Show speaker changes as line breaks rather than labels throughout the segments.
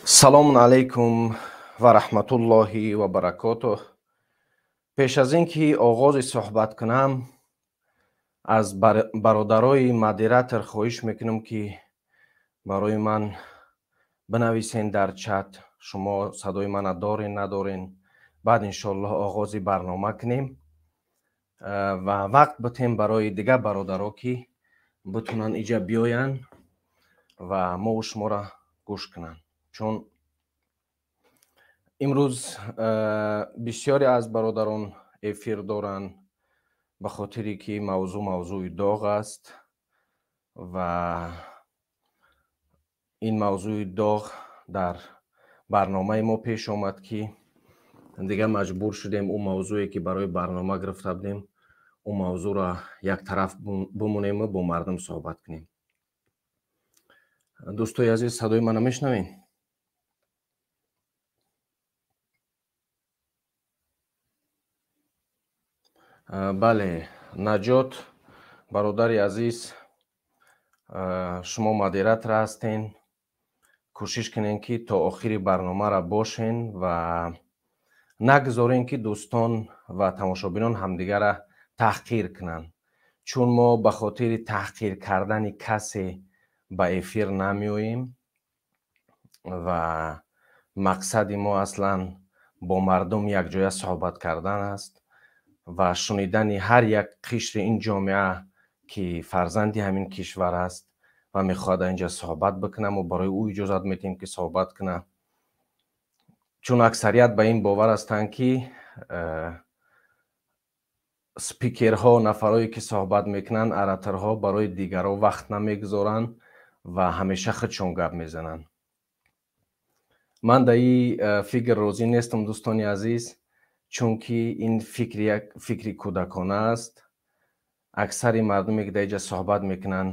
Салому алайкум ва раҳматуллоҳи ва баракотуҳ. Пеш аз ин ки оғози суҳбат кунам, аз бародарои модератор хоҳиш мекунам, ки барои ман бинависен дар чат, шумо садои мана дорен, надорен. Баъд иншоаллоҳ оғози барнома кунем ва вақт битем барои дигар бародаро, ки битунанд иҷа биёянд ва мову шуморо гӯш кунанд. Чун имрӯз бисёре аз бародарон эфир доранд, ба хотире ки мавзӯъ мавзӯи доғ аст ва ин мавзӯи доғ дар барномаи мо пеш омад, ки дигар маҷбур шудем ӯ мавзӯе ки барои барнома гирифта будем, ӯ мавзӯъро як тараф бимонему бо мардум суҳбат кунем. Дӯстои азиз, садои мана мешунавед? Бале, Наҷот, бародари азиз, шумо модератор ҳастен. Кӯшиш кунед, ки то охири барномаро бошен ва нагузорен, ки дӯстон ва тамошобинон ҳамдигарро таҳқир кунанд, чун мо ба хотири таҳқир кардани касе ба эфир намеоем ва мақсади мо аслан бо мардум якҷоя суҳбат кардан аст ва шунидани ҳар як қишри ин ҷомеа, ки фарзанди ҳамин кишвар аст ва мехоҳад инҷа суҳбат бикунад, мо барои ӯ иҷозат медиҳем, ки суҳбат кунад. Чун аксарият ба ин бовар ҳастанд, ки спикерҳо, нафарое ки суҳбат мекунанд, ораторҳо барои дигарон вақт намегузоранд ва ҳамеша худшон гап мезананд. Ман дар ин фикр розӣ нестам, дӯстони азиз, чунки ин фикр як фикри кӯдакона аст. Аксари мардуме ки дар инҷа суҳбат мекунанд,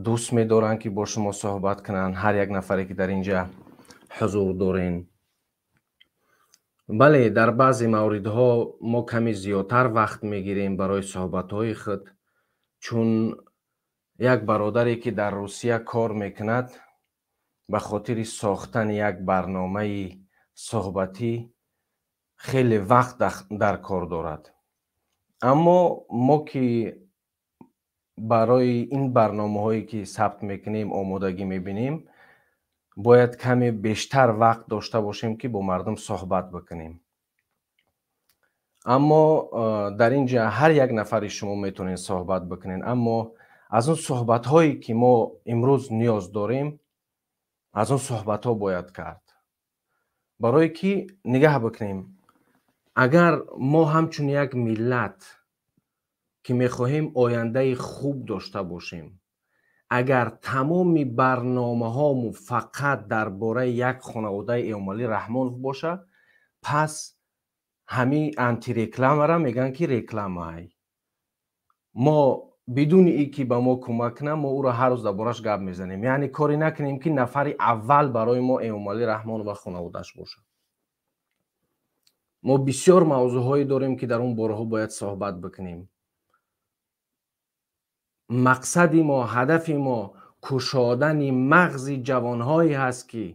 дӯст медоранд, ки бо шумо суҳбат кунанд, ҳар як нафаре ки дар инҷа ҳузур дорен. Бале, дар баъзе мавридҳо мо каме зиёдтар вақт мегирем барои суҳбатҳои худ, чун як бародаре ки дар Русия кор мекунад, ба хотири сохтани як барномаи суҳбатӣ хеле вақт дар кор дорад. Аммо мо ки барои ин барномаҳое ки сабт мекунем, омодагӣ мебинем, бояд каме бештар вақт дошта бошем, ки бо мардум суҳбат бикунем. Аммо дар ин ҷа ҳар як нафари шумо метавонед суҳбат бикунед, аммо аз он суҳбатҳое ки мо имрӯз ниёз дорем, аз он суҳбатҳо бояд кард. Барое ки нигаҳ бикунем, агар мо ҳамчун як миллат, ки мехоҳем ояндаи хуб дошта бошем, агар тамоми барномаҳомо фақат дар бораи як хонаводаи Эмомалӣ Раҳмонов бошад, пас ҳамин антирекламара мегӯянд, ки рекламаай. Мо бидуни ин ки ба мо кӯмак кунад, мо ӯро ҳар рӯз дар бораш гап мезанем. Яъне коре накунем, ки нафари аввал барои мо Эмомалӣ Раҳмонов ва хонаводааш бошад. Мо бисёр мавзӯъҳое дорем, ки дар он бораҳо бояд суҳбат бикунем. Мақсади мо, ҳадафи мо кушодани мағзи ҷавонҳое ҳаст, ки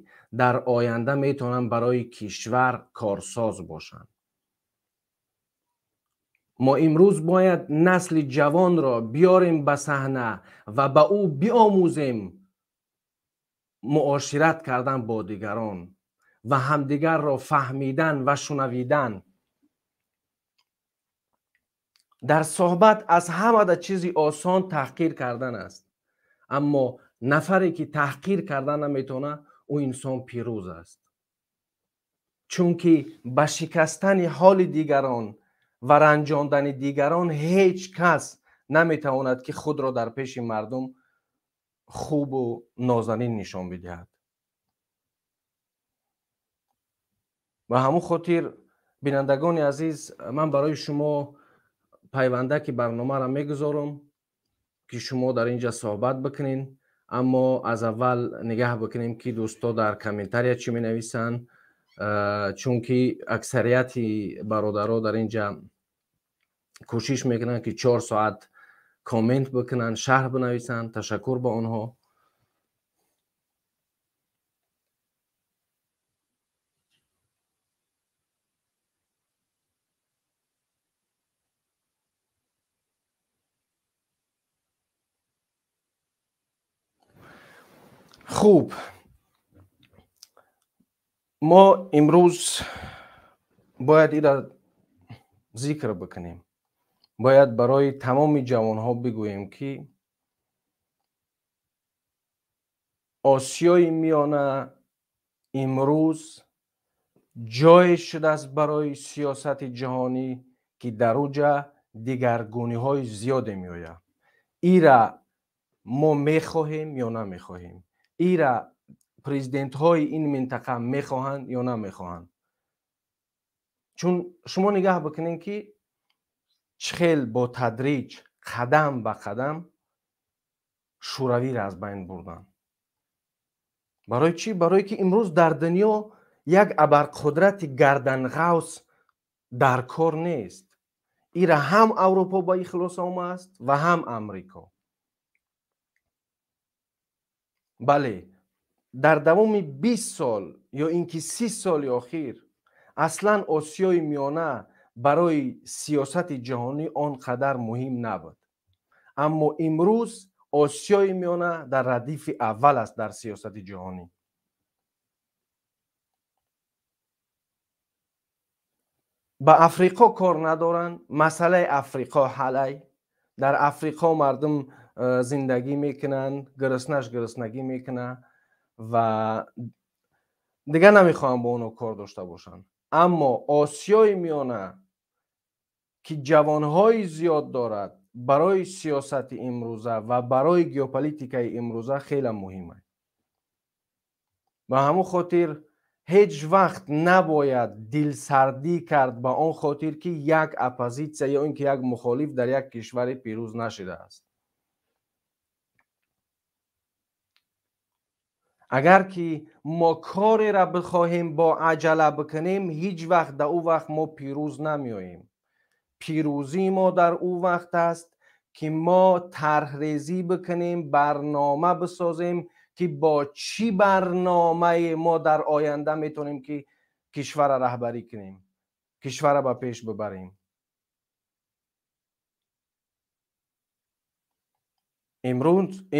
дар оянда метавонанд барои кишвар корсоз бошанд. Мо имрӯз бояд насли ҷавонро биёрем ба саҳна ва ба ӯ биомӯзем муошират кардан бо дигарон ва ҳамдигарро фаҳмидан ва шунавидан. Дар суҳбат аз ҳамада чизи осон таҳқир кардан аст, аммо нафаре ки таҳқир кардан наметавонад, ӯ инсон пирӯз аст, чунки ба шикастани ҳоли дигарон ва ранҷондани дигарон ҳеҷ кас наметавонад, ки худро дар пеши мардум хубу нозанин нишон бидиҳад. Ба ҳамон хотир, бинандагони азиз, ман барои шумо пайвандаки барномаро мегузорам, ки шумо дар инҷа суҳбат бикунед. Аммо аз аввал нигаҳ бикунем, ки дӯсто дар комментария чӣ менависанд, чунки аксарияти бародаро дар инҷа кӯшиш мекунанд, ки 4 соат коммент бикунанд, шарҳ бинависанд. Ташаккур ба онҳо. Хуб, мо имрӯз бояд ира зикр бикунем, бояд барои тамоми ҷавонҳо бигӯем, ки Осиёи Миёна имрӯз ҷое шудааст барои сиёсати ҷаҳонӣ, ки дар уҷа дигаргуниҳои зиёде меояд. Ира мо мехоҳем ё намехоҳем, ира президентҳои ин минтақа мехоҳанд ё намехоҳанд. Чун шумо нигаҳ бикунед, ки чӣ хел бо тадриҷ қадам ба қадам Шӯравиро аз байн бурданд. Барои чӣ? Барое ки имрӯз дар дунё як абарқудрати гарданғавс дар кор нест. Ира ҳам Аврупо ба ихлос омааст ва ҳам Амрико. Бале, дар давоми 20 сол ё ин ки 30 соли охир аслан Осиёи Миёна барои сиёсати ҷаҳонӣ он қадар муҳим набуд. Аммо имрӯз Осиёи Миёна дар радифи аввал аст дар сиёсати ҷаҳонӣ. Ба Африқо кор надоранд, масъалаи Африқо ҳалай. Дар Африқо мардум зиндагӣ мекунанд, гуруснаш гуруснагӣ мекунад ва дигар намехоҳанд бо онҳо кор дошта бошанд. Аммо Осиёи Миёна, ки ҷавонҳои зиёд дорад, барои сиёсати имрӯза ва барои геополитикаи имрӯза хеле муҳим аст. Ба ҳамон хотир ҳеҷ вақт набояд дилсардӣ кард ба он хотир, ки як оппозитсия ё ин ки як мухолиф дар як кишваре пирӯз нашудааст. Агар ки мо кореро бихоҳем бо аҷала бикунем, ҳеҷ вақт дар ӯ вақт мо пирӯз намеоем. Пирӯзии мо дар ӯ вақт аст, ки мо тарҳрезӣ бикунем, барнома бисозем, ки бо чӣ барномае мо дар оянда метавонем ки кишварро раҳбарӣ кунем, кишварро ба пеш бибарем.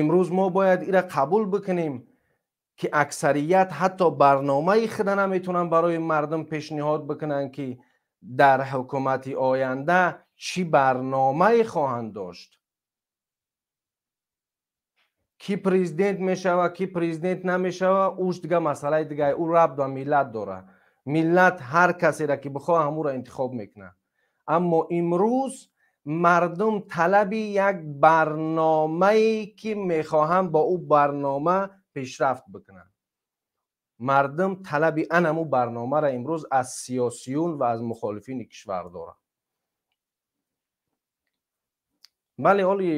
Имрӯз мо бояд ира қабул бикунем, ки аксарият ҳатто барномаи худа наметавонанд барои мардум пешниҳод бикунанд, ки дар ҳукумати оянда чӣ барномае хоҳанд дошт. Ки президент мешава, ки президент намешава, уш дига масъалаи дига, ӯ рабт ба миллат дорад. Миллат ҳар касеро ки бихоҳад ҳамуро интихоб мекунад. Аммо имрӯз мардум талаби як барномае, ки мехоҳанд бо ӯ барнома пешрафт бикунанд. Мардум талаби анаму барномаро имрӯз аз сиёсиюн ва аз мухолифини кишвар дорад. Бале, оли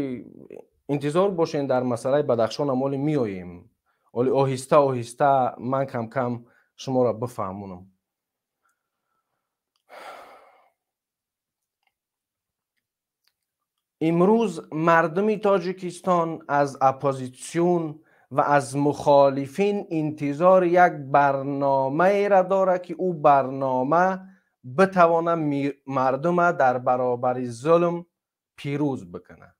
интизор бошен, дар масъалаи Бадахшонам оли меоем. Оли оҳиста оҳиста ман кам-кам шуморо бифаҳмонам. Имрӯз мардуми Тоҷикистон аз оппозитсион ва аз мухолифин интизори як барномаеро дорад, ки ӯ барнома битавонад мардума дар баробари зулм пирӯз бикунад.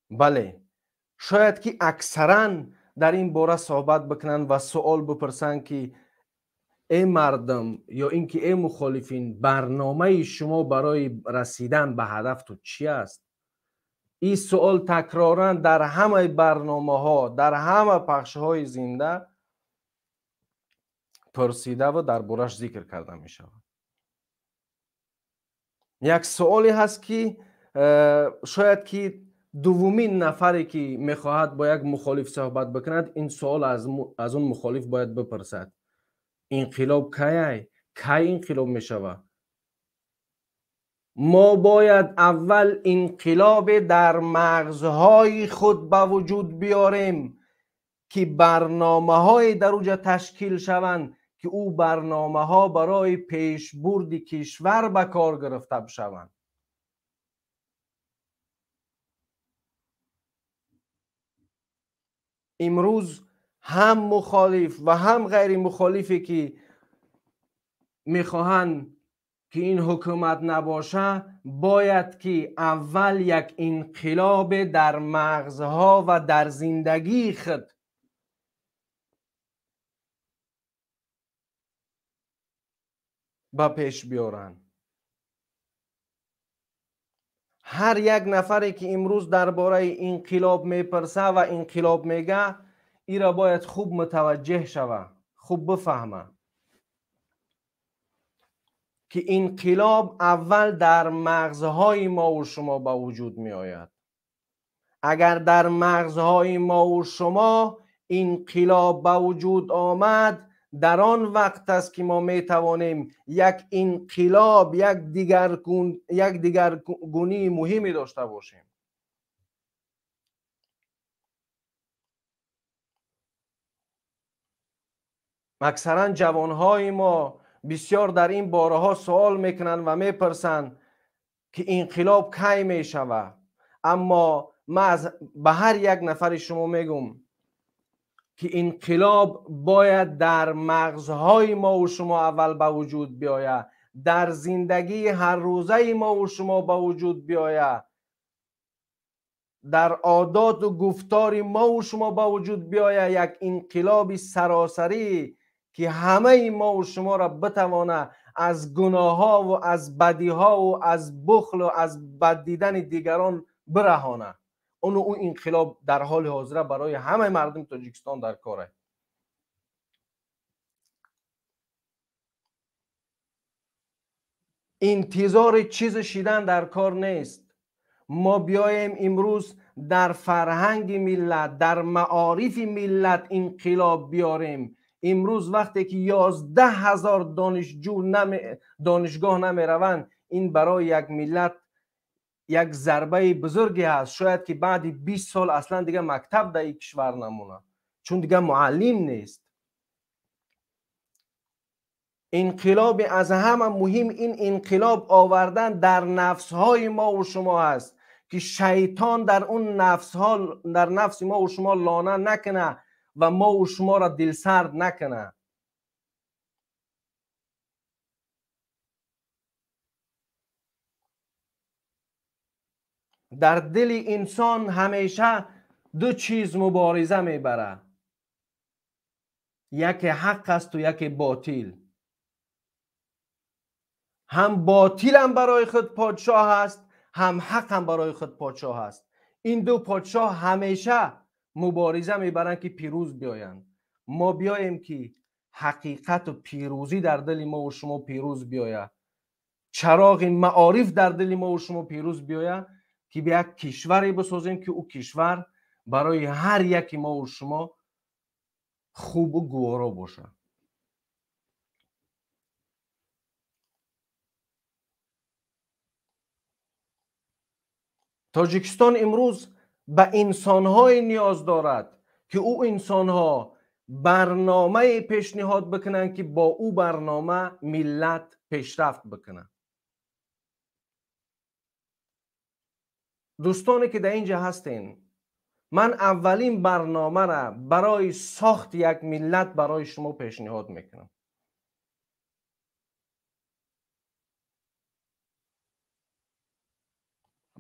Бале, шояд ки аксаран дар ин бора суҳбат бикунанд ва суол бипурсанд, ки эй мардум ё ин ки эй мухолифин, барномаи шумо барои расидан ба ҳадафту чӣ аст? Ин суол такроран дар ҳамаи барномаҳо, дар ҳама пахшҳои зинда пурсида ва дар бораш зикр карда мешавад. Як суоле ҳаст, ки шояд ки дуввумин нафаре, ки мехоҳад бо як мухолиф суҳбат бикунад, ин суол аз он мухолиф бояд бипурсад: инқилоб кай? Кай инқилоб мешавад? Мо бояд аввал инқилобе дар мағзҳои худ ба вуҷуд биёрем, ки барномаҳое дар уҷа ташкил шаванд, ки ӯ барномаҳо барои пешбурди кишвар ба кор гирифта бишаванд. Имрӯз ҳам мухолиф ва ҳам ғайримухолифе, ки мехоҳанд ки ин ҳукумат набоша, бояд ки аввал як инқилобе дар мағзҳо ва дар зиндагии худ ба пеш биёранд. Ҳар як нафаре ки имрӯз дар бораи инқилоб мепурса ва инқилоб мега, ира бояд хуб мутаваҷҷеҳ шава, хуб бифаҳма, ки инқилоб аввал дар мағзҳои мо ва шумо ба вуҷуд меояд. Агар дар мағзҳои мо ва шумо инқилоб ба вуҷуд омад, дар он вақт аст ки мо метавонем як инқилоб, як дигаргунии муҳиме дошта бошем. Аксаран ҷавонҳои мо бисёр дар ин бораҳо суол мекунанд ва мепурсанд, ки инқилоб кай мешавад. Аммо ман ба ҳар як нафари шумо мегӯм, ки инқилоб бояд дар мағзҳои мо ва шумо аввал ба вуҷуд биёяд, дар зиндагии ҳаррӯзаи мо ва шумо ба вуҷуд биёяд, дар одоту гуфтори мо ва шумо ба вуҷуд биёяд, як инқилоби саросарӣ ки ҳамаи мо ва шуморо битавонад аз гуноҳҳо ва аз бадиҳо ва аз бухлу аз бад дидани дигарон бираҳонад. Ону ӯ инқилоб дар ҳоли ҳозира барои ҳамаи мардуми Тоҷикистон дар кор аст. Интизори чизе шидан дар кор нест. Мо биёем имрӯз дар фарҳанги миллат, дар маорифи миллат инқилоб биёрем. Имрӯз вақте ки 11 000 донишҷӯ донишгоҳ намераванд, ин барои як миллат як зарбаи бузурге ҳаст. Шояд ки баъди 20 сол аслан дига мактаб дар ин кишвар намонад, чун дига муаллим нест. Инқилоби аз ҳама муҳим ин инқилоб овардан дар нафсҳои мо ва шумо ҳаст, ки шайтон дар он нафсҳо, дар нафси мо ва шумо лона накунад ва мо ва шуморо дилсард накунад. Дар дили инсон ҳамеша ду чиз мубориза мебарад: яке ҳақ асту яке ботил. Ҳам ботилам барои худ подшоҳ аст, ҳам ҳақам барои худ подшоҳ аст. Ин ду подшоҳ ҳамеша мубориза мебаранд, ки пирӯз биёянд. Мо биёем, ки ҳақиқату пирӯзӣ дар дили мо ва шумо пирӯз биёяд, чароғи маориф дар дили мо ва шумо пирӯз биёяд, ки ба як кишваре бисозем, ки ӯ кишвар барои ҳар яки мо ва шумо хубу гуворо бошад. Тоҷикистон имрӯз ба инсонҳое ниёз дорад, ки ӯ инсонҳо барномае пешниҳод бикунанд, ки бо ӯ барнома миллат пешрафт бикунад. Дӯстоне ки дар инҷа ҳастен, ман аввалин барномаро барои сохти як миллат барои шумо пешниҳод мекунам.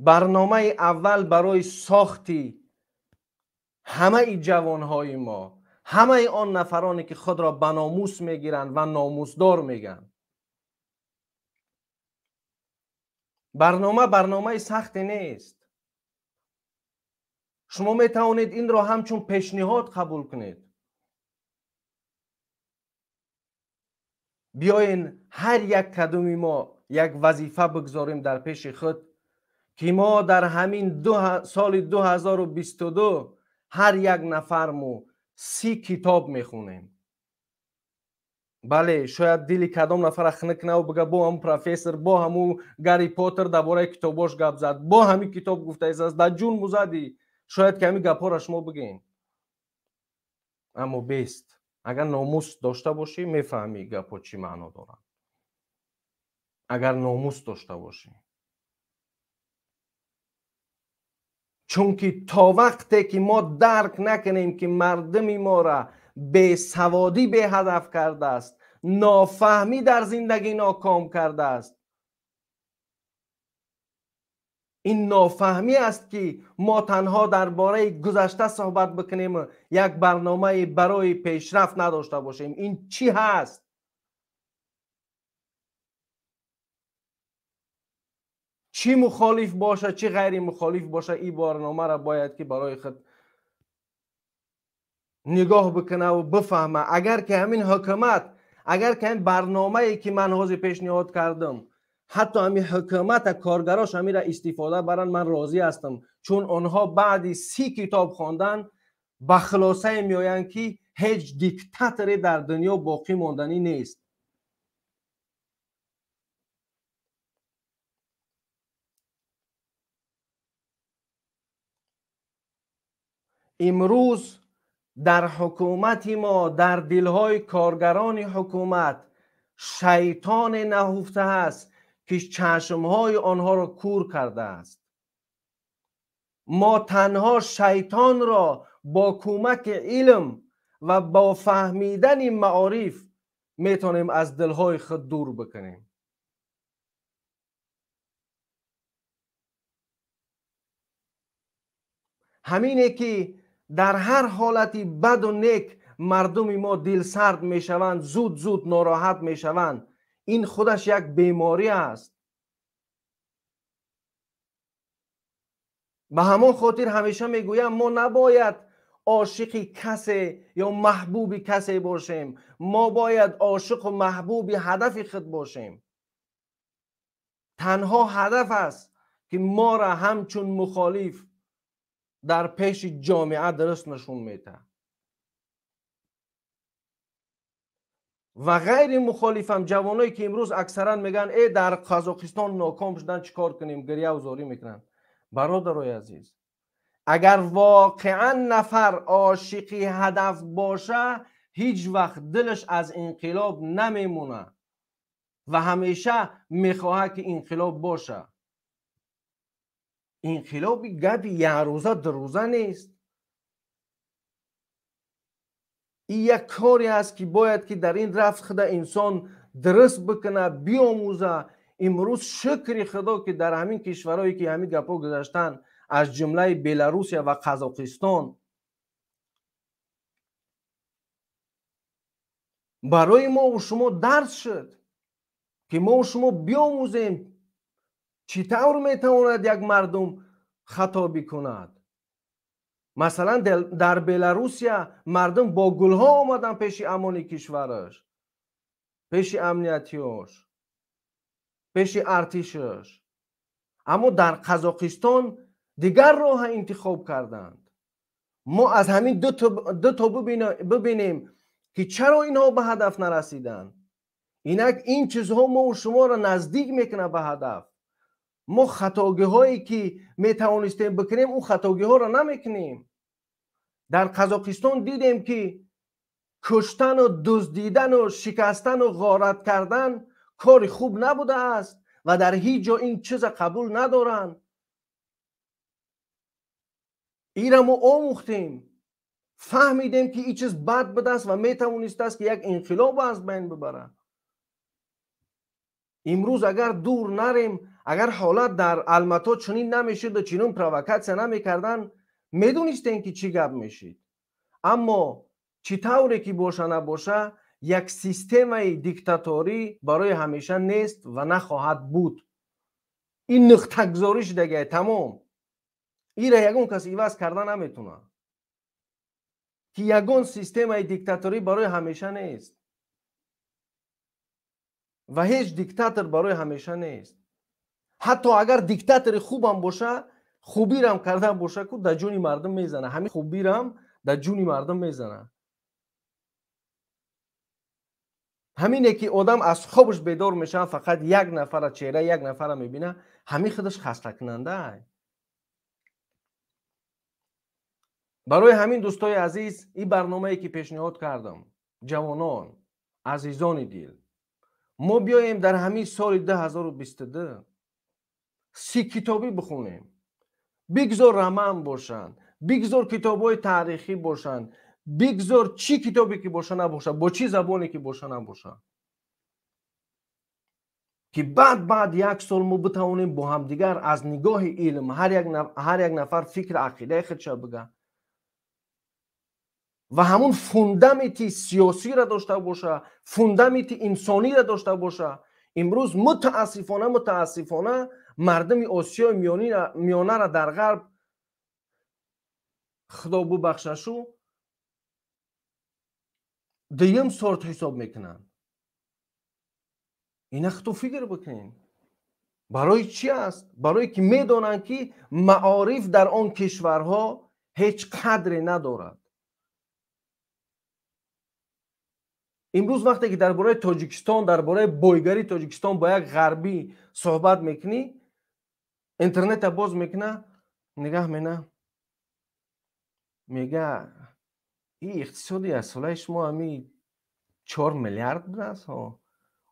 Барномаи аввал барои сохти ҳамаи ҷавонҳои мо, ҳамаи он нафароне ки худро ба номус мегиранд ва номусдор мегӯянд. Барнома барномаи сахте нест. Шумо метавонед инро ҳамчун пешниҳод қабул кунед. Биёен ҳар як кадуми мо як вазифа бигзорем дар пеши худ, ки мо дар ҳамин соли 2022 ҳар як нафарму 30 китоб мехонем. Бале, шояд дили кадом нафара хунук наву бига, бо ҳамун профессор, бо ҳамун Гарри Поттер дар бораи китобош гап зад, бо ҳамин китоб гуфтааст, дар ҷун музадӣ. Шояд ки ҳамин гапҳоро шумо бигӯед, аммо бест. Агар номус дошта бошӣ, мефаҳмӣ гапҳо чӣ маъно доранд. Агар номус дошта бошӣ, чунки то вақте ки мо дарк накунем, ки мардуми моро бесаводӣ беҳадаф кардааст, нофаҳмӣ дар зиндагӣ ноком кардааст, ин нофаҳмӣ аст, ки мо танҳо дар бораи гузашта суҳбат бикунем, як барномаи барои пешрафт надошта бошем. Ин чӣ ҳаст? Чӣ мухолиф боша, чӣ ғайри мухолиф боша, ин барномаро бояд ки барои худ нигоҳ бикунад ва бифаҳма. Агар ки ҳамин ҳукумат, агар ки ҳамин барномае ки ман ҳозир пешниҳод кардам, ҳатто ҳамин ҳукумата коргарош ҳаминро истифода баранд, ман розӣ ҳастам, чун онҳо баъди 30 китоб хондан ба хулосае меоянд ки ҳеҷ диктаторе дар дунё боқӣ монданӣ нест. Имрӯз дар ҳукумати мо, дар дилҳои коргарони ҳукумат шайтоне наҳуфта аст ки чашмҳои онҳоро кур кардааст. Мо танҳо шайтонро бо кӯмаки илм ва бо фаҳмидани маориф метавонем аз дилҳои худ дур бикунем. Ҳамине ки дар ҳар ҳолати баду нек мардуми мо дилсард мешаванд, зуд-зуд нороҳат мешаванд, ин худаш як беморӣ аст. Ба ҳамон хотир ҳамеша мегӯям, мо набояд ошиқи касе ё маҳбуби касе бошем, мо бояд ошиқу маҳбуби ҳадафи худ бошем. Танҳо ҳадаф аст ки моро ҳамчун мухолиф дар пеши ҷомеа дуруст нишон медиҳад. Ва ғайри мухолифам ҷавоное ки имрӯз аксаран мегӯянд э дар Қазоқистон ноком шудан чӣ кор кунем, гиряву зорӣ мекунанд. Бародарои азиз, агар воқеан нафар ошиқи ҳадаф боша, ҳеҷ вақт дилаш аз инқилоб намемонад ва ҳамеша мехоҳад ки инқилоб боша. Инқилоби гапи якрӯза дурӯза нест. Ин як коре аст ки бояд ки дар ин рафт худа инсон дуруст бикунад, биомӯзад. Имрӯз шукри худо ки дар ҳамин кишварҳое ки ҳамин гапҳо гузаштанд, аз ҷумлаи Беларусия ва Қазоқистон, барои мову шумо дарс шуд ки мову шумо биомӯзем чӣ тавр метавонад як мардум хато бикунад. Масалан, дар Беларусия мардум бо гулҳо омаданд пеши амони кишвараш, пеши амниятиёш, пеши артишаш. Аммо дар Қазоқистон дигар роҳа интихоб карданд. Мо аз ҳамин ду то бибинем ки чаро инҳо ба ҳадаф нарасиданд. Инак ин чизҳо мову шуморо наздик мекунад ба ҳадаф. Мо хатогиҳое ки метавонистем бикунем, ӯ хатогиҳоро намекунем. Дар Қазоқистон дидем ки куштану дуздидану шикастану ғорат кардан кори хуб набудааст ва дар ҳеҷ ҷо ин чиза қабул надоранд. Инра мо омӯхтем, фаҳмидем ки ин чиз бад будааст ва метавонистааст ки як инқилоб аз байн бибарад. Имрӯз агар дур нарем, агар ҳолат дар Алмато чунин намешуду чунин провокатсия намекарданд, медонистем ки чӣ гап мешид. Аммо чӣ тавре ки боша набоша, як системаи диктаторӣ барои ҳамеша нест ва нахоҳад буд. Ин нуқтагузорӣ шудагиай, тамом. Инра ягон кас иваз карда наметавонад, ки ягон системаи диктаторӣ барои ҳамеша нест ва ҳеҷ диктатор барои ҳамеша нест. Ҳатто агар диктатори хубам боша, хубирам карда боша, ку дар ҷони мардум мезана. Ҳамин хубирам дар ҷони мардум мезана. Ҳамине ки одам аз хобаш бедор мешавад, фақат як нафара, чеҳраи як нафара мебина, ҳамин худаш хастакунанда. Барои ҳамин дӯстои азиз, ин барномае ки пешниҳод кардам, ҷавонон, азизони дил, мо биёем дар ҳамин соли 2022 30 китобӣ бихонем. Бигзор роман бошанд, бигзор китобҳои таърихӣ бошанд, бигзор чӣ китобе ки боша набоша, бо чӣ забоне ки боша набоша, ки баъд як сол мо битавонем бо ҳамдигар аз нигоҳи илм ҳар як нафар фикр ақидаи худша бига ва ҳамун фундаменти сиёсиро дошта боша, фундаменти инсониро дошта боша. Имрӯз мутаассифона Мардуми Осиёи Миёнара дар Ғарб Худо бубахшашу дуюм сорт ҳисоб мекунанд. Ина худо фикр бикунед. Барои чӣ аст? Барое ки медонанд, ки маориф дар он кишварҳо ҳеҷ қадре надорад. Имрӯз вақте ки дар бораи Тоҷикистон, дар бораи бойгарии Тоҷикистон бо як ғарбӣ суҳбат мекунӣ, интернета боз мекуна, нигаҳ мена, мега ин иқтисоди аз солаи шумо ҳами 4 миллиард будааст.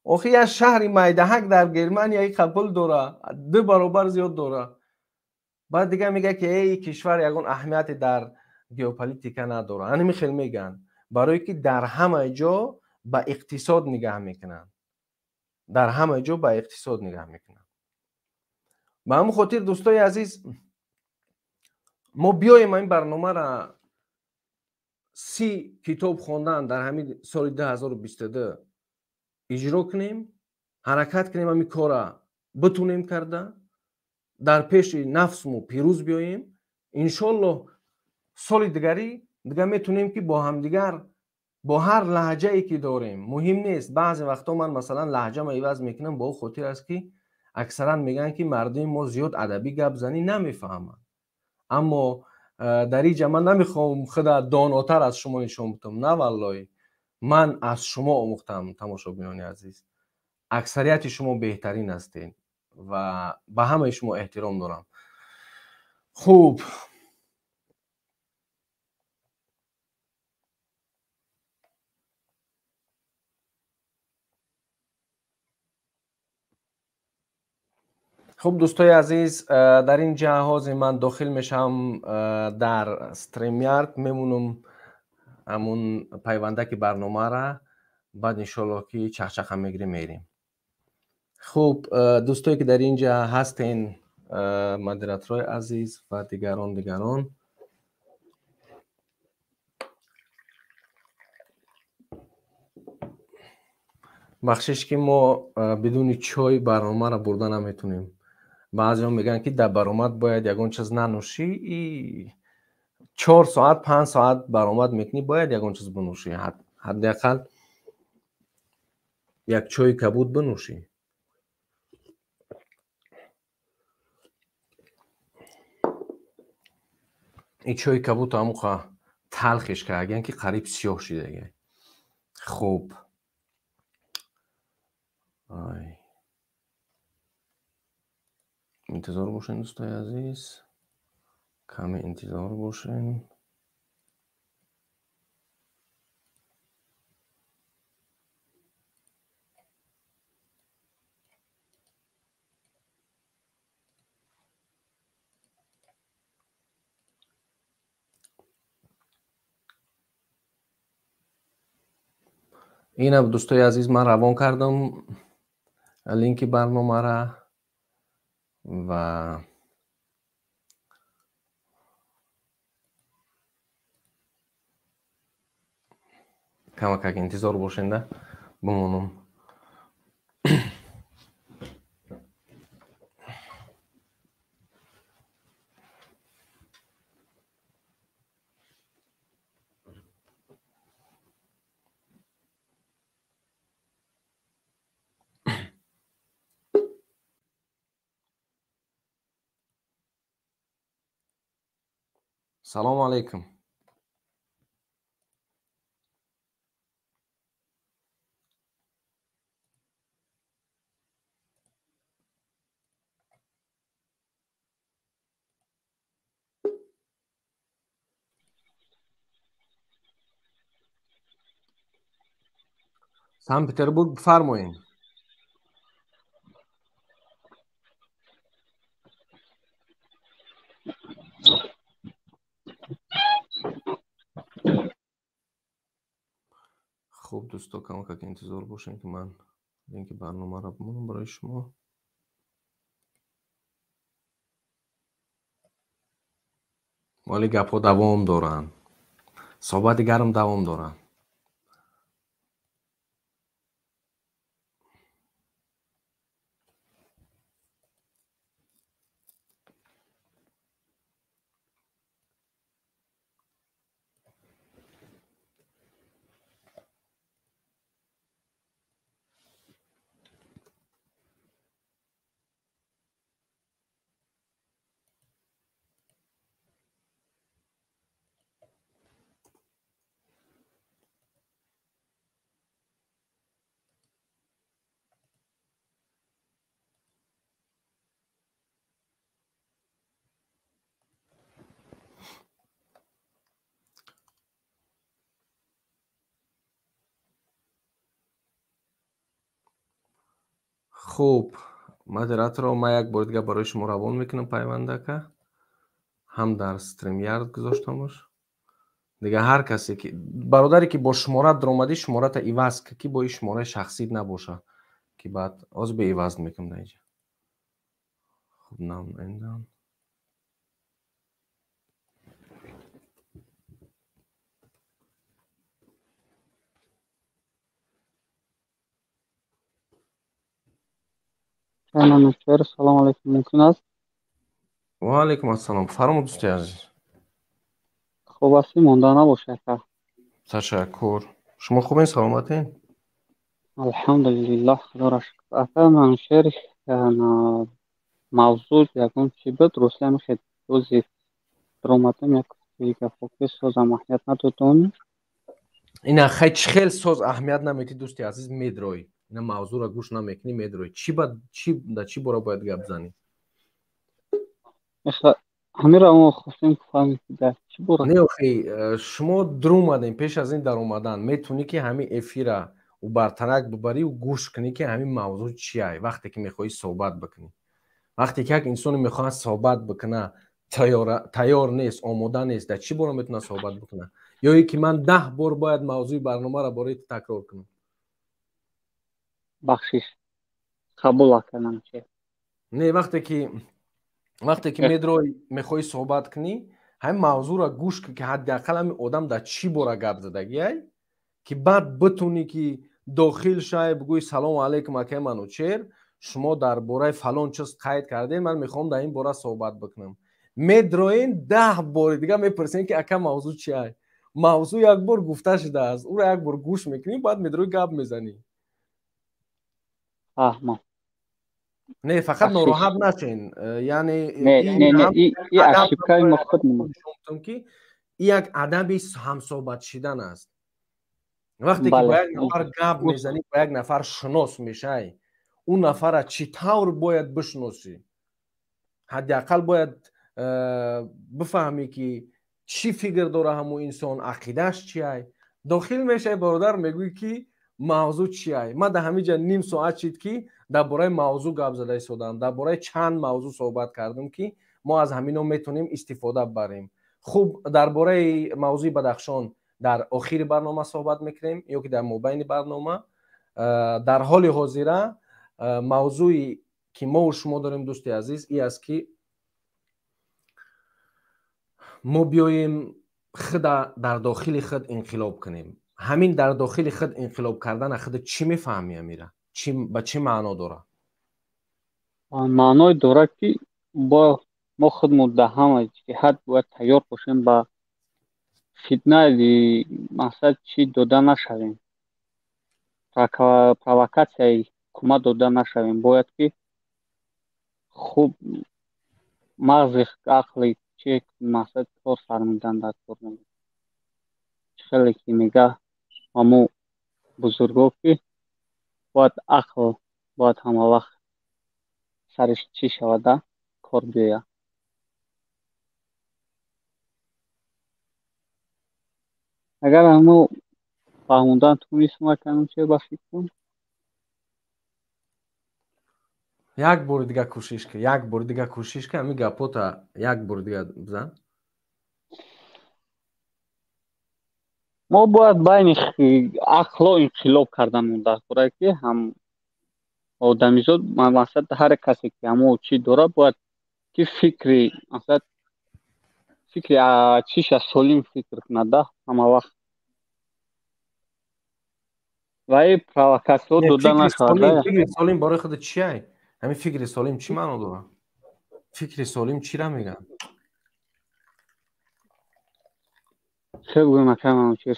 Охи як шаҳри майдаҳак дар Германия ин қабул дора, 2 баробар зиёд дора. Баъд дига мега ки эй кишвар ягон аҳамияте дар геополитика надора. Ҳамин хел мегӯянд, барое ки дар ҳамаи ҷо ба иқтисод нигаҳ мекунанд. Дар ҳамаи ҷо ба иқтисод нигаҳ мекунанд. Ба ҳамин хотир дӯстои азиз, мо биёем ин барномаро 30 китоб хондан дар ҳамин соли 2022 иҷро кунем, ҳаракат кунем, ҳамин кора битунем карда, дар пеши нафсмо пирӯз биёем. Иншоллоҳ соли дигарӣ дига метунем ки бо ҳамдигар бо ҳар лаҳҷае ки дорем, муҳим нест. Баъзе вақтҳо ман масалан лаҳҷама иваз мекунам бо хотир аст ки аксаран мегӯянд ки мардуми мо зиёд адабӣ гап занӣ намефаҳманд. Аммо дар инҷа ман намехоҳам худа донотар аз шумо нишон бидам. На валлоҳи, ман аз шумо омӯхтам, тамошобинони азиз. Аксарияти шумо беҳтарин ҳастед ва ба ҳамаи шумо эҳтиром дорам. Хуб, хуб дӯстои азиз, дар ин ҷа ҳозир ман дохил мешавам дар StreamYard, мемонам ҳамун пайвандаки барномара, баъд иншоаллоҳ ки чахчаха мегирем, мерем. Хуб, дӯстое ки дар ин ҷа ҳастен, модераторҳои азиз ва дигарон, бахшиш ки мо бидуни чой барномаро бурда наметунем. Баъзеҳо мегӯянд ки дар баромад бояд ягон чиз нанӯшӣ, и 4 соат 5 соат баромад мекунӣ, бояд ягон чиз бинӯшӣ, ҳадди ақал як чойи кабуд бинӯшӣ. Ин чойи кабуд ҳамуқа талхеш кардагиян ки қариб сиёҳ шидагия. Хуб, ай интизор бошен дӯстои азиз, каме интизор бошен. Ина дӯстои азиз, ман равон кардам линки барномара ва камакак интизор бошенда бимонам. Салому алайкум. Санкт-Петербург, бифармоед. Хуб дӯсто, камакак интизор бошем ки ман линки барномаро бимонам барои шумо. Вале гапҳо давом доранд, суҳбати гарм давом доранд. Хуб, модераторо ман як бори дигар барои шумо равон мекунам пайвандака. Ҳам дар StreamYard гузоштамаш. Дигар ҳар касе ки бародаре ки бо шумора даромадӣ, шумората иваз кун, ки бо ин шумораи шахсӣ набоша, ки баъд ҳозир бе иваз мекунам дар инҷа. Хуб, нам индан.
Салом алейкум, мумкин аст?
Ва алейкум ассалом. Фармуд, дӯсти азиз.
Хуб ҳастӣ, монда набошад.
Ташаккур. Шумо хубен, саломатен?
Алҳамдулиллаҳ, худоро шукр. Ака Манучеҳр, мавзӯъ ягон чӣ буд? Русия мехед рӯзи даромадам як гапҳо созам аҳамият надодам.
Ина хай чӣ хел соз аҳамият наметӣ, дӯсти азиз, медроӣ. Ина мавзӯъро гӯш намекунӣ, медроӣ. Чӣ ба чӣ да чӣ бора бояд гап занӣ?
Ҳамира мо хостем фаҳмем ки дар чӣ бора.
Не, охи, шумо даромадем, пеш аз ин даромадан метавонӣ ки ҳамин эфира ӯ бартарак бибарӣ ва гӯш кунӣ ки ҳамин мавзӯъ чиай, вақте ки мехоҳӣ суҳбат бикунӣ. Вақте ки як инсоне мехоҳад суҳбат бикуна, тайёр нест, омода нест, дар чӣ бора метавонад суҳбат бикуна? Ё ин ки ман 10 бор бояд мавзӯи барномаро барои ту такрор кунам?
Бахшиш, қабул кардам чи.
Не, вақте ки медрои мехоҳӣ суҳбат кунӣ, ҳамин мавзӯъро гӯш кун ки ҳадди ақал ҳамин одам дар чӣ бора гап задагиай, ки баъд битунӣ ки дохил шай, бигӯӣ салому алайкум акай Манучеҳр, шумо дар бораи фалон чиз қайд кардед, ман мехоҳам дар ин бора суҳбат бикунам. Медроен 10 бори дигар мепурсем ки ака мавзӯъ чиай. Мавзӯъ як бор гуфта шудааст, ӯро як бор гӯш мекунӣ, баъд медрои гап мезанӣ.
Фаҳмам.
Не, фақат нороҳат нашен. Яъне
не, ошибкаи мо худмон.
Ки ин як адаби ҳамсӯҳбат шидан аст. Вақте ки бо як нафар гап мезанӣ, бо як нафар шинос мешай, ӯ нафарра чӣ тавр бояд бишносӣ? Ҳадди ақал бояд бифаҳмӣ ки чӣ фикр дора ҳамун инсон, ақидааш чиай. Дохил мешай, бародар, мегӯӣ ки мавзӯъ чиай. Ман дар ҳамин ҷа ним соат шид ки дар бораи мавзӯъ гап зада истодам, дар бораи чанд мавзӯъ суҳбат кардам ки мо аз ҳамино метавонем истифода барем. Хуб, дар бораи мавзӯи Бадахшон дар охири барнома суҳбат мекунем ё ки дар мобайни барнома. Дар ҳоли ҳозира мавзӯе ки мо шумо дорем, дӯсти азиз, ин аст ки мо биёем худа дар дохили худ инқилоб кунем. Ҳамин дар дохили худ инқилоб кардана худ чӣ мефаҳмӣ, Амира? Ба чӣ маъно дорад?
Маъное дорад ки мо худмон дар ҳама ҷиҳат бояд тайёр бошем, ба фитнаи мақсад чӣ дода нашавем, провокатсияи ҳукумат дода нашавем. Бояд ки хуб мағзи ақли чӣ мақсад кор фармудан дар кор. Хеле ки мега ҳамо бузурго ки бояд ақл бояд ҳама вақт сариш чӣ шавада кор биёяд. Агар ҳамо фаҳмондан тунистам, аканам чӣ ба фикрам?
Як бори дигар кӯшиш кун, як бори дигар кӯшиш кун, ҳамин гапота як бори дигар бизан.
Мо бояд байни ақло инқилоб кардан дар кора ки ҳам одамизод, мақсад ҳар касе ки ҳамо чӣ дорад, бояд ки фикри мақсад фикри чиша солим фикр кунад ҳама вақт. Ва ин провокатсио дода нашавад.
Фикри солим барои худ чиай? Ҳамин фикри солим чӣ маъно дорад? Фикри солим чира мегӯянд?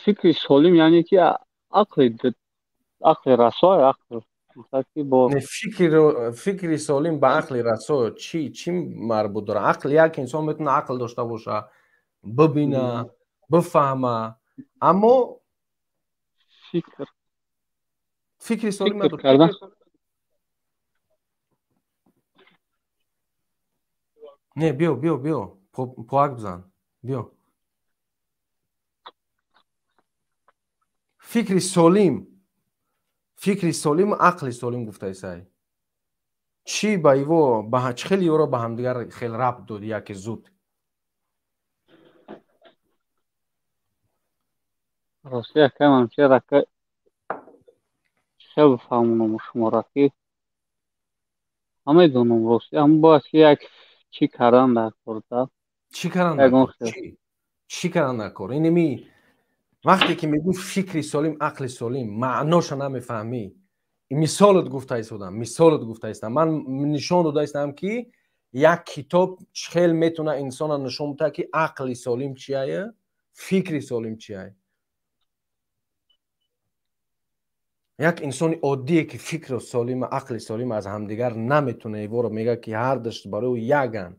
Фикри солим яъне ки ақли расо, ақл
фикри солим ба ақли расо чӣ марбут дорад? Ақл, як инсон метавонад ақл дошта боша, бибина, бифаҳма, аммо фикри солим надорад. Не, биё, биё, биё, поак бизан, биё. Фикри солим, фикри солим, ақли солим гуфта исай. Чӣ ба иво чӣ хел иворо ба ҳамдигар хел рабт дод яке зуд?
Рости акай Манучеҳр ака, хел бифаҳмонам шуморо ки намедонам, рости ҳам бояд ки як чӣ кардан дар кор да.
Чӣ кардан дар кор? Чӣ кардан дар кор? Инеми вақте ки мегӯ фикри солим, ақли солим, маъноша намефаҳмӣ. Мисолат гуфта истодам, мисолат гуфта истодам. Ман нишон дода истодам ки як китоб чӣ хел метавона инсона нишон диҳад ки ақли солим чия, фикри солим чия. Як инсони оддие ки фикри солим, ақли солим аз ҳамдигар наметавона, иворо мегӯяд ки ҳардуш барои яганд,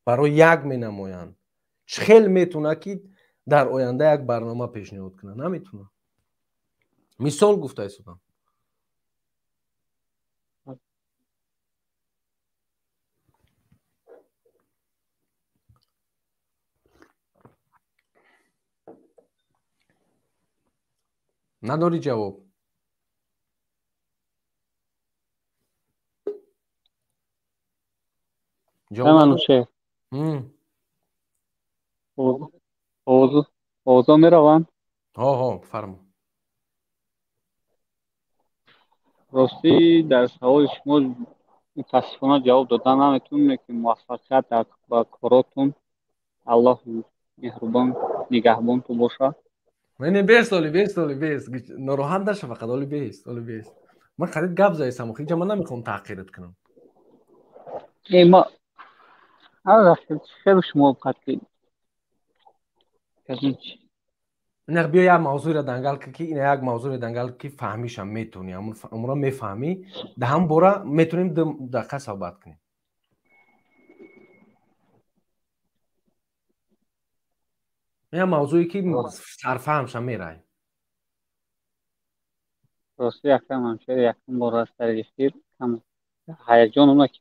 барои як менамоянд. Чӣ хел метавона ки дар оянда як барнома пешниҳод кунад? Наметавона. Мисол гуфта истодам. Надорӣ ҷавоб?
Манучеҳр, овозо мераванд?
Ҳо, ҳо, фармо.
Ростӣ дар саволи шумо мутаассифона ҷавоб дода наметавонем, ки муваффақият ба коротон, Аллоҳ меҳрубон нигаҳбонтон бошад.
Не, бест, оли бест, оли бест, нороҳат наша, фақат оли бест, оли бест. Ман қариб гап заистам, охи инҷа ман намехоҳам таъқират кунам.
Не, ма хеле шумо қатъи
ина биё як мавзӯеро дангал ки ина як мавзӯеро дангал ки фаҳмишам метавонӣ, ҳамонро мефаҳмӣ, дар ҳамон бора метавонем 2 дақиқа суҳбат кунем. Як мавзӯе ки сарфаҳмшам мерай.
Рости акай Манучеҳр, якум бор аст дар эфир кам ҳаяҷон омад ки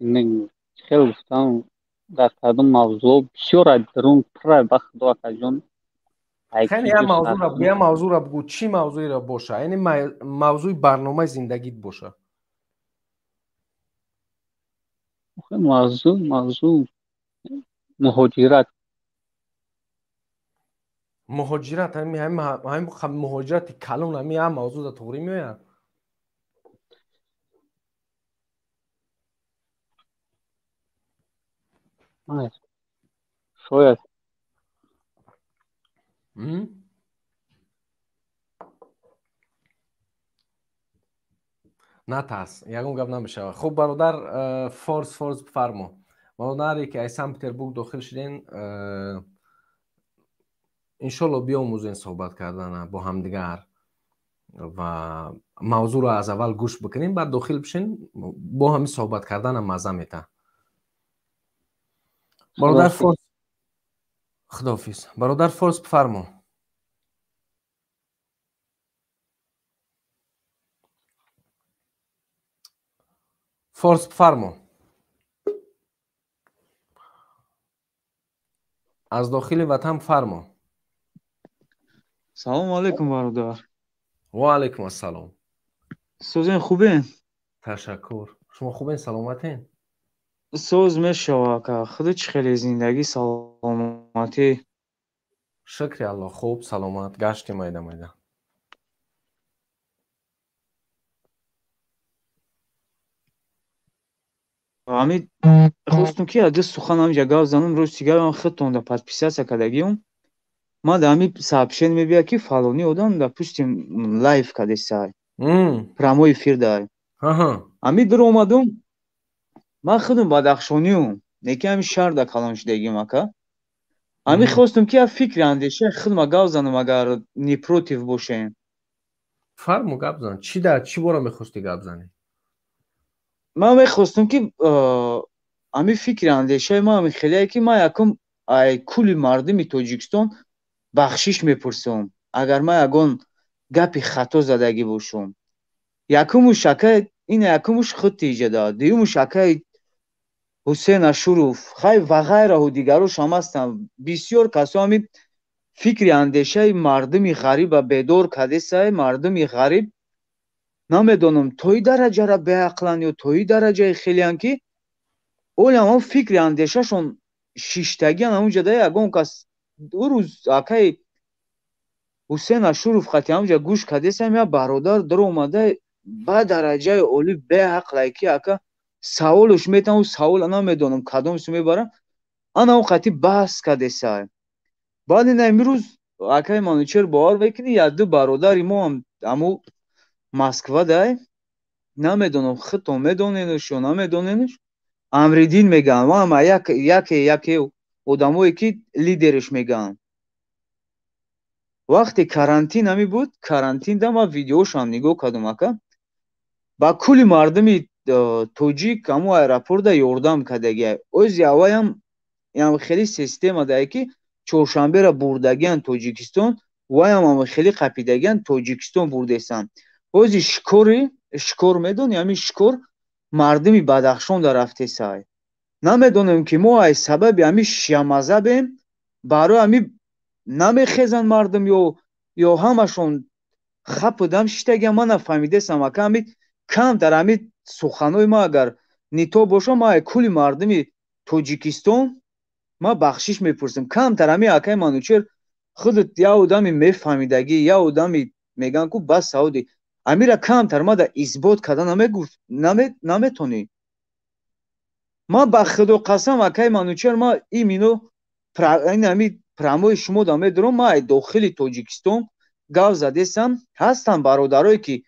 хеле гуфтам дар кадом мавзӯъ бисёр дарун пурра ба худо акаҷон.
Хеле як мавзӯъро, як мавзӯъро бигӯ, чӣ мавзӯеро боша? Яъне мавзӯи барномаи зиндагит боша.
Мавзӯъ муҳоҷират.
Муҳоҷират, ҳамин муҳоҷирати калон, ҳамин як мавзӯъ дар туғрӣ меояд?
Шояд.
Натарс, ягон гап намешавад. Хуб, бародар Форс, Форс бифармо. Бародаре ки аз Санкт Петербург дохил шуден, иншолло биомӯзем суҳбат кардана бо ҳамдигар ва мавзӯъро аз аввал гӯш бикунем, баъд дохил бишен, бо ҳамин суҳбат кардана мазза метаҳад. Бародар Форс, худоҳофиз. Бародар Форс бифармо. Форс бифармо. Аз дохили ватан бифармо.
Салому алайкум бародар.
Ва алайкум ассалом.
Созен хубен?
Ташаккур. Шумо хубен, саломатен?
Соз мешава ака. Худо чӣ хеле зиндагӣ, саломатӣ?
Шукри Аллоҳ, хуб, саломат. Гашти майда майда.
Ҳамин хостум ки аз сухан ҳаминҷа гап занам, рӯзи дигар ман худтон да подписаться кардагиам. Ман дар ҳамин сообщение мебиёд ки фалони одам дар пушти лайв кардесай. Прямой эфир дай. Ҳамин дур омадум, ман худам бадахшониам, неки ҳамин шаҳр дар калон шудагиам ака. Ҳамин хостум ки як фикри андеша худма гап занам, агар не против бошем.
Фарму, гап зан. Чӣ дар чӣ бора мехости гап занӣ?
Ман мехостум ки ҳамин фикри андешаи ман ҳамин хеле ки ман якум ай кулли мардуми Тоҷикистон бахшиш мепурсам, агар ман ягон гапи хато задагӣ бошам. Якумуш акай ина якумуш худ тиҷада, дуюмуш акай Ҳусейн Ашуров, хай ва ғайраҳу дигарош ҳам ҳастанд. Бисёр касо ҳамин фикри андешаи мардуми ғариба бедор кардесай, мардуми ғариб Намедонам, тои дараҷара беақлан ё тои дараҷаи хелиян, ки олям ҳам фикри андешашон шиштагиан ҳамунҷа да. Ягон кас ӯ рӯз акай Ҳусен Ашуров қати ҳамунҷа гӯш кардесам, я бародар даромада ба дараҷаи олӣ беақлай, ки ака саволш метам, ӯ савола намедонам кадом су мебарам, ана ӯ қати баҳс кардесай. Баъд ина имрӯз, акай Манучер, бовар мекунӣ, як ду бародари мо ҳам ҳаму Москва дай, намедонам, худтон медоненш ё намедоненш, Амриддин мегӯянд, ама яке яке одамое ки лидерш мегӯянд. Вақте карантин ҳами буд, карантин да ман видеошам нигоҳ кардам, ака, ба кулли мардуми тоҷик ҳамун аэропорта ёрдам кардагиай. Ози авваям ям хеле система дае, ки чоршанбера бурдагиан Тоҷикистон, ваям ам хеле қапидагиан, Тоҷикистон бурдесанд. Ози шикори шикор медони, ҳамин шикор мардуми Бадахшон да рафтесай. Намедонем, ки мо ай сабаби ҳамин шиамазҳабем, барои ҳамин намехезанд мардум ё ҳамашон хапудам шиштагиам, ман нафаҳмидесам, ака. Ҳамин кам дар ҳамин суханҳои ма агар нито боша, ма ай кулли мардуми Тоҷикистон ман бахшиш мепурсам. Камтар ҳамин, акай Манучер, худат як одами мефаҳмидагӣ, як одами мегӯянд ку бас саводи, амира камтар мада исбот карда наметонӣ. Ман ба худо қасам, акай Манучер, ман имино ин ҳами прямой шумо да медурам, ман ай дохили Тоҷикистон гав задесам. Ҳастанд бародарое, ки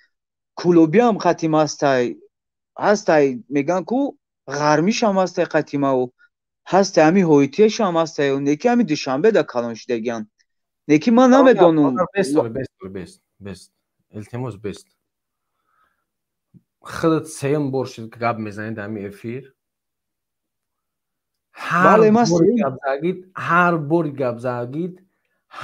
кулобиам қатим ҳастай, ҳастай, мегӯянд ку ғармишам ҳастай қатимау, ҳастай, ҳами ҳоитияшам ҳастай, неки ҳами Душанбе да калон шидагиам, неки ман намедонам.
Бест, илтимос, бест. Худат сеюм бор шуд гап мезанед ҳами эфир. Ҳар бори гап задагид,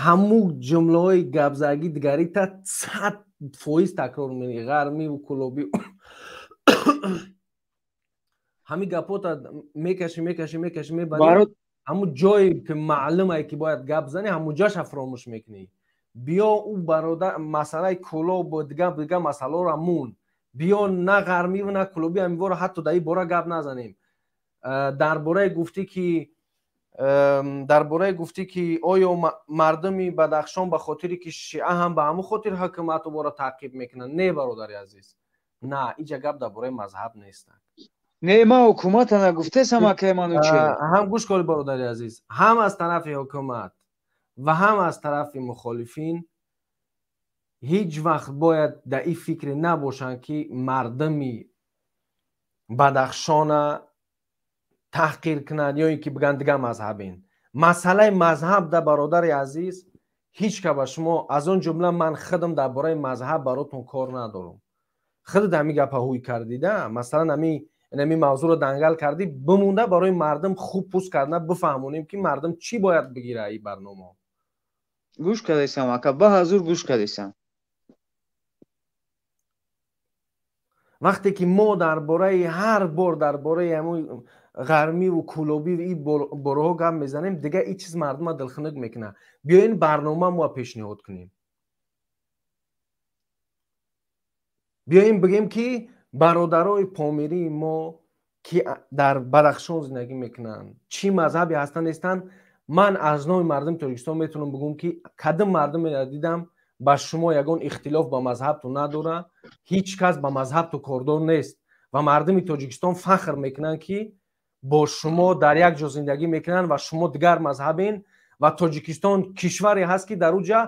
ҳамун ҷумлаҳои гап задагӣ дигарита 100% такрор мекунӣ: ғармиву кулобӣ. Ҳамин гапота мекашӣ, мекашӣ, мекашӣ, мебарӣ, ҳамун ҷое ки маълумае ки бояд гап занӣ, ҳамун ҷоша фаромӯш мекунӣ. Биё, ӯ бародар, масъалаи кулоб, дига дига масъаларо мун. Биё, на ғармиву на кулобӣ, ҳаминвора ҳатто дар ин бора гап назанем. Дар бораи гуфтӣ, ки оё мардуми Бадахшон ба хотире ки шиа ҳам, ба ҳамун хотир ҳукумату бора таъқиб мекунанд? Не, бародари азиз, на, иҷа гап дар бораи мазҳаб нест.
Не, ман ҳукумата нагуфтесам, акай Манучер.
Ҳам гӯш кори, бародари азиз, ҳам аз тарафи ҳукумат ва ҳам аз тарафи мухолифин ҳеҷ вақт бояд дар ин фикре набошанд, ки мардуми Бадахшона таҳқир кунанд ё ин ки бигӯянд дига мазҳабин. Масъалаи мазҳаб да, бародари азиз, ҳеҷ ка ба шумо, аз он ҷумла ман худам, дар бораи мазҳаб баротон кор надорам. Худат ҳамин гапа ҳуй кардида, масалан, ҳамин мавзӯъро дангал кардӣ, бимонда барои мардум хуб пӯст карда бифаҳмонем, ки мардум чӣ бояд бигира ин барнома.
Гӯш кардесам, ака, ба ҳазур гӯш кардесам.
Вақте ки мо дар бораи ҳар бор дар бораи ҳамун ғармиву кулобӣ ин бораҳо гап мезанем, дига ин чиз мардума дилхунук мекунад. Биёин, барнома мо пешниҳод кунем. Биёем, бигем, ки бародарои помирии мо, ки дар Бадахшон зиндагӣ мекунанд, чӣ мазҳабе ҳастанд, нестанд, ман аз номи мардуми Тоҷикистон метавонам бигӯм, ки кадом мардуме дидам, ба шумо ягон ихтилоф ба мазҳабтон надорад, ҳеҷ кас ба мазҳабтон кордор нест ва мардуми Тоҷикистон фахр мекунанд, ки бо шумо дар як ҷо зиндагӣ мекунанд ва шумо дигар мазҳабен. Ва Тоҷикистон кишваре ҳаст, ки дар ӯ ҷа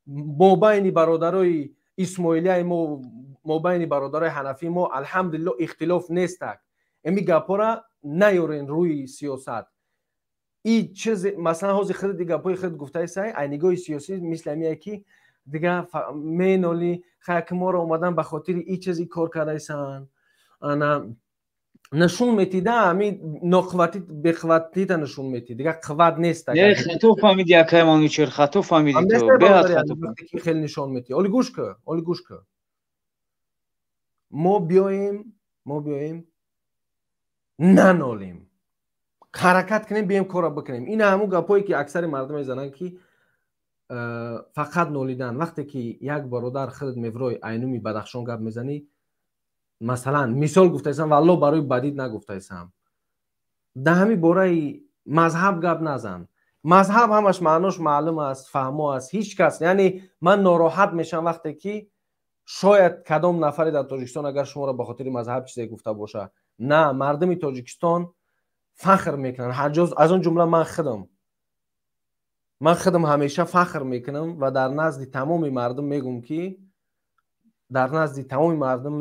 мобайни бародарои исмоилияи мо, мобайни бародарои ҳанафии мо, алҳамдулилло, ихтилоф нестак. Эми гапҳора наёрен рӯи сиёсат. И чизе, масалан, ҳозир худи гапҳои худ гуфтаисай, ай нигоҳи сиёсӣ мисли ҳамие, ки дига менолӣ, хая, ки моро омадан ба хотири и чиз и кор кардаисанд, ана нишон метида, ҳами ноқуввати, беқувватита нишон мети, дига қувват нест.
Не, хато фаҳмиди, акай Манучер, хато фаҳмиди ту, беҳад хато.
Хеле нишон мети. Оли гӯш кӯ, оли гӯш кӯ. Мо биёем, нанолем, ҳаракат кунем, биёем, корро бикунем. Ин ҳамун гапҳое, ки аксари мардум мезананд, ки фақат нолидан. Вақте ки як бародар худат меврои айнуми Бадахшон гап мезанӣ. Масалан, мисол гуфтаистам, валло барои бадид нагуфтаистам. Дар ҳамин бораи мазҳаб гап назан. Мазҳаб ҳамаш маънош маълум аст, фаҳмо аст. Ҳеҷ кас, яъне ман нороҳат мешавам, вақте ки шояд кадом нафаре дар Тоҷикистон агар шуморо ба хотири мазҳаб чизе гуфта боша. На, мардуми Тоҷикистон фахр мекунанд, аз он ҷумла ман худам. Ман худам ҳамеша фахр мекунам ва дар назди тамоми мардум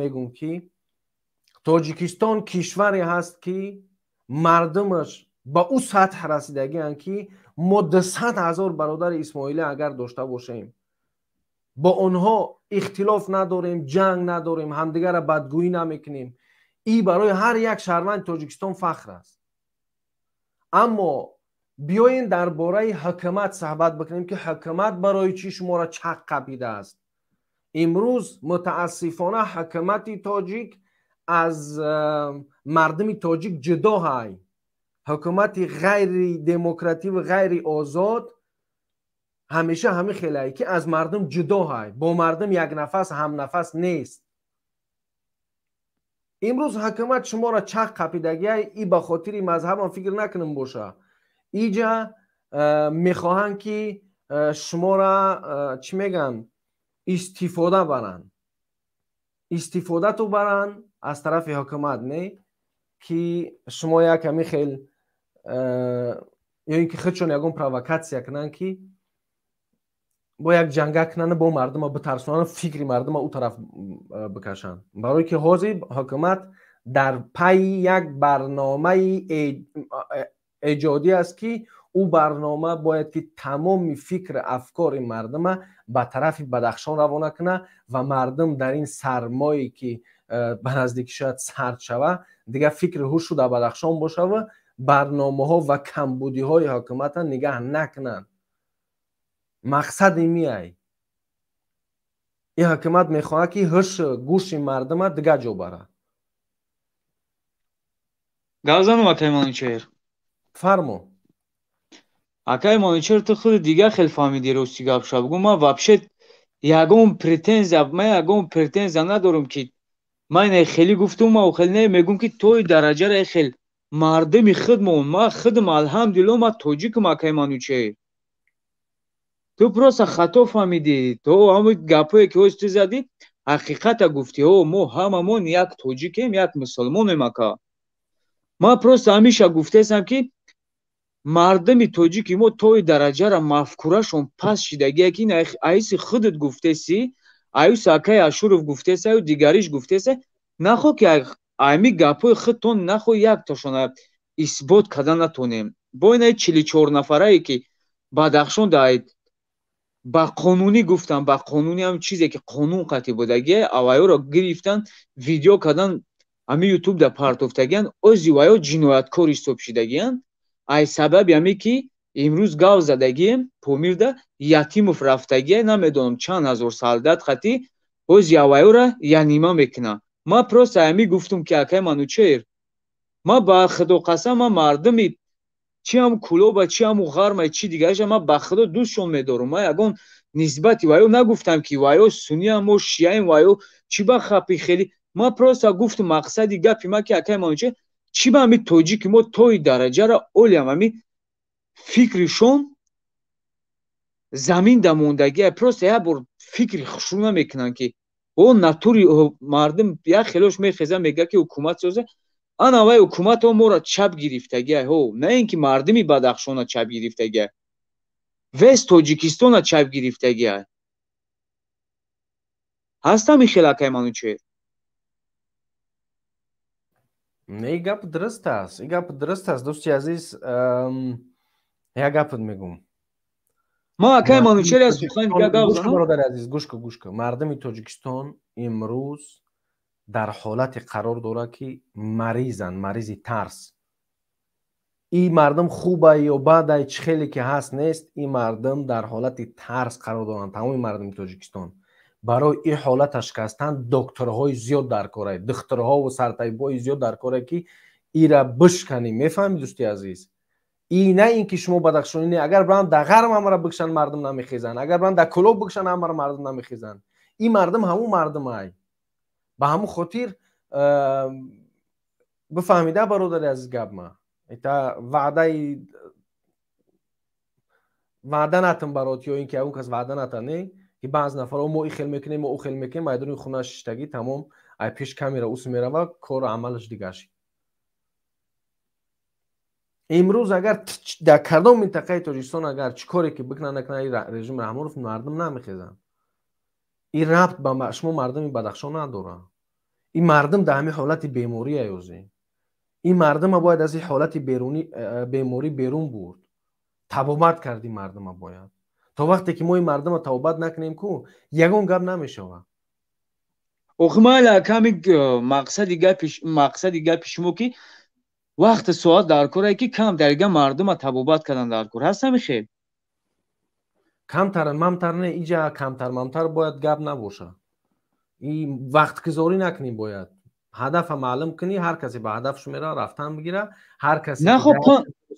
мегӯм ки Тоҷикистон кишваре ҳаст, ки мардумаш ба ӯ сатҳ расидагианд, ки мо 200 000 бародари исмоилӣ агар дошта бошем, бо онҳо ихтилоф надорем, ҷанг надорем, ҳамдигарро бадгӯӣ намекунем. Ин барои ҳар як шаҳрванди Тоҷикистон фахр аст. Аммо биёен дар бораи ҳукумат суҳбат бикунем, ки ҳукумат барои чӣ шуморо чақ қапидааст. Имрӯз мутаассифона ҳукумати тоҷик аз мардуми тоҷик ҷудо ҳай. Ҳукумати ғайридемократӣ ва ғайриозод ҳамеша ҳамин хелае, ки аз мардум ҷудо ҳай, бо мардум якнафас ҳамнафас нест. Имрӯз ҳукумат шуморо чақ қапидагиай, и ба хотири мазҳабам фикр накунам боша. Иҷа мехоҳанд, ки шуморо чӣ мегӯянд, истифода баранд, истифодату баранд аз тарафи ҳукумат, не ки шумо як ҳамин хел ё ин ки худшон ягон провокатсия кунанд, ки бо як ҷанга кунанд, бо мардума битарсонанд, фикри мардума ӯ тараф бикашанд. Барое ки ҳозир ҳукумат дар пайи як барномаи эҷодӣ аст, ки ӯ барнома бояд ки тамоми фикр афкори мардума ба тарафи Бадахшон равона кунад ва мардум дар ин сармое, ки ба наздикӣ шояд сард шава, дигар фикри ҳушу дар Бадахшон бошава, барномаҳо ва камбудиҳои ҳукуматро нигаҳ накунанд. Мақсади миай. Ин ҳукумат мехоҳад, ки ҳушу гӯши мардума дигар ҷо барад.
Гап занам, акай Манучеҳр?
Фармо.
Акай Манучеҳр, ту худи дигар хел фаҳмидӣ, рости гап ша бугӯ. Ман вообще ягон претензия, ман ягон претензия надорам, ки ман ина хеле гуфтум, ман хеле не мегӯм, ки тои дараҷаро хел мардуми худмон. Ман худам алҳамдулилло, ман тоҷикам, акай Манучеҳр. Ту просто хато фаҳмидӣ. То ҳамон гапое, ки ҳоз ту задӣ, ҳақиқата гуфтӣ. О, мо ҳамамон як тоҷикем, як мусулмонем, ака. Ман просто ҳамеша гуфтаистам, ки мардуми тоҷики мо тои дараҷаро мафкурашон паст шидагие, ки аиси худат гуфтеси, аюси акаи Ашуров гуфтеси, аю дигариш гуфтеси, нахо ки ами гапҳои худтон нахо яктошона исбот карда натонем. Бо инаи 44 нафарае, ки Бадахшон даид ба қонунӣ гуфтан, ба қонунӣ ҳам чизе, ки қонун қатъи будагие, авайёро гирифтан, видео кардан, ҳами ютуб да партофтагиян, ози ваё ҷинояткор ҳисоб шидагиян. Ай сабаби ҳаме, ки имрӯз гав задагием, Помирда Ятимов рафтагие, намедонам чанд ҳазор солдат қатӣ, ози авайёра янима мекуна. Ман просто ҳами гуфтум, ки акай Манучеҳр, ман ба худо қасам, ман мардуми чи ҳам Кулоба, чи ҳаму Ғарма, чи дигараша, ман ба худо дӯстшон медорам. Ман ягон нисбати ваё нагуфтам, ки ваё сунниам, мо шиаем, ваё чӣ ба хапи хеле. Ман просто гуфтум, мақсади гапи ман, ки акай Манучеҳр, чӣ ба ҳами тоҷики мо тои дараҷаро олиам ҳами фикришон замин да мондагия, просто як бор фикри хушрӯ намекунанд, ки о натури мардум як хелош мехеза, мега, ки ҳукумат соза. Ана вай ҳукуматҳо моро чап гирифтагия, ҳо, на ин ки мардуми Бадахшона чап гирифтагия, весь Тоҷикистона чап гирифтагия. Ҳастам ин хел, акай Манучеҳр?
Не, ин гап дуруст аст, ин гап дуруст аст, дӯсти азиз. Як гапат мегӯм.
Ман, акай Манучеҳр, аз сухан дигар гап занам.
Бародари азиз, гӯш кун, гӯш кун. Мардуми Тоҷикистон имрӯз дар ҳолате қарор дорад, ки маризанд, маризи тарс. Ин мардум хубай ё бадай, чӣ хеле ки ҳаст нест, ин мардум дар ҳолати тарс қарор доранд. Тамоми мардуми Тоҷикистон барои ин ҳолата шикастан докторҳои зиёд дар корай, духтурҳову сартабибҳои зиёд дар коре, ки ира бишканӣ. Мефаҳмӣ, дӯсти азиз? И на ин ки шумо бадахшонӣ не, агар баранд дар Ғарм ҳамаро бикшанд, мардум намехезанд, агар баранд дар Кулоб бикшанд, ҳамаро мардум намехезанд. Ин мардум ҳамун мардумай. Ба ҳамун хотир Бифаҳмида, бародари азиз, гап ма ита ваъдаи ваъда натам барот ё ин ки ягон кас ваъда ната, не ки баъз нафарҳо мо и хел мекунем, мо ӯ хел мекунем, майдони хона шиштагӣ тамом, ай пеш камера ус мерава, кору амалаш дигар шид. Имрӯз агар дар кадом минтақаи Тоҷикистон агар чӣ коре ки бикунанд, накунанд, режим Раҳмонов мардум намехезанд. Ин рабт ба шумо мардуми Бадахшон надорад. Ин мардум дар ҳамин ҳолати беморӣ аёзӣ. Ин мардума бояд аз ин ҳолати беморӣ берун бурд. Табобат кард ин мардума бояд. То вақте ки мо ин мардума табобат накунем ку, ягон гап намешавад.
Охи майла ками мақсади гапи шумо ки вақти соат дар корае ки кам дарига мардума табобат кардан дар кор ҳаст, ҳами хел?
Камтар мамтар не, иҷа камтар мамтар бояд гап набошад. И вақтгузорӣ накунӣ бояд. Ҳадафа маълум кунӣ, ҳар касе ба ҳадафш мера рафтан бигира, ҳар касе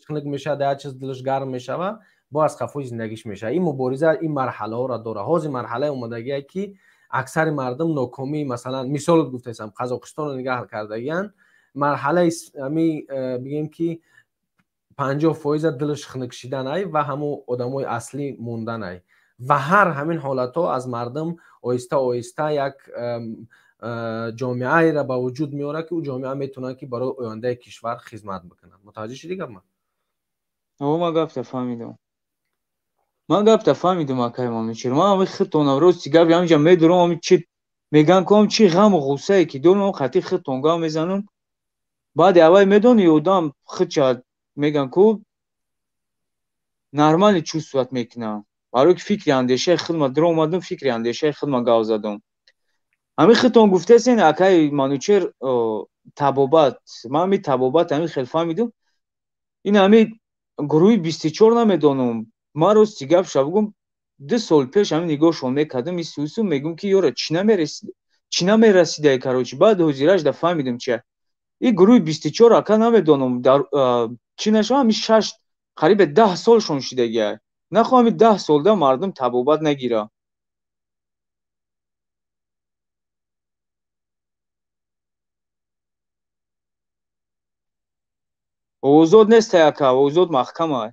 хунук мешавад, дар чиз дилаш гарм мешавад, бо аз қафои зиндагиш мешавад. Ин мубориза ин марҳалаҳоро дорад. Ҳозир марҳалаи омадагие ки аксари мардум нокомӣ, масалан мисол гуфтаистам, Қазоқистонро нигаҳ кардагиянд, марҳалаи ами бигем ки 50% дилаш хунук шиданай ва ҳамун одамои аслӣ монданай. Ва ҳар ҳамин ҳолатҳо аз мардум оҳиста оҳиста як ҷомеаеро ба вуҷуд меорад, ки ӯ ҷомеа метавонад ки барои ояндаи кишвар хизмат бикунад. Мутаваҷҷеҳ шудӣ гап ман?
О, ман гапта фаҳмидам. Ман гапта фаҳмидам, акай Манучер. Ман ҳами худтонам рости гап ҳаминҷа медурам, ҳами чи меган ку, ҳам чи ғаму ғуссае ки дорам, ҳам қати худтон гап мезанам. Баъди аввал медони одам худча меган ку нормально чувствовать мекунам. Барои ки фикри андешаи худма дур омадам, фикри андешаи худма гап задам. Ҳамин худтон гуфтесен, акай Манучер, табобат. Ман ҳами табобат ҳамин хел фаҳмидам. Ин ҳами гурӯҳи 24 намедонам. Ман рости гап ша бигӯм, 2 сол пеш ҳамин нигоҳшон мекардам, ин сусу мегӯм ки ёра чӣ намерасидай, короче. Баъд ҳозираш да фаҳмидам чи. Ин гурӯҳи 24 ака намедонам дар чӣ нашава, ҳамин 6 қариб 10 солшон шидагиай. Нахоҳам ҳамин 10 солда мардум табобат нагира. Озод нестай ака, озод маҳкамай.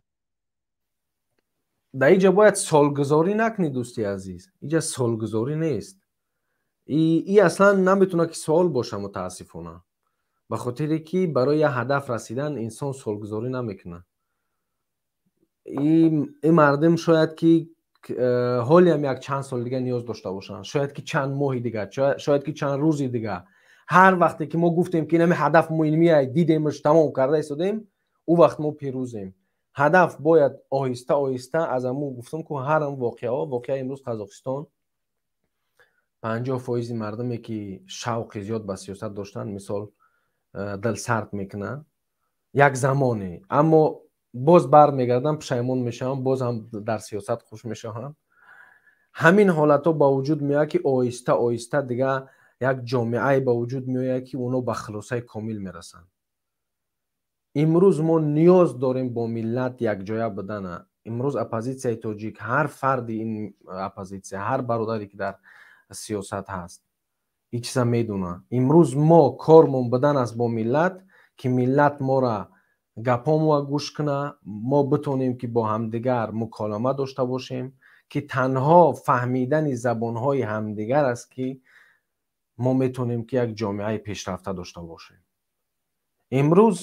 Дар инҷа бояд солгузорӣ накунӣ, дӯсти азиз. Инҷа солгузорӣ нест. И аслан наметавонад ки суол боша, мутаассифона. Ба хотире ки барои як ҳадаф расидан инсон солгузорӣ намекунад. Ин мардум шояд ки ҳолиам як чанд сол дигар ниёз дошта бошанд, шояд ки чанд моҳи дигар, шояд ки чанд рӯзи дигар. Ҳар вақте ки мо гуфтем ки инами ҳадаф муҳимия, дидемаш, тамом карда истодем, ӯ вақт мо пирӯзем. Ҳадаф бояд оҳиста оҳиста аз аму гуфтам ку ҳар ам воқеаҳо, воқеа имрӯз Қазоқистон 50% мардуме ки шавқи зиёд ба сиёсат доштанд, мисол дилсард мекунанд як замоне, аммо боз бармегарданд, пушаймон мешаванд, боз ҳам дар сиёсат хуш мешаванд. Ҳамин ҳолатҳо ба вуҷуд меояд ки оҳиста оҳиста дигар як ҷомеае ба вуҷуд меояд ки оно ба хулосаи комил мерасанд. Имрӯз мо ниёз дорем бо миллат якҷоя будана. Имрӯз оппозитсияи тоҷик, ҳар фарди ин оппозитсия, ҳар бародаре ки дар сиёсат ҳаст, ин чиза медонад. Имрӯз мо кормон будан аст бо миллат, ки миллат мора гапомоа гӯш куна, мо битонем ки бо ҳамдигар муколама дошта бошем, ки танҳо фаҳмидани забонҳои ҳамдигар аст ки мо метонем ки як ҷомеаи пешрафта дошта бошем. Имрӯз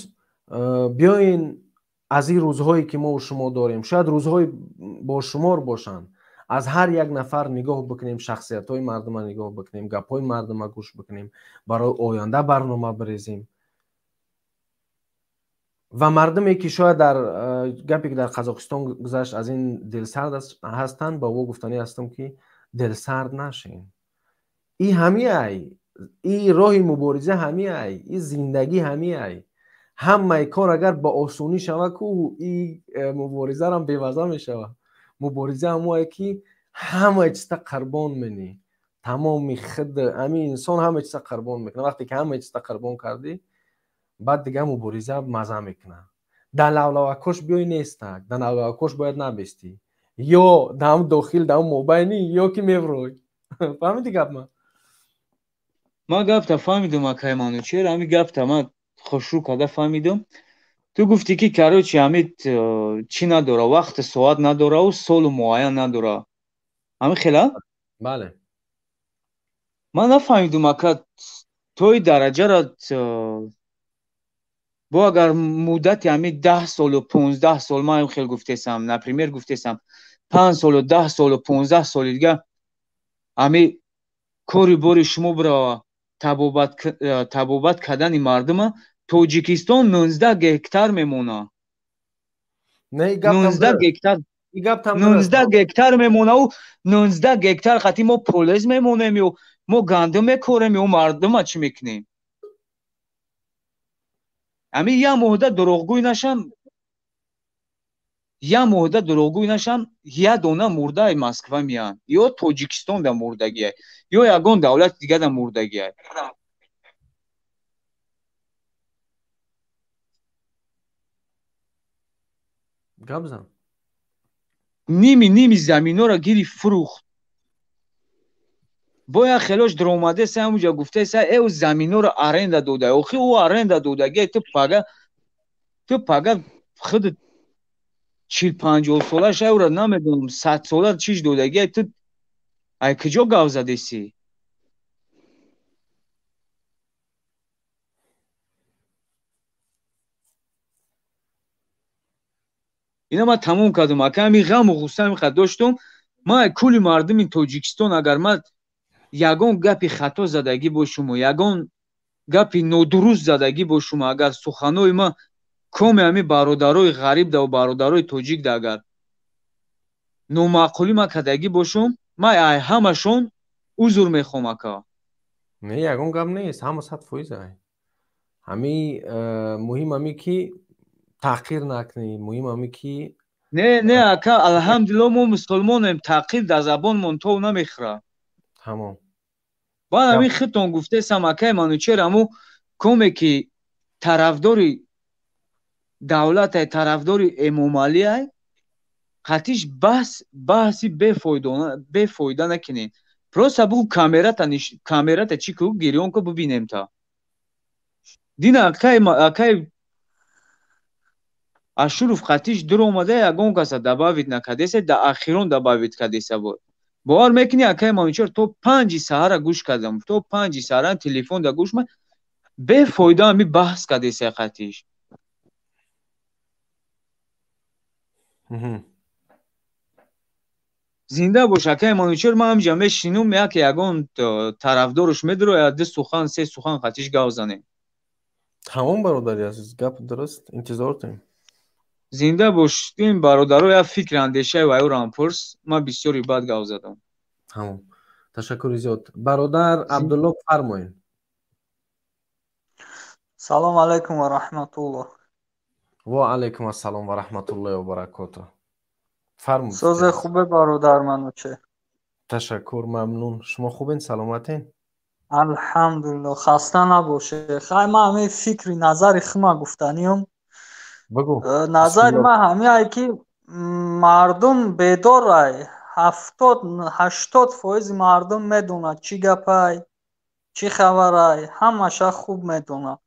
биёин аз ин рӯзҳое ки мо шумо дорем, шояд рӯзҳои бошумор бошанд, аз ҳар як нафар нигоҳ бикунем, шахсиятҳои мардума нигоҳ бикунем, гапҳои мардума гӯш бикунем, барои оянда барнома бирезем. Ва мардуме ки шояд дар гапе ки дар Қазоқистон гузашт аз ин дилсард ҳастанд, ба ӯ гуфтанӣ ҳастам ки дилсард нашин. И ҳамиай, и роҳи мубориза ҳамиай, и зиндагӣ ҳамиай. Ҳамаи кор агар ба осонӣ шава ку, и муборизарам беваза мешава. Мубориза ҳамое ки ҳамаи чизта қурбон менӣ. Тамоми худ ҳамин инсон ҳамаи чизта қурбон мекунад. Вақте ки ҳамаи чизта қурбон кардӣ, баъд дигар мубориза маза мекунад. Дар лавлавакош биёй нестак, дар лавлавакош бояд набестӣ. Ё дар ҳам дохил, дар ҳам мобайнӣ, ё ки меврой. Фаҳмидӣ гап ман?
Ман гапта фаҳмидум, акай Манучер, ҳами гапта ман хушрӯ карда фаҳмидум. Ту гуфтӣ ки короче ҳами чӣ надора, вақти соат надораву солу муайян надора. Ҳами хела?
Бале.
Ман нафаҳмидум, ака, тои дараҷаро бо агар муддати ҳами 10 солу 15 сол, ман хел гуфтесам, например гуфтесам, 5 солу 10 солу 15 соли дига ҳами кори бори шумо бирава, табобат кардани мардума, Тоҷикистон 19 гектар мемона. 19 гектар, 19 гектар мемонаву 19 гектар қати мо полез мемонем ё мо гандум мекорем ё мардума чӣ мекунем? Ҳамин як моҳда дурӯғгӯй нашам, як моҳда дурӯғгӯй нашам, як дона мурдаи Москва меянд ё Тоҷикистонда мурдагиай ё ягон давлати дигада мурдагиай.
Гап зан.
Ними заминора гирифт, фурӯхт. Бояд хелош дуромадеса, ҳамуҷа гуфтеса, э, заминора аренда дода. Охи, ӯ аренда додагиай, ту пага худ 40-50 сола шай, ӯра намедонам, 100 сола чиш додагиай, ту ай куҷо гав задесӣ? Ина ман тамом кардам, ака. Ҳами ғаму ғусса ҳамиқадр доштум. Ман кулли мардуми Тоҷикистон, агар ман ягон гапи хато задагӣ бошуму ягон гапи нодуруст задагӣ бошуму, агар суханои ман коми ҳами бародарои ғариб-даву бародарои тоҷикда агар номаъқулӣ ман кардагӣ бошум, ман ай ҳамашон узр мехоҳам, ака.
Не, ягон гап нест, ҳама 100% ай. Ҳами муҳим ҳами ки таҳқир накунӣ, муҳим ҳами ки
Не, не, ака, алҳамдулилло, мо мусулмонем, таҳқир дар забонмон тов намехӯрад.
Тамом.
Баъд ҳамин худтон гуфтесам, акаи Манучер, ҳаму коме ки тарафдори давлатай, тарафдори Эмомалиай, қатиш баҳс, баҳси бефоида накунед. Просто бугу, камерата чӣ ку, гирён ку, бубинем. Та дина акаи Ашуров қатиш дуромада, ягон каса добавить накардеса, да ахирон добавить кардеса буд. Бовар мекунӣ, акаи Манучер, то 5-и саҳара гӯш кардам, то 5-и саҳара телефон да гӯш ма, бефоида ҳами баҳс кардеса қатиш. Зинда бош, акаи Манучер. Ман ҳамҷа мешинум, яке ягон тарафдорш медурояд, ду сухан, се сухан қатиш гав занем.
Тамом, бародари азиз, гап дуруст, интизортем.
Зинда бош. Ин бародаро як фикри андешаи вайёрам пурс, ман бисёри бад гав задам.
Тамом, ташаккури зиёд, бародар Абдулло, фармоед.
Салом алайкум ва раҳматуллоҳ.
Ва алайкум ассалом ва раҳматуллоҳи ва баракоту, фармуд.
Созе, хубе, бародар Мануче?
Ташаккур, мамнун. Шумо хубен, саломатен?
Алҳамдулилло, хаста набоше. Хай, ман ҳамин фикри назари хума гуфтаниём.
Бигӯ.
Назари ман ҳамиае ки мардум бедорай, 70-80 фоизи мардум медонад чӣ гапай, чӣ хабарай, ҳамаша хуб медонад.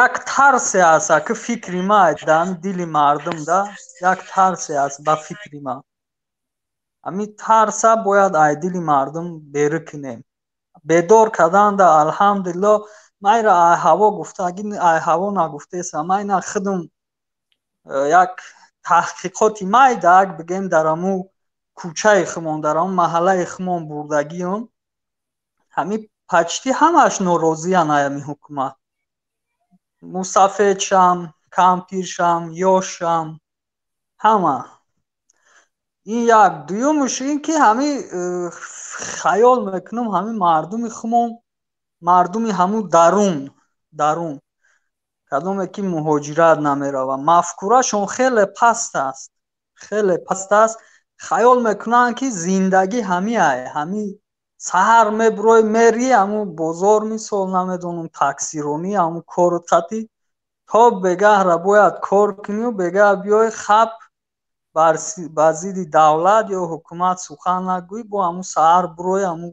Як тарсе аст, аки фикри ма, дар ҳами дили мардум да як тарсе аст. Ба фикри ман, ҳамин тарса бояд ай дили мардум берӣ кунем, бедор карданда. Алҳамдулилло, ман инро ай ҳаво гуфтаги, ай ҳаво нагуфтесам, ман ина худум як таҳқиқоти майда бигем, дар ҳаму кӯчаи хумон, дар ҳаму маҳаллаи хумон бурдагиём, ҳамин почти ҳамааш норозиян аями ҳукумат, мусафедшам, кампиршам, ёшам, ҳама. Ин як. Дуюмуш ин ки ҳамин хаёл мекунам, ҳамин мардуми хумон, мардуми ҳамун дарун, кадоме ки муҳоҷират намеравад, мафкурашон хеле паст аст, хеле паст аст. Хаёл мекунанд, ки зиндагӣ ҳамиай, ҳами саҳар мебурой, мери ҳамун бозор, мисол, намедонам, таксиронӣ, ҳамун кору қатӣ то бегаҳра бояд кор кунию бегаҳ биёй, хап, бар зидди давлат ё ҳукумат сухан нагӯӣ, бо ҳамун саҳар бурой, ҳамун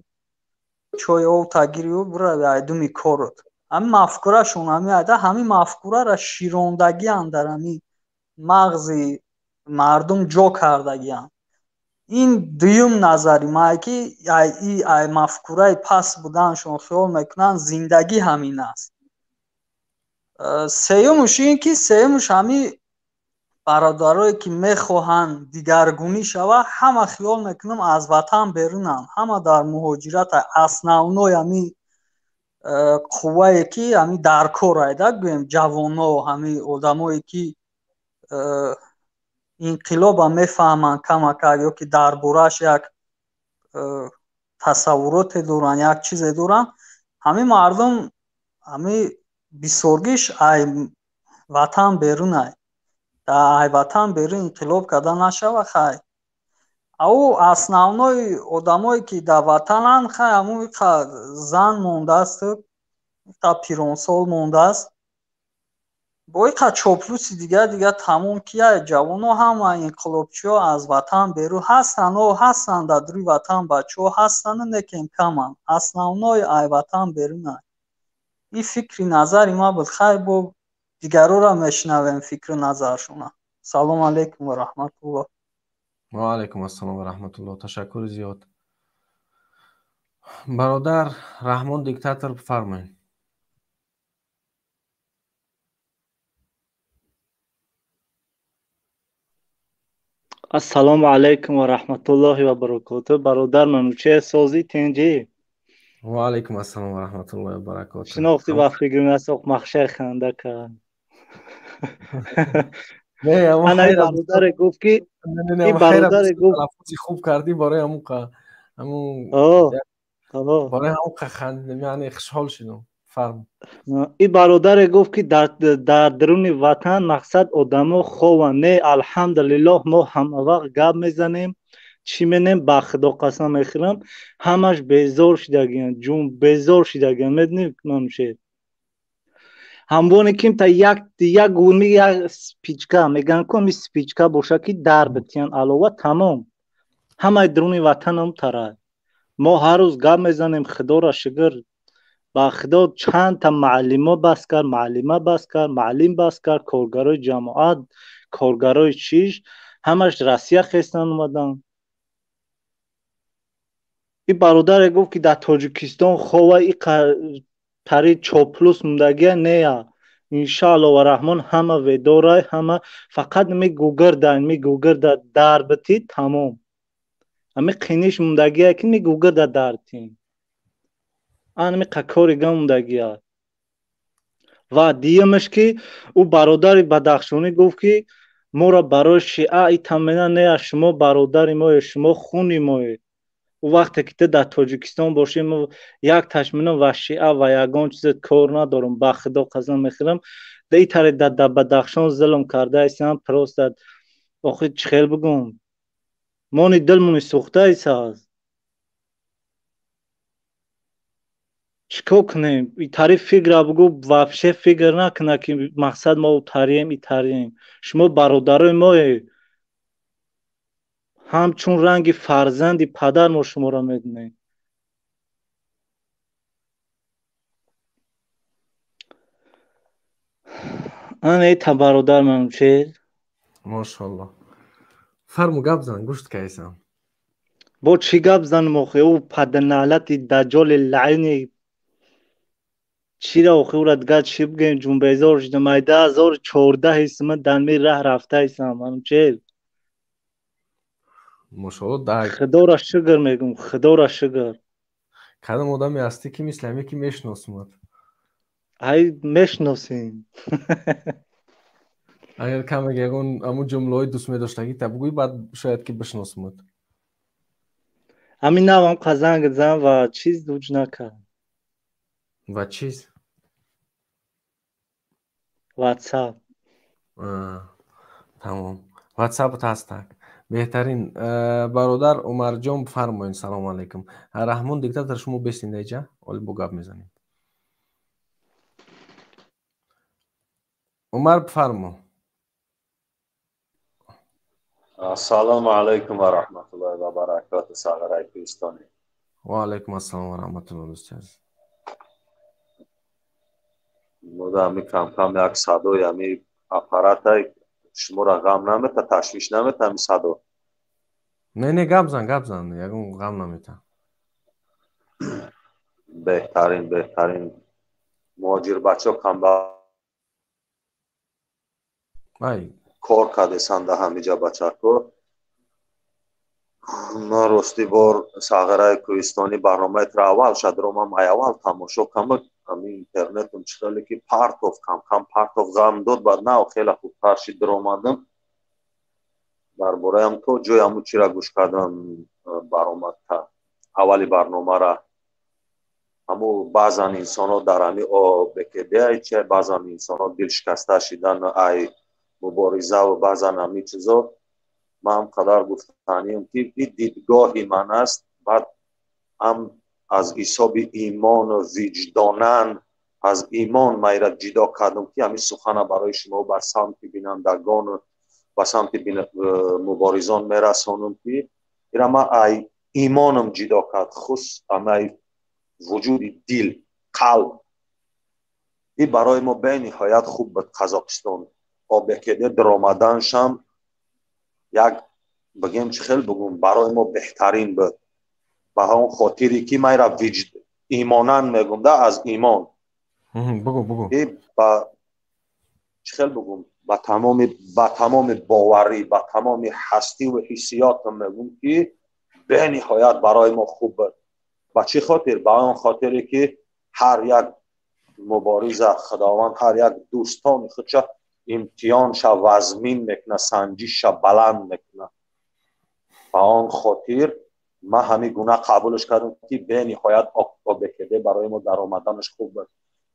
Чой овта гирию бирави айдуми корот. Ҳамин мафкурашон ҳамин айда, ҳамин мафкурара широндагиан дар ҳамин мағзи мардум ҷо кардагиан. Ин дуюм назари мае ки ай мафкураи паст буданашон хиёл мекунанд зиндагӣ ҳамин аст. Сеюмуш ин ки сеюмуш ҳамин бародарое ки мехоҳанд дигаргунӣ шава, ҳама хиёл мекунам аз ватан берунанд, ҳама дар муҳоҷират. Основной ҳамин қуввае ки ҳамин дар кор айда гӯем ҷавоно, ҳамин одамое ки инқилоба мефаҳманд камакак ё ки дар борааш як тасаввуроте доранд, як чизе доранд, ҳамин мардум ҳамин бисёргиш ай ватан берунай. Ай ватан берун инқилоб карда нашава хай. Ау основной одамое ки дар ватананд хай ҳамун иқа зан мондааст, иқа пиронсол мондааст. Бо иқа чоплуси дигар тамом кия ҷавоно ҳама инқилобчиҳо аз ватан берун ҳастанд, ҳастанд дар рӯи ватан бачаҳо ҳастанд, лекин каманд. Основной ай ватан берунай. Ин фикри назари ман буд. Хай бо дигарора мешунавем фикру назаршона. Салому алайкум ва раҳматуллоҳ.
Ва алайкум ассалом ва раҳматуллоҳ. Ташаккури зиёд. Бародар Раҳмон диктатор бифармоед.
Ассалому алайкум ва раҳматуллоҳи ва баракотуҳ. Бародар Манучеҳр созӣ тинҷӣ?
Ва алайкум ассалом ва раҳматуллоҳи ва баракотуҳ.
Шинохтӣ ба фикри насоқ махшаи ханда кард. Ана ин бародаре гуфт ки ин бародаре гуфт
талаффузи хуб кардӣ барои ҳамун барои ҳамун хандидам, яъне хушҳол шудам. Фарм.
Ин бародаре гуфт ки дар даруни ватан мақсад одамо хованд. Не, алҳамдулиллоҳ мо ҳама вақт гап мезанем, чӣ менем, ба худо қасам мехӯрам, ҳамаш безор шидагиянд, ҷун безор шидагиянд. Медонӣ Манучеҳр? Ҳамвоне ки та як гурми як спичка мегӯянд ку ҳами спичка боша ки дар битиян алова тамом. Ҳамаи даруни ватанам тарай. Мо ҳар рӯз гап мезанем, худоро шукр. Ба худо чандта муаллимо бас кард, муаллима бас кард, муаллим бас кард, коргарои ҷамоат, коргарои чиш, ҳамаш Россия хестан омаданд. Ин бародаре гуфт ки дар Тоҷикистон хова иқа тари чоплус мондагия нея. Иншааллоҳ ва раҳмон ҳама ведорай, ҳама фақат ми гугирда, ми гугирда дар битӣ тамом. Ами қиниш мондагия ки ми гугирда дар тим. Ан ми қакори гам мондагия. Ва диюмаш ки ӯ бародари Бадахшонӣ гуфт ки моро барои шиа итамена нея, шумо бародари мое, шумо хуни мое. Ӯ вақте ки ту дар Тоҷикистон бошӣ, мо як ташминам ва шиа ва ягон чизе кор надорам, ба худо қасам мехӯрам. Итаре дар Бадахшон зулм кардаистам, просто охир чӣ хел бигӯм, мони дилмони сӯхтаист. Чӣ кор кунем? Итари фикра бигӯ, вообще фикр накуна ки мақсад мо утарием, итарием. Шумо бародарои мое, ҳамчун ранги фарзанди падар мо шуморо медонем. Ана ита бародар Манучеҳр.
Мошаллоҳ. Фарму гап зан, гӯшт кайсам.
Бо чӣ гап занам охи? Ӯ паданалати даҷҷоли лаъини чиро охи ӯра дигар чӣ бигӯем? Ҷунбезор шудам. Ай 2014 ҳисма дар ми раҳ рафтаистам Манучеҳр.
Мошаллоҳ, дар
Худоро шукр мегӯм, худоро шукр.
Кадом одаме ҳастӣ ки мисли ҳаме ки мешиносумад?
Ай мешиносем.
Агар камак ягон ҳамун ҷумлаҳои дӯст медоштагӣ та бигӯӣ, баъд шояд ки бишиносумад.
Ҳамин навам қазанг зан ва чиз дуҷ накард.
Ва чиз?
WhatsApp.
Тамом. WhatsApp ҳастак. Беҳтарин. Бародар Умарҷон бифармоед. Салому алайкум. Раҳмон диктатор шумо бесинда иҷа, оли бо гап мезанем. Умар бифармо.
Ассалому алайкум ва раҳматуллоҳи ва баракотуҳ. Сағираи Кӯҳистонӣ.
Ва алайкум ассалом ва раҳматуллоҳ, дӯсти азиз.
Мода ҳами кам-кам як садои ҳами аппаратай шуморо ғам намета, ташвиш намета ҳами садо?
Не, не, гап зан, гап зан, ягон ғам намета.
Беҳтарин, беҳтарин. Муҳоҷирбачо камба
ай
кор кардесанда ҳамиҷа бачако. Ман рости бор сағираи кӯҳистонӣ барномаи тра аввал шадромам, ай аввал тамошо кама, ҳами интернетум чӣ хеле ки партов, кам-кам партов ғам дод, баъд нав хеле хубтар шид, даромадам. Дар бораям то ҷои ҳамун чира гӯш кардам, баромадта аввали барномара. Ҳаму баъзан инсонҳо дар ҳами ОБКД чи, баъзан инсонҳо дилшикаста шидан ай муборизаву баъзан ҳами чизо. Ман қадар гуфтаниям ки ин дидгоҳи ман аст, баъд ҳам аз ҳисоби имону виҷдонан аз имон майра ҷидо кардам ки ҳамин сухана барои шумо ба самти бинандагону ба самти муборизон мерасонам ки ира ман ай имоном ҷидо кард, хус ай вуҷуди дил, қалб. И барои мо бениҳоят хуб буд Қазоқистон. ОБКД даромаданшам як бигем чӣ хел бигум, барои мо беҳтарин буд. Ба он хотире ки майра виҷд имонан мегум да, аз имон.
Бугу, бугу.
И ба чӣ хел бигум, ба тамоми боварӣ, ба тамоми ҳастиву ҳиссиётам мегум ки бениҳоят барои мо хуб буд. Ба чӣ хотир? Ба он хотире ки ҳар як мубориза Худованд ҳар як дӯстони худша имтиҳонша вазмин мекунад, санҷишша баланд мекунад. Ба он хотир ман ҳамин гуна қабулш кардам ки бениҳоят ОБКД барои мо даромаданаш хуб буд,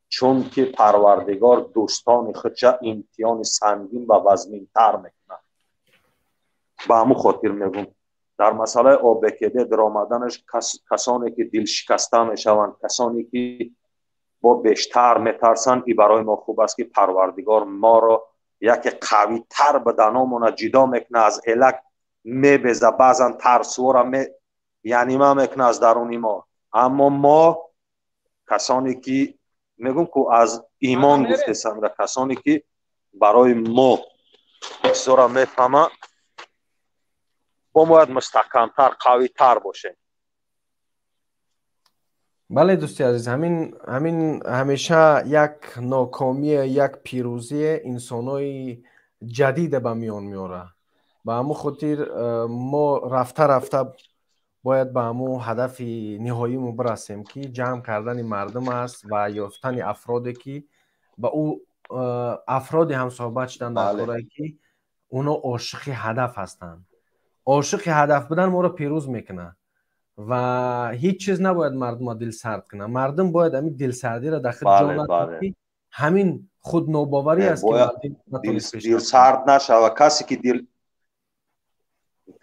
чунки Парвардигор дӯстони худша имтиҳони сангин ва вазминтар мекунад. Ба ҳамун хотир мегум, дар масъалаи ОБКД даромаданаш касоне ки дилшикаста мешаванд, касоне ки бо бештар метарсанд, и барои мо хуб аст ки Парвардигор моро яке қавитар ба даномона ҷидо мекунад, аз элак мебеза, баъзан тарсвора яънима мекунад аз даруни мо. Аммо мо касоне ки мегум ку аз имон гуфтесамра, касоне ки барои мо бисёра мефаҳма, мо бояд мустаҳкамтар, қавитар бошем.
Бале, дӯсти азиз, ҳамин ҳамеша як нокомие, як пирӯзие инсонои ҷадида ба миён меорад. Ба ҳамун хотир мо рафта рафта бояд ба ҳамун ҳадафи ниҳоимон бирасем, ки ҷамъ кардани мардум аст ва ёфтани афроде ки ба ӯ афроде ҳамсоҳбат шудан дар корае ки оно ошиқи ҳадаф ҳастанд. Ошиқи ҳадаф будан моро пирӯз мекунад ва ҳеҷ чиз набояд мардумро дилсард кунад. Мардум бояд ҳамин дилсардиро дар худ ҷо надиҳад, ки ҳамин худнобоварӣ аст ки
дилсард нашава. Касе ки дил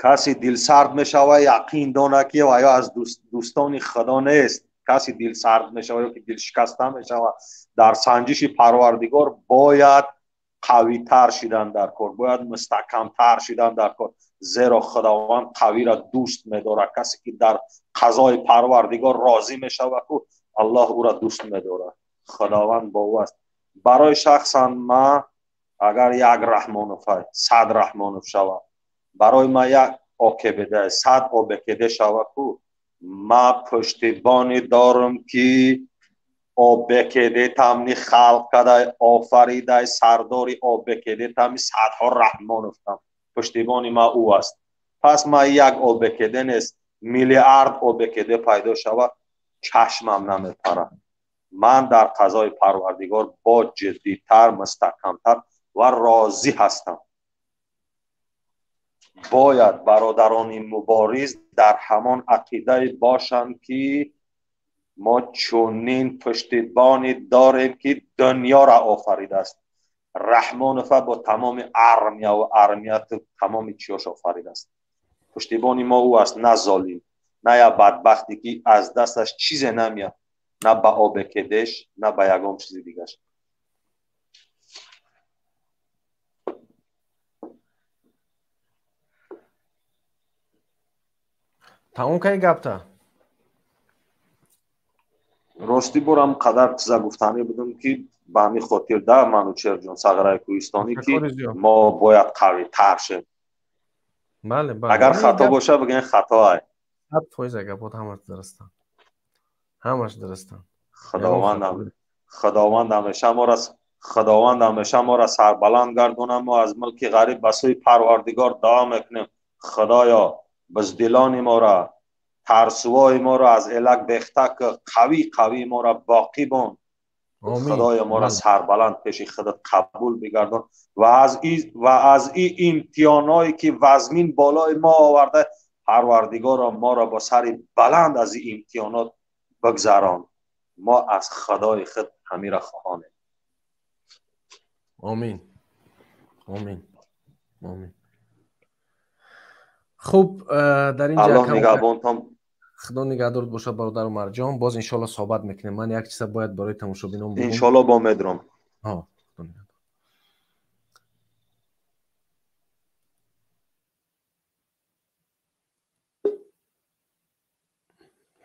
касе дилсард мешава, яқин дона ки ва ё аз дӯстони Худо нест. Касе дилсард мешава ё ки дилшикаста мешава, дар санҷиши Парвардигор бояд қавитар шидан дар кор, бояд мустаҳкамтар шидан дар кор, зеро Худованд қавиро дӯст медорад. Касе ки дар қазои Парвардигор розӣ мешавад ку, Аллоҳ ӯро дӯст медорад, Худованд бо ӯ аст. Барои шахсан ман агар як Раҳмонов, 100 Раҳмонов шавад, барои ман як ОКБД, 100 ОБКД шавад ку, ман пуштибонӣ дорам ки ОБКД тамни халқ кадай, офаридай, сардори ОБКД тами садҳо Раҳмонов там пуштибони ман ӯ аст. Пас ман як ОБКД нест, миллиард ОБКД пайдо шавад, чашмам намепарад. Ман дар қазои Парвардигор бо ҷиддитар, мустаҳкамтар ва розӣ ҳастам. Бояд бародарони мубориз дар ҳамон ақидае бошанд ки мо чунин пуштибоне дорем ки дунёро офаридааст. Раҳмонова бо тамоми армияву армияту тамоми чиёш офаридааст. Пуштибони мо ӯ аст, на золим, на як бадбахте ки аз дасташ чизе намеяд, на ба ОБКДш, на ба ягон чизи дигаш.
Тамом кардӣ гапта?
Рости борам қадар чиза гуфтанӣ будам, ки ба ҳамин хотир да Манучерҷон Сағраи Кӯҳистонӣ, ки мо бояд қавитар шем.
Бале, бале.
Агар хато боша, бигӯен хатоай.
100% гапот ҳамаш дурустанд. Ҳамаш дурустанд.
Худованд ҳамеша моро сарбаланд гардонад. Мо аз мулки ғариб ба сӯи Парвардигор дуо мекунем. Худоё, буздилони моро, тарсувои моро аз элак бехтак, қавӣ қавии моро боқӣ бон. Худоё, моро сарбаланд пеши худат қабул бигардон ва аз ин имтиҳонҳое ки вазмин болои мо оварда, Парвардигоро моро бо сари баланд аз ин имтиҳонот бигзарон. Мо аз Худои худ ҳамира хоҳонем.
Омин, омин, омин. Хуб, дар ин
Аллоҳ нигаҳбонтон.
Худо нигаҳдорат бошад, бародар Умарҷон. Боз иншоалло суҳбат мекунем. Ман як чиза бояд барои тамошобинон бигӯям.
Иншоалло бо медрам.
Ҳо, худо нигаҳдор.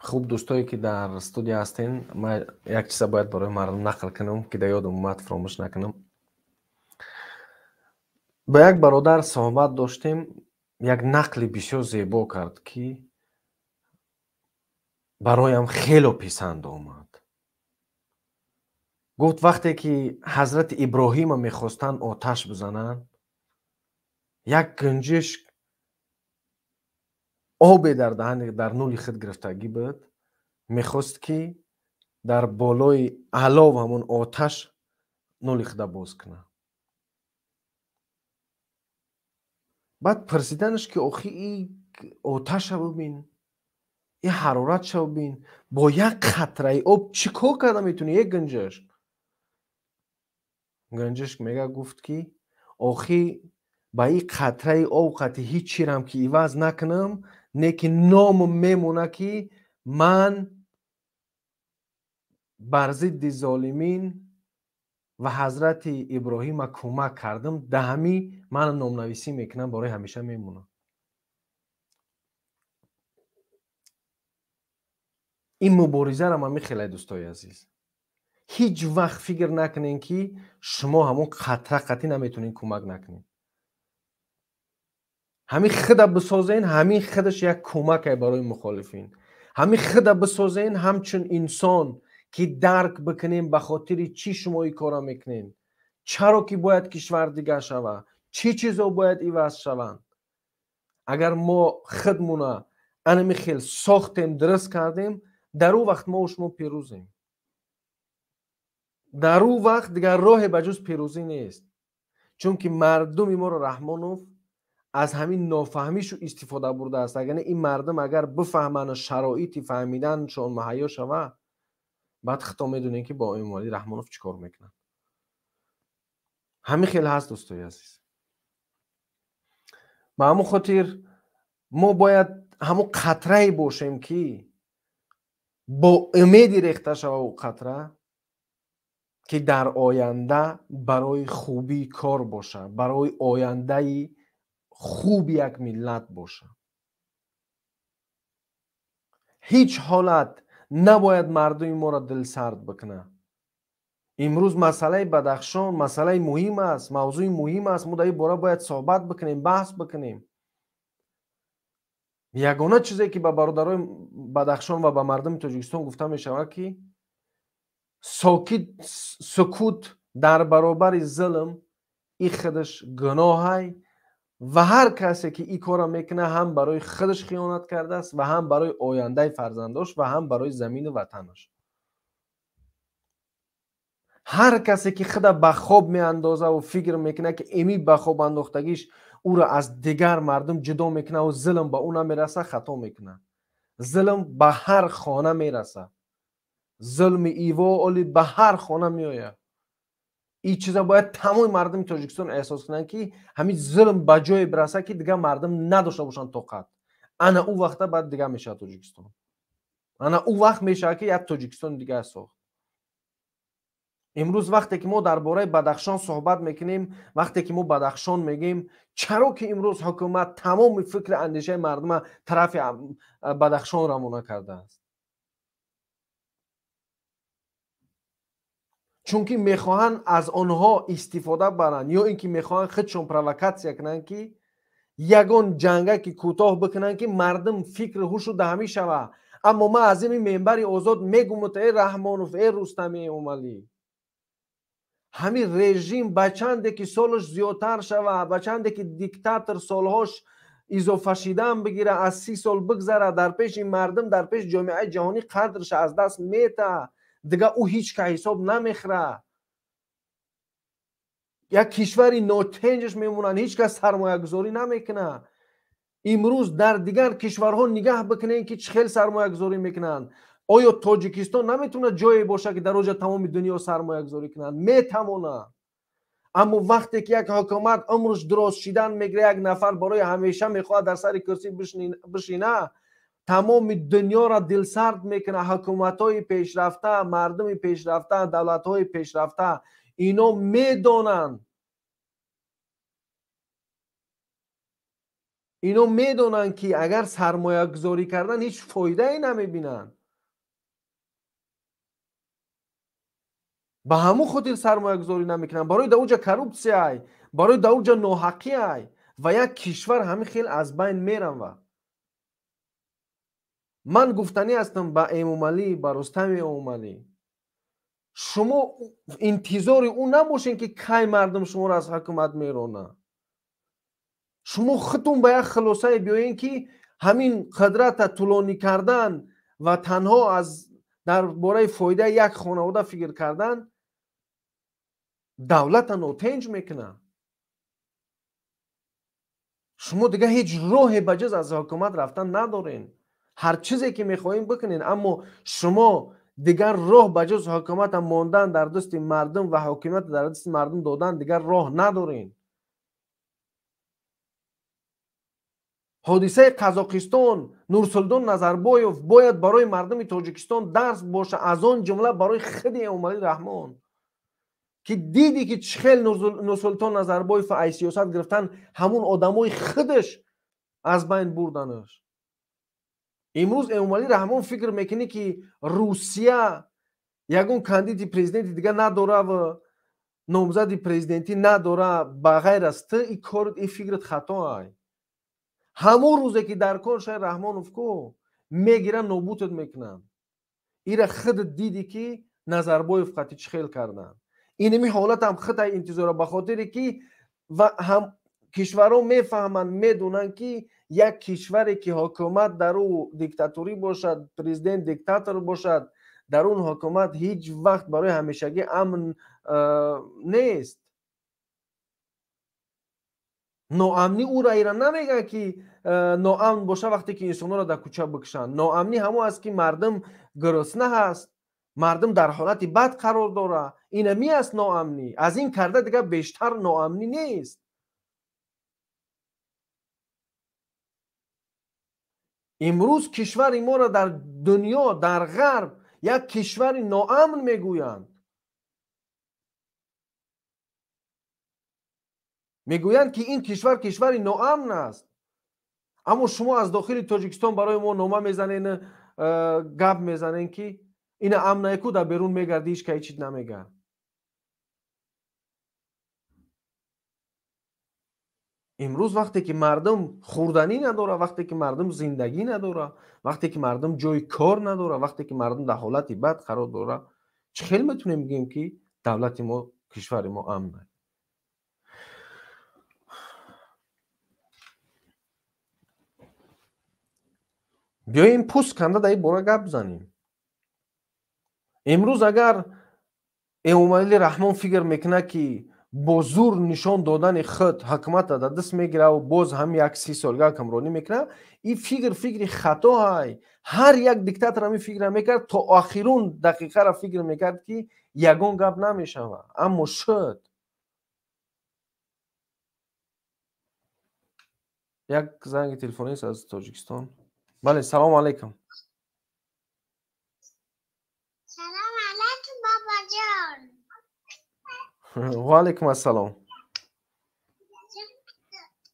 Хуб, дӯстое ки дар студия ҳастен, ман як чиза бояд барои мардум нақл кунам, ки дар ёдам омад, фаромӯш накунам. Бо як бародар суҳбат доштем, як нақли бисёр зебо кард, ки бароям хело писанд омад. Гуфт, вақте ки ҳазрати Иброҳима мехостанд оташ бизананд, як гунҷишк обе дар даҳани дар нули худ гирифтагӣ буд, мехост ки дар болои алов ҳамон оташ нули худа боз кунад. Баъд пурсиданаш ки охи и оташа бибин, и ҳароратша бибин, бо як қатраи об чӣ кор карда метавонӣ, як гунҷишк? Гунҷишк мега гуфт ки охи ба ин қатраи об қати ҳеҷ чирам ки иваз накунам, не ки номам мемона ки ман бар зидди золимин ва ҳазрати Иброҳима кӯмак кардам, даҳамӣ ман номнависӣ мекунам, барои ҳамеша мемонам. Ин муборизаро ман мехелай, дӯстои азиз. Ҳеҷ вақт фикр накунем ки шумо ҳамон қатра қатӣ наметонед кӯмак накунед. Ҳамин худа бисозен, ҳамин худаш як кӯмакай барои мухолифин. Ҳамин худа бисозен ҳамчун инсон ки дарк бикунем ба хотири чӣ шумо ин корро мекунед, чаро ки бояд кишвар дигар шавад, чӣ чизо бояд иваз шаванд. Агар мо худмуна анами хел сохтем, дуруст кардем, дар ӯ вақт мо шумо пирӯзем. Дар ӯ вақт дигар роҳе ба ҷуз пирӯзӣ нест, чунки мардуми моро Раҳмонов аз ҳамин нофаҳмишу истифода бурдааст. Агар ин мардум агар бифаҳманд шароити фаҳмиданшон муҳайё шавад, баъд хато медонем ки бо Эмомалӣ Раҳмонов чӣ кор мекунанд. Ҳамин хел ҳаст, дӯстои азиз. Ба ҳамон хотир мо бояд ҳамон қатрае бошем ки бо умеди рехта шава ӯ қатра, ки дар оянда барои хубии кор бошад, барои ояндаи хуби як миллат бошад. Ҳеҷ ҳолат набояд мардуми моро дилсард бикунад. Имрӯз масъалаи Бадахшон масъалаи муҳим аст, мавзӯи муҳим аст. Мо дар ин бора бояд суҳбат бикунем, баҳс бикунем. Ягона чизе ки ба бародарои Бадахшон ва ба мардуми Тоҷикистон гуфта мешавад ки сукут дар баробари зулм и худаш гуноҳай ва ҳар касе ки ин корро мекунад ҳам барои худаш хиёнат кардааст ва ҳам барои ояндаи фарзандош ва ҳам барои замину ватанаш. Ҳар касе ки худа ба хоб меандоза ва фикр мекунад ки эми ба хоб андохтагиш ӯро аз дигар мардум ҷудо мекунад ва зулм ба ӯ намерасад, хато мекунад. Зулм ба ҳар хона мерасад. Зулми иво оли ба ҳар хона меояд. Ин чиза бояд тамоми мардуми Тоҷикистон эҳсос кунанд ки ҳамин зулм ба ҷое бирасад ки дигар мардум надошта бошанд тоқат. Ана ӯ вақта баъд дигар мешавад Тоҷикистон. Ана ӯ вақт мешавад ки як Тоҷикистони дигар сохт. Имрӯз вақте ки мо дар бораи Бадахшон суҳбат мекунем, вақте ки мо Бадахшон мегӯем, чаро ки имрӯз ҳукумат тамоми фикри андешаи мардума тарафи Бадахшон равона кардааст? Чунки мехоҳанд аз онҳо истифода баранд ё ин ки мехоҳанд худшон провокатсия кунанд, ки ягон ҷангаки кӯтоҳ бикунанд, ки мардум фикру ҳушу даҳамӣ шава. Аммо ман аз ими менбари озод мегумут: э Раҳмонов, э Рустами Эмомалӣ, ҳамин режим ба чанде ки солаш зиёдтар шава, ба чанде ки диктатор солҳош изофа шидан бигира, аз 30 сол бигзара, дар пеши мардум, дар пеши ҷомеаи ҷаҳонӣ қадрша аз даст мета. Дига ӯ ҳеҷ ка ҳисоб намехӯра. Як кишвари нотенҷаш мемонанд, ҳеҷ кас сармоягузорӣ намекунад. Имрӯз дар дигар кишварҳо нигаҳ бикунем, ки чӣ хел сармоягузорӣ мекунанд. Оё Тоҷикистон наметавонад ҷое бошад, ки дар оҷа тамоми дунё сармоягузорӣ кунанд? Метавонад. Аммо вақте ки як ҳукумат умрш дуроз шидан мегирад, як нафар барои ҳамеша мехоҳад дар сари курсӣ бишина, тамоми дунёро дилсард мекунад. Ҳукуматҳои пешрафта, мардуми пешрафта, давлатҳои пешрафта ино медонанд, ино медонанд, ки агар сармоягузорӣ кардан ҳеҷ фоидае намебинанд. Ба ҳамун хотир сармоягузорӣ намекунанд. Барои дар уҷа коррупсияй, барои дар уҷа ноҳаққиай ва як кишвар ҳамин хел аз байн меравад. Ман гуфтанӣ ҳастам ба Эмомалӣ, ба Рустами Эмомалӣ: шумо интизори ӯ набошед, ки кай мардум шуморо аз ҳукумат меронад. Шумо худтон ба як хулосае биёед, ки ҳамин қудрата тӯлонӣ кардан ва танҳо аз дар бораи фоидаи як хонавода фикр кардан давлата нотенҷ мекунад. Шумо дига ҳеҷ роҳе ба ҷуз аз ҳукумат рафтан надорен. Ҳар чизе ки мехоҳем бикунен, аммо шумо дигар роҳ ба ҷуз ҳукумата мондан дар дасти мардум ва ҳокимията дар дасти мардум додан дигар роҳ надорен. Ҳодисаи Қазоқистон, Нурсултон Назарбоев бояд барои мардуми Тоҷикистон дарс боша, аз он ҷумла барои худи Эмомалӣ Раҳмон, ки диди ки чӣ хел Нурсултон Назарбоев ай сиёсат гирифтан, ҳамун одамои худаш аз байн бурданаш. Имрӯз Эмомалӣ Раҳмон фикр мекунӣ, ки Русия ягон кандиди президенти дига надора ва номзади президентӣ надора ба ғайр аз ту, и кор, и фикрат хато ай. Ҳамон рӯзе ки дар кор шай Раҳмонов ку мегиранд, нобутат мекунанд. Ира худат диди, ки Назарбоев қати чӣ хел карданд. Инами ҳолатам худай интизора, ба хотире ки ва ҳам кишварҳо мефаҳманд, медонанд, ки як кишваре ки ҳукумат дар ӯ диктаторӣ бошад, президент диктатор бошад, дар он ҳукумат ҳеҷ вақт барои ҳамешагӣ амн нест. Ноамнӣ ӯра ира намегӯяд, ки ноамн боша вақте ки инсонҳоро дар кӯча бикушанд. Ноамнӣ ҳамон аст, ки мардум гурусна ҳаст, мардум дар ҳолати бад қарор дорад. Инами аст ноамнӣ. Аз ин карда дигар бештар ноамнӣ нест. Имрӯз кишвари моро дар дунё, дар ғарб як кишвари ноамн мегӯянд. Мегӯянд, ки ин кишвар кишвари ноамн аст. Аммо шумо аз дохили Тоҷикистон барои мо нома мезанен, гап мезанен, ки ина амнае ку, дар берун мегарди, ҳеҷ кай чиз намега. Имрӯз вақте ки мардум хӯрданӣ надора, вақте ки мардум зиндагӣ надора, вақте ки мардум ҷои кор надора, вақте ки мардум дар ҳолати бад қарор дора, чӣ хел метавонем бигӯем, ки давлати мо, кишвари мо амн аст? Биёем пӯст канда дар ин бора гап занем. Имрӯз агар Эмомалӣ Раҳмон фикр мекунад, ки бо зур нишон додани худ ҳукуматро дар даст мегираву боз ҳам як 30 солга ҳукмронӣ мекунад, ин фикр фикри хато ай. Ҳар як диктатор ҳамин фикрро мекард, то охирун дақиқаро фикр мекард, ки ягон гап намешавад, аммо шуд. Як занги телефонист аз Тоҷикистон. Бале, салому алайкум.
Салом алайкум, бобоҷон.
Ва алайкум ассалом.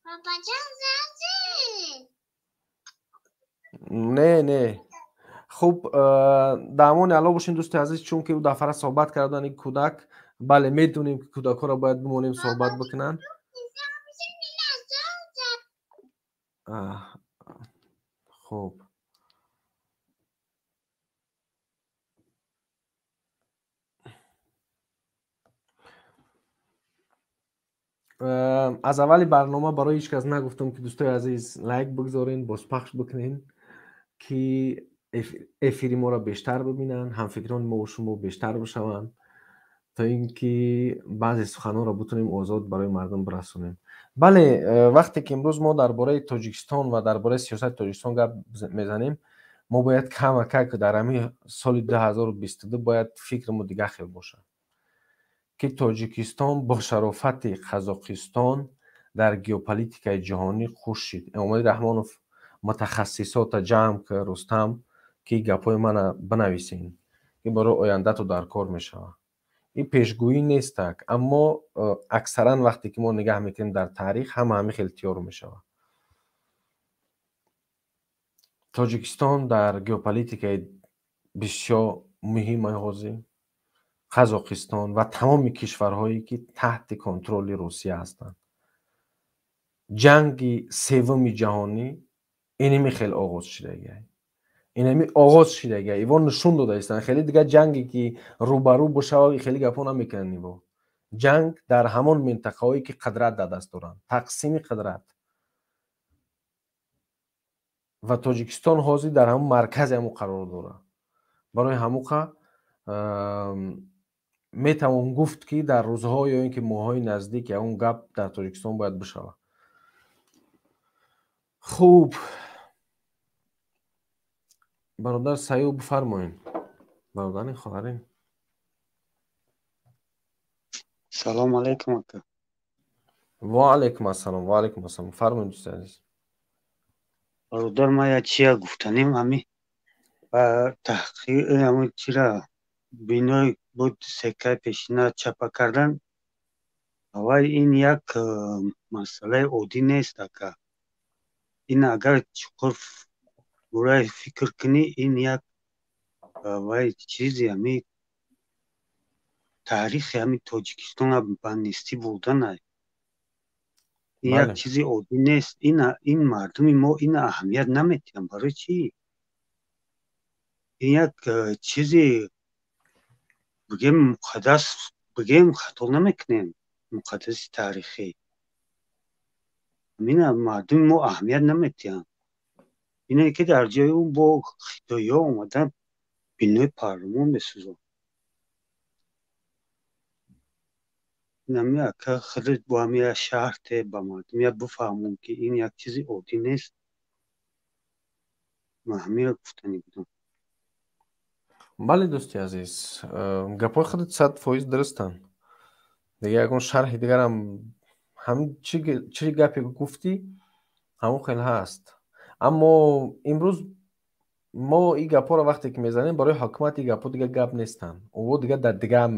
Бобоҷон, зазӣ?
Не, не. Хуб, дар амони Алло бошем, дӯсти азиз, чунки ӯ дафъара суҳбат кардан ин кӯдак. Бале, медонем, ки кӯдакҳоро бояд бимонем суҳбат бикунанд. Хуб, аз аввали барнома барои ҳеҷ кас нагуфтам, ки дӯстои азиз, лайк бигзорен, бозпахш бикунен, ки эфири моро бештар бибинанд, ҳамфикрони мо шумо бештар бишаванд, то ин ки баъзе суханҳоро бутунем озод барои мардум бирасонем. Бале, вақте ки имрӯз мо дар бораи Тоҷикистон ва дар бораи сиёсати Тоҷикистон гап мезанем, мо бояд камакак дар ҳамин соли 2022 бояд фикрмо дигар хел бошад, ки Тоҷикистон бо шарофати Қазоқистон дар геополитикаи ҷаҳонӣ хуш шид. Эмомалӣ Раҳмонов мутахассисота ҷамъ кард, Рустам, ки гапҳои мана бинависен, ки барои ояндату дар кор мешавад. Ин пешгӯӣ нестак, аммо аксаран вақте ки мо нигаҳ мекунем дар таърих, ҳама ҳамин хел тиёр мешавад. Тоҷикистон дар геополитикаи бисёр муҳимаи ҳозир, Қазоқистон ва тамоми кишварҳое ки таҳти контроли Русия ҳастанд. Ҷанги севуми ҷаҳонӣ иними хел оғоз шидагиай, инами оғоз шидагиай. Иво нишон дода истанд, хеле дигар ҷанге ки рӯбарӯ бошава, хеле гапҳо намекунанд. Иво ҷанг дар ҳамон минтақаҳое ки қудрат дар даст доранд, тақсими қудрат, ва Тоҷикистон ҳозир дар ҳамон маркази ҳамон қарор дорад. Барои ҳамуқа метавон гуфт, ки дар рӯзҳо ё ин ки моҳҳои наздик ягон гап дар Тоҷикистон бояд бишавад. Хуб, бародар Саюб, бифармоед. Бародари хоҳарин.
Салом алейкум, ака.
Ва алейкум ассалом, ва алейкум ассалом. Фармоед, дӯсти азиз.
Бародар, ман як чия гуфтанем, ҳами ба таҳқиқ ҳамин чира бинои буд секаи пешина чапа кардан, аввал ин як масъалаи оддӣ нест, ака. Ин агар чуқур бурай фикр кунӣ, ин як вай чизи ҳами таърихи ҳами Тоҷикистона ба нестӣ бурданай. Ин як чизи оддӣ нест. Ин мардуми мо ина аҳамият наметиҳанд. Барои чӣ? Ин як чизи бигем муқаддас, бигем хато намекунем, муқаддаси таърихӣ. Ҳамина мардуми мо аҳамият наметиҳанд. Ине ки дар ҷои ӯ бо хитоиҳо омадан бинои парлумон месӯзонанд. Инами ака, худат бо ҳами як шарте ба мардум як бифаҳмон, ки ин як чизи оддӣ нест. Ман ҳаминро гуфтанӣ будам.
Бале, дӯсти азиз, гапҳои худат 100% дурустанд. Дигар ягон шарҳи дигарам ҳамин чӣ гапе гуфтӣ, ҳамон хел ҳаст. Аммо имрӯз мо ин гапҳоро вақте ки мезанем, барои ҳокимият ин гапҳо дигар гап нестанд. Онҳо дигар дар дигар,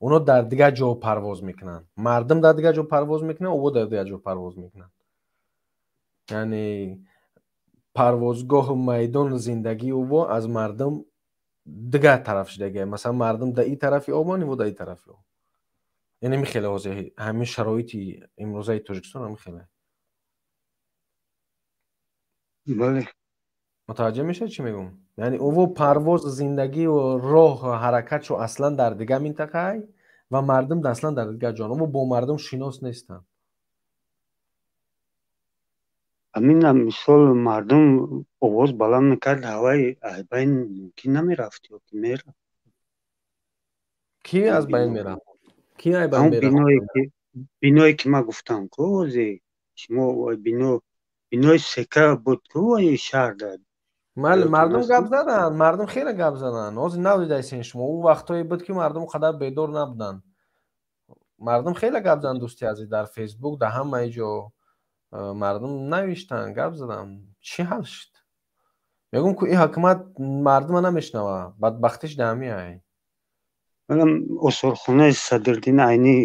онҳо дар дигар ҷо парвоз мекунанд. Мардум дар дигар ҷо парвоз мекунанд, онҳо дар дигар ҷо парвоз мекунанд. Яъне парвозгоҳу майдони зиндагии ӯ аз мардум дигар тараф шудагия. Масалан, мардум дар ин тарафи обанд, ӯ дар ин тарафи об. Яъне ҳамин хеле ҳозир ҳамин шароити имрӯзаи Тоҷикистон ҳамин хеле.
Бале.
Мутаваҷҷеҳ мешавед, чӣ мегӯм? Яъне ӯ парвоз, зиндагӣ ва роҳ, ҳаракатшо аслан дар дигар минтақаай ва мардум аслан дар дигар ҷон. Ӯ бо мардум шинос нестанд.
Ҳамина мисол мардум овоз баланд мекард, ҳаваи аз байн мумкин намерафт ё ки мерафт?
Ки аз байн мерафт? Ки аз байн мерафт?
Биное ки ман гуфтам, ку ҳозир шумо бинои сека буд ку шаҳрда.
Бале, мардум гап заданд, мардум хеле гап заданд. Ҳозир надидаистен шумо, ӯ вақтҳое буд, ки мардум қадар бедор набуданд. Мардум хеле гап заданд, дӯсти азиз, дар Фейсбук, дар ҳамаи ҷо мардум навиштанд, гап заданд. Чӣ ҳал шуд? Мегӯм, ку ин ҳукумат мардума намешнава, бадбахтиш дар ҳамин ай.
Осорхонаи Садриддин Айнӣ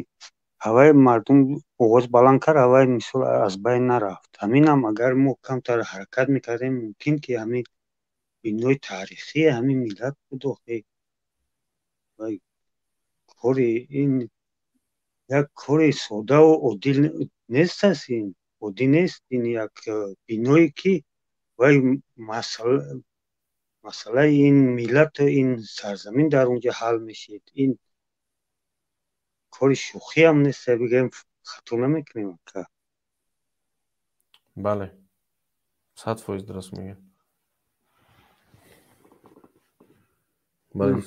ҳаваи мардум овоз баланд кард, ҳаваи мисол аз байн нарафт. Ҳаминам агар мо камтар ҳаракат мекардем, мумкин ки ҳамин Бинои таърихии ҳамин миллат буд охи. Кори ин як кори содаву оддӣ нест аст, ин оддӣ нест. Ин як биное ки вай масъалаи ин миллату ин сарзамин дар он ҷо ҳал мешид. Ин кори шӯхиам нест, бигӯем, хато намекунем, ака.
Бале, 100% дуруст мегӯед. Бале.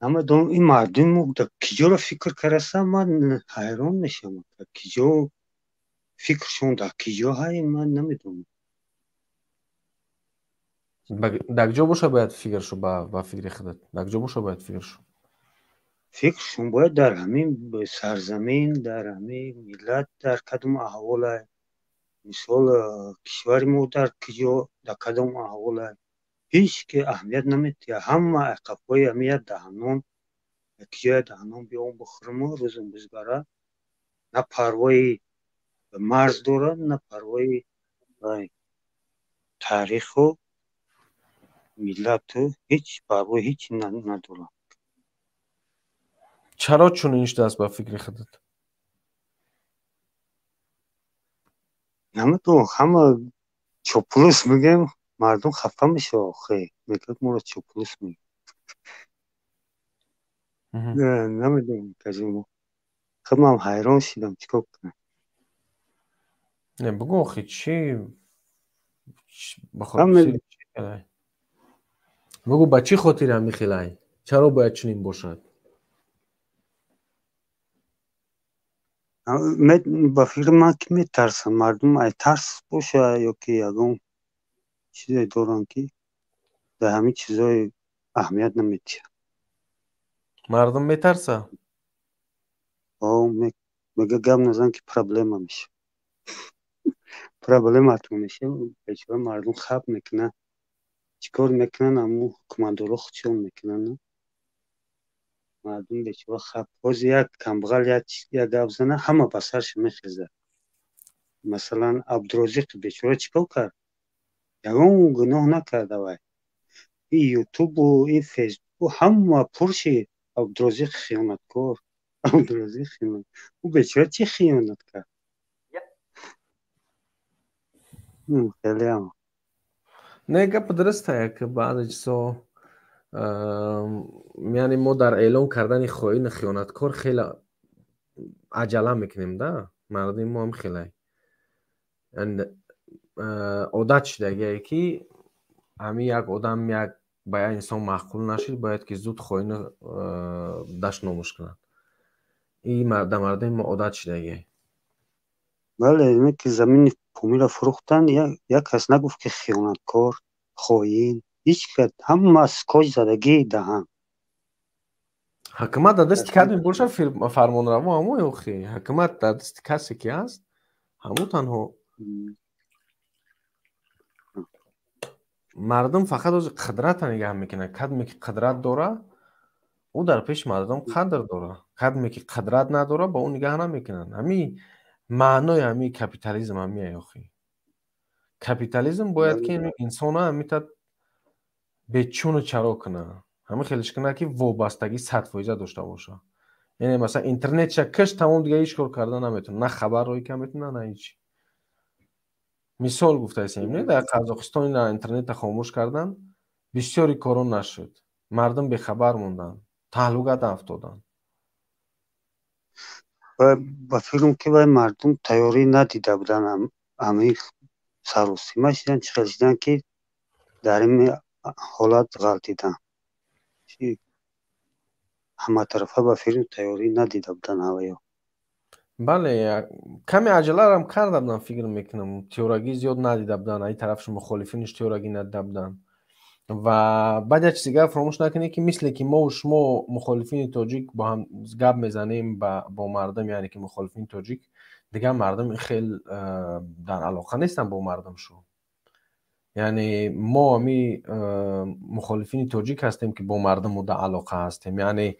Намедонам, ин мардуми мо дар киҷоро фикр кардастанд, ман ҳайрон мешавам. Киҷо фикршон, дар киҷо ҳай, ман намедонам.
Дар куҷо боша бояд фикршу, ба фикри худат дар куҷо боша бояд фикршу?
Фикршон бояд дар ҳамин сарзамин, дар ҳамин миллат, дар кадом аҳволай, мисол, кишвари мо дар киҷо, дар кадом аҳволай, ҳеҷ ки аҳамият наметиҳад. Ҳама қафои ҳамин як даҳанон, якҷоя даҳанон биём бихӯрму рӯзам бизгара. На парвои марз дорад, на парвои таъриху миллату, ҳеҷ парвои ҳеҷ надорад.
Чаро чунин шудааст, ба фикри худат?
Намедонам, ҳама чоплус мегӯем, мардум хафа мешавад охи, мегӯяд, моро чоплус мегӯяд. Намедонам, кажимо, худмам ҳайрон шудам, чӣ кор кунам.
Не, бугӯ охи, чӣ бугӯ, ба чӣ хотир ҳамин хелай, чаро бояд чунин бошад?
Ба фикри ман, ки метарсанд мардум, ай тарс боша ё ки ягон чизе доранд, ки дар ҳамин чизҳои аҳамият наметиҳад.
Мардум метарса?
Мега, гап назан, ки проблема мешавад, проблематон мешавад. Бечора мардум хаб мекунанд, чӣ кор мекунанд, ҳамун ҳукуматдоро худшон мекунанд. Мардум бечора хаб. Ҳозир як камбағал як гап зана, ҳама ба сарша мехезад. Масалан, Абдурозиқи бечора чӣ кор кард? Ягон гуноҳ накарда вай. И Ютубу и Фейсбуку ҳама пур шид: Абдурозиқ хиёнаткор, Абдурозиқ хиёнат. Ӯ бечора чӣ хиёнат кард? Хелеам.
Не, гап дуруста, як баъзе чизҳо, яъне мо дар эълон кардани хоину хиёнаткор хеле аҷала мекунем да. Мардуми мо ҳам хеле одат шудагие, ки ҳамин як одам як ба як инсон маъқул нашид, бояд ки зуд хоину дашномуш кунад. Ин дар мардуми мо одат шудагие.
Бале, ки замини Помира фурӯхтанд, як кас нагуфт, ки хиёнаткор, хоин, ҳеҷ кас. Ҳама скоч задагӣ даҳан.
Ҳукумат дар дасти кадме боша, фармонраво ҳамо охи. Ҳукумат дар дасти касе ки ҳаст, ҳамо танҳо. Мардум фақат ози қудрата нигаҳ мекунад. Кадме ки қудрат дора, ӯ дар пеши мардум қадр дора. Кадме ки қудрат надора, ба ӯ нигаҳ намекунанд. Ҳамин маънои ҳамин капитализм ҳамин охи. Капитализм бояд ки инсона ҳамита бечуну чаро кунад, ҳамин хелеш кунад, ки вобастагӣ 100% дошта боша. Яъне, масалан, интернетша киш, тамом, дига ҳеҷ кор карда наметавонад, на хабар роҳӣ карда метавонад, на ҳеҷ. Мисол гуфтаистем, не, дар Қазоқистон ина интернетро хомӯш карданд, бисёри корон нашуд, мардум бехабар монданд, таҳлукада афтоданд.
Ба фикрам, ки вай мардум тайёрӣ надида буданд, ҳамин саросима шидан, чӣ хел шидан, ки дар ин ҳолат ғалтиданд. Ҳаматарафа ба фикрам тайёрӣ надида буданд ҳаваё.
Бале, каме аҷаларам карда буданд, фикр мекунам, тиёрагӣ зиёд надида буданд, ай тарафш мухолифиниш тиёрагӣ надида буданд. Ва баъд як чиз дигар фаромӯш накунед, ки мисле ки мову шумо мухолифини тоҷик бо ҳам гап мезанем бо мардум, яъне ки мухолифини тоҷик, дигар мардум хел дар алоқа нестанд бо мардум шу. Яъне мо ҳами мухолифини тоҷик ҳастем, ки бо мардум дар алоқа ҳастем, яъне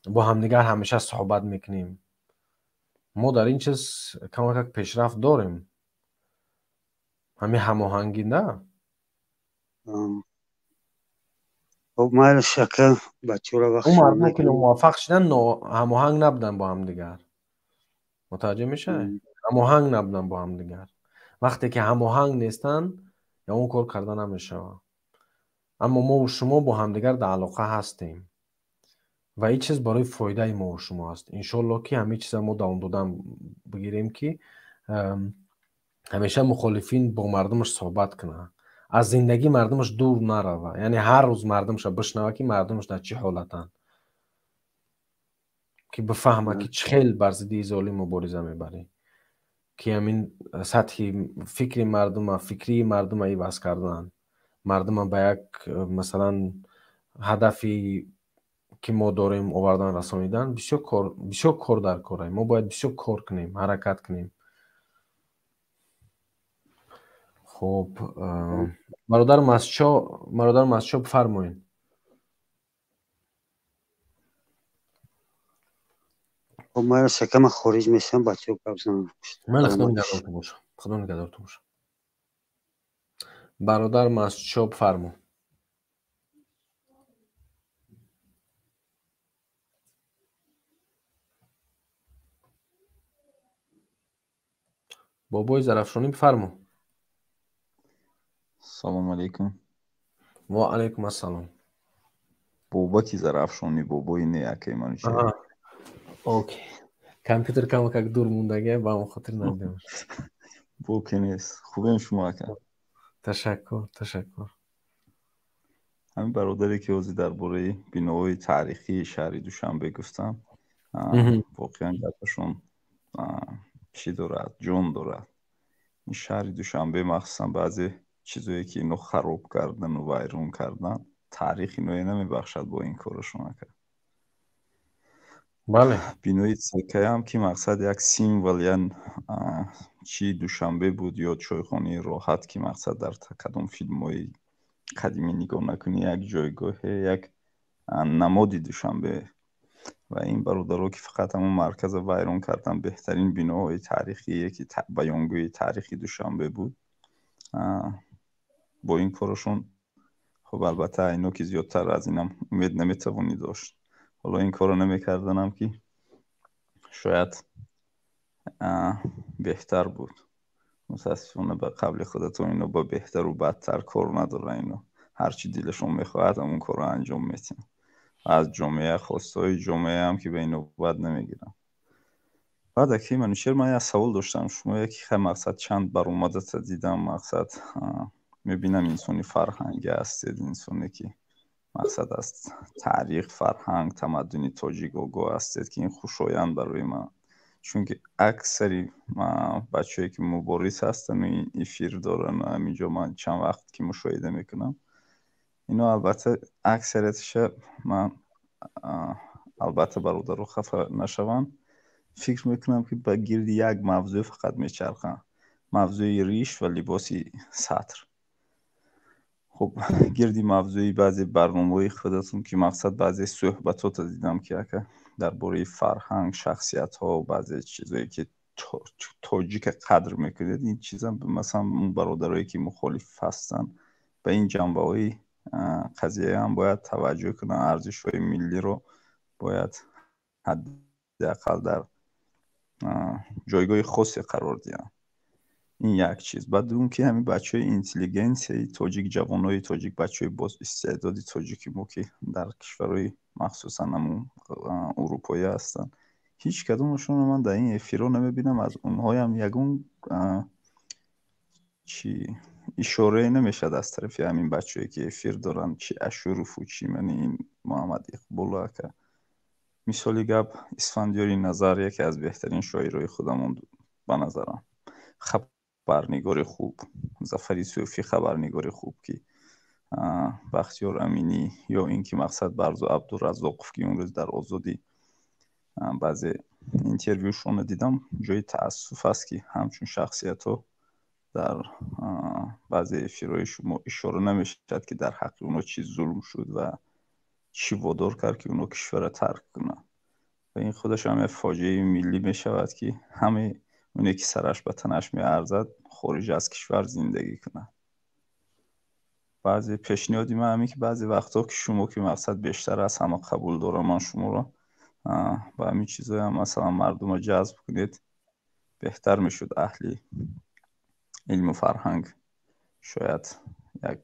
бо ҳамдигар ҳамеша суҳбат мекунем. Мо дар ин чиз камакак пешрафт дорем, ҳамин ҳамоҳангӣ на.
Хоб, майлаш ака, бачаҳоро вақт
Он мардуме ки номуваффақ шуданд, ҳамоҳанг набуданд бо ҳамдигар. Мутаваҷҷеҳ мешавед? Ҳамоҳанг набуданд бо ҳамдигар. Вақте ки ҳамоҳанг нестанд, ё он кор карда намешавад. Аммо мо шумо бо ҳамдигар дар алоқа ҳастем ва ин чиз барои фоидаи мо шумо аст. Иншоалло ки ҳамин чиза мо давом додан бигирем, ки ҳамеша мухолифин бо мардумаш суҳбат кунанд, аз зиндагии мардумаш дур нарава, яъне ҳар рӯз мардумаша бишнава, ки мардумаш дар чӣ ҳолатанд, ки бифаҳма, ки чӣ хел бар зидди золим мубориза мебарӣ, ки ҳамин сатҳи фикри мардума, фикрии мардума иваз кардан, мардума ба як, масалан, ҳадафи ки мо дорем овардан, расонидан. Бисёр кор, бисёр кор дар кора. Мо бояд бисёр кор кунем, ҳаракат кунем. Хуб, бародар Масчо, бародар Масчо, бифармоед.
Хоб, майлаш ака, ман хориҷ мешавам, бачаҳо гап зананд.
Майли, худо нигаҳдортон боша, худо нигаҳдортон боша. Бародар Масчо, бифармо. Бобои Зарафшонӣ, бифармо.
Салому алейкум.
Ва алейкум ассалом.
Бобаки Зарафшонӣ, бобои не, акаи Манучер.
Окей, компютер камакак дур мондагия, ба он хотир надидем.
Боке нест. Хубем шумо, ака?
Ташаккур, ташаккур.
Ҳамин бародаре ки ҳозир дар бораи биноҳои таърихии шаҳри Душанбе гуфтам, воқеан гапашон чӣ дорад, ҷон дорад. Ин шаҳри Душанбе, махсусан баъзе чизое ки ино хароб кардану вайрон кардан, таърих иное намебахшад бо ин корашон, ака.
Бале.
Бинои ЦКам, ки мақсад як символ я чи Душанбе буд, ё чойхонаи Роҳат, ки мақсад дар кадом филмҳои қадимӣ нигоҳ накунӣ, як ҷойгоҳе, як намоди Душанбе. Ва ин бародаро ки фақат ҳамон марказа вайрон кардан, беҳтарин биноҳои таърихие ки баёнгӯи таърихи Душанбе буд, бо ин корашон, хуб, албатта ино ки зиёдтар аз инам умед наметавонӣ дошт. Ҳоло ин корро намекарданам ки шояд беҳтар буд. Мутаассифона, ба қавли худатон, ино ба беҳтару бадтар кор надоранд. Ино ҳарчи дилашон мехоҳад, ҳамон корро анҷом медиҳанд. Аз ҷомеа, хостаҳои ҷомеаам ки ба ино бад намегиранд. Баъд, аки Манучер, ман як савол доштам. Шумо яки хай мақсад чанд баромадата дидам, мақсад мебинам инсони фарҳангӣ ҳастед, инсоне ки мақсад аз таърих, фарҳанг, тамаддуни тоҷик огоҳ ҳастед, ки ин хушоянд барои ман, чунки аксари бачаҳое ки мубориз ҳастану ин эфир доранд, ҳаминҷо ман чанд вақт ки мушоҳида мекунам, ино албатта аксарияташа ман, албатта бародаро хафа нашаванд, фикр мекунам ки ба гирди як мавзӯъ фақат мечарханд: мавзӯи риш ва либоси сатр. Хуб, гирди мавзӯи баъзе барномаҳои худатон ки мақсад баъзе суҳбатҳото дидам ки, ака, дар бораи фарҳанг, шахсиятҳо, баъзе чизое ки тоҷика қадр мекунед, ин чизам, масалан, он бародарое ки мухолиф ҳастанд, ба ин ҷанбаҳои қазияам бояд таваҷҷӯҳ кунанд. Арзишҳои миллиро бояд ҳадди ақал дар ҷойгоҳи хосе қарор диҳанд. Ин як чиз. Баъд дуюм ки ҳамин бачаҳои интеллигенсияи тоҷик, ҷавонои тоҷик, бачаҳои боз истеъдоди тоҷики мо, ки дар кишварҳои махсусан ҳамун урупоӣ ҳастанд, ҳеҷ кадомашонро ман дар ин эфирҳо намебинам. Аз онҳоям ягон чи ишорае намешавад аз тарафи ҳамин бачаҳое ки эфир доранд, чи Ашурову, чи мани ин Муҳаммад Иқболу. Ака, мисоли гап, Исфандиёри Назар яке аз беҳтарин шоирои худамон ба назарам, хабарнигори хуб, Зафари Сӯфӣ хабарнигори хуб, ки Бахтиёр Аминӣ, ё ин ки мақсад Барзу Абдуразоқов, ки он рӯз дар Озодӣ баъзе интервюшонро дидам. Ҷои таассуф аст, ки ҳамчун шахсиятҳо дар баъзе эфирҳои шумо ишора намешавад, ки дар ҳаққи онҳо чӣ зулм шуд ва чӣ водор кард, ки онҳо кишварро тарк кунанд. Ва ин худаш ҳам як фоҷиаи миллӣ мешавад, ки ҳамаи оне ки сараш ба танаш меарзад, хориҷ аз кишвар зиндагӣ кунад. Баъзе пешниҳоди ман ҳамин ки баъзе вақтҳо ки шумо ки мақсад бештар аз ҳама қабул дорам ман шуморо ба ҳамин чизҳоям масалан мардумро ҷазб кунед беҳтар мешуд. Аҳли илму фарҳанг шояд як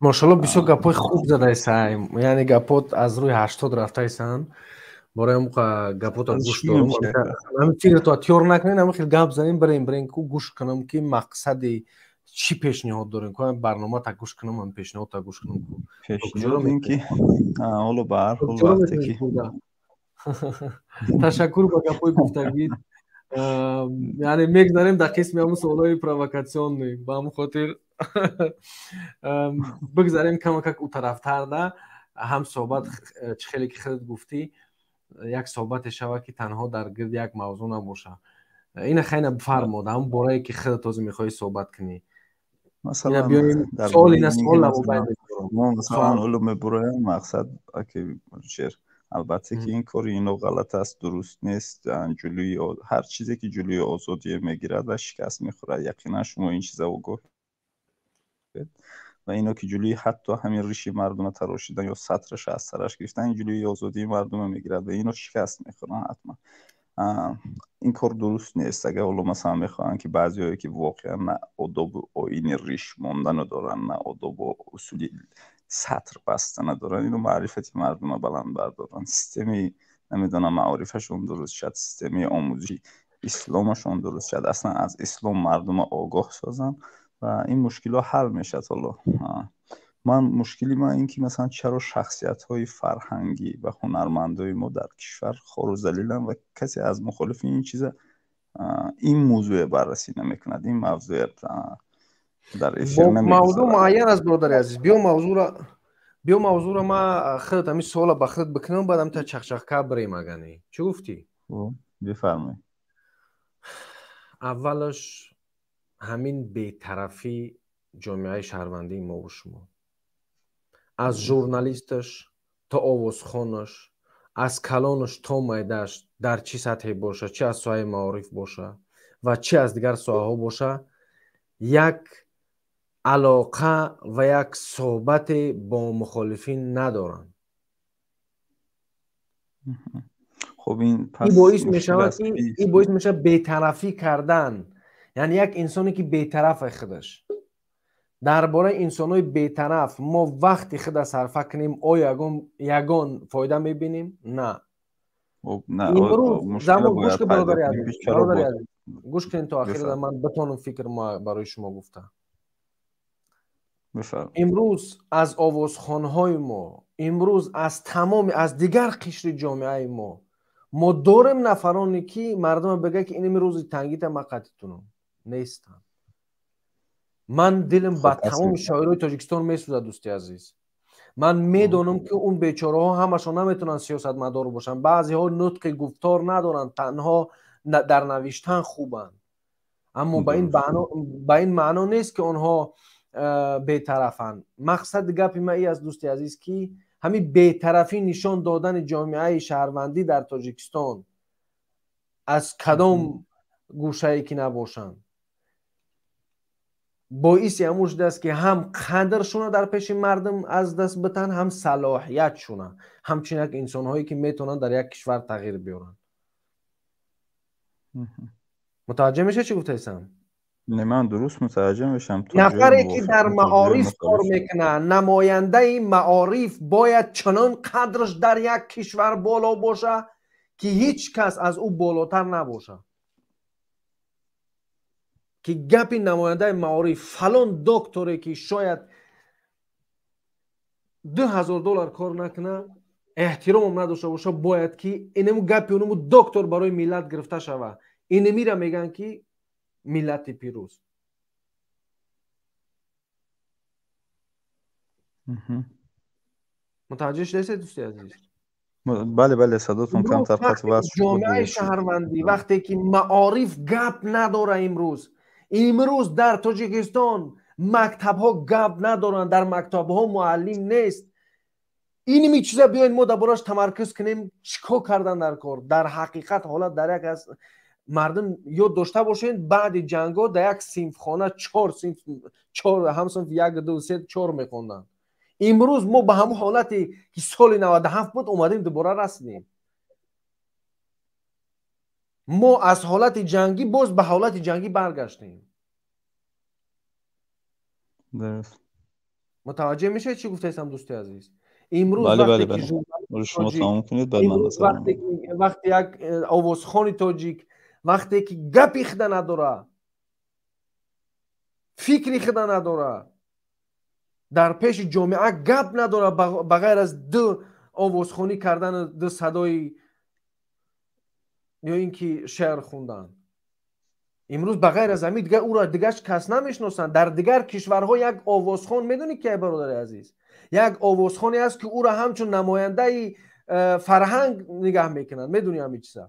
Мошалло бисёр гапҳои хуб задаисай, яъне гапот аз рӯи 80 рафтаисанд. Бораи гапота гӯш дорам. Ҳамин фикрто тиёр накунед, ҳамин хел гап занем, барем ку гӯш кунам ки мақсади чӣ пешниҳод дорем, ку барнома та гӯш кунам, ҳам пешниҳод та гӯш кунам. Ку
пешниҳод ин ки ҳоло ба ҳар ҳол вақте ки
ташаккур ба гапҳои гуфтагӣ. Яъне мегзарем дар қисми ҳамун суолҳои провокатсионӣ, ба ҳамун хотир бигзарем камакак ӯ тарафтар да ҳам суҳбат чӣ хеле ки худат гуфтӣ як суҳбате шавад ки танҳо дар гирди як мавзӯъ набошад. Ина хайна бифармод ҳамун борае ки худат тоза мехоҳӣ суҳбат кунӣ.
Масалан
суол ина суол мобайн мегузорам.
Мо масалан ҳоло мебуроям мақсад ки шер албатта ки ин кори ино ғалат аст, дуруст нест. Ҷулӯи ҳар чизе ки ҷулӯи озодие мегирад ва шикаст мехӯрад, яқинан шумо ин чиза огоҳед. Ва ино ки ҷулӯи ҳатто ҳамин риши мардума тарошидан ё сатраша аз сараш гирифтан, ин ҷулӯи озодии мардума мегирад ва ино шикаст мехӯранд ҳатман. Ин кор дуруст нест. Агар ҳоло масалан мехоҳанд ки баъзеҳое ки воқеан на одобу оини риш мондану доранд, на одобу усули сатр бастана доранд, ино маърифати мардума баланд бардоранд, системи намедонам маорифашон дуруст шад, системи омӯзиши исломашон дуруст шад, аслан аз ислом мардума огоҳ созанд ва ин мушкилҳо ҳал мешавад. Ҳоло ман мушкили ман ин ки масалан чаро шахсиятҳои фарҳангӣ ва ҳунармандои мо дар кишвар хору залиланд ва касе аз мухолифи ин чиза ин мавзӯе баррасӣ намекунад, ин мавзӯе дар эфир
мавзӯъ
намегузорад.
муайян аст бародари азиз. Биё мавзӯъро ма худат ҳамин суола ба худат бикунам, баъд ҳамта чахчахка бирем агане. Чӣ гуфтӣ?
Бифармоед.
Аввалаш ҳамин бетарафӣ ҷомеаи шаҳрвандии мову шумо. Аз журналисташ то овозхонаш, аз калонаш то майдааш, дар чӣ сатҳе боша, чӣ аз соҳаи маориф боша ва чӣ аз дигар соҳаҳо боша, як алоқа ва як суҳбате бо мухолифин надоранд.
Хуб ин пас
боис
мушкил
мешавад
аст
ки
ки
ин боис мешавад бетарафӣ кардан. Яъне як инсоне ки бетараф худаш. Дар бораи инсонҳои бетараф мо вақти худа сарфа кунем, оё ягон фоида мебинем? На. Имрӯз замон гӯш кун бародари азиз, бародари азиз, гӯш кунед то охир ман битонам фикр барои шумо гуфта. Имрӯз аз овозхонҳои мо, имрӯз аз тамоми аз дигар қишри ҷомеаи мо мо дорем нафароне ки мардума бигӯяд ки инами рӯзи тангита ман қатитунам. Нестанд. Ман дилам ба тамоми шоирои Тоҷикистон месӯзад, дӯсти азиз. Ман медонам ки он бечораҳо ҳамашон наметавонанд сиёсатмадор бошанд. Баъзеҳо нутқи гуфтор надоранд, танҳо дар навиштан хубанд. Аммо ба ин маъно нест ки онҳо бетарафанд. Мақсади гапи ман ин аст, дӯсти азиз, ки ҳамин бетарафӣ нишон додани ҷомеаи шаҳрвандӣ дар Тоҷикистон аз кадом гӯшае ки набошанд боиси ҳамун шудааст ки ҳам қадршона дар пеши мардум аз даст битан, ҳам салоҳиятшона, ҳамчун як инсонҳое ки метавонанд дар як кишвар тағйир биёранд. Мутаваҷҷеҳ мешавед чӣ гуфтаистам?
Не, ман дуруст мутаваҷҷеҳ мешавам.
Нафаре ки дар маориф кор мекунад, намояндаи маориф бояд чунон қадрш дар як кишвар боло бошад ки ҳеҷ кас аз ӯ болотар набошад. Ки гапи намояндаи маориф фалон докторе ки шояд $2000 кор накунад, эҳтиромам надошта бошад, бояд ки инаму гапи онаму доктор барои миллат гирифта шавад. Инамира мегӯянд ки миллати пирӯз. Мутаваҷҷеҳ шудаед, дӯсти азиз?
Бале, бале, садотон камтар қатъ васл шуд.
Ҷомеаи шаҳрвандӣ вақте ки маориф гап надора имрӯз дар Тоҷикистон мактабҳо гап надоранд, дар мактабҳо муаллим нест. Инми чиза биёед мо дар бораш тамаркуз кунем, чӣ кор кардан дар кор. Дар ҳақиқат ҳолат дар як аз Мардум ёд дошта бошед, баъди ҷангҳо дар як синфхона чор синф, чор ҳамсинф, як, ду, се, чор мехонданд. Имрӯз мо ба ҳамон ҳолате ки соли 97 буд омадем, дубора расидем. Мо аз ҳолати ҷангӣ боз ба ҳолати ҷангӣ баргаштем. Мутаваҷҷеҳ мешавед, чӣ гуфтаистам, дӯсти азиз? Имрӯз вақте як овозхони тоҷик, вақте ки гапи худа надора, фикри худа надора, дар пеши ҷомеа гап надора, ба ғайр аз ду овозхонӣ кардану ду садои ё ин ки шеър хундан, имрӯз ба ғайр аз ҳамин дигар ӯро дигар кас намешиносанд. Дар дигар кишварҳо як овозхон, медонӣ ки, бародари азиз, як овозхоне аст ки ӯро ҳамчун намояндаи фарҳанг нигаҳ мекунанд. Медонӣ ҳамин чиза?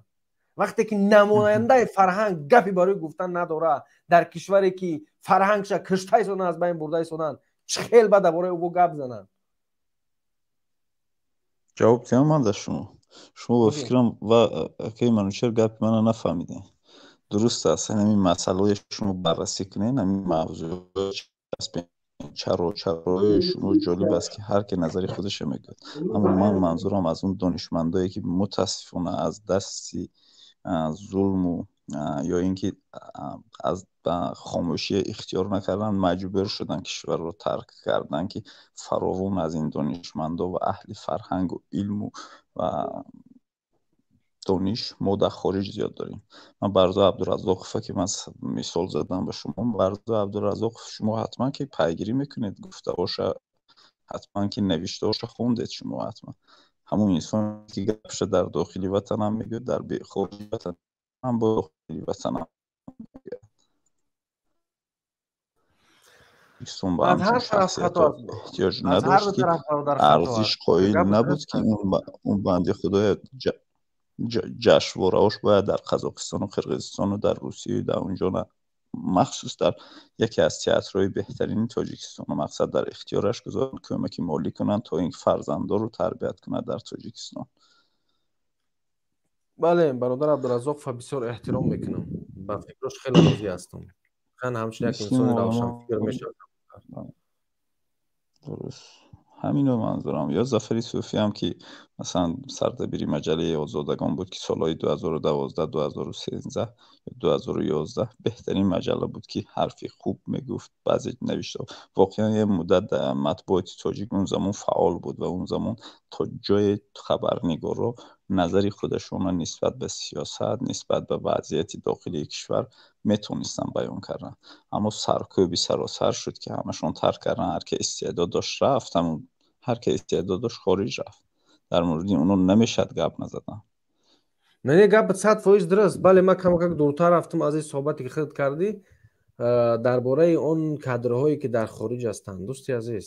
Вақте ки намояндаи фарҳанг гапи барои гуфтан надора, дар кишваре ки фарҳангша кишта истодан, аз байн бурда истоданд, чӣ хел ба дар бораи ӯ гап зананд?
Ҷавоб диҳам ман дар шумо. Шумо ба фикрам ва акаи Манучер гапи мана нафаҳмидем. Дуруст аст, ҳамин масъалаҳои шумо баррасӣ кунед, ҳамин мавзӯъ часпен, чаро чарои шумо ҷолиб аст, ки ҳар ки назари худашро мегӯяд. Аммо ман манзурам аз он донишмандое ки мутаассифона аз дасти зулму ё ин ки аз хомӯшӣ ихтиёр накардан, маҷбур шудан кишварро тарк кардан, ки фаровон аз ин донишмандо ва аҳли фарҳангу илму ва дониш мо дар хориҷ зиёд дорем. Ман Барзо Абдуразоқова ки ман мисол задам ба шумо, Барзо Абдуразоқов шумо ҳатман ки пайгирӣ мекунед гуфтаҳоша, ҳатман ки навиштаҳоша хондед шумо ҳатман. Ҳамон инсоне ки гапша дар дохили ватанам мегӯяд, дар хориҷи ватанам бо дохили ватанам мегӯяд. Ба ҳамчун шахсиятҳо эҳтиёҷ надошт, ки арзиш қоил набуд, ки он банди худоя ҷашнвораҳош бояд дар Қазоқистону Қирғизистону дар Русияю дар онҷо, махсус дар яке аз театрҳои беҳтарини Тоҷикистону мақсад дар ихтиёраш гузоранд, кӯмаки молӣ кунанд, то ин фарзандору тарбият кунад дар Тоҷикистон.
Бале, бародар Абдуразоқова бисёр эҳтиром мекунам, ба фикрош хеле розӣ ҳастам. Хан ҳамчун як инсони равшанфикр мешавад.
Дуруст, ҳаминро манзурам. Ё Зафари Суфӣ ҳам ки масалан сардабири маҷаллаи Озодагон буд, ки солҳои 2012, 2013 ё 2011 беҳтарин маҷалла буд, ки ҳарфи хуб мегуфт, баъзе навиштаҳо. Воқеан як муддат матбуоти тоҷик он замон фаъол буд ва он замон то ҷое хабарнигорро назари худашонро нисбат ба сиёсат, нисбат ба вазъияти дохилии кишвар метавонистанд баён кардан. Аммо саркӯби саросар шуд, ки ҳамашон тарк карданд, ҳар ки истеъдод дошт рафт, ҳар ки истеъдод дошт хориҷ рафт. Дар мавриди онҳо намешавад гап назадан.
Не, гап 100% дуруст. Бале, ман камакак дуртар рафтам аз ин суҳбате ки худ кардӣ дар бораи он кадрҳое ки дар хориҷ ҳастанд. Дӯсти азиз,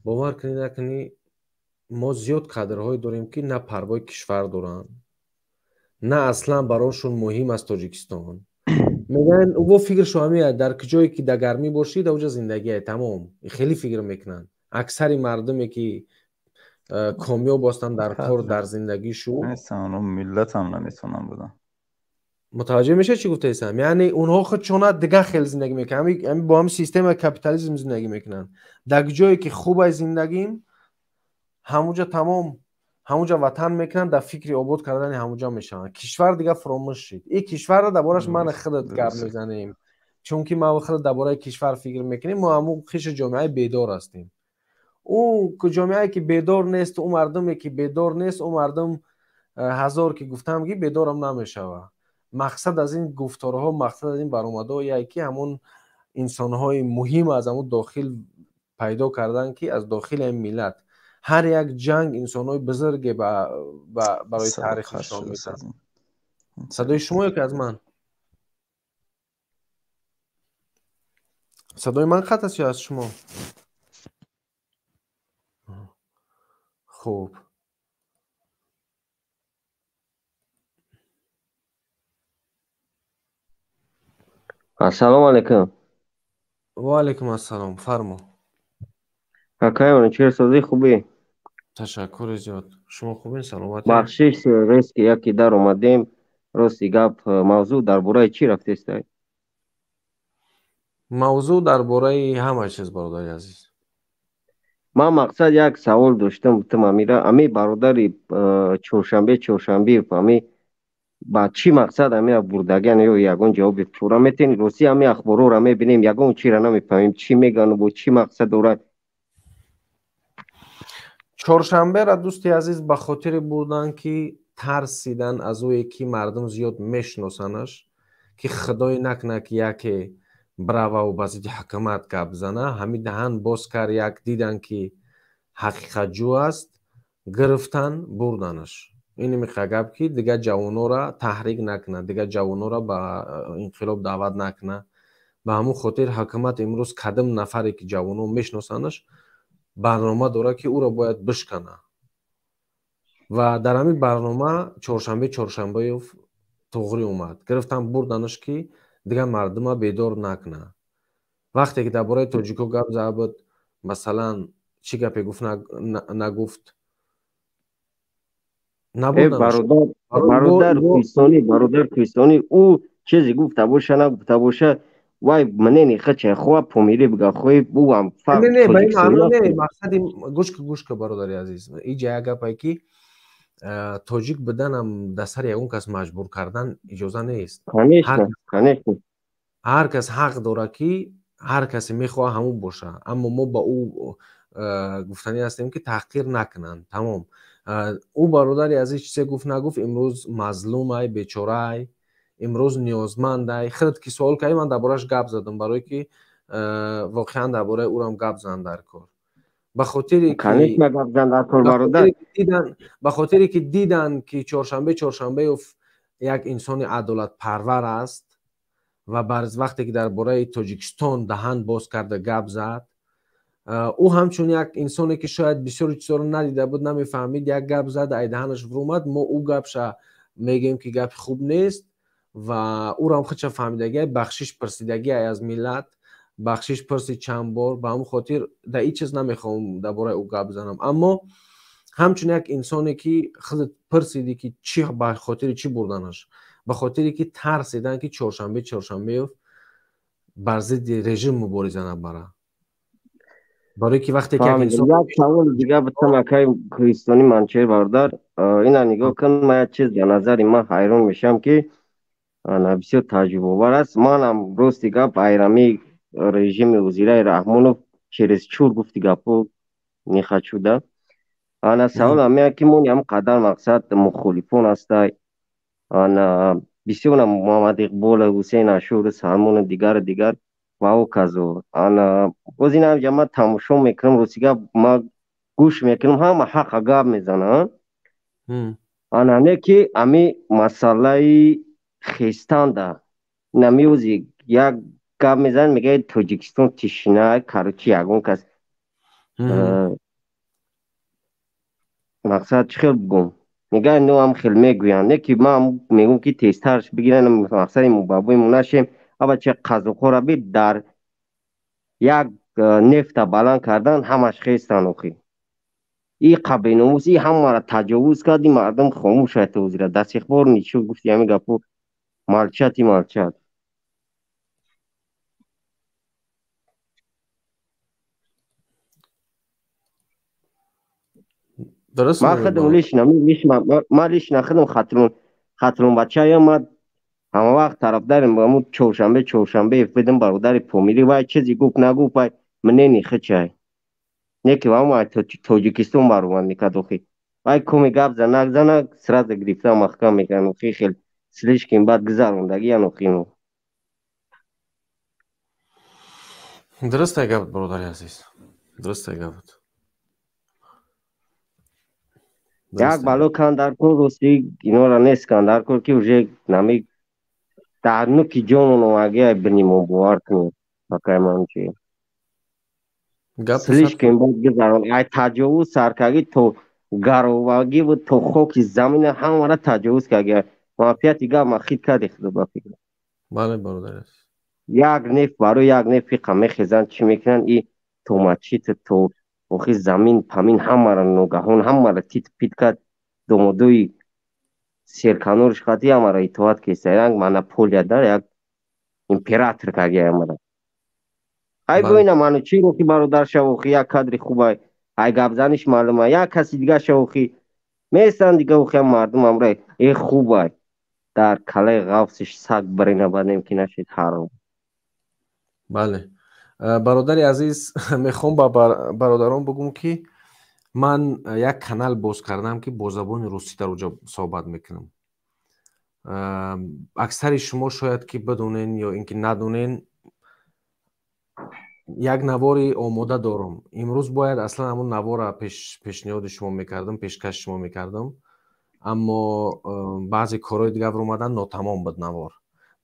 бовар кунӣ накунӣ, мо зиёд кадрҳое дорем, ки на парвои кишвар доранд, на аслан барошон муҳим аст Тоҷикистон. Мегӯянд во фикршо ҳамин, дар ҷое ки дар гармӣ бошӣ, дар оҷа зиндагие, тамом. Хеле фикр мекунанд. Аксари мардуме ки комёб ҳастанд дар кор, дар зиндагишу
миллатам наметавонам будам.
Мутаваҷҷеҳ мешавед, чӣ гуфтаистам? Яъне онҳо худшона дигар хел зиндагӣ мекунанд, ҳамин бо ҳамин системаи капитализм зиндагӣ мекунанд. Дар ҷое ки хуб аст зиндагим, ҳамуҷа тамом, ҳамуҷа ватан мекунанд, дар фикри обод кардани ҳамуҷа мешаванд. Кишвар дигар фуромӯш шид. Ин кишварро дар борааш ман худат гап мезанем, чунки ман худат дар бораи кишвар фикр мекунем, мо ҳамун хиши ҷомеаи бедор ҳастем. Ӯ ҷомеае ки бедор нест, ӯ мардуме ки бедор нест, ӯ мардум ҳазор ки гуфтам ки бедорам намешавад. Мақсад аз ин гуфторҳо, мақсад аз ин баромадҳо яе ки ҳамун инсонҳои муҳим аз ҳамун дохил пайдо кардан, ки аз дохили ин миллат ҳар як ҷанг инсонҳои бузурге барои таърих нишон медиҳад. Садои шумо ё ки аз ман? Садои ман қатъ аст ё аз шумо? Хуб.
Ассалому алайкум.
Ва алайкум ассалом. Фармо.
Акай, чӣ созӣ, хубӣ?
Ташаккури зиёд. Шумо хубин, саломатӣ?
Бахшиш, резки яке дар омадем. Рости гап, мавзӯъ дар бораи чӣ рафтестай?
Мавзӯъ дар бораи ҳама чиз, бародари азиз.
Ман мақсад як савол доштам, гуфтам амира, ами бародари Чоршанбе Чоршанбеев ами ба чӣ мақсад амира бурдагиан ё ягон ҷавоби пурра метен? Рости ами ахборҳоро мебинем, ягон чиро намефаҳмем, чӣ мегану бо чӣ мақсад дорад.
Чоршанбера, дӯсти азиз, ба хотире бурданд, ки тарсидан аз ӯе, ки мардум зиёд мешиносанаш, ки худое накунад, ки яке брававу ба зидди ҳукумат гап зана. Ҳамин даҳан боз кард, як дидан, ки ҳақиқатҷӯ аст, гирифтан бурданаш. Ин миқа гап, ки дигар ҷавонора таҳрик накунад, дигар ҷавонора ба инқилоб даъват накунад. Ба ҳамун хотир ҳукумат имрӯз кадом нафаре, ки ҷавонон мешиносанаш, барнома дорад, ки ӯро бояд бишкана. Ва дар ҳамин барнома Чоршанбе Чоршанбеев туғрӣ омад, гирифтан бурданаш, ки дигар мардума бедор накунад. Вақте ки дар бораи тоҷико гап зада буд, масалан, чӣ гапе гуфт, нагуфт, набурданаш.
Бародар Кӯҳистонӣ, бародар Кӯҳистонӣ, ӯ чизе гуфта боша, нагуфта боша, вай мнени хача хоҳа помирӣ бига, хоҳи ӯам фарқ.
Не, не, ба ин маъно не, мақсади гӯш ка, гӯш ка, бародари азиз, иҷа як гапае, ки тоҷик буданам дар сари ягон кас маҷбур кардан иҷоза нест.
Конечно, конечно.
Ҳар кас ҳақ дорад, ки ҳар касе мехоҳад, ҳамун боша, аммо мо ба ӯ гуфтанӣ ҳастем, ки таҳқир накунанд, тамом. Ӯ бародари азиз чизе гуфт, нагуфт, имрӯз мазлумай, бечораай, имрӯз ниёзмандай. Худат ки суол кардӣ, ман дар борааш гап задам, барое ки воқеан дар бораи ӯрам гап зан дар кор, ба хотире
Конечно, гап зан дар кор, бародар.
Ба хотире ки дидан, ки Чоршанбе Чоршанбеев як инсони адолатпарвар аст ва бар вақте ки дар бораи Тоҷикистон даҳан боз карда гап зад, ӯ ҳамчун як инсоне, ки шояд бисёри чизҳоро надида буд, намефаҳмид, як гап зад, ай даҳанаш вуромад. Мо ӯ гапша мегӯем, ки гапи хуб нест, ва ӯрам худша фаҳмидагиай, бахшиш пурсидагиай, аз миллат бахшиш пурсид чанд бор. Ба ҳамн хотир дар ин чиз намехоҳам дар бораи ӯ гап занам, аммо ҳамчун як инсоне, ки худат пурсидӣ, ки чӣ ба хотири чӣ бурданаш, ба хотире ки тарсидан, ки Чоршанбе Чоршанбеев бар зидди режим мубориза набара, барое ки вақте ки як инсон
Як саволи дига битам, акай Кӯҳистони Манчеҳр, бародар. Ина нигоҳ кун, ман як чиз дар назари ман ҳайрон мешавам, ки ана бисёр таъҷубовар аст. Манам рости гап айрами режими ҳозираи Раҳмонов чересчур гуфти гапҳо не хочу да. Ана савол ҳамея, ки мо ҳам қадар мақсад мухолифон ҳастай, ана бисёр Муҳаммад Иқбол, Ҳусейн Ашур, Салмону дигару дигар ва ҳоказо. Ана боз ин ҳамҷа ман тамошо мекунам, рости гап ман гӯш мекунам, ҳама ҳақа гап мезананд. Ана не ки ами масъалаи хестанда намиёзи як гап мезанад, мегӯяд Тоҷикистон тишина, короче, ягон кас мақсад чӣ хел бигӯм, мегӯяд но ҳам хел мегӯянд, не ки ман мегӯм, ки тезтарш бигиранд, мақсади мубабои нашем. Абача қазоқҳоро би дар як нефта баланд кардан ҳамаш хестанд. Охи и қабиномус и ҳамаро таҷовуз кард, и мардум хомӯш шуд ҳозира, до сих пор ничего гуфти ҳамин гапҳо молчат и молчат.
Дуруст.
Ман худам лично, ман лично худам Хатлон бачаям, ман ҳама вақт тарафдарим ҳамун Чоршанбе Чоршанбеев бидим, бародари Помирӣ. Вай чизе гуфт, нагуфт, вай мнени хичай, не ки ҳама Тоҷикистон баромад мекард. Охи вай коми гап занак занак сразу гирифта маҳкам мекунанд. Охи хел слишком бад гузарондагиян охи.
Дурустай гапат, бародари азиз, дурустай гапат.
Як бало кан дар кор, рости инора нест кан дар кор, ки уже нами дар нуки ҷонон омагия бинимо, бовар кунед, акай манчи слишком бад гузарон, ай таҷовуз саркагӣ то гаровагиву то хоки замина ҳамара таҷовуз кард. Мафияти гап ма хит карди худо ба фикр.
Бале, бародар.
Як нефт барои як нефт фиқа мехезанд, чӣ мекунанд, и то мачит, то охи замин памин ҳамара ногаҳон ҳамара тит пит кард домодои. Серканориш хати амара итоат кеста, ранг монополия дар як император каги амара. Ай боина Манучи рохи бародар шавохи, як кадри хубай, ай гапзаниш маълума, як каси дига шавохи местан дига, охи мардум амра э хубай дар калаи ғафсиш саг барина бадем ки нашид ҳаром.
Бале, бародари азиз, мехоҳам ба бародарон бигӯм, ки ман як канал боз кардам, ки бо забони русӣ дар оҷо суҳбат мекунам. Аксари шумо шояд ки бидонен ё ин ки надонен, як навори омода дорам. Имрӯз бояд аслан ҳамон навора пешниҳоди шумо мекардам, пешкаши шумо мекардам, аммо баъзе корҳои дигар омадан, нотамом буд навор.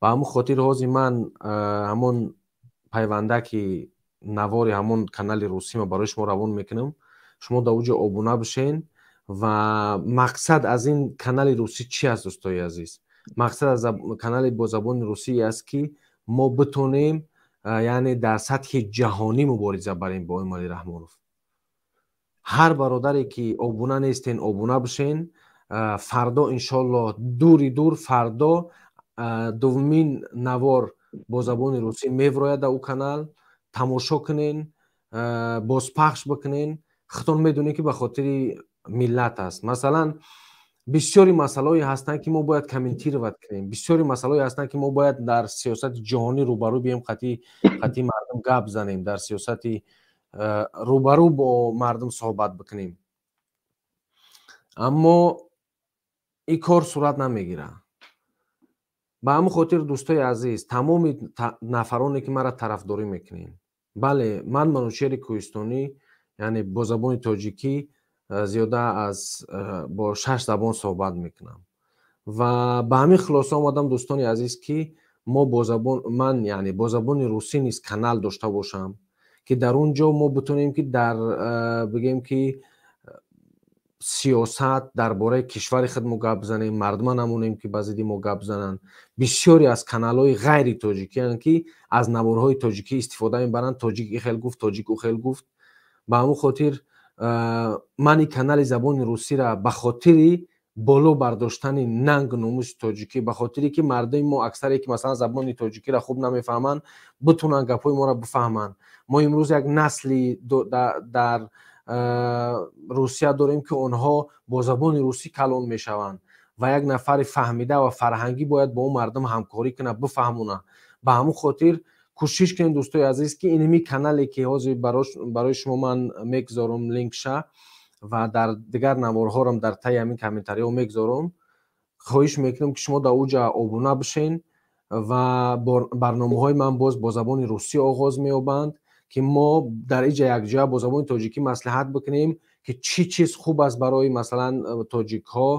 Ба ҳамон хотир ҳозир ман ҳамон пайвандаки навори ҳамон канали русима барои шумо равон мекунам. Шумо дар оҷо обуна бишен. Ва мақсад аз ин канали русӣ чи аст, дӯстои азиз? Мақсад аз канали бо забони русӣ аст, ки мо битонем, яъне дар сатҳи ҷаҳонӣ мубориза барем бо Эмомалӣ Раҳмонов. Ҳар бародаре ки обуна нестен, обуна бишен. Фардо, иншоаллоҳ, дури дур фардо дуввумин навор бо забони русӣ меврояд дар ӯ канал. Тамошо кунен, бозпахш бикунен. Худтон медонед, ки ба хотири миллат аст. Масалан, бисёри масъалаҳое ҳастанд, ки мо бояд комментировать кунем, бисёри масъалаҳое ҳастанд, ки мо бояд дар сиёсати ҷаҳонӣ рӯбарӯ бием, қатъи мардум гап занем, дар сиёсати рӯбарӯ бо мардум суҳбат бикунем, аммо ин кор сурат намегирад. Ба ҳамин хотир, дӯстои азиз, тамоми нафароне ки маро тарафдорӣ мекунед, бале, ман Манучери Кӯҳистонӣ, яъне бо забони тоҷикӣ зиёда аз бо шаш забон суҳбат мекунам ва ба ҳамин хулоса омадам, дӯстони азиз, ки мо бо забон, ман яъне бо забони русӣ низ канал дошта бошам, ки дар он ҷо мо битонем, ки дар бигем, ки сиёсат дар бораи кишвари худ мо гап занем, мардума намонем, ки ба зидди мо гап зананд. Бисёре аз каналҳои ғайри тоҷикиянд, ки аз наворҳои тоҷикӣ истифода мебаранд: тоҷик и хел гуфт, тоҷик ӯ хел гуфт. Ба ҳамон хотир ман ин канали забони русиро ба хотири боло бардоштани нангу номуси тоҷикӣ, ба хотире ки мардуми мо, аксаре ки масалан забони тоҷикиро хуб намефаҳманд, битонанд гапҳои моро бифаҳманд. Мо имрӯз як насли дар Русия дорем, ки онҳо бо забони русӣ калон мешаванд ва як нафари фаҳмида ва фарҳангӣ бояд бо он мардум ҳамкорӣ кунад, бифаҳмонад. Ба ҳамон хотир кӯшиш кунем, дӯстои азиз, ки иними канале ки ҳозир барои шумо ман мегузорам линкша ва дар дигар наворҳорам дар таи ҳамин комментариҳо мегузорам, хоҳиш мекунам, ки шумо дар оҷа обуна бишен ва барномаҳои ман боз бо забони русӣ оғоз меёбанд, ки мо дар иҷа якҷоя бо забони тоҷикӣ маслиҳат бикунем, ки чӣ чиз хуб аст барои масалан тоҷикҳо,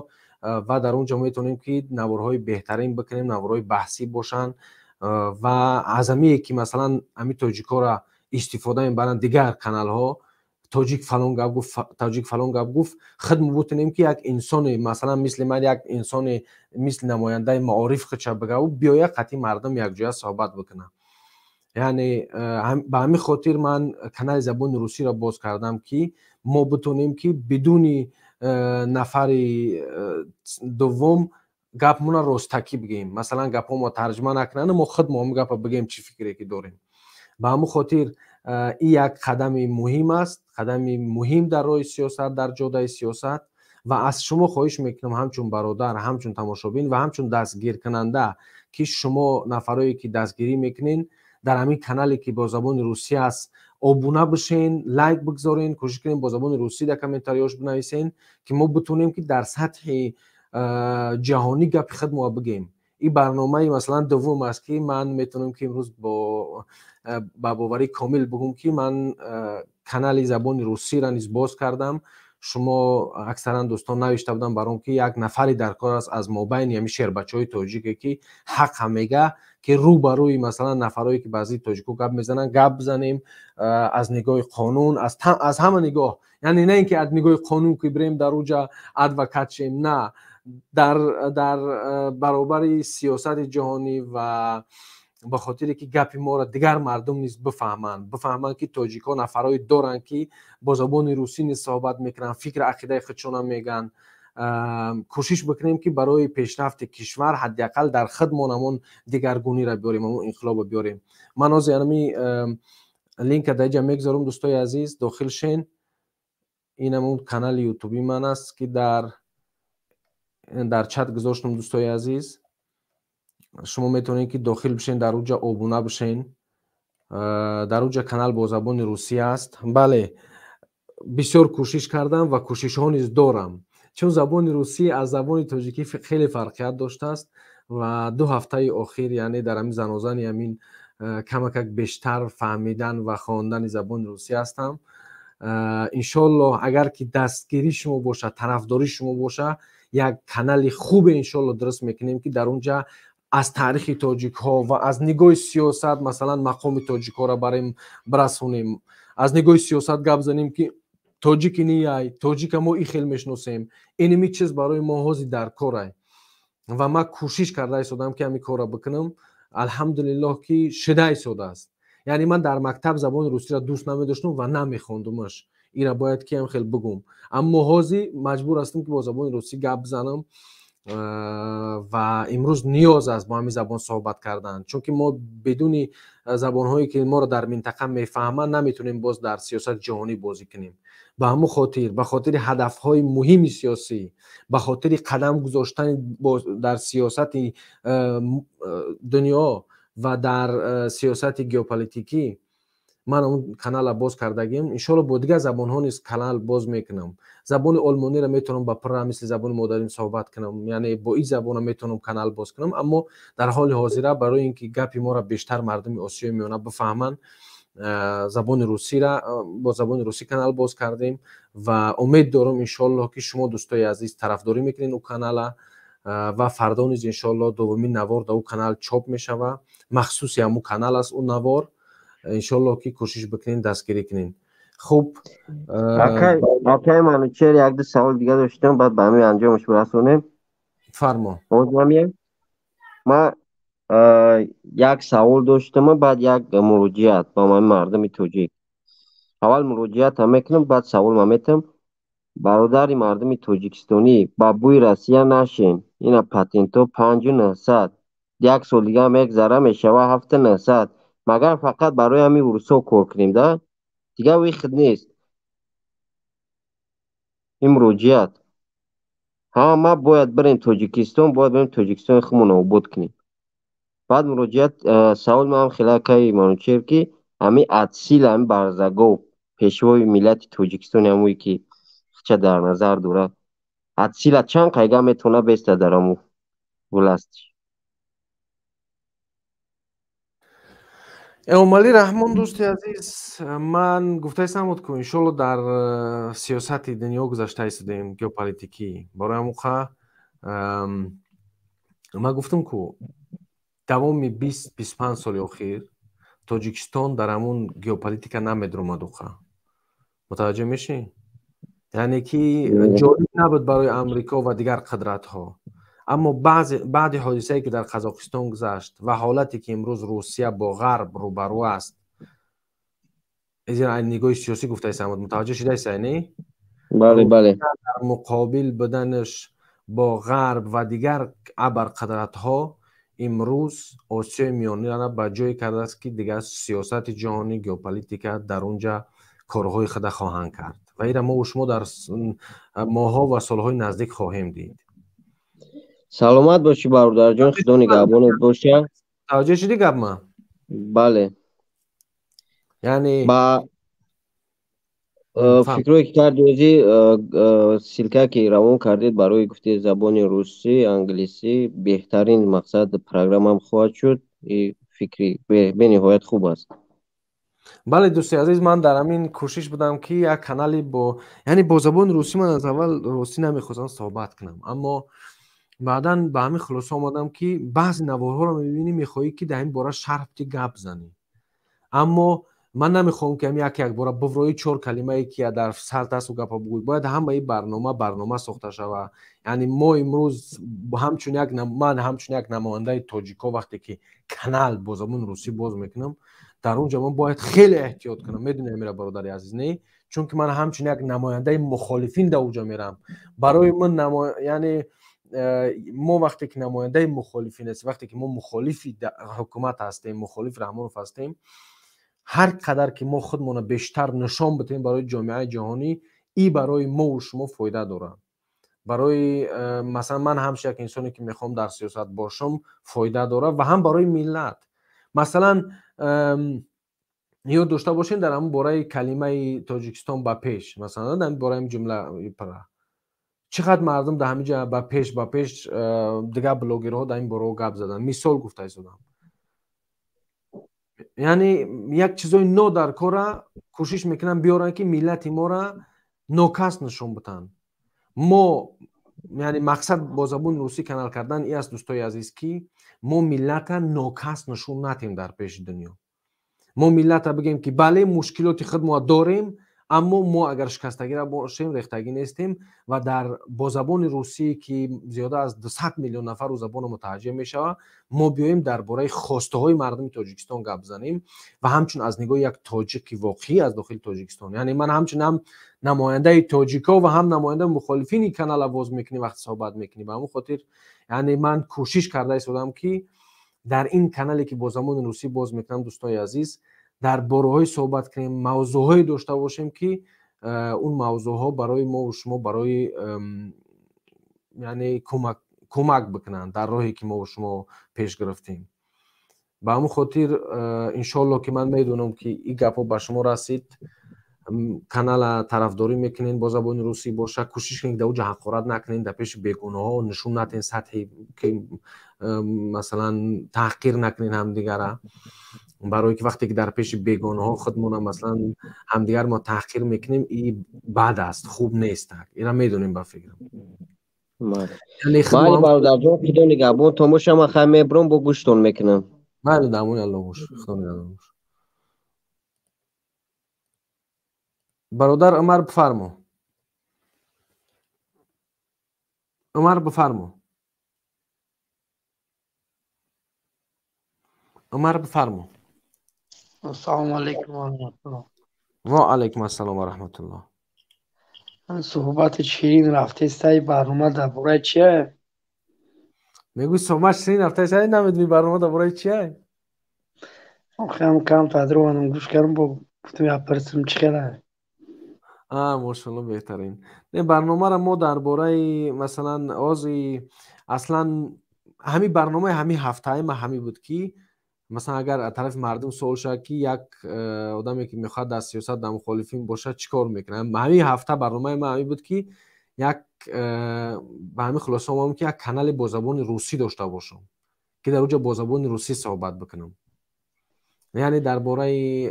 ва дар он ҷо метавонем, ки наворҳои беҳтарин бикунем, наворҳои баҳсӣ бошанд. Ва аз ҳамие ки масалан ҳамин тоҷикҳоро истифода мебаранд дигар каналҳо, тоҷик фалон гап гуфт, тоҷик фалон гап гуфт, худ мо бутонем, ки як инсоне, масалан мисли ман, як инсоне мисли намояндаи маориф худша бигаву биёяд, қатъи мардум якҷоя суҳбат бикунад. Яъне ба ҳамин хотир ман канали забони русиро боз кардам, ки мо битонем, ки бидуни нафари дуввум гапмона ростакӣ бигӯем, масалан гапҳо мо тарҷума накунанд, мо худ мо ҳамин гапа бигӯем, чӣ фикре ки дорем. Ба ҳамин хотир ин як қадами муҳим аст, қадами муҳим дар роҳи сиёсат, дар ҷодаи сиёсат. Ва аз шумо хоҳиш мекунам, ҳамчун бародар, ҳамчун тамошобин ва ҳамчун дастгиркунанда, ки шумо нафарое ки дастгирӣ мекунен, дар ҳамин канале ки бо забони русӣ аст обуна бишен, лайк бигзорен, кӯшиш кунем бо забони русӣ дар комментариёш бинависен, ки мо битонем, ки дар сатҳи ҷаҳонӣ гапи худ мо бигем. Ин барномаи масалан дуввум аст, ки ман метавонам, ки имрӯз ба боварии комил бигӯм, ки ман канали забони русиро низ боз кардам. Шумо аксаран дӯстон навишта будам баром, ки як нафаре дар кор аст аз мобайни ҳамин шербачаҳои тоҷике, ки ҳаққа мега, ки рӯ ба рӯи масалан нафарое ки ба зидди тоҷико гап мезананд гап бизанем, аз нигоҳи қонун, аз ҳама нигоҳ, яъне на ин ки аз нигоҳи қонун ки бирем дар уҷа адвокат шем, на, дар баробари сиёсати ҷаҳонӣ ва ба хотире ки гапи моро дигар мардум низ бифаҳманд, бифаҳманд, ки тоҷикҳо нафарое доранд, ки бо забони русӣ низ суҳбат мекунанд, фикр ақидаи худшона мегӯянд. Кӯшиш бикунем, ки барои пешрафти кишвар ҳадди ақал дар худмон ҳамон дигаргуниро биёрем, ҳамон инқилобро биёрем. Ман ҳозир ҳами линка дар инҷа мегузорам, дӯстои азиз, дохил шен. Ин ҳамон канали ютуби ман аст, ки дар чат гузоштам. Дӯстои азиз, шумо метавонед, ки дохил бишен, дар уҷа обуна бишен. Дар уҷа канал бо забони русӣ аст. Бале, бисёр кӯшиш кардам ва кӯшишҳо низ дорам, чун забони русӣ аз забони тоҷикӣ хеле фарқият доштааст ва 2 ҳафтаи охир, яъне дар ҳамин занозани ҳамин камакак бештар фаҳмидан ва хондани забони русӣ ҳастам. Иншоллоҳ, агар ки дастгирии шумо бошад, тарафдории шумо боша, як канали хубе иншоллоҳ дуруст мекунем, ки дар он ҷа аз таърихи тоҷикҳо ва аз нигоҳи сиёсат, масалан, мақоми тоҷикҳоро барем бирасонем, аз нигоҳи сиёсат гап занем, ки тоҷик инияй, тоҷика мо и хел мешиносем. Иними чиз барои мо ҳозир дар корай ва ман кӯшиш карда истодам, ки ҳамин корро бикунам. Алҳамдулиллоҳ, ки шида истодааст. Яъне ман дар мактаб забони русиро дӯст намедоштам ва намехондумаш, ира бояд ки ҳам хел бигӯм, аммо ҳозир маҷбур ҳастам, ки бо забони русӣ гап бизанам ва имрӯз ниёз аст бо ҳамин забон суҳбат кардан, чунки мо бидуни забонҳое, ки моро дар минтақа мефаҳманд, наметавонем боз дар сиёсати ҷаҳонӣ бозӣ кунем. Ба ҳамун хотир, ба хотири ҳадафҳои муҳими сиёсӣ, ба хотири қадам гузоштани дар сиёсати дунё ва дар сиёсати геополитикӣ ман он каналро боз кардагим. Иншоалло, бо дигар забонҳо низ канал боз мекунам. Забони олмониро метавонам ба пурра мисли забони модарим суҳбат кунам, яъне бо ин забона метавонам канал боз кунам, аммо дар ҳоли ҳозира барои ин ки гапи моро бештар мардуми Осиёи Миёна бифаҳманд, забони русиро, бо забони русӣ канал боз кардем ва умед дорам, иншоаллоҳ, ки шумо, дӯстои азиз, тарафдорӣ мекунед ӯ канала ва фардо низ, иншоаллоҳ, дуввумин навор дар ӯ канал чоп мешава. Махсуси ҳамун канал аст ӯ навор. Иншоаллоҳ, ки кӯшиш бикунед, дастгирӣ кунед. Хуб.
Акай Манучер, як ду савол дига доштам, баъд ба ҳамин анҷомаш бирасонем.
Фармо.
Ҳозир ман як савол доштам, баъд як муроҷиат ба ҳамин мардуми тоҷик. Аввал муроҷиатам мекунам, баъд саволма метам. Бародари мардуми тоҷикистонӣ, ба бӯи Россия нашен. Ина патентҳо 5900, як сол дига мегзара, мешава 7900. Магар фақат барои ҳамин урусҳо кор кунем, да? Дигар выход нест. Ин муроҷиат. Ҳама бояд бирем Тоҷикистон, бояд бирем Тоҷикистони худмонро обод кунем. Баъд муроҷиат, савол ман хеле, акаи Манучер, ки ҳамин атсил, ҳамин барзагов, пешвои миллати тоҷикистони, ҳамое ки хича дар назар дорад, атсила чанд қайга метавона беста дар ҳамун власть?
Эмомалӣ Раҳмон, дӯсти азиз, ман гуфтаистам буд, ку иншоалло дар сиёсати дунё гузашта истодаем, геополитикӣ. Барои ҳамуқа ман гуфтам, ку давоми 20-25 соли охир Тоҷикистон дар ҳамун геополитика намедуромад уқа. Мутаваҷҷӯҳ мешӣ? Яъне ки ҷолиб набуд барои Амрико ва дигар қудратҳо. Аммо баъди ҳодисае, ки дар Қазоқистон гузашт ва ҳолате, ки имрӯз Русия бо Ғарб рӯбарӯ аст, нигоҳи сиёсӣ гуфтаистам, мутаваҷҷӯҳ шудаистай, не?
Бале, бале.
Дар муқобил буданаш бо Ғарб ва дигар абарқудратҳо имрӯз Осиёи Миёнаро ба ҷое кардааст, ки дигар сиёсати ҷаҳонӣ, геополитика дар он ҷа корҳои худа хоҳанд кард ва инро мо шумо дар моҳҳо ва солҳои наздик хоҳем дид.
Саломат бошӣ, бародарҷон, Худо нигаҳбонат бошад.
Таваҷҷӯҳ шудӣ гап ман?
Бале.
Яъне
ба фикрое, ки карди озӣ, ссылка, ки равон кардед барои гуфти забони русӣ, англисӣ, беҳтарин мақсад программам хоҳад шуд. Фикри бениҳоят хуб аст.
Бале, дӯсти азиз, ман дар ҳамин кӯшиш будам, ки як канали бо, яъне бо забони русӣ. Ман аз аввал русӣ намехостам суҳбат кунам, аммо баъдан ба ҳамин хулоса омадам, ки баъзе наворҳоро мебинӣ, мехоҳӣ, ки дар ин бора шарҳ бидӣ, гап занӣ, аммо ман намехоҳам, ки ҳам як якбора буврои чор калимае, ки дар сарт асту гапа бугӯй. Бояд ҳамаи барнома сохта шава. Яъне мо имрӯз ҳамчун як, ман ҳамчун як намояндаи тоҷикҳо, вақте ки канал бо забони русӣ боз мекунам, Дар он ҷо ман бояд хеле эҳтиёт кунам, медонӣ, Амира, бародари азиз, не? Чунки ман ҳамчун як намояндаи мухолифин дар оҷа мерам. Барои ман, яъне мо вақте ки намояндаи мухолифин ҳастем, вақте ки мо мухолифи ҳукумат ҳастем, мухолиф Раҳмонов ҳастем, ҳар қадар ки мо худмонро бештар нишон бидиҳем барои ҷомеаи ҷаҳонӣ, и барои мову шумо фоида дорад. Барои масалан, ман ҳамчун як инсоне ки мехоҳам дар сиёсат бошам, фоида дорад ва ҳам барои миллат. Масалан, ёд дошта бошем, дар ҳамн бораи калимаи Тоҷикистон ба пеш, масалан, дар бораи ҷумла пара чӣ қадр мардум дар ҳамин ҷа ба пеш, дигар блогерҳо дар ин борао гап заданд. Мисол гуфта истодам, яъне як чизои нодаркора кӯшиш мекунанд биёранд, ки миллати мора нокас нишон битанд. Мо, яъне мақсад бо забони русӣ канал кардан и аст, дӯстои азиз, ки мо миллата нокас нишон натем дар пеши дунё. Мо миллата бигем, ки бале, мушкилоти худ мо дорем, аммо мо агар шикастагира бошем, рехтагӣ нестем. Ва дар бо забони русӣ, ки зиёда аз 200 миллион нафар ӯ забонро мутаваҷҷеҳ мешавад, мо биёем дар бораи хостаҳои мардуми Тоҷикистон гап занем ва ҳамчун аз нигоҳи як тоҷики воқеӣ аз дохили Тоҷикистон. Яъне ман ҳамчун ҳам намояндаи тоҷико ва ҳам намояндаи мухолифини канал овоз мекунӣ вақти суҳбат мекунӣ. Ба ҳамон хотир, яъне ман кӯшиш карда истодам, ки дар ин канале ки бо забони русӣ боз мекунам, дӯстони азиз, дар бораҳое суҳбат кунем, мавзӯъҳое дошта бошем, ки он мавзӯъҳо барои мову шумо, барои яъне кӯмак бикунанд дар роҳе ки мову шумо пеш гирифтем. Ба ҳамон хотир, иншоалло, ки ман медонам, ки ин гапҳо ба шумо расид, канала тарафдорӣ мекунед, бо забони русӣ боша, кӯшиш кунед, дар оҷа ҳақорат накунед, дар пеши бегуноҳҳо нишон натен сатҳи, ки масалан таҳқир накунед ҳамдигара. Барое ки вақте ки дар пеши бегонаҳо худмона, масалан, ҳамдигар мо таҳқир мекунем, и бад аст, хуб нест. Ира медонем, ба фикрам.
Майли, бародарҷон, худо нигаҳбонтон боша. Ман хай мебурам, бо гӯштон мекунам.
Майли, дар амони Аллоҳ бош, худо нигаҳбон бош. Бародар Умар, бифармо. Умар, бифармо. Умар, бифармо.
Ассалому алайкум ва раҳматуллоҳ.
Ва алайкум ассалом ва раҳматуллоҳ.
Суҳбати ширин рафтестай, барнома дар бораи чия?
Мегӯй, суҳбат ширин рафтестай, намедонӣ барнома дар бораи чия?
Охирам кам тадрованам, гӯш кардам, бо гуфтам, я пурсам, чӣ хела.
А, мошалло, беҳтарин. Не, барномаро мо дар бораи, масалан, ози аслан ҳамин барномаи ҳамин ҳафтаи ма ҳамин буд, ки масалан, агар тарафи мардум суол шавад, ки як одаме ки мехоҳад дар сиёсат, дар мухолифин бошад, чӣ кор мекунад. Ҳамин ҳафта барномаи ма ҳамин буд, ки як ба ҳамин хулоса омадам, ки як канале бо забони русӣ дошта бошам, ки дар оҷа бо забони русӣ суҳбат бикунам, яъне дар бораи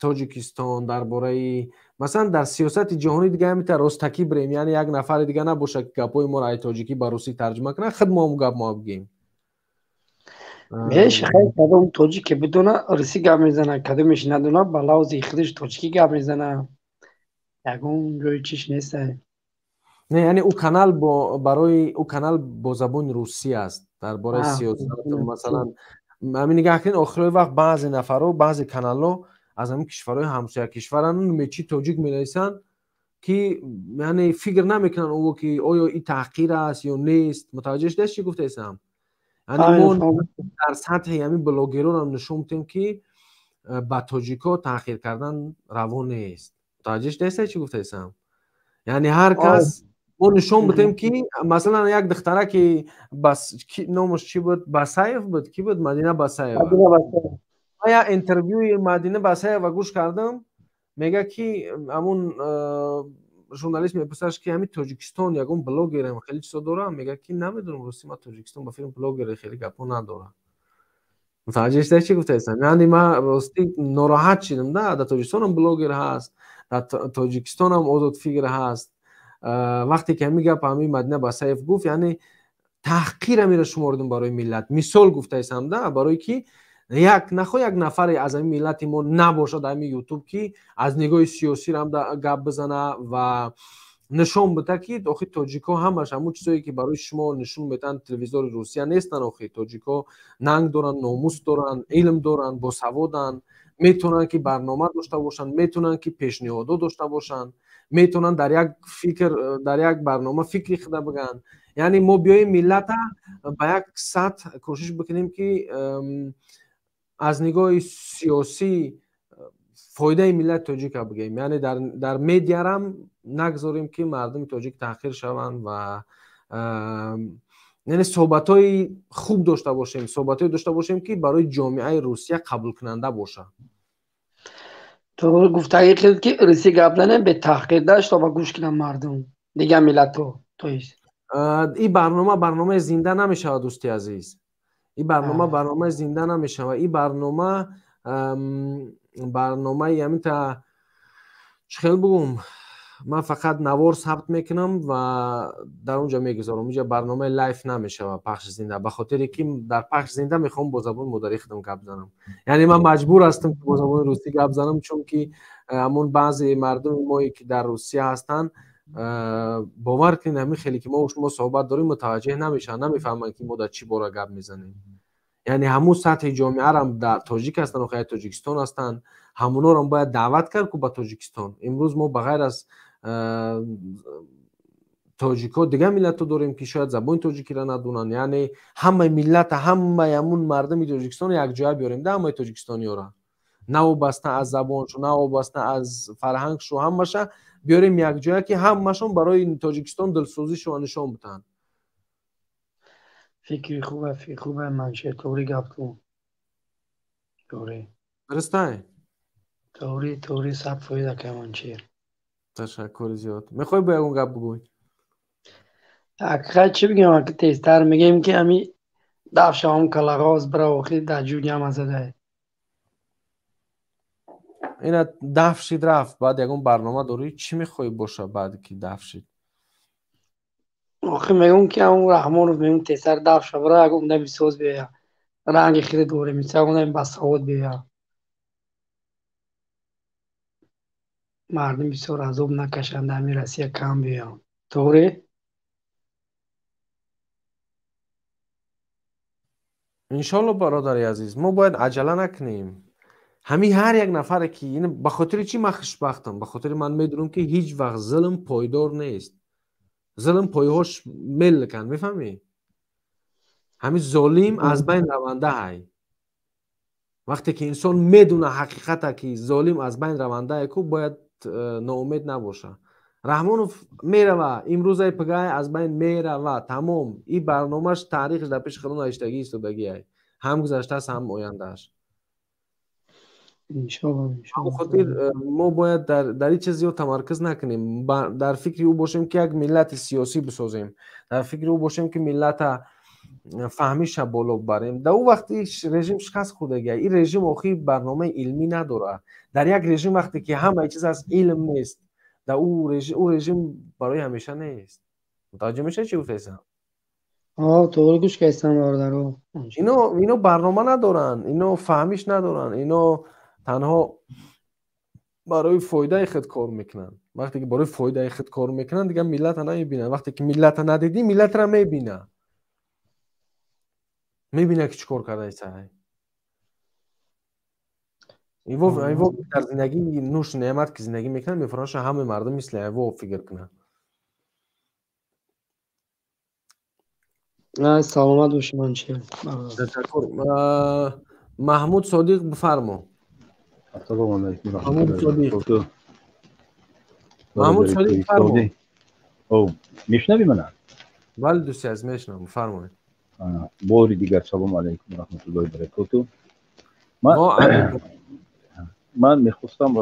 Тоҷикистон, дар бораи, масалан, дар сиёсати ҷаҳонӣ. Дига ҳамита ростакӣ бирем, яъне як нафари дига набошад, ки гапҳои моро ай тоҷикӣ ба русӣ тарҷума кунад, худ мо гап мо бигем.
Меш хай, кадом тоҷике бидона, русӣ гап мезана, кадомеш надона, ба лавзи худаш тоҷикӣ гап мезана, ягон ҷои чиш нестай.
Не, яъне ӯ канал бо барои ӯ канал бо забони русӣ аст, дар бораи сиёсат. Масалан, ҳамин нигаҳ кунед, охирои вақт баъзе нафарҳо, баъзе каналҳо аз ҳамин кишварҳои ҳамсоя кишваранд, мечи тоҷик менависанд, ки яъне фикр намекунанд ӯ, ки оё ин таҳқир аст ё нест. Мутаваҷҷеҳ шудаст, чӣ гуфтаистам? Яъне мо дар сатҳи ҳамин блогерорам нишон медиҳем, ки ба тоҷикҳо таҳқир кардан раво нест. Мутаваҷҷеҳ шудаистай, чӣ гуфтаистам? Яъне ҳар кас мо нишон бидем, ки масалан, як духтара, ки номаш чӣ буд, Басаев буд, ки буд, Мадина Басаева. Ман як интервюи Мадина Басаева гӯш кардам, мега, ки ҳамун журналист мепурсаш, ки ҳамин Тоҷикистон ягон блогерам хеле чизо дорам? Мега, ки намедонам, рости ман Тоҷикистон ба филм блогере хеле гапҳо надорам. Мутаваҷҷеҳ шудаи, чӣ гуфтаистам? Яъне ман ростӣ нороҳат шидам да. Дар Тоҷикистонам блогер ҳаст, дар Тоҷикистонам озодфикр ҳаст. Вақте ки ҳамин гап ҳамин Мадина Басаев гуфт, яъне таҳқир ҳаминро шумордум барои миллат. Мисол гуфтаистам да, барое ки як нахо як нафаре аз ҳамин миллати мо набошад ҳамин Ютуб, ки аз нигоҳи сиёсӣ рам гап бизана ва Нишон бита, ки охи тоҷикҳо ҳамаш ҳамун чизое, ки барои шумо нишон метаҳанд телевизори Русия, нестанд. Охи тоҷикҳо нанг доранд, номус доранд, илм доранд, босаводанд, метавонанд, ки барнома дошта бошанд, метавонанд, ки пешниҳодҳо дошта бошанд, метавонанд дар як фикр, дар як барнома фикри худа бигӯянд. Яъне мо биёем, миллата ба як сатҳ кӯшиш бикунем, ки аз нигоҳи сиёсӣ фоидаи миллати тоҷика бигӯем. Яъне дар медиарам нагзорем, ки мардуми тоҷик таҳқир шаванд ва яъне суҳбатҳои хуб дошта бошем, суҳбатҳое дошта бошем, ки барои ҷомеаи Русия қабулкунанда бошад.
Ту гуфтагӣ хел, ки русӣ гап занем бетаҳқир дашт, ба гӯш кунам мардум дигар миллатҳо, то есть.
Ин барнома барномаи зинда намешавад, дӯсти азиз. Ин барнома барномаи зинда намешавад. Ин барнома барномаи ҳаминта, чӣ хел бигӯм, ман фақат навор сабт мекунам ва дар он ҷо мегузорам. Инҷа барномаи лайф намешавад, пахши зинда, ба хотире ки дар пахши зинда мехоҳам бо забони модарии худам гап занам. Яъне ман маҷбур ҳастам, ки бо забони русӣ гап занам, чунки ҳамон баъзе мардуми мое, ки дар Русия ҳастанд, бовар кунед, ҳамин хеле ки мо шумо суҳбат дорем, мутаваҷҷеҳ намешаванд, намефаҳманд, ки мо дар чӣ бора гап мезанем. Яъне ҳамун сатҳи ҷомеарам дар тоҷик ҳастанд, охир Тоҷикистон ҳастанд, ҳамунорам бояд даъват кард ку ба Тоҷикистон. Имрӯз мо ба ғайр аз тоҷикҳо дигар миллатҳо дорем, ки шояд забони тоҷикиро надонанд. Яъне ҳамаи миллата, ҳамаи ҳамун мардуми Тоҷикистонро якҷоя биёрем да, ҳамаи тоҷикистониёра, навобаста аз забоншу, навобаста аз фарҳангшу, ҳамаша биёрем якҷоя, ки ҳамашон барои Тоҷикистон дилсӯзишро нишон бидиҳанд.
Фикри хуба, фикри хуба, Маншер, тоғри гапту, тоғри.
Дурустай?
Тоғри, тоғри, 100% ака Маншер.
Ташаккури зиёд. Мехоҳӣ бо ягон гап бигӯй?
Ҳақиқат чӣ бигӯям, ака, тезтар мегӯем, ки ами даф шавам калағоз бира, охир дар ҷуни ҳама задай.
Ина даф шид, рафт. Баъд ягон барнома дорӣ? Чӣ мехоҳӣ боша, баъд ки даф шид?
Охир мегӯм, ки ҳамун Раҳмонов, мегӯм, тезтар даф шава, бира, ягон одами соз биёя, ранги хеле дорем, ягон одами басавод биёя, мардум бисёр азоб накашанд, ҳамин Россия кам биёянд. Тоғри?
Иншолло, бародари азиз, мо бояд аҷала накунем. Ҳамин ҳар як нафаре ки, ба хотири чӣ ман хушбахтам? Ба хотири ман медонам, ки ҳеҷ вақт зулм пойдор нест. Зулм пойҳош мелканд, мефаҳмӣ? Ҳамин золим аз байн раванда ҳай. Вақте ки инсон медона ҳақиқата, ки золим аз байн равандае ку, бояд ноумед набоша. Раҳмонов мерава, имрӯзаи пагай аз байн мерава, тамом. Ин барномаш таърихш дар пеши худо навиштагӣ истодагиай, ҳам гузаштааст, ҳам ояндааш. Хотир мо бояд дар ин чиз зиёд тамаркуз накунем, дар фикри ӯ бошем, ки як миллати сиёсӣ бисозем, дар фикри ӯ бошем, ки миллата фаҳмиша боло барем. Дар ӯ вақти режим шикаст хӯрдагия. Ин режим охир барномаи илмӣ надорад. Дар як режим вақте ки ҳамаи чиз аз илм нест, дар ӯ режим барои ҳамеша нест. Мутаваҷҷеҳ мешавӣ, чӣ гуфтаистам?
Тоғри, гӯш кардам, бародаро.
Ино барнома надоранд, ино фаҳмиш надоранд, ино танҳо барои фоидаи худ кор мекунанд. Вақте ки барои фоидаи худ кор мекунанд, дигар миллата намебинанд. Вақте ки миллата надидӣ, миллатра мебина, мебина, ки чӣ кор кардаистай. Иво дар зиндагӣ нӯш неъмат ки зиндагӣ мекунанд, мефаромӯша ҳамаи мардум мисли иво фикр кунанд.
Саломат бошӣ, Маншер.
Ташаккур. Маҳмуд Содиқ, бифармо.
Ассалому алайкум.
Маҳмуд Содиқ, Маҳмуд Содиқ, бифармо.
Мешунавӣ мана?
Бале, дӯсти азиз, мешунавам, бифармоед.
Бори дигар салому алайкум, раҳматуллоҳи баракоту. Ман мехостам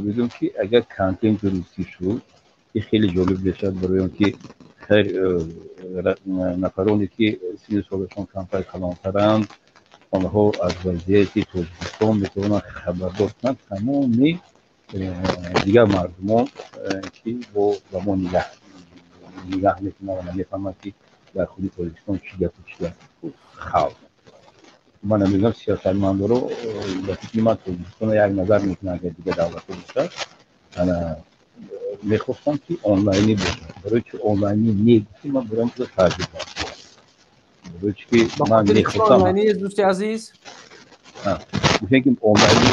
бигӯям, ки агар контенти русӣ шуд, ин хеле ҷолиб мешавад, барои он ки хайр, нафароне ки синну солашон камтар калонтаранд, онҳо аз вазъияти Тоҷикистон метавонанд хабардор кунанд тамоми дигар мардумон, ки бо ба мо нигаҳ мекунанд ва намефаҳманд, ки дар худи Тоҷикистон чӣ гапу чӣ гап халқ. Ман намедонам, сиёсатмандоро, ба фикри ман, Тоҷикистонро як назар мекунанд, агар дигар давлатҳо бошад. Мехостам ки онлайнӣ бошад. Барои чи онлайнӣ не гуфти, ман барои худо таажжуб барои чи ки ман мехостам.
Онлайнӣ, дӯсти азиз?
Гуфтем ки онлайнӣ.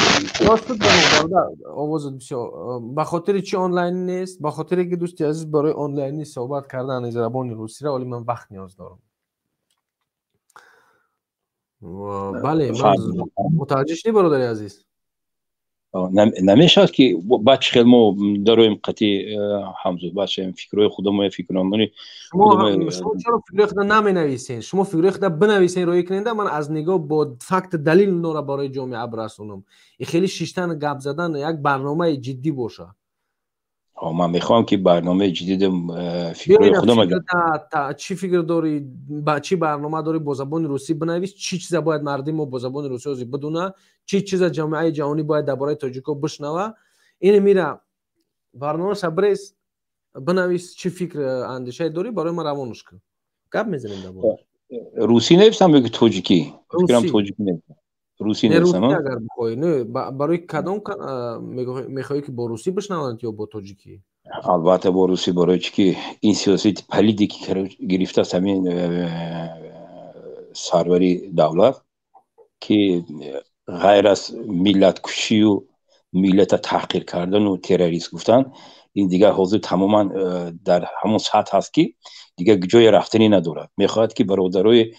Рост бародар, овозат бисёр. Ба хотири чи онлайнӣ нест? Ба хотире ки, дӯсти азиз, барои онлайнӣ суҳбат кардан аз забони русиро оли ман вақт ниёз дорам. Бале, ман мутаваҷҷеҳ шудӣ, бародари азиз?
Намешавад ки баъд чӣ хел мо дароем қатъи ҳамзуҳбат шавем, фикрҳои худамо, фикрҳои
Шумо чаро фикрҳои худа наменависен? Шумо фикрҳои худа бинависен, роӣ куненда, ман аз нигоҳ бо факт далил нора барои ҷомеа бирасонам. И хеле шиштан гап задан як барномаи ҷиддӣ боша.
Ман мехоҳам ки барномаи ҷиддӣ фикрҳои худам.
Чӣ фикр дорӣ, чӣ барнома дорӣ, бо забони русӣ бинавис. Чӣ чиза бояд мардуми мо бо забони русӣ ҳозир бидуна, чӣ чиза ҷомеаи ҷаҳонӣ бояд дар бораи тоҷико бишнава. Ин мира барномаша брез, бинавис, чӣ фикр андешае дорӣ, барои ман равонаш кун, гап мезанем дар бора.
Русӣ нависам ё ки тоҷикӣ? Фикрам, тоҷикӣ нависам. Русӣ нависам.
Агар бихоҳӣ. Не, барои кадом мехоҳӣ, ки бо русӣ бишнаванд ё бо тоҷикӣ?
Албатта, бо русӣ. Барои чи ки ин сиёсати палиде ки гирифтааст ҳамин сарвари давлат, ки ғайр аз миллаткушию миллата таҳқир кардану террорист гуфтан, ин дигар ҳозир тамоман дар ҳамон сатҳ ҳаст, ки дигар ҷое рафтанӣ надорад. Мехоҳад ки бародарои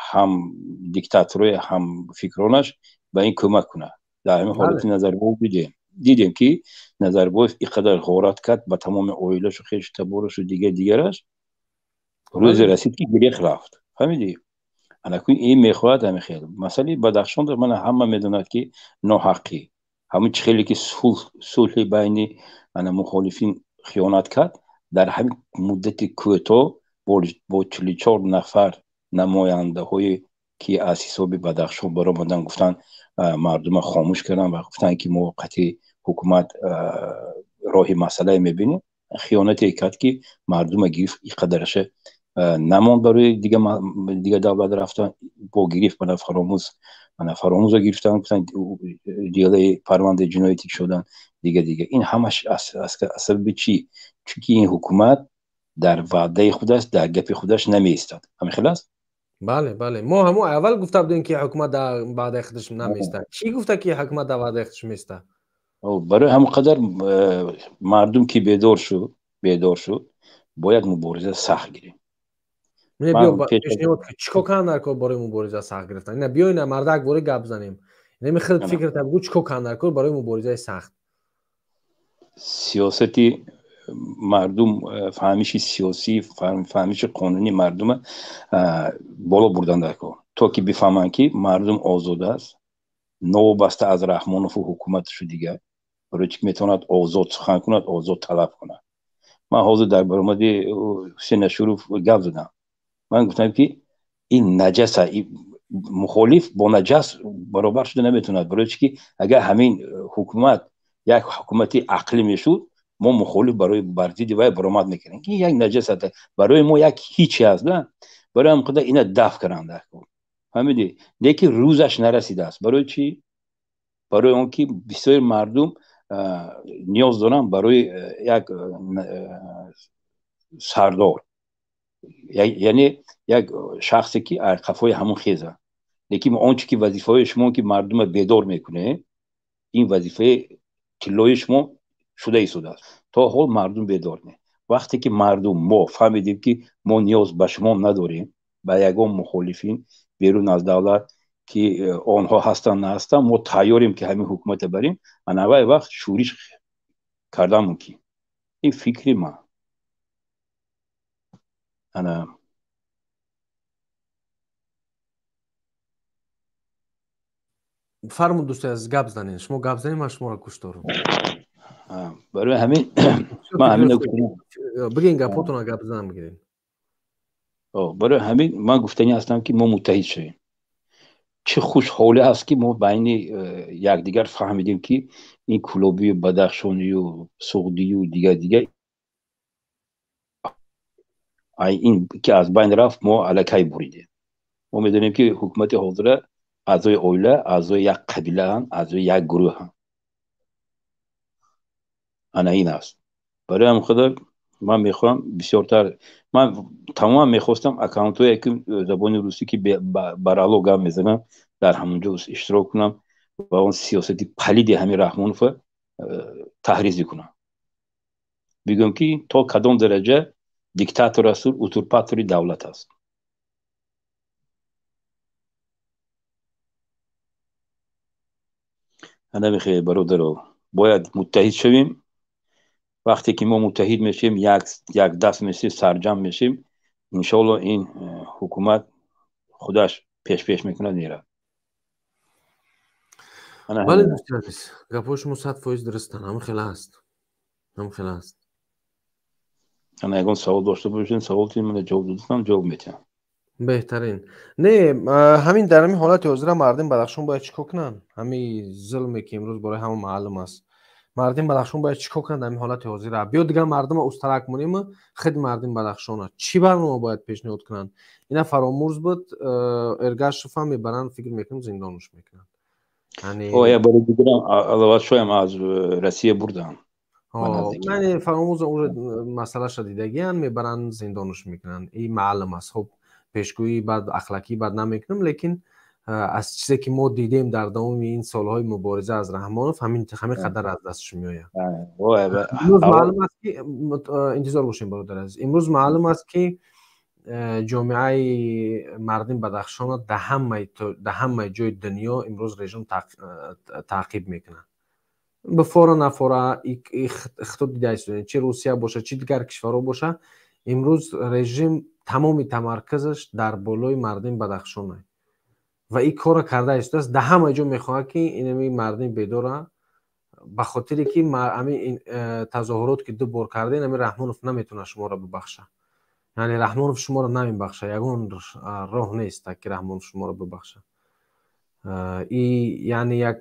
ҳам диктаторои ҳам фикронаш ба ин кӯмак кунад. Дар ҳамин ҳолати Назарбоев дидем, ки Назарбоев ин қадар ғорат кард ба тамоми оилашу хешу таборашу дигар дигараш, рӯзе расид, ки гирех рафт. Фаҳмидӣ? Анакун ин мехоҳад ҳамин хел. Масъалаи Бадахшон мана ҳама медонад, ки ноҳаққӣ. Ҳамин чӣ хеле ки сулҳи байни ана мухолифин хиёнат кард, дар ҳамин муддати кӯтоҳ бо 44 нафар намояндаҳое ки аз ҳисоби Бадахшон баромадан, гуфтанд, мардума хомӯш карданд ва гуфтанд, ки мо қатъи ҳукумат роҳи масъалае мебинем. Хиёнате кард, ки мардума гирифт, ин қадараша намонд барои дигар давлат рафтан, бо гирифт мана Фаромӯз, мана Фаромӯза гирифтан, гуфтанд, делаи парвандаи ҷиноятӣ шудан, дига дига. Ин ҳамаш аз сабаби чӣ? Чунки ин ҳукумат дар ваъдаи худаш, дар гапи худаш намеистад. Ҳамин хел аст.
Бале, мо ҳамон аввал гуфта будем, ки ҳукумат дар ваъдаи худаш намеистад. Кӣ гуфта, ки ҳукумат дар ваъдаи худаш меистад?
Барои ҳамон қадар мардум ки бедор шуд, бояд мубориза сахт гирем.
Биё, пешниҳод, чӣ кор кунанд дар кор барои мубориза сахт гирифтан? Ина биё, ина мардак бори гап занем. Инами худ фикрта бигӯ, чӣ кор кунанд дар кор барои муборизаи сахт?
Сиёсати мардум, фаҳмиши сиёсӣ, фаҳмиши қонунии мардума боло бурдан дар кор, то ки бифаҳманд, ки мардум озод аст, новобаста аз Раҳмонову ҳукуматашу дигар. Барои чи метавонад озод сухан кунад, озод талаб кунад. Ман ҳозир дар баромади Ҳусен Ашуров гап задам. Ман гуфтам, ки ин наҷаса, мухолиф бо наҷас баробар шуда наметавонад. Барои чи ки агар ҳамин ҳукумат як ҳукумати ақлӣ мешуд, мо мухолиф барои бар зидди вай баромад мекардем. Ин як наҷас, барои мо як ҳиче аст, да. Барои ҳамин қадар ина даф карданд дар кор. Фаҳмидӣ? Лекин рӯзаш нарасидааст. Барои чӣ? Барои он ки бисёри мардум ниёз доранд барои як сардор, яъне як шахсе, ки қафои ҳамон хеза. Лекин он чи ки вазифаҳои шумо, ки мардума бедор мекунед, ин вазифаи тиллои шумо шуда истодааст. То ҳол мардум бедор не. Вақте ки мардум мо фаҳмидем, ки мо ниёз ба шумо надорем, ба ягон мухолифин берун аз давлат, ки онҳо ҳастанд, наҳастанд, мо тайёрем, ки ҳамин ҳукумата барем, анавай вақт шӯриш кардан мумкин. Ин фикри ман ана.
Фармуд, дӯсти азиз, гап занед. Шумо гап занед, ман шуморо гӯш дорам.
Барои ҳамин ман ҳамин
Бигин, гапотона гап зан бигиред.
Барои ҳамин ман гуфтанӣ ҳастам, ки мо муттаҳид шавем. Чӣ хушҳолӣ аст, ки мо байни якдигар фаҳмидем, ки ин Кӯлобию Бадахшонию Суғдию дигар дигар ин ки аз байн рафт, мо аллакай буридем. Мо медонем, ки ҳукумати ҳозира аъзои оила, аъзои як қабилаанд, аъзои як гурӯҳанд. Ана ин аст. Барои ҳамин қадар ман мехоҳам бисёртар, ман тамоман мехостам аккаунтҳое ки забони русӣ ки барало гап мезанам, дар ҳамонҷо иштирок кунам ва он сиёсати палиди ҳамин Раҳмонова таҳризӣ кунам, бигӯям ки то кадом дараҷа диктатор асту узурпатори давлат аст. Ана мехе, бародаро, бояд муттаҳид шавем. Вақте ки мо муттаҳид мешавем, як даст мешавем, сарҷам мешавем, иншоалло ин ҳукумат худаш пешпеш мекунад, меравад.
Бале, дӯсти азиз, гапҳои шумо 100% дурустанд. Ҳамин хела аст, ҳамин хела аст.
Ана, ягон савол дошта бошед, саволти мана ҷавоб додам, ҷавоб метиҳам.
Беҳтарин. Не, ҳамин дар ҳамин ҳолати ҳозира мардим Бадахшон бояд чӣ кор кунанд? Ҳамин зулме ки имрӯз бораи ҳама маълум аст, мардим Бадахшон бояд чӣ кор кунанд дар ҳамин ҳолати ҳозира? Биё, дигар мардума устарак монем, худи мардим Бадахшона чӣ барнома бояд пешниҳод кунанд? Ина Фаромурз буд, Эргашевам мебаранд, фикр мекунам, зиндонуш мекунанд.
Я бори дигарам Алаватшоям аз Россия бурдам.
Яъне Фаромӯза уже масъалаша дидагиян, мебаранд, зиндонуш мекунанд, ин маълум аст. Хуб, пешгӯии бад, ахлақӣ бад намекунам, лекин аз чизе ки мо дидем дар давоми ин солҳои мубориза аз Раҳмонов, ҳамин қадар аз дастш меояд. Имрӯз маълум аст ки, интизор бошем, бародар азиз, имрӯз маълум аст ки ҷомеаи мардим Бадахшона дар ҳамаи ҷои дунё имрӯз режим таъқиб мекунад, бифора нафора хитоб дида истодем, чи Русия боша, чи дигар кишварҳо боша. Имрӯз режим тамоми тамаркузаш дар болои мардими Бадахшона ва ин корро карда истодааст. Дар ҳама ҷо мехоҳад ки инами мардими бедора, ба хотире ки ҳамин тазоҳурот ки ду бор кардем, ҳамин Раҳмонов наметавонад шуморо бибахша. Яъне Раҳмонов шуморо намебахша, ягон роҳ нест, ки Раҳмонов шуморо бибахша. И яъне як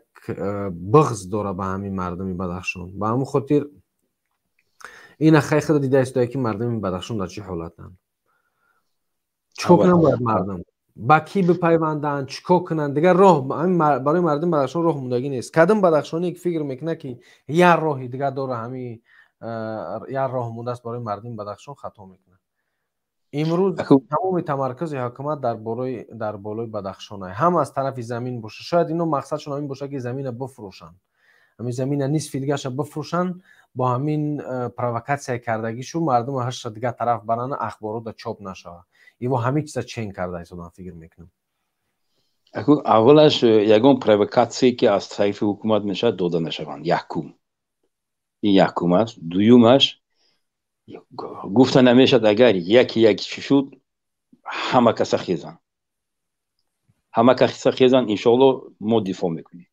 бағз дора ба ҳамин мардуми Бадахшон. Ба ҳамин хотир ина хай худо дида истода ки мардуми Бадахшон дар чӣ ҳолатанд, чӣ кор кунанд, бояд мардум ба кӣ бипайванданд, чӣ кор кунанд? Дигар роҳ барои мардуми Бадахшон роҳ мондагӣ нест. Кадом бадахшоние ки фикр мекунад, ки як роҳи дигар дора, ҳамин як роҳ мондааст барои мардуми Бадахшон, хато мекунад. Имрӯз тамоми тамаркузи ҳукумат дар болои Бадахшона, ҳам аз тарафи замин боша. Шояд ино мақсадшон ҳамин боша, ки замина бифурӯшанд, ҳамин замина нисфи дигаша бифурӯшанд, бо ҳамин провокатсия кардагишу мардума ҳашта дигар тараф барана, ахборода чоп нашавад. Иво ҳамин чиза чен карда истодан, фикр мекунам.
Аввалаш, ягон провокатсие ки аз тарафи ҳукумат мешавад, дода нашаванд, якум, ин якум аст. Дуюмаш, гуфта намешавад, агар яке яке чӣ шуд, ҳама каса хезанд, ҳама каса хезанд, иншоалло мо дифоъ мекунем,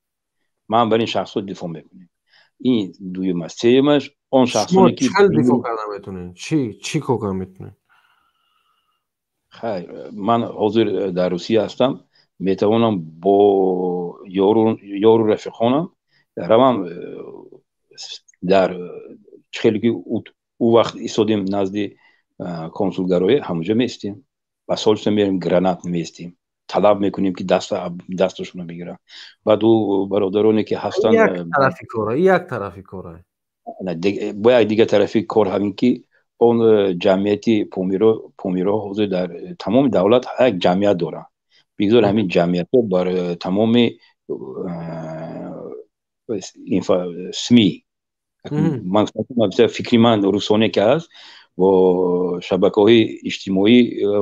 ман бар ин шахсҳо дифоъ мекунем. Ин дуюм аст. Сеюмаш, он шахсоне ки
чӣ дифоъ карда метавонед, чӣ кор карда метавонед?
Хайр, ман ҳозир дар Русия ҳастам, метавонам бо ёру рафиқонам равам дар чӣ хеле ки ӯ вақт истодем назди консулгароӣ, ҳамонҷо меистем, ба солиса мерем, гранат меистем, талаб мекунем, ки дасташонро бигиранд. Баъд ӯ бародароне ки ҳастанд.
Як тарафи кора, як тарафи кора.
Бо як дигар тарафи кор ҳамин ки он ҷамъияти Помиро ҳозир дар тамоми давлат як ҷамъият доранд. Бигзор ҳамин ҷамъиятҳо бар тамоми СМИ, ман фикри ман, русоне ки ҳаст, бо шабакаҳои иҷтимоӣ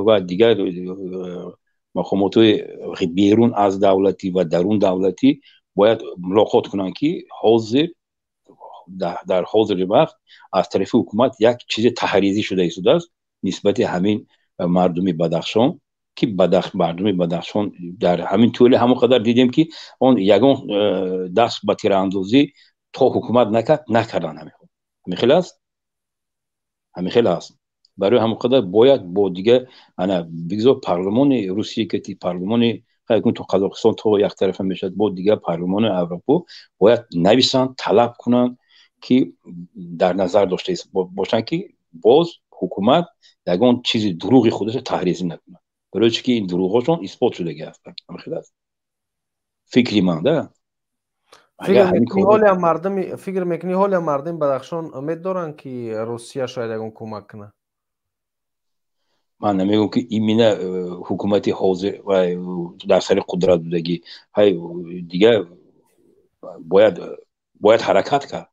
ва дигар мақомотҳои берун аз давлатӣ ва дарун давлатӣ бояд мулоқот кунанд, ки ҳозир дар ҳозири вақт аз тарафи ҳукумат як чизи таҳризӣ шуда истодааст нисбати ҳамин мардуми Бадахшон, ки мардуми Бадахшон дар ҳамин тӯли ҳамон қадар дидем, ки он ягон даст ба тираандозӣ то ҳукумат накард, накарданд. Ҳамин хел аст, ҳамин хел аст. Барои ҳамон қадар бояд бо дигар, ана бигзор парлумони Русия ки парлумони то Қазоқистон то як тарафа мешавад, бо дигар парлумони Аврупо бояд нависанд, талаб кунанд, ки дар назар дошта бошанд, ки боз ҳукумат ягон чизи дурӯғи худашро таҳризӣ накунад, барои чи ки ин дурӯғҳошон исбот шудагӣ ҳастанд. Ҳамин хел аст фикри ман да.
Фикр мекунӣ, ҳолиам мардуми Бадахшон умед доранд, ки Русия шояд ягон кӯмак кунад?
Ман намегӯям, ки именно ҳукумати ҳозир дар сари қудрат будагӣ. Ҳай, дигар бояд ҳаракат кард,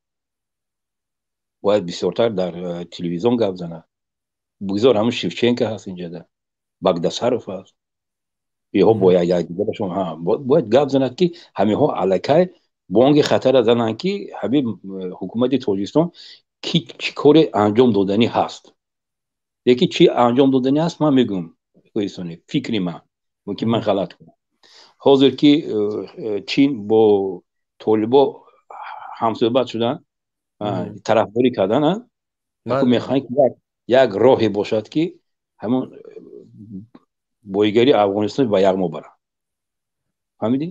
бояд бисёртар дар телевизион гап занад. Бигзор ҳамун Шевченко ҳаст, инҷада Багдасаров ҳаст, иҳо бояд якдигарашон бояд гап занад, ки ҳаминҳо аллакай бонги хатара зананд, ки ҳамин ҳукумати Тоҷикистон ки чӣ коре анҷом доданӣ ҳаст. Лекин чӣ анҷом доданӣ ҳаст, ман мегӯям, фикри ман, мумкин ман ғалат кунам. Ҳозир ки Чин бо толибо ҳамсӯҳбат шуданд, тарафдорӣ кардан, мехоҳанд, ки як роҳе бошад, ки ҳамон боигарии Афғонистон ба яғмо баранд. Фаҳмидӣ?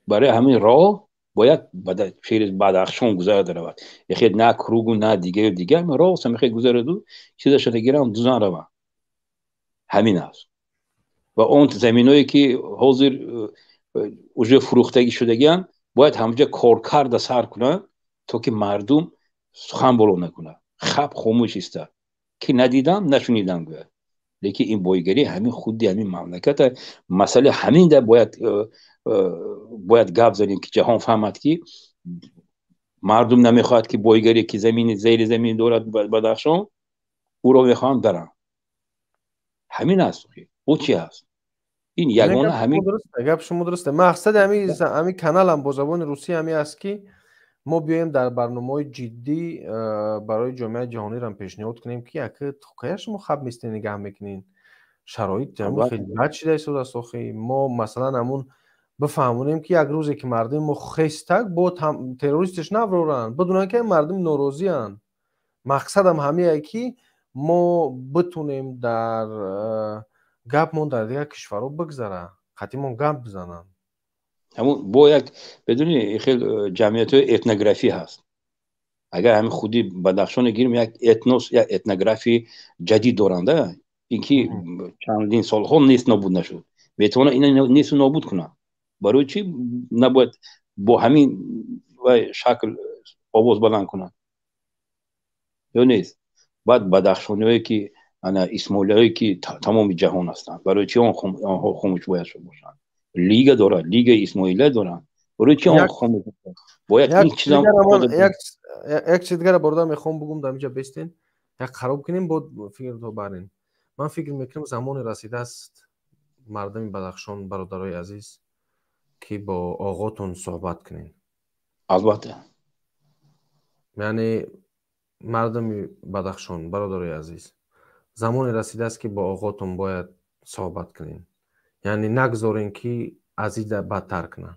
Барои ҳамин роҳ бояд через Бадахшон гузарад равад. Яхе на кругу, на дигару дигар роҳ мехе гузараду чизашона гирам, дузан раванд. Ҳамин аст. Ва он заминое, ки ҳозир уже фурӯхтагӣ шудагианд, бояд ҳамҷа коркарда сар кунанд, то ки мардум сухан боло накунад, хап хомӯш истад, ки надидам, нашунидам гӯяд. Лекин ин боигарӣ ҳамин худи ҳамин мамлаката. Масъала ҳаминда бояд гап занем, ки ҷаҳон фаҳмад, ки мардум намехоҳад, ки боигаре, ки замини зери замин дорад Бадахшон, ӯро мехоҳанд даранд. Ҳамин аст. Ӯ чи аст? Ин ягона ҳамин.
Гап шумо дуруст. Мақсади ҳамин каналам бо забони русӣ ҳамин аст, ки мо биёем, дар барномаҳои ҷиддӣ барои ҷомеаи ҷаҳонирам пешниҳод кунем, ки яке кая шумо хаб мистен, нигаҳ мекунед, шароит хеле бад шида истодааст. Охи, мо масалан ҳамун бифаҳмонем, ки як рӯзе ки мардуми мо хестак бо террористш навроранд, бидунанд, ки мардум норозианд. Мақсадам ҳамие, ки мо битунем дар гапмон дар дигар кишварҳо бигзара, қатъимон гап бизананд.
Ҳамун бо як, медонӣ, хел ҷамъиятҳои этнографӣ ҳаст. Агар ҳамин худи Бадахшоне гирем, як этнос, як этнографии ҷадид доранда, ин ки чандин солҳо нест, нобуд нашуд, метавонад ина несту нобуд кунад. Барои чӣ набояд бо ҳамин вай шакл овоз баланд кунад ё нест? Баъд бадахшониҳое, ки ана исмоилиҳое, ки тамоми ҷаҳон ҳастанд, барои чӣ онҳо хомӯш бояд бошанд? Лига дорад, лигаи исмоилия доранд. Барои чӣ он хомӯш бояд? Ин чизам.
Як чиз дигара, бародар, мехоҳам бугум, дар инҷа бестен, як хароб кунем, бод фикрто барен. Ман фикр мекунам, замоне расидааст, мардуми Бадахшон, бародарои азиз, ки бо оғотон суҳбат кунем.
Албатта.
Яъне, мардуми Бадахшон, бародарои азиз, замоне расидааст, ки бо оғотон бояд суҳбат кунем. Яъне нагзорем, ки аз ида бадтар кунад.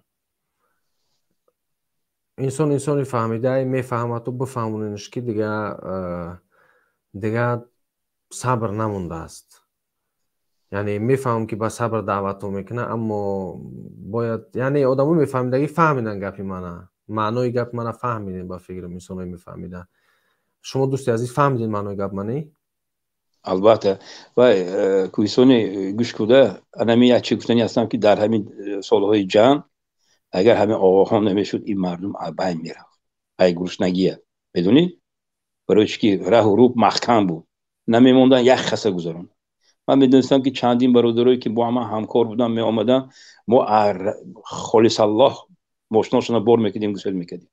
Инсон инсони фаҳмидае мефаҳмаду бифаҳмоненш, ки дига сабр намондааст. Яъне мефаҳмам, ки ба сабр даъватон мекунад, аммо бояд, яъне одамо мефаҳмидагӣ фаҳмиданд гапи мана, маънои гапи мана фаҳмидем. Ба фикрам, инсоное мефаҳмида. Шумо, дӯсти азиз, фаҳмидед маънои гап мани?
Албатта. Вай кӯҳистони, гӯш куда, анами як чи гуфтанӣ ҳастам, ки дар ҳамин солҳои ҷанг агар ҳамин оғохон намешуд, ин мардум байн мерафт ай гуруснагия. Медонӣ барои чи? Ки раҳу рӯб маҳкам буд, намемондан як хаса гузарон. Ман медонистам, ки чандин бародарое, ки бо ман ҳамкор буданд, меомаданд, мо холисаллоҳ мошиношона бор мекардем, гусел мекардем.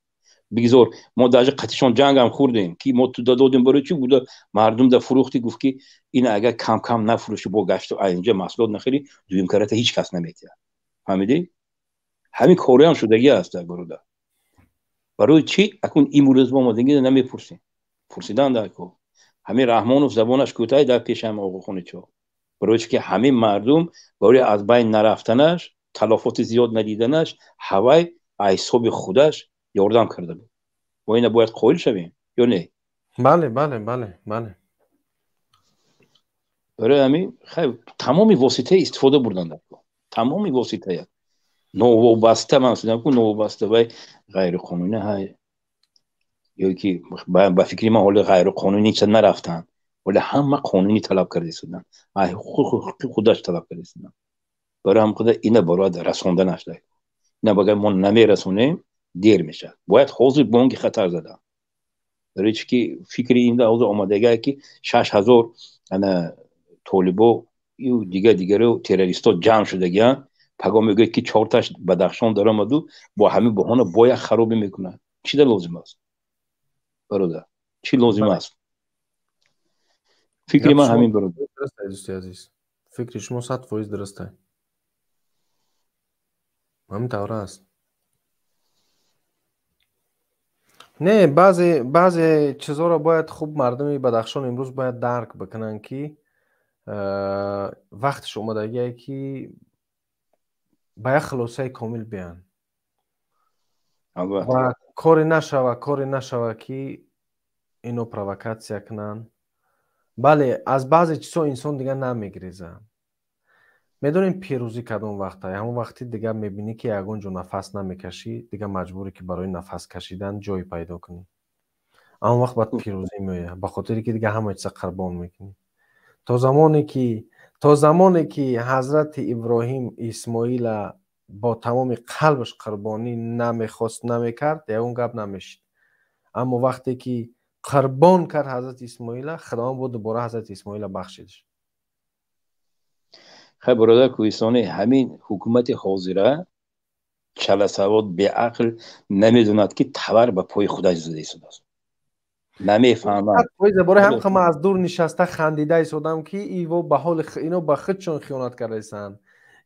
Бигзор мо даже қатишон ҷангам хӯрдем, ки мо туда додем. Барои чӣ буда мардум да фурӯхтӣ? Гуфт, ки ина агар кам кам нафурӯшӣ, бо гашту инҷа маҳсулот нахарӣ, дуюм карата ҳеҷ кас наметиҳад. Фаҳмидӣ? Ҳамин кореам шудагӣ аст, бародар. Барои чӣ акун имрӯз мо омадагӣ намепурсем? Пурсидан дар кор. Ҳамин Раҳмонов забонаш кӯтаҳ дар пеши ҳам оғохони чо. Барои чӣ ки ҳамин мардум барои аз байн нарафтанаш, талофоти зиёд надиданаш, ҳавай ҳисоби худаш ёрдам карда буд. Мо ина бояд қоил шавем ё не?
Бале.
Барои ҳамин тамоми воситаи истифода бурдан дар кор, тамоми воситая новобаста, ман судам ку новобаста вай ғайриқонунӣ ҳай ё ки, ба фикри ман, ҳоли ғайриқонунӣ ча нарафтанд, вале ҳама қонунӣ талаб карда истоданд, ҳуқуқи худаш талаб карда истоданд. Барои ҳам худа ина бояд расонданаш дар ина, агар мо намерасонем. Дер мешавад. Бояд ҳозир бонги хатар задан. Барои чӣ ки фикри ин ҳозир омадагае ки 6000 ана толибо ю дигар дигаро террористо ҷамъ шудагианд. Пагоҳ мегӯяд ки чорташ Бадахшон даромаду бо ҳамин баҳона бояд харобӣ мекунад. Чӣ да лозим аст? Бародар, чӣ лозим аст? Фикри ман ҳамин, бародар.
Дӯсти азиз, фикри шумо 100% дуруст аст. Ҳамин тавр аст. Не, баъзе чизҳоро бояд хуб мардуми Бадахшон имрӯз бояд дарк бикунанд, ки вақташ омадагие ки ба як хулосаи комил биёянд ва коре нашава ки ино провокатсия кунанд. Бале, аз баъзе чизҳо инсон дигар намегирезад. Медонем, пирӯзӣ кадом вақта? Ҳамон вақти дигар мебинӣ, ки ягон ҷо нафас намекашӣ, дигар маҷбурӣ, ки барои нафас кашидан ҷой пайдо кунӣ. Он вақт баъд пирӯзӣ меояд, ба хотире ки дигар ҳама чиза қурбон мекунӣ. То замоне ки ҳазрати Иброҳим Исмоила бо тамоми қалбаш қурбонӣ намехост, намекард, ягон гап намешид. Аммо вақте ки қурбон кард ҳазрати Исмоила, Худованд бо дубора ҳазрати Исмоила бахшидш.
Хай, бародар Кӯҳистонӣ, ҳамин ҳукумати ҳозира чаласавод, беақл, намедонад, ки тавар ба пои худаш зада истодааст, намефаҳмад.
Барои ҳам ман аз дур нишаста хандида истодам, ки иво ба ҳоли ино ба худшон хиёнат кардаистанд.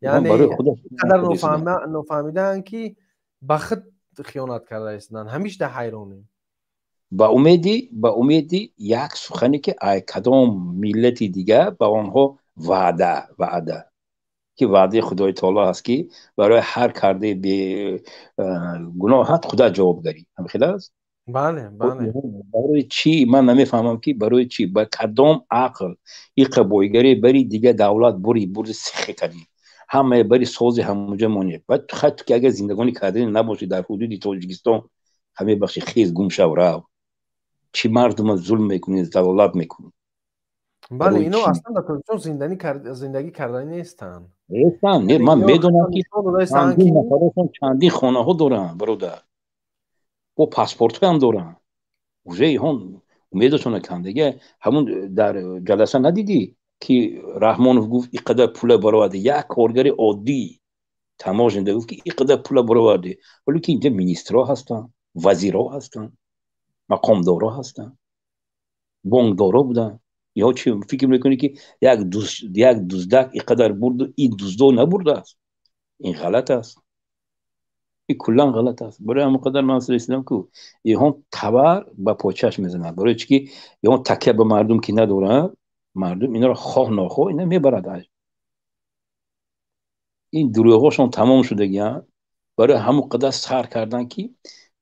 Яъне қадар нофаҳмидаанд, ки ба худ хиёнат карда истоданд. Ҳамишда ҳайронем.
Ба умеди як сухане, ки ай кадом миллати дигар ба онҳо ваъда, ки ваъдаи Худои таоло ҳаст, ки барои ҳар кардаи бегуноҳат худа ҷавобгарӣ. Ҳамхел аст?
Бале.
Барои чӣ, ман намефаҳмам, ки барои чӣ, ба кадом ақл иқа бойгарӣ бари дигар давлат бури бурди сихе кардӣ, ҳамае бари сози ҳамонҷа монӣ. Баъд хай, ту ки агар зиндагонӣ кардани набошӣ дар ҳудуди Тоҷикистон, ҳаме бахши, хез, гум шав, рав. Чӣ мардума зулм мекунӣ, залолат мекунӣ?
Бале, ино аслан дар Тоҷикистон зиндагӣ кардани нестанд.
Нестанд. Не, ман медонам, ки чандин нафарошон чандин хонаҳо доранд, бародар, бо паспортҳоям доранд. Уже иҳон умедашона кандага. Ҳамун дар ҷаласа надидӣ, ки Раҳмонов гуфт, ин қадар пула бароварди? Як коргари оддӣ таможня гуфт, ки ин қадар пула бароварди, ҳоло ки инҷа министрҳо ҳастанд, вазирҳо ҳастанд, мақомдорҳо ҳастанд, бонкдорҳо буданд. Ё чӣ фикр мекунӣ, ки як дуздак ин қадар бурду ин дуздо набурдааст? Ин ғалат аст, ин куллан ғалат аст. Барои ҳамон қадар ман расидам, ку иҳон табар ба почаш мезанад. Барои чӣ ки иҳон такя ба мардум ки надоранд, мардум инро хоҳ нохоҳ ина мебарад. Ин дурӯғҳошон тамом шудагианд. Барои ҳамон қадар сар кардан, ки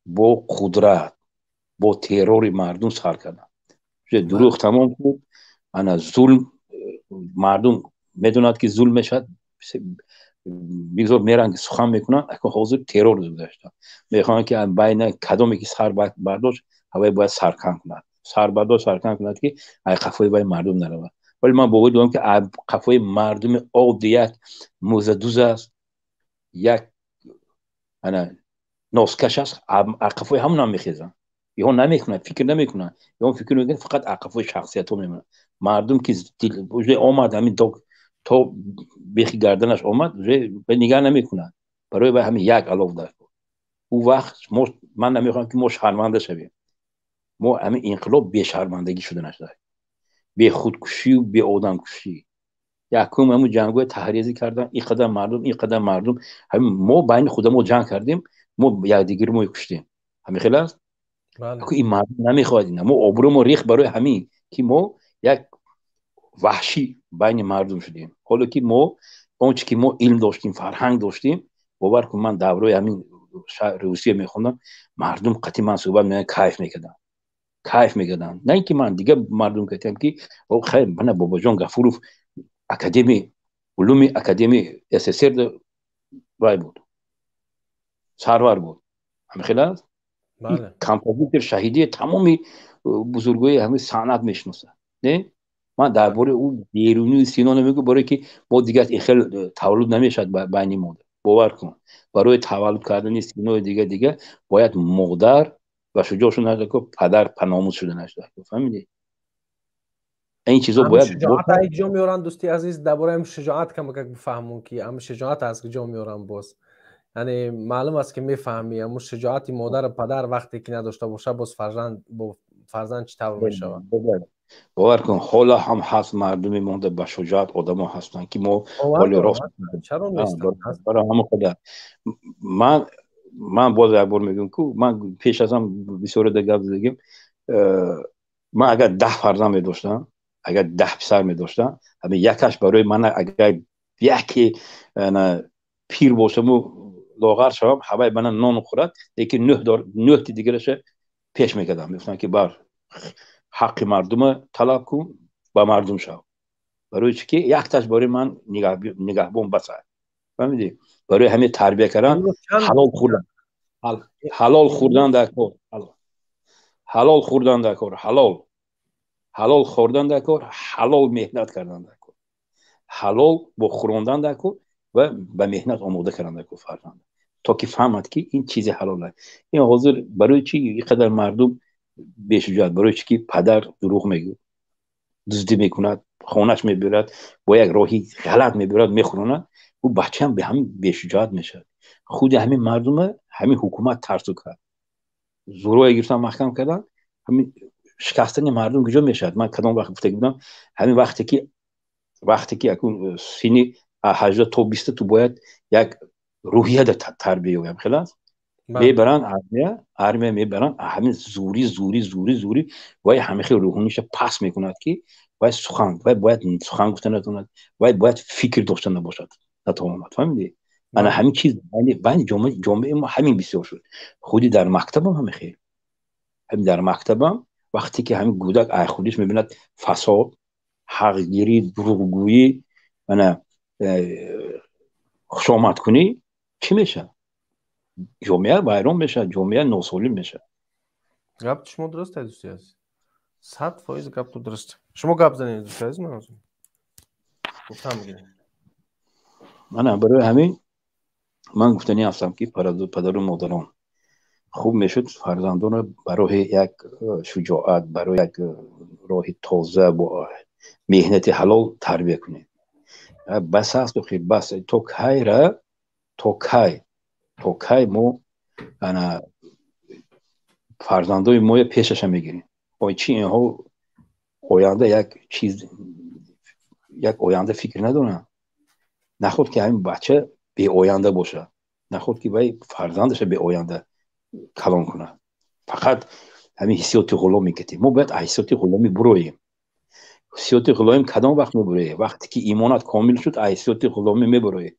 бо қудрат, бо террори мардум сар кардан. Дурӯғ тамом шуд, ана зулм. Мардум медонад, ки зулм мешавад, бигзор меран, сухан мекунанд. Акун ҳозир террор гузашта мехоҳанд, ки байна кадоме ки сар бардошт, ҳавай бояд саркан кунад, сар бардошт, саркан кунад, ки ай қафои вай мардум наравад. Вале ман боварӣ дорам, ки қафои мардуми оддӣ як мӯзадуз аст, як ана носкаш аст, қафои ҳамонам мехезанд. Иҳо намекунанд, фикр намекунанд. Иҳо фикр мекунанд, фақат қафои шахсиятҳо мемонанд. Мардум ки уже омад, ҳамин то бехи гарданаш омад, уже нигаҳ намекунад. Барои вай ҳамин як алов дар ӯ вақт. Ман намехоҳам, ки мо шарманда шавем. Мо ҳамин инқилоб бешармандагӣ шуда нашуда, бехудкушию беодамкушӣ. Якум ҳамун ҷангҳои таҳрезӣ кардан, ин қадар мардум, ин қадар мардум. Ҳамин мо байни худамо ҷанг кардем, мо якдигаро мо куштем. Ҳамин хел аст. Ин мардум намехоҳад ина. Мо обрӯмо рехт барои ҳамин, ки мо як ваҳшӣ байни мардум шудем. Ҳоло ки мо он чи ки мо илм доштем, фарҳанг доштем, бовар кун, ман давраи ҳамин Русия мехондам, мардум қатъи ман суҳбат мекарданд, кайф мекарданд, кайф мекарданд. На ин ки ман, дигар мардум кардам, ки хайр, мана Бобоҷон Гафуров академи улуми академи СССР вай буд, сарвар буд. Ҳамин хел аст. Композитор шаҳидии тамоми бузургои ҳамин санъат мешиносад. Не, ман дар бораи ӯ Берунию Сино намегӯ, барое ки мо дигар ин хел таваллуд намешавад байни мо. Бовар кун, барои таваллуд кардани синои дига дига бояд модар ва шуҷоъ шуданаш даркор, падар паномуз шуданаш даркор. Фаҳмидӣ? Ин чизо бояд
шуҷоат аз куҷо меоранд, дӯсти азиз? Дар бораи ҳам шуҷоат камакак бифаҳмон, ки ҳам шуҷоат аз куҷо меоранд боз. Яъне маълум аст, ки мефаҳмӣ, ҳамун шуҷоати модару падар вақте ки надошта боша, боз фарзанд бо фарзанд чӣ тавр мешавад?
Бовар кун, ҳоло ҳам ҳаст мардуме монда ба шуҷоат одамо ҳастанд, ки мо ҳоли рост барои ҳамон қадар ман боз як бор мегӯям, ку ман пеш аз ҳам бисёре да гап задагим. Ман агар 10 фарзанд медоштам, агар 10 писар медоштам, ҳамин якаш барои ман агар яке пир бошаму лоғар шавам, ҳавай мана нон хӯрад, лекин нӯҳти дигараша пеш мекардам, мегуфтам ки бар ҳаққи мардума талаб кун, ба мардум шав. Барои чӣ ки якташ барои ман нигаҳбон баса. Фаҳмидӣ? Барои ҳамин тарбия кардан, ҳалол хӯрдан, ҳалол хӯрдан дар кор, ҳалол хӯрдан дар кор, ҳалол ҳалол хӯрдан дар кор, ҳалол меҳнат кардан дар кор, ҳалол бо хӯрондан дар кор ва ба меҳнат омода кардан дар кор фарзанд, то ки фаҳмад ки ин чизи ҳалол аст. Ин ҳозир барои чӣ ин қадар мардум бешуҷоат? Барои чӣ ки падар дурӯғ мегӯяд, дуздӣ мекунад, хонаш мебирад, бо як роҳи ғалат мебирад, мехӯронад, ӯ бачаам бе ҳамин бешуҷоат мешавад. Худи ҳамин мардума ҳамин ҳукумат тарсу кард, зӯрое гирифтан, маҳкам кардан. Ҳамин шикастани мардум куҷо мешавад? Ман кадом вақт гуфта будам, ҳамин вақте ки акун синни 18 то 20 ту бояд як рӯҳия да тарбия ёбем, хел аст. Мебаранд армия мебаранд, ҳамин зӯрӣ зӯрӣ зӯрӣ зӯрӣ вай ҳамин хел рӯҳониша пас мекунад, ки вай сухан, вай бояд сухан гуфта натавонад, вай бояд фикр дошта набошад, натавонад. Фаҳмидӣ? Ана ҳамин чиз байни ҷомеаи мо ҳамин бисёр шуд. Худи дар мактабам ҳамин хел, ҳамин дар мактабам вақте ки ҳамин кӯдак ай худиш мебинад фасод, ҳақгирӣ, дурӯғгӯӣ, ана хушомадкунӣ, чӣ мешавад? Ҷомеа вайрон мешавад, ҷомеа носолим мешавад.
Гапи шумо дуруст аст, дӯсти азиз, 100% гапту дуруст. Шумо гап занед, дӯсти азиз, ман гуфтам бигирем.
Мана барои ҳамин ман гуфтанӣ ҳастам, ки падару модарон хуб мешуд фарзандонро барои як шуҷоат, барои як роҳи тоза бо меҳнати ҳалол тарбия кунем. Бас аст, охи бас. То кайра, то кай мо ана фарзандои моя пешаша мегирем? Ой, чи инҳо оянда як чиз, як оянда фикр надоранд? Наход ки ҳамин бача беоянда бошад, наход ки вай фарзандаша беоянда калон кунад. Фақат ҳамин ҳиссиёти ғуломӣ катем. Мо бояд аз ҳиссиёти ғуломӣ буроем. Ҳиссиёти ғуломӣ кадом вақт мебуроед? Вақте ки имонат комил шуд, аз ҳиссиёти ғуломӣ мебуроед.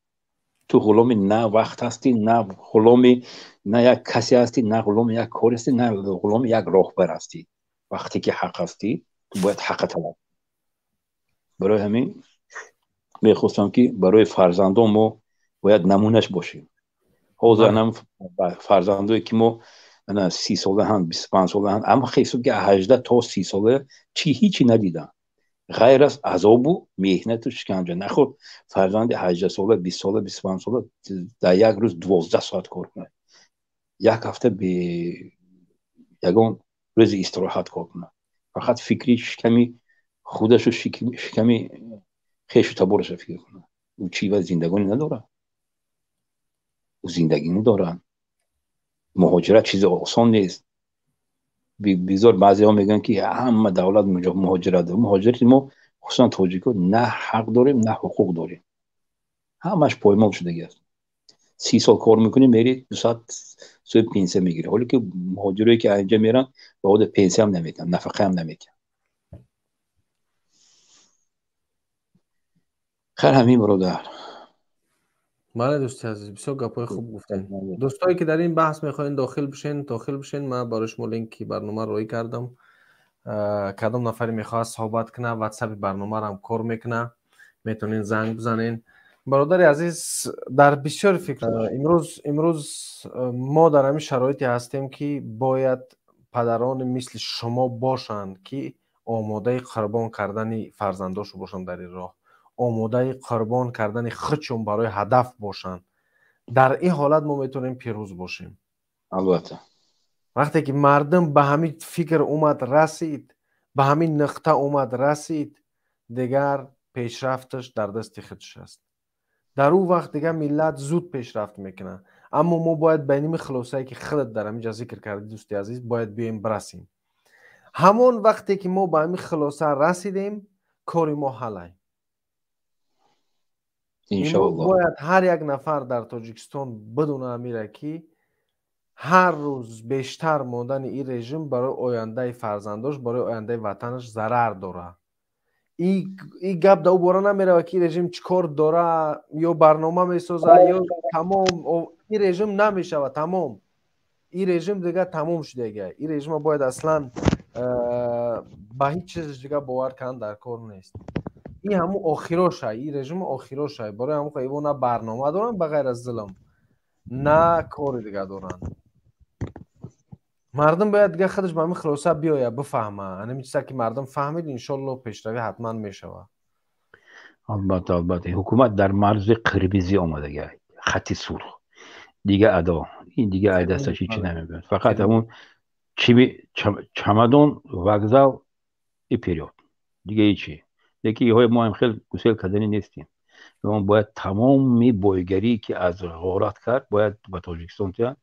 Ту ғуломи на вақт ҳастӣ, на ғуломи на як касе ҳастӣ, на ғуломи як кор ҳастӣ, на ғуломи як роҳбар ҳастӣ. Вақте ки ҳақ ҳастӣ, ту бояд ҳаққа талаб. Барои ҳамин мехостам, ки барои фарзандон мо бояд намунаш бошем. Ҳозир анам фарзандое ки мо ана 30 солаҳанд, 25 солаҳанд, аммо хесу ки 18 то 30 сола чи ҳичи надиданд ғайр аз азобу меҳнату шиканҷа. Наход фарзанди 18 сола, 20 сола, 25 сола дар як рӯз 12 соат кор кунад, як ҳафта бе ягон рӯзи истироҳат кор кунад, фақат фикри шиками худашу шиками хешу табораша фикр кунад. Ӯ чӣ ва зиндагонӣ надорад? Ӯ зиндагӣ надорад. Муҳоҷират чизи осон нест. Бизор баъзеҳо мегӯянд, ки ҳама давлат муҳоҷират дорад. Муҳоҷирати мо, хусусан тоҷико, на ҳақ дорем, на ҳуқуқ дорем, ҳамаш поймол шудагӣ аст. 30 сол кор мекунӣ, мери 200 сӯи пенсия мегирӣ, ҳоле ки муҳоҷирое ки инҷа меранд, ба ода пенсиям наметиҳанд, нафақаам наметиҳанд. Хайр, ҳамин, бародар.
Бале, дӯсти азиз, бисёр гапҳои хуб гуфтем. Дӯстое ки дар ин баҳс мехоҳед дохил бишен, дохил бишен. Ман барои шумо линки барнома роӣ кардам. Кадом нафаре мехоҳад суҳбат кунад, ватсапи барномаро кор мекунад, метавонед занг бизанед. Бародари азиз, дар бисёр фикр имрӯз мо дар ҳамин шароите ҳастем, ки бояд падарони мисли шумо бошанд, ки омодаи қурбон кардани фарзандошон бошанд дар ин роҳ, омодаи қурбон кардани худшон барои ҳадаф бошанд. Дар ин ҳолат мо метавонем пирӯз бошем.
Албатта.
Вақте ки мардум ба ҳамин фикр омад расид, ба ҳамин нуқта омад расид, дигар пешрафташ дар дасти худаш аст. Дар ӯ вақт дигар миллат зуд пешрафт мекунад. Аммо мо бояд ба иними хулосае ки худат дар ҳамин ҷо зикр кардӣ, дӯсти азиз, бояд биёем бирасем. Ҳамон вақте ки мо ба ҳамин хулоса расидем, кори мо ҳалай.
Иншоаллоҳ.
Бояд ҳар як нафар дар Тоҷикистон бидуна амира ки ҳар рӯз бештар мондани ин режим барои ояндаи фарзандош, барои ояндаи ватанаш зарар дорад. И гап да ӯ бора намеравад ки ин режим чӣ кор дора, ё барнома месозад, ё тамом ин режим намешавад, тамом. Ин режим дигар тамом шудага. Ин режима бояд аслан ба ҳеҷ чиз дигар бовар кардан дар кор нест. Ин ҳамун охирошай, ин режим охирошай. Барои ҳамун иво на барнома доранд ба ғайр аз зулм, на кори дигар доранд. Мардум бояд дигар худаш ба ҳамин хулоса биёяд, бифаҳма. Ҳамин чиза ки мардум фаҳмид, иншоаллоҳ пешравӣ ҳатман мешавад.
Албатта, албатта. Ҳукумат дар марзи қирмизӣ омадага, хати сурх. Дига адо, ин дига ай дасташ ҳеҷ намебинад. Фақат ҳамун чамадон, вокзал и вперёд. Дига ҳечи. Лекин иҳои мо ҳам хел гусел кардани нестем. Мо бояд тамоми бойгарӣ ки аз ғорат кард, бояд ба Тоҷикистон тиҳанд.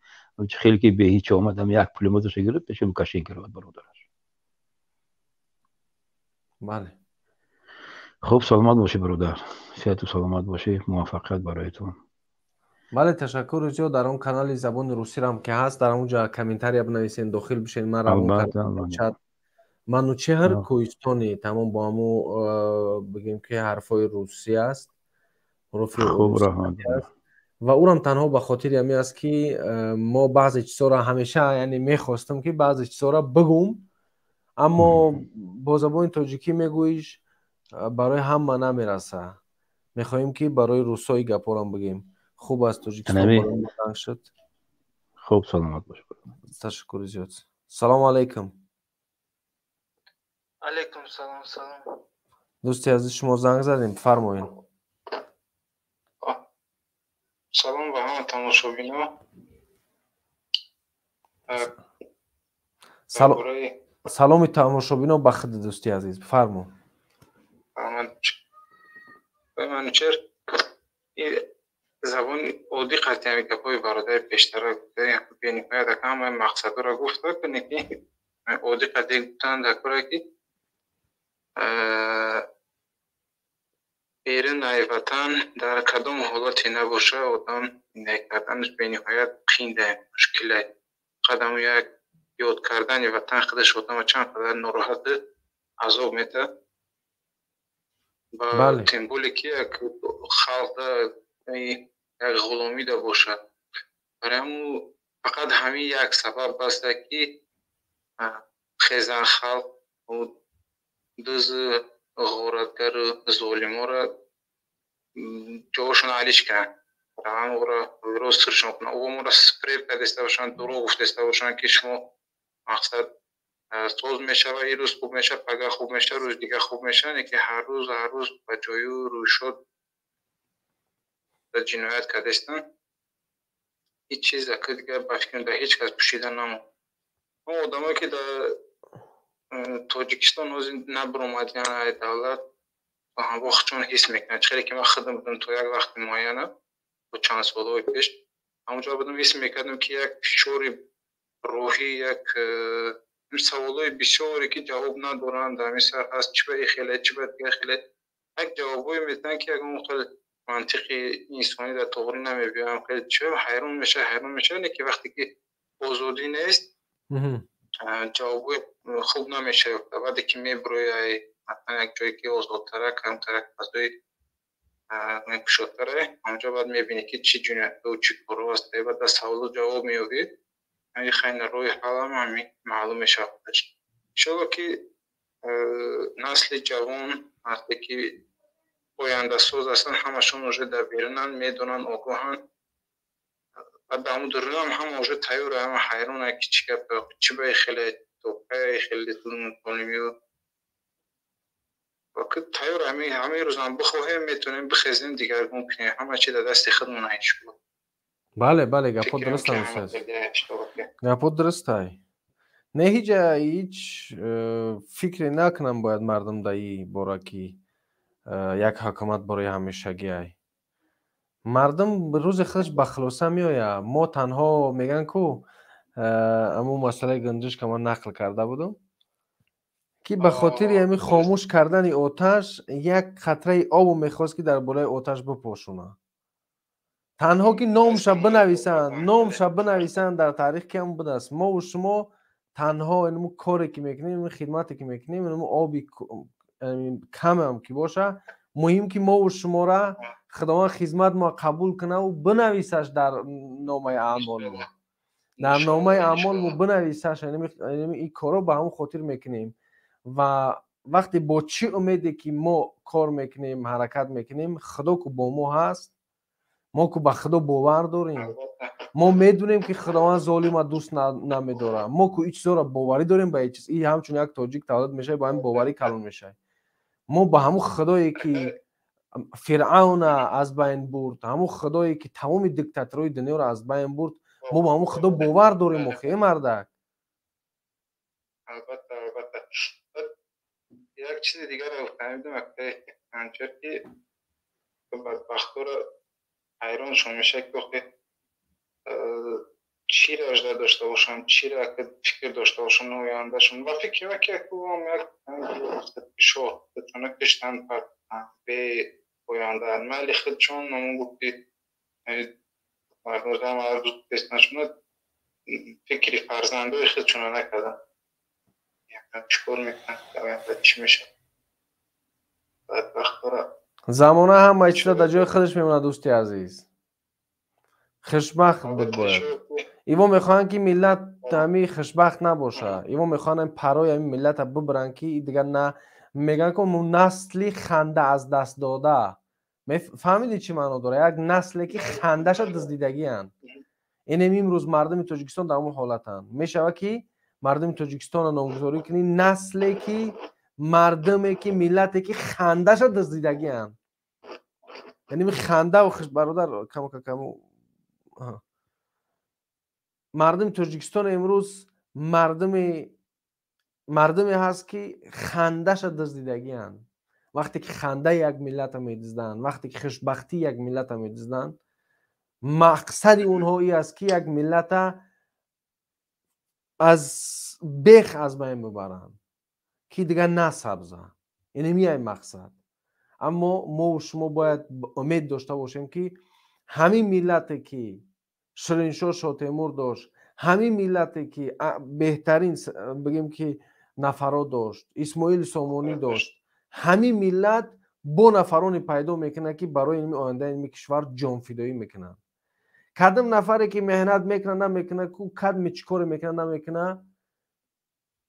Хеле ки бе ҳеҷ омад, ҳам як пулемоташо гирифт, пеши Лукашенко равад бародараш.
Бале.
Хуб, саломат бошӣ бародар. Сиҳату саломат бошӣ, муваффақият бароятон.
Бале, ташаккур зиёд. Дар он канали забони русирам ки ҳаст, дар он ҷо комментария бинависен, дохил бишен. Ман равон кардам чат. Манучеҳр Кӯҳистони, тамом бо ҳамун бигем ки ҳарфҳои русӣ аст, ҳуруфи русӣ аст. Ва ӯрам танҳо ба хотири ҳамин аст ки мо баъзе чизҳоро ҳамеша, яъне мехостам ки баъзе чизҳоро бигӯм, аммо бо забони тоҷикӣ мегӯиш барои ҳама намераса. Мехоҳем ки барои русҳои гапҳорам бигем. Хуб аст, Тоҷикистон барои мо танг шуд.
Хуб, саломат бош.
Ташаккури зиёд. Салому алайкум.
Алайкум салом, салом.
Дӯсти азиз, шумо занг задем, фармоед.
Салом ба ҳама тамошобино.
Саломи тамошобино ба худ, дӯсти азиз, фармо.
Манучер, забони оддӣ қатъи ҳами гапҳои бародари пештара бениҳоят ҳама мақсадҳоро гуфта, ки оддӣ қатъи гуфтан дар кора ки берун ай ватан дар кадом ҳолате набоша, одам зиндагӣ карданаш бениҳоят қинда, мушкиле. Қадаму як ёд кардани ватан худаш одама чанд қадар нороҳату азоб медиҳад. Ба тем более ки як халқ як ғуломида бошад. Барои ҳамун фақат ҳамин як сабаб баста ки хезан халқ дуз, ғоратгару золиморо ҷоошон алиш кунанд, ҳамонро рост суршон кунанд. Ӯ моро фиреб кардаиста бошанд, дурӯғ гуфтаиста бошанд ки шумо мақсад соз мешавад, ин рӯз хуб мешавад, пага хуб мешавад, рӯзи дигар хуб мешавад, лекин ҳар рӯз, ҳар рӯз ба ҷою рӯйшод ҷиноят кардаистанд. Ҳеҷ чиз дигар ба фикрам дар ҳеҷ кас пӯшида намонд. Он одамое ки дар Тоҷикистон ҳозир набаромадиянд ай давлат, ба ҳамвохчон ҳис мекунанд. Чӣ хеле ки ман худам будам то як вақти муайяна, бо чанд солҳои пеш ҳамонҷо будам, ҳис мекардам ки як фишори рӯҳӣ, як саволҳои бисёре ки ҷавоб надоранд дар ҳамин сар ҳаст: чӣ ба ин хеле, чӣ ба дигар хеле. Як ҷавобҳое медиҳанд ки ягон хел мантиқи инсонӣ дар тоғрӣ намебиёям. Хеле чӣ ҳайрон мешавад, ҳайрон мешавад, лекин вақте ки озодӣ нест, ҷавобҳои хуб намешавад. Баъде ки мебурои масалан як ҷое ки озодтара, камтара, фазои кушодтара, ҳамонҷо баъд мебинӣ ки чӣ ҷиноятҳо, чӣ корҳо аст. Баъд аз саволу ҷавоб меёбӣ, хайна роҳи ҳалам ҳамин маълум мешавад. Иншоалло ки насли ҷавон, насле ки ояндасоз ҳастанд, ҳамашон уже дар берунанд, медонанд, огоҳанд. Баъд ба ҳамун дурунам ҳама уже тайёр, ҳама ҳайронанд ки чӣ гап, чӣ ба хеле топаи хеле зулму тайёр. Ҳамин рӯзам бихоҳем, метавонем бихезем, дигаргун кунем. Ҳама чи дар дасти худмон, иншоалло.
Бале, бале, гапҳо дурустанд, устод, гапҳо дурустай. Не, ҳеҷ фикре накунам бояд мардум дар ин бора, ки як ҳукумат барои ҳамешагиай. Мардум рӯзи худаш ба хулоса меояд. Мо танҳо мегӯянд ку амун масъалаи гунҷишка ман нақл карда будам, ки ба хотири ҳамин хомӯш кардани оташ як қатраи обу мехост, ки дар болои оташ бипошонад. Танҳо ки номша бинависанд, номша бинависанд дар таърих, ки ҳам будааст. Мову шумо танҳо инму коре ки мекунем, ин хидмате ки мекунем, инму оби камам ки боша, муҳим ки мову шумора Худованд хизмат мо қабул кунаву бинависаш дар номаи аъмол мо, дар номаи аъмол мо бинависаш. Ин корро ба ҳамон хотир мекунем. Ва вақте бо чӣ умеде ки мо кор мекунем, ҳаракат мекунем, Худо ку бо мо ҳаст, мо ку ба Худо бовар дорем, мо медонем, ки Худованд золима дӯст намедорад. Мо ку ин чизоро боварӣ дорем ба ин чиз. И ҳамчун як тоҷик таваллуд мешавӣ, ба ҳамин боварӣ калон мешавӣ. Мо ба ҳамун Худое ки Фиръавна аз байн бурд, ҳамун Худое ки тамоми диктаторҳои дунёро аз байн бурд, мо ба ҳамун Худо бовар дорем. Охи, мардак.
Албатта, албатта. Як чизи дигарро фаҳмидам, анчар, ки бадбахтора ҳайроншон мешавад, ки охи чиро ажда дошта бошам, чиро фикр дошта бошам ояндашон. Ба фикри ман, ки якам як шоҳ киштан бе оянда, майли худшон ҳамон гуфти мардум ҳар фикри фарзандои худшонро накарданд. Чӣ кор мекунанд, оянда чӣ мешавад, бадбахтора.
Замона ҳамаи чизо дар ҷои худаш мемонад, дӯсти азиз. Хушбахт буд бояд. Иво мехоҳанд, ки миллат ҳами хушбахт набоша. Иво мехоҳанд парои ҳами миллата бибаранд, ки дигар на мегӯянд ку насли ханда аз даст дода. Фаҳмидӣ, чӣ маъно дорад? Як насле ки хандаша дуздидагианд. Инем имрӯз мардуми Тоҷикистон дар ҳамон ҳолатанд. Мешавад, ки мардуми Тоҷикистонро номгузорӣ кунӣ насле ки, мардуме ки, миллате ки хандаша дуздидагианд. Яъне хандаву бародар каму мардуми Тоҷикистон имрӯз мардуме ҳаст, ки хандаша дуздидагианд. Вақте ки хандаи як миллата медузданд, вақте ки хушбахтии як миллата медузданд, мақсади онҳо ин аст, ки як миллата аз бех аз байн бибаранд, ки дигар насабза. Инем яй мақсад. Аммо мову шумо бояд умед дошта бошем, ки ҳамин миллате ки Шириншоҳ Шотемур дошт, ҳамин миллате ки беҳтарин, бигем, ки нафаро дошт, Исмоили Сомонӣ дошт, ҳамин миллат бо нафароне пайдо мекунад, ки барои илми ояндаи илми кишвар ҷонфидоӣ мекунанд. Кадом нафаре ки меҳнат мекунад, намекунад, ку кадми чӣ коре мекунад, намекунад,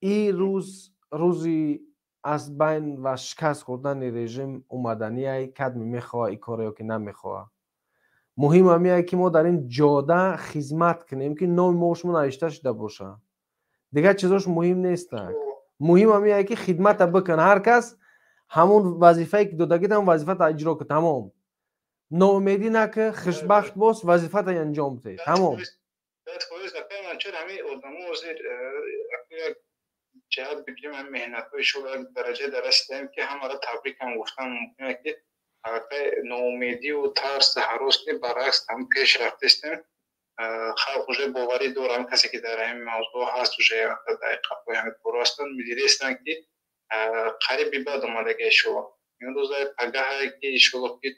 ин рӯз рӯзи аз байн ва шикаст хӯрдани режим омаданиай. Кадми мехоҳа ин корро ё ки намехоҳа, муҳим ҳамияе, ки мо дар ин ҷода хизмат кунем, ки номи мо шумо навишта шуда боша. Дигар чизош муҳим нестак. Муҳим ҳамияе, ки хидмата бикун. Ҳар кас ҳамон вазифае ки додагит, ҳамон вазифата иҷро кун, тамом. Ноумедӣ наки, хушбахт бош, вазифата анҷом бидеҳ, тамом.
Ҷиҳат бигирем, ҳамин меҳнатҳои шумо як дараҷа дар расидаем, ки ҳамаро табрикам гуфтан мумкин, ки аллакай ноумедиву тарс, ҳарос не, баръакс, ҳам пеш рафтестем. Халқ уже боварӣ дорам, касе ки дар ҳамин мавзӯъ ҳаст, уже дар қафои ҳамин корҳо ҳастанд, дидестанд, ки қариби бад омадаги иншолло. Имрӯза пагаҳае, ки иншолло ки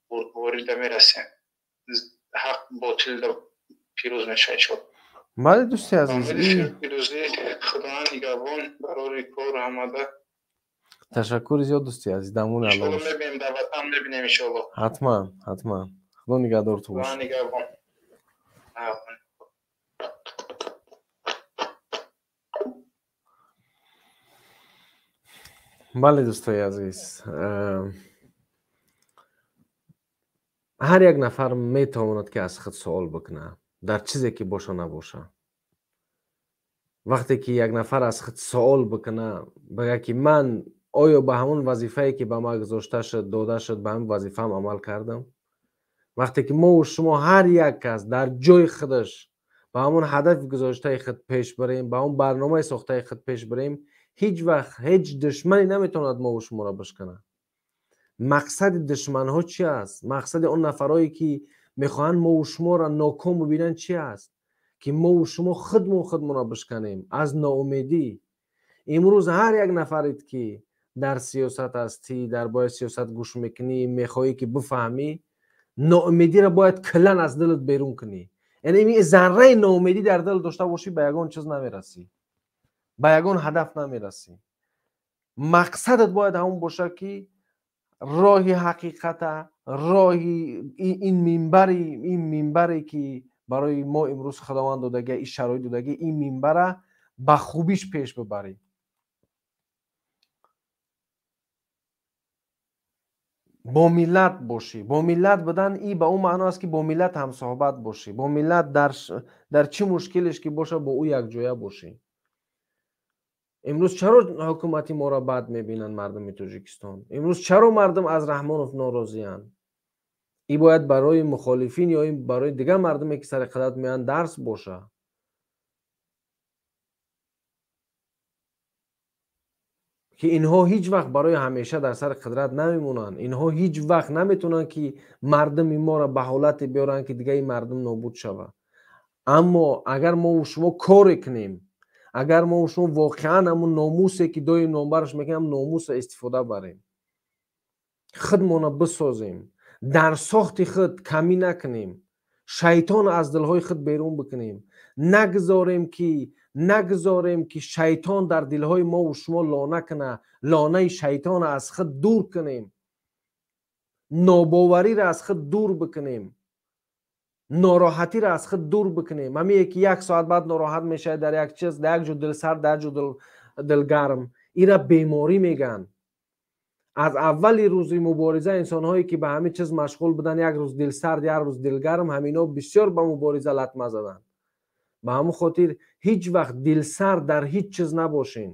бурдборида мерасем, ҳақ ботилда пирӯз мешавад иншолло.
Бале, дӯсти азиз.
Пирӯзӣ, Худованд нигаҳбон, барори кор ҳамада.
Ташаккури зиёд, дӯсти азиз, дамони Алло.
Иншолло мебинем, дар ватан мебинем иншолло.
Ҳатман, ҳатман. Худо нигаҳдор ту бош.
Худованд нигаҳбон.
Бале, дӯстои азиз, ҳар як нафар метавонад, ки аз худ суол бикунад дар чизе ки боша набоша. Вақте ки як нафар аз худ суол бикуна, бигӯяд, ки ман оё ба ҳамон вазифае, ки ба ман гузошта шуд, дода шуд, ба ҳамин вазифаам амал кардам? Вақте ки мо шумо ҳар як кас дар ҷои худаш ба ҳамон ҳадафи гузоштаи худ пеш барем, ба ҳамон барномаи сохтаи худ пеш барем, ҳеҷ вақт ҳеҷ душмане наметавонад мо шуморо бишканад. Мақсади душманҳо чи аст? Мақсади он нафарое ки мехоҳанд мо шуморо ноком бибинанд чи аст? Ки мо шумо худмон худмонро бишканем аз ноумедӣ. Имрӯз ҳар як нафарет ки дар сиёсат ҳастӣ, дар бораи сиёсат гӯш мекунӣ, мехоҳӣ ки бифаҳмӣ, ноумедиро бояд куллан аз дилат берун кунӣ. Яъне ин зарраи ноумедӣ дар дил дошта бошӣ, ба ягон чиз намерасӣ, ба ягон ҳадаф намерасӣ. Мақсадат бояд ҳамон бошад ки роҳи ҳақиқата, роҳи ин минбари, ин минбаре ки барои мо имрӯз Худованд додагӣ, ин шароит додагӣ, ин минбара ба хубиш пеш бибарӣ. Бо миллат бошӣ. Бо миллат будан и ба он маъно аст ки бо миллат ҳамсоҳбат бошӣ, бо миллат дар чӣ мушкилеш ки бошад бо ӯ якҷоя бошӣ. Имрӯз чаро ҳукумати моро бад мебинанд мардуми Тоҷикистон? Имрӯз чаро мардум аз Раҳмонов норозиянд? И бояд барои мухолифин ё барои дигар мардуме ки сари қудрат меоянд дарс бошад. Ки инҳо ҳеҷ вақт барои ҳамеша дар сари қудрат намемонанд. Инҳо ҳеҷ вақт наметавонанд ки мардуми моро ба ҳолате биёранд ки дигари мардум нобуд шавад. Аммо агар мо шумо коре кунем, агар мо шумо воқеан ҳамун номусе ки доим номбараш мекунем, номусро истифода барем, худмонро бисозем, дар сохти худ камӣ накунем, шайтон аз дилҳои худ берун бикунем, нагзорем ки шайтон дар дилҳои мо ва шумо лона кунад, лонаи шайтонро аз худ дур кунем, нобовариро аз худ дур бикунем, нороҳатиро аз худ дур бикунем. Ҳамие ки як соат баъд нороҳат мешавад дар як чиз, дар як ҷо дилсард, дар як ҷо дилгарм, ира беморӣ мегӯянд. Аз аввали рӯзи мубориза инсонҳое ки ба ҳамин чиз машғул буданд, як рӯз дилсард, як рӯз дилгарм, ҳамино бисёр ба мубориза латма заданд. Ба ҳамон хотир ҳеҷ вақт дилсард дар ҳеҷ чиз набошен.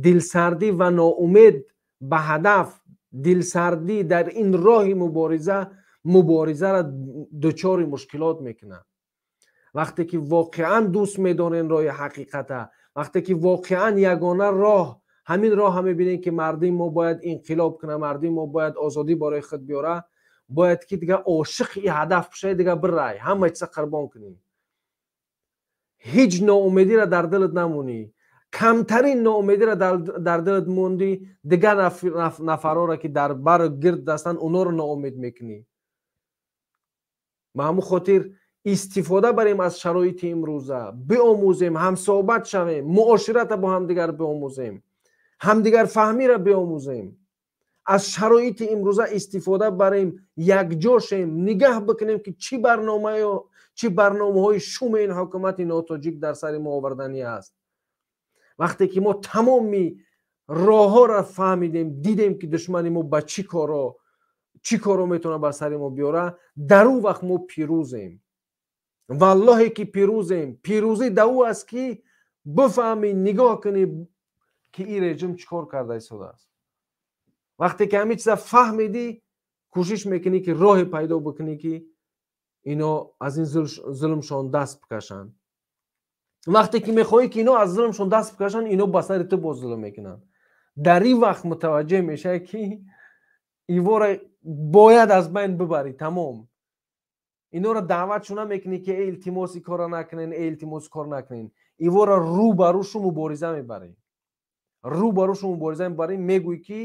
Дилсардӣ ва ноумед ба ҳадаф, дилсардӣ дар ин роҳи мубориза, муборизаро дучори мушкилот мекунад. Вақте ки воқеан дӯст медорен роҳи ҳақиқата, вақте ки воқеан ягона роҳ, ҳамин роҳа мебинем ки мардуми мо бояд инқилоб кунад, мардуми мо бояд озодӣ барои худ биёра, бояд ки дига ошиқи ин ҳадаф бишавӣ, дига бирай, ҳама чиза қурбон кунӣ. Ҳеҷ ноумедиро дар дилат намонӣ. Камтарин ноумедиро дар дилат мондӣ, дигар нафарҳоро ки дар бару гирд ҳастанд, онҳоро ноумед мекунӣ. Ба ҳамон хотир истифода барем аз шароити имрӯза, биомӯзем, ҳамсоҳбат шавем, муоширата бо ҳамдигар биомӯзем, ҳамдигарфаҳмиро биомӯзем, аз шароити имрӯза истифода барем, якҷо шем, нигаҳ бикунем ки чӣ барномаҳои шуми ин ҳукумати нотоҷик дар сари мо оварданӣ аст. Вақте ки мо тамоми роҳҳоро фаҳмидем, дидем ки душмани мо ба чӣ корро метавонад ба сари мо биёра, дар ӯ вақт мо пирӯзем. Валлоҳе ки пирӯзем. Пирӯзӣ дар ӯ аст ки бифаҳмӣ, нигоҳ кунӣ ки ин режим чӣ кор карда истодааст. Вақте ки ҳамин чиза фаҳмидӣ, кӯшиш мекунӣ ки роҳе пайдо бикунӣ ки ино аз ин зулмшон даст бикашанд. Вақте ки мехоҳӣ ки ино аз зулмшон даст бикашанд, ино ба сари ту боз зулм мекунанд. Дар ин вақт мутаваҷҷеҳ мешавӣ ки ивора бояд аз байн бибарӣ, тамом. Инора даъватшон намекунӣ ки эй илтимос ин корро накунен, эй илтимос кор накунен. Ивора рӯ ба рӯшу мубориза мебарӣ. Рӯ ба рӯшу мубориза мебарӣ, мегӯӣ ки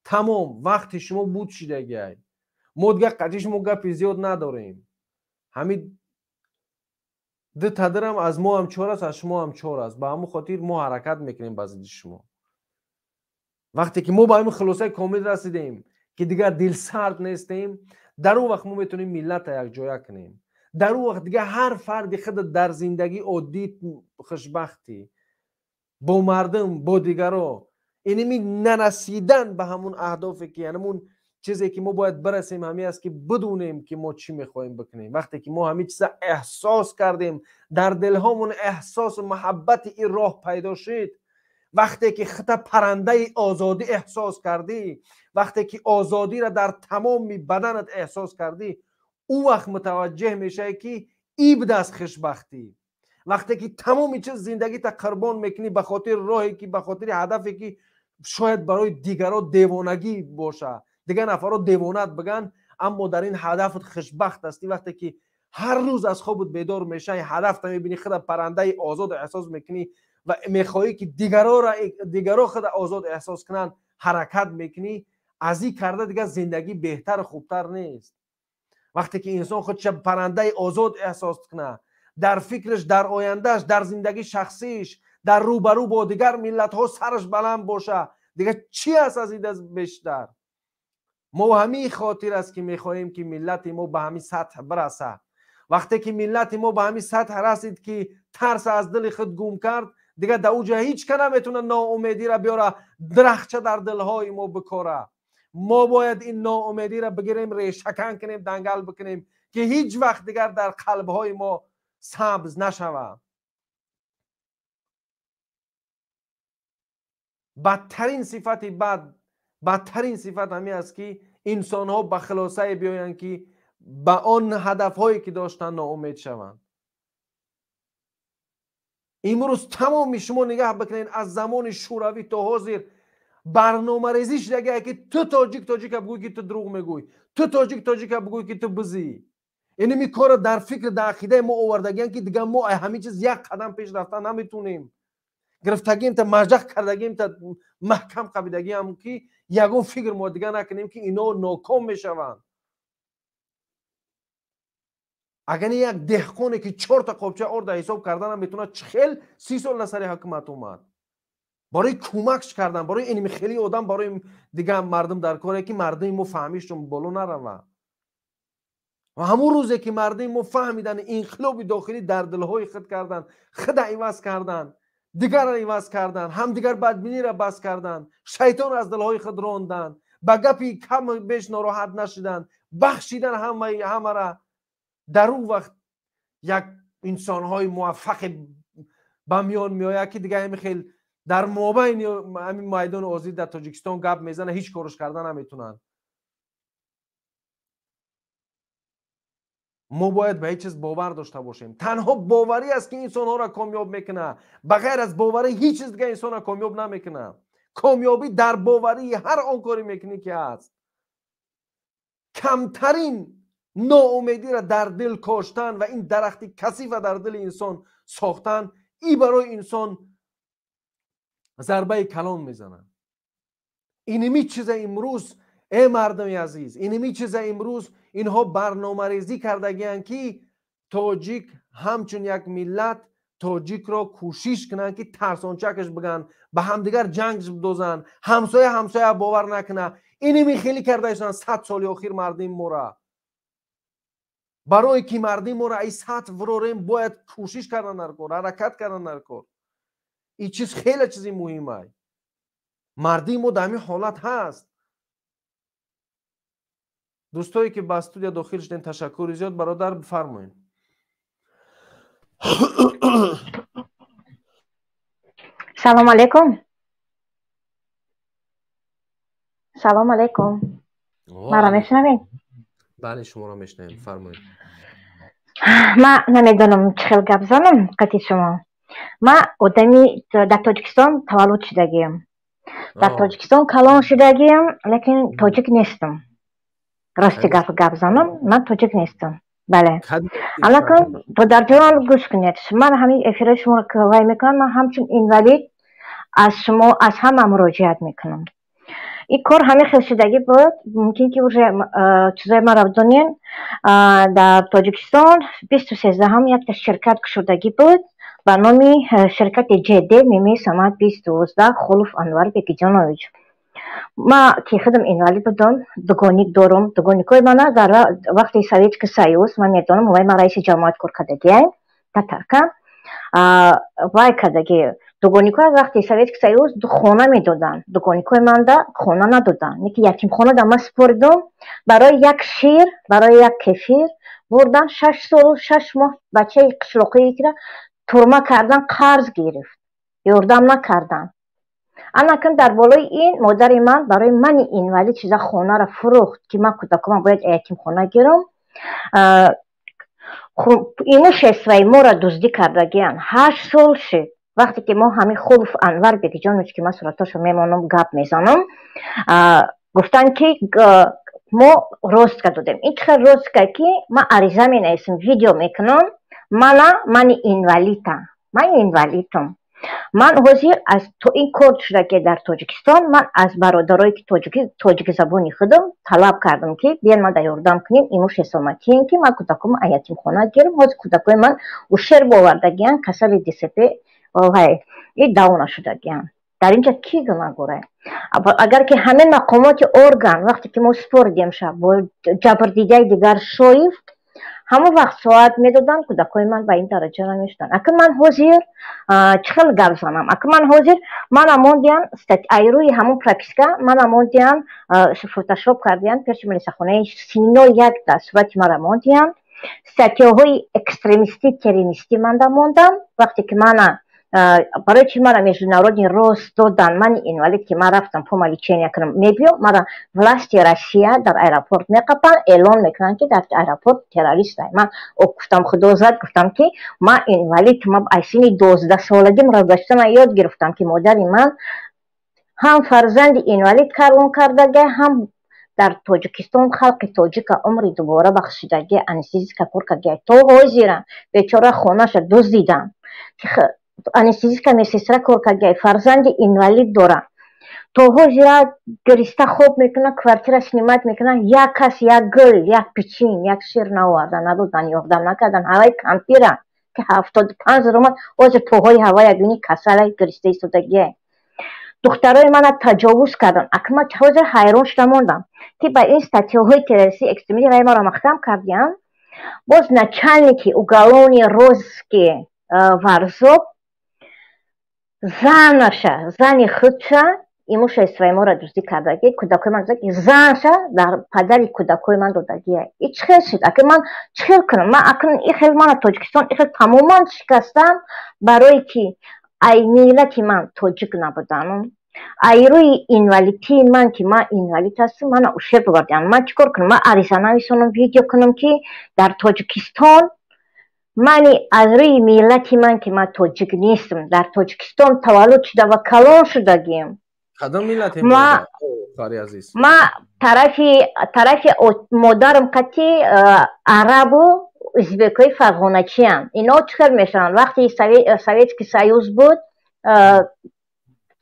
тамом, вақти шумо буд шидагиай. Мо дигар қатъи шумо гапи зиёд надорем. Ҳамин ду тадирам аз мо ҳам чор аст, аз шумо ҳам чор аст. Ба ҳамон хотир мо ҳаракат мекунем ба зидди шумо. Вақте ки мо ба ҳамин хулосаи комил расидем ки дигар дилсард нестем, дар он вақт мо метавонем миллатро якҷоя кунем. Дар он вақт дигар ҳар фарди худ дар зиндагии оддӣ хушбахтӣ бо мардум, бо дигаро, иними нарасидан ба ҳамун аҳдофе ки ҳамун чизе ки мо бояд бирасем, ҳамин аст ки бидонем ки мо чӣ мехоҳем бикунем. Вақте ки мо ҳамин чиза эҳсос кардем, дар дилҳомон эҳсосу муҳаббати ин роҳ пайдо шуд, вақте ки хита паррандаи озодӣ эҳсос кардӣ, вақте ки озодиро дар тамоми баданат эҳсос кардӣ, Ӯ вақт мутаваҷҷеҳ мешавӣ, ки ибд аст хушбахтӣ. Вақте ки тамоми чиз зиндагита қурбон мекунӣ ба хотири роҳе ки, ба хотири ҳадафе ки шояд барои дигарро девонагӣ боша, дигар нафарро девонат биган, аммо дар ин ҳадафат хушбахт ҳастӣ. Вақте ки ҳар рӯз аз хобат бедор мешавӣ, ҳадафта мебинӣ, худа паррандаи озод эҳсос мекунӣ ва мехоҳӣ ки дигарро худа озод эҳсос кунанд, ҳаракат мекунӣ. Аз ин карда дигар зиндагӣ беҳтару хубтар нест. Вақте ки инсон худша паррандаи озод эҳсос кунад, дар фикраш, дар ояндааш, дар зиндагии шахсиш, дар рӯбарӯ бо дигар миллатҳо сараш баланд боша, дигар чӣ аст аз ин бештар? Мо ҳамин хотир аст ки мехоҳем ки миллати мо ба ҳамин сатҳ бираса. Вақте ки миллати мо ба ҳамин сатҳ расид ки тарс аз дили худ гум кард, дигар дар уҷа ҳеҷ ка наметавонад ноумедиро биёра, дарахча дар дилҳои мо бикора. Мо бояд ин ноумедиро бигирем, решакан кунем, дангал бикунем ки ҳеҷ вақт дигар дар қалбҳои мо сабз нашавад. Бадтарин сифати бад, бадтарин сифат ҳамин аст ки инсонҳо ба хулосае биёянд ки ба он ҳадафҳое ки доштанд ноумед шаванд. Имрӯз тамоми шумо нигаҳ бикунед, аз замони шӯравӣ то ҳозир барномарезӣ шудагие ки ту тоҷик тоҷика бигӯй ки ту дурӯғ мегӯй, ту тоҷик тоҷика бигӯй ки ту бизӣ. Инами корро дар фикр, дар ақидаи мо овардагиянд ки дигар мо ҳамин чиз як қадам пеш рафтан наметавонем. Гирифтагием та маҷақ кардагием та маҳкам қабидагиам ки ягон фикр мо дигар накунем ки ино ноком мешаванд. Агар як деҳқоне ки чорта қобча орда ҳисоб карданам метавонад, чӣ хел 30 сол на сари ҳукумат омад? Барои кӯмакш кардан, барои инми хели одам, барои дигар мардум дар коре ки мардуми мо фаҳмишон боло нарава. Ва ҳамон рӯзе ки мардуми мо фаҳмиданд, инқилоби дохилӣ дар дилҳои худ карданд, худа иваз карданд, дигарро иваз карданд, ҳамдигар бадбиниро бас карданд, шайтонро аз дилҳои худ ронданд, ба гапи кам беш нороҳат нашиданд, бахшидан ҳамаро. Дар он вақт як инсонҳои муваффақе ба миён меояд ки дигар ҳамин хел дар мобайни ҳамин майдони озодӣ дар Тоҷикистон гап мезанад, ҳеҷ корш карда наметавонанд. Мо бояд ба ҳеҷ чиз бовар дошта бошем. Танҳо боварӣ аст ки инсонҳоро комёб мекунад. Ба ғайр аз боварӣ ҳеҷ чиз дигар инсонро комёб намекунад. Комёбӣ дар боварии ҳар он коре мекунӣ ки ҳаст. Камтарин ноумедиро дар дил коштан ва ин дарахти касифа дар дили инсон сохтан, ин барои инсон зарбаи калон мезанад. Иними чиза имрӯз, э мардуми азиз, иними чиза имрӯз инҳо барномарезӣ кардагиянд ки тоҷик ҳамчун як миллат тоҷикро кӯшиш кунанд ки тарсончакаш биган, ба ҳамдигар ҷанг бидозанд, ҳамсоя ҳамсоя бовар накунад. Иними хеле кардаистанд 100 соли охир мардуми мора. Барое ки мардуми моро ай сатҳ вирорем, бояд кӯшиш кардан дар кор, ҳаракат кардан дар кор. Ин чиз хеле чизи муҳим ай. Мардуми мо дар ҳамин ҳолат ҳаст. Дӯстое ки ба студия дохил шудем, ташаккури зиёд. Бародар, бифармоед.
Салом алейкум. Салом алейкум. Маро мешунавед?
Бале, шуморо мешунавем, фармоед.
Ман намедонам чӣ хел гап занам қати шумо. Ман одами дар Тоҷикистон таваллуд шудагиам. Дар Тоҷикистон калон шудагиам, лекин тоҷик нестам. Рости гап занам, ман тоҷик нестам. Бале. Аллакун додарҷон, гӯш кунед. Ман ҳамин эфирои шуморо вай мекунам, ман ҳамчун инвалид аз шумо аз ҳама муроҷиат мекунам. Ин кор ҳамин хел шудагӣ буд, мумкин ки уже чизои маро бидонен. Дар Тоҷикистон 2013 якта ширкат кушодагӣ буд ба номи ширкати ЖД Мими Самад 2012 Холов Анвар Бекиҷонович. Ма ки худам инвалид будам, дугоник дорум, дугоникҳои мана дар вақти Советский Союз, ман медонам, вай ман раиси ҷамоат кор кардагиам, татарка, вай кардаги дугоникҳои вақти Советский Союз хона медоданд, дугоникҳои манда хона надоданд. Неки ятимхона да ман супоридум, барои як шир, барои як кефир бурдан 6 солу 6 моҳ бачаи қишлоқиро турма кардан, қарз гирифт, ёрдам накарданд. Анакун дар болои ин модари ман барои мани инвалид чиза хонаро фурӯхт, ки ман кӯдакомам бояд ятимхона гирам. Имуществои моро дуздӣ кардагиянд. 8 сол шид, вақте ки мо ҳамин Холов Анвар Бекиҷонович, ки ман суратҳошо мемонам, гап мезанам, гуфтанд, ки мо розыска додем. Ин чӣ хел розыска, ки ман ариза менависам, видео мекунам, мана мани инвалида, ман инвалидам. Ман ҳозир аз то ин кор шуда, ки дар Тоҷикистон ман аз бародарое, ки тоҷикзабони худам, талаб кардам, ки биён ман да ёрдам кунем, имущество матием, ки ман кӯдакомо аз ятимхона гирам. Ҳозир кӯдакои ман ущерб овардагиянд, касали ДЦП и даво нашудагиянд. Дар инҷа кӣ гунаҳгорае? Агар ки ҳамин мақомоти орган, вақте ки мо спордем ша бо ҷабрдидаи дигар Шоев, ҳамон вақт соат медоданд, кӯдакҳои ман ба ин дараҷа намешуданд. Ака, ман ҳозир чӣ хел гап занам? Ака, ман ҳозир мана мондиям, ай рӯи ҳамон прописка мана мондиям, фотошоп кардиям, пеши милисахонаи Сино як да сурати мара мондиям, статьяҳои экстремистӣ, террористӣ манда мондам. Вақте ки мана, барои чи мара международный розыск додан, мани инвалид, ки ман рафтам по лечения кунам, мебиём, мара власти Россия дар аэропорт меқапанд, эълон мекунанд, ки дар аэропорт террорист. Ман гуфтам, худо зад, гуфтам, ки ман инвалид, ман аз синни 12 солагим рогаштана ёд гирифтам, ки модари ман ҳам фарзанди инвалид калон кардага, ҳам дар Тоҷикистон халқи тоҷика умри дубора бахшидаги, анестезистка кор кардаги. То ҳозира бечора хонаша дуздидам, анестезистка, медсестра кор кардаги, фарзанди инвалид дора, то ҳозира гириста хоб мекунад, квартира снимать мекунад. Як кас як гул, як пичин, як шир наоварда надодан, ёрдам накардан. Ҳаваи кампира, ки 75 омад, ҳозир поҳои ҳавая бини, касала, гириста истодагие. Духтарои мана таҷовуз карданд. Акма ҳозир ҳайрон шуда мондам, ки ба ин статьяҳои террористӣ, экстремистӣ вай маро маҳкам кардиянд. Боз начальники уголовный розыски Варзоб занаша, зани худша имуществои моро дуздӣ кардаги, кӯдакои ман, занша дар падари кӯдакои ман додагия. И чӣ хел шуд? Ака, ман чӣ хел кунам? Ман акнун и хел мана Тоҷикистон и хел тамоман шикастам, барое ки ай миллати ман тоҷик набуданам, ай рӯи инвалидтии ман, ки ман инвалид ҳастам, мана ущерб овардиам. Ман чӣ кор кунам? Ман ариза нависонам, видео кунам, ки дар Тоҷикистон мани аз рӯи миллати ман, ки ман тоҷик нестам, дар Тоҷикистон таваллуд шуда ва калон шудагием.
Кадом миллате?
Ма тарафи модарам қати арабу ӯзбекҳои фарғоначиам. Ино чӣ хел мешаванд? Вақти Советский Союз буд,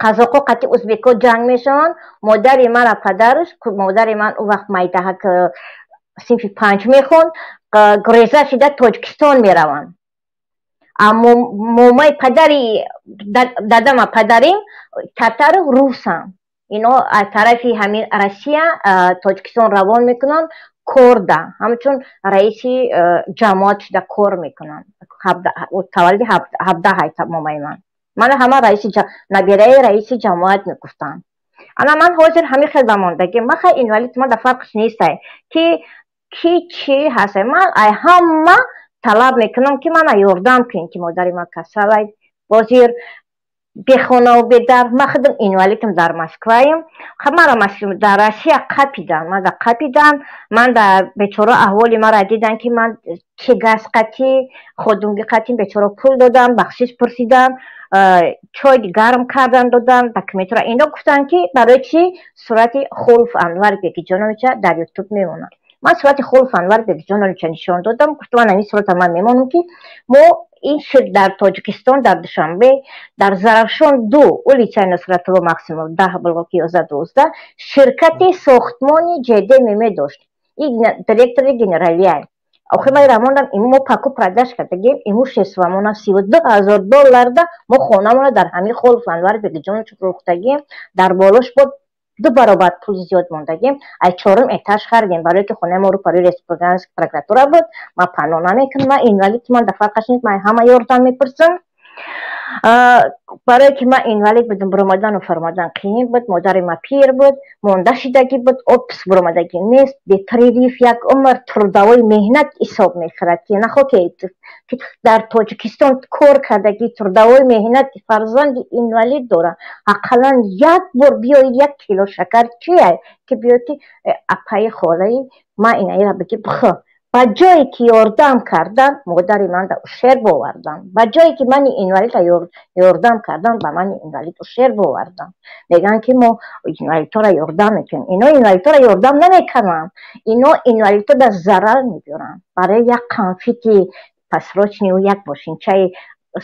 қазоқҳо қати ӯзбекҳо ҷанг мешаванд. Модари мара падараш, модари ман ӯ вақт майдаҳак, синфи панҷ мехонд, гуреза шида Тоҷикистон мераванд. Аммо момаи падари дадама, падарим татару русам. Ино аз тарафи ҳамин Россия Тоҷикистон равон мекунанд, корда ҳамчун раиси ҷамоат шуда кор мекунанд. Таваллуди 17 момаи ман. Мана ҳама раиси, набираи раиси ҷамоат мегуфтанд. Ана ман ҳозир ҳамин хел бамондагӣ. Ман хай инвалид, ман дар фарқш нестай, ки ки чӣ ҳаст. Ман ай ҳама талаб мекунам, ки мана ёрдам кунед, ки модари ман касалай, ҳозир бехонаву бедар. Ман худам инвалидам, дар Москваем. Мара дар Россия қапидан, ман да қапидан, ман да бечора аҳволи мара дидан, ки ман чӣ газ қатӣ, ходунги қатӣ, бечора пул додам, бахшиш пурсидам, чой гарм кардан додам, документро. Ино гуфтанд, ки барои чӣ сурати Холов Анвар Бекиҷоновича дар Ютуб мемонад. Ман сурати Холов Анвар Бекиҷоновича нишон додам, гуфтам, ман ин сурата ман мемонам, ки мо ин шир дар Тоҷикистон, дар Душанбе, дар Зарафшон 2, улицаи Нусратулло Мақсимов 10, блоки 11, 12, ширкати сохтмони ЖДММ дошт. И директори генералия. Охир ман рамондам, мо покуп-продаж кардагем имуществомона 32 000 долларда. Мо хонамона дар ҳамин Холов Анвар Бекиҷонович фурӯхтагем, дар болош бо ду баробар пул зиёд мондагем. Аз чорум этаж харидем, барое ки хонаи мо рӯпарои республиканский прокуратура буд. Ман паноҳ намекунам, ман инвалид, ман дар фарқаш нест, ман ҳама ёрдам мепурсам. Барое ки ман инвалид будам, буромадану фаромадан қиин буд. Модари ман пир буд, монда шидагӣ буд, отпуск буромадагӣ нест, бепрерыв як умр трудовой меҳнат ҳисоб мехӯрад, ки нахо ки дар Тоҷикистон кор кардагӣ, трудовой меҳнат, фарзанди инвалид дора. Ақаллан як бор биёед, як кило шакар чия, ки биёед, ки апаи, холаи ман инаира бигӣ, бихӯ. Ба ҷое ки ёрдам кардан, модари ман да ущерб овардан. Ба ҷое ки мани инвалида ёрдам кардан, ба мани инвалид ущерб овардан. Мегӯянд, ки мо инвалидҳоро ёрдам мекунем. Ино инвалидҳоро ёрдам намекунанд, ино инвалидҳо да зарар мебиёранд. Барои як конфети просроченный, як бошинчаи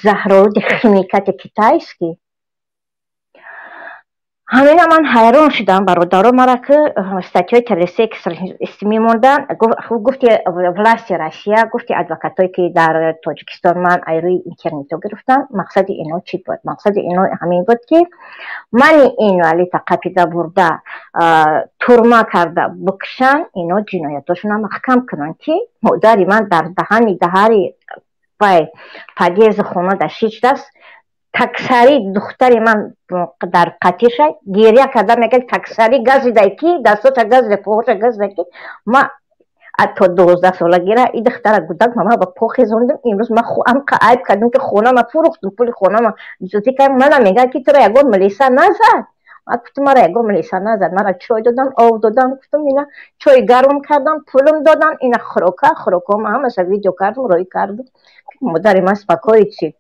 заҳролуди химикати китайский. Ҳамина ман ҳайрон шудам, бародаро. Мара ки статьяи террористӣ мемондан, гуфти власти Россия, гуфти адвокатое, ки дар Тоҷикистон ман ай рӯи интернето гирифтам. Мақсади ино чӣ буд? Мақсади ино ҳамин буд, ки мани инвалида қапида бурда, турма карда бикушанд, ино ҷиноятошона маҳкам кунанд, ки модари ман дар даҳани даҳари вай подъезди хона да шиштааст. Таксари духтари ман дар қатиша гиря карда мегӯяд: таксари газидай, ки дасточа газида, поҳоша газида, ки ма то 12 солагира и духтара гудак мама ба по хезондим. Имрӯз ма амқа айб кардем, ки хонама фурӯхтум, пули хонама ҷузӣ кардем. Мана мегӯяд, ки тура ягон милиса назад. Ма гуфтум: мара ягон милиса назад, мара чой додан, об додан. Гуфтум: ина чой гарм кардам, пулм додан, ина хӯрока, хӯрокома ҳамаша видео кардум, роӣ кардум. Модари ман спокоить шид.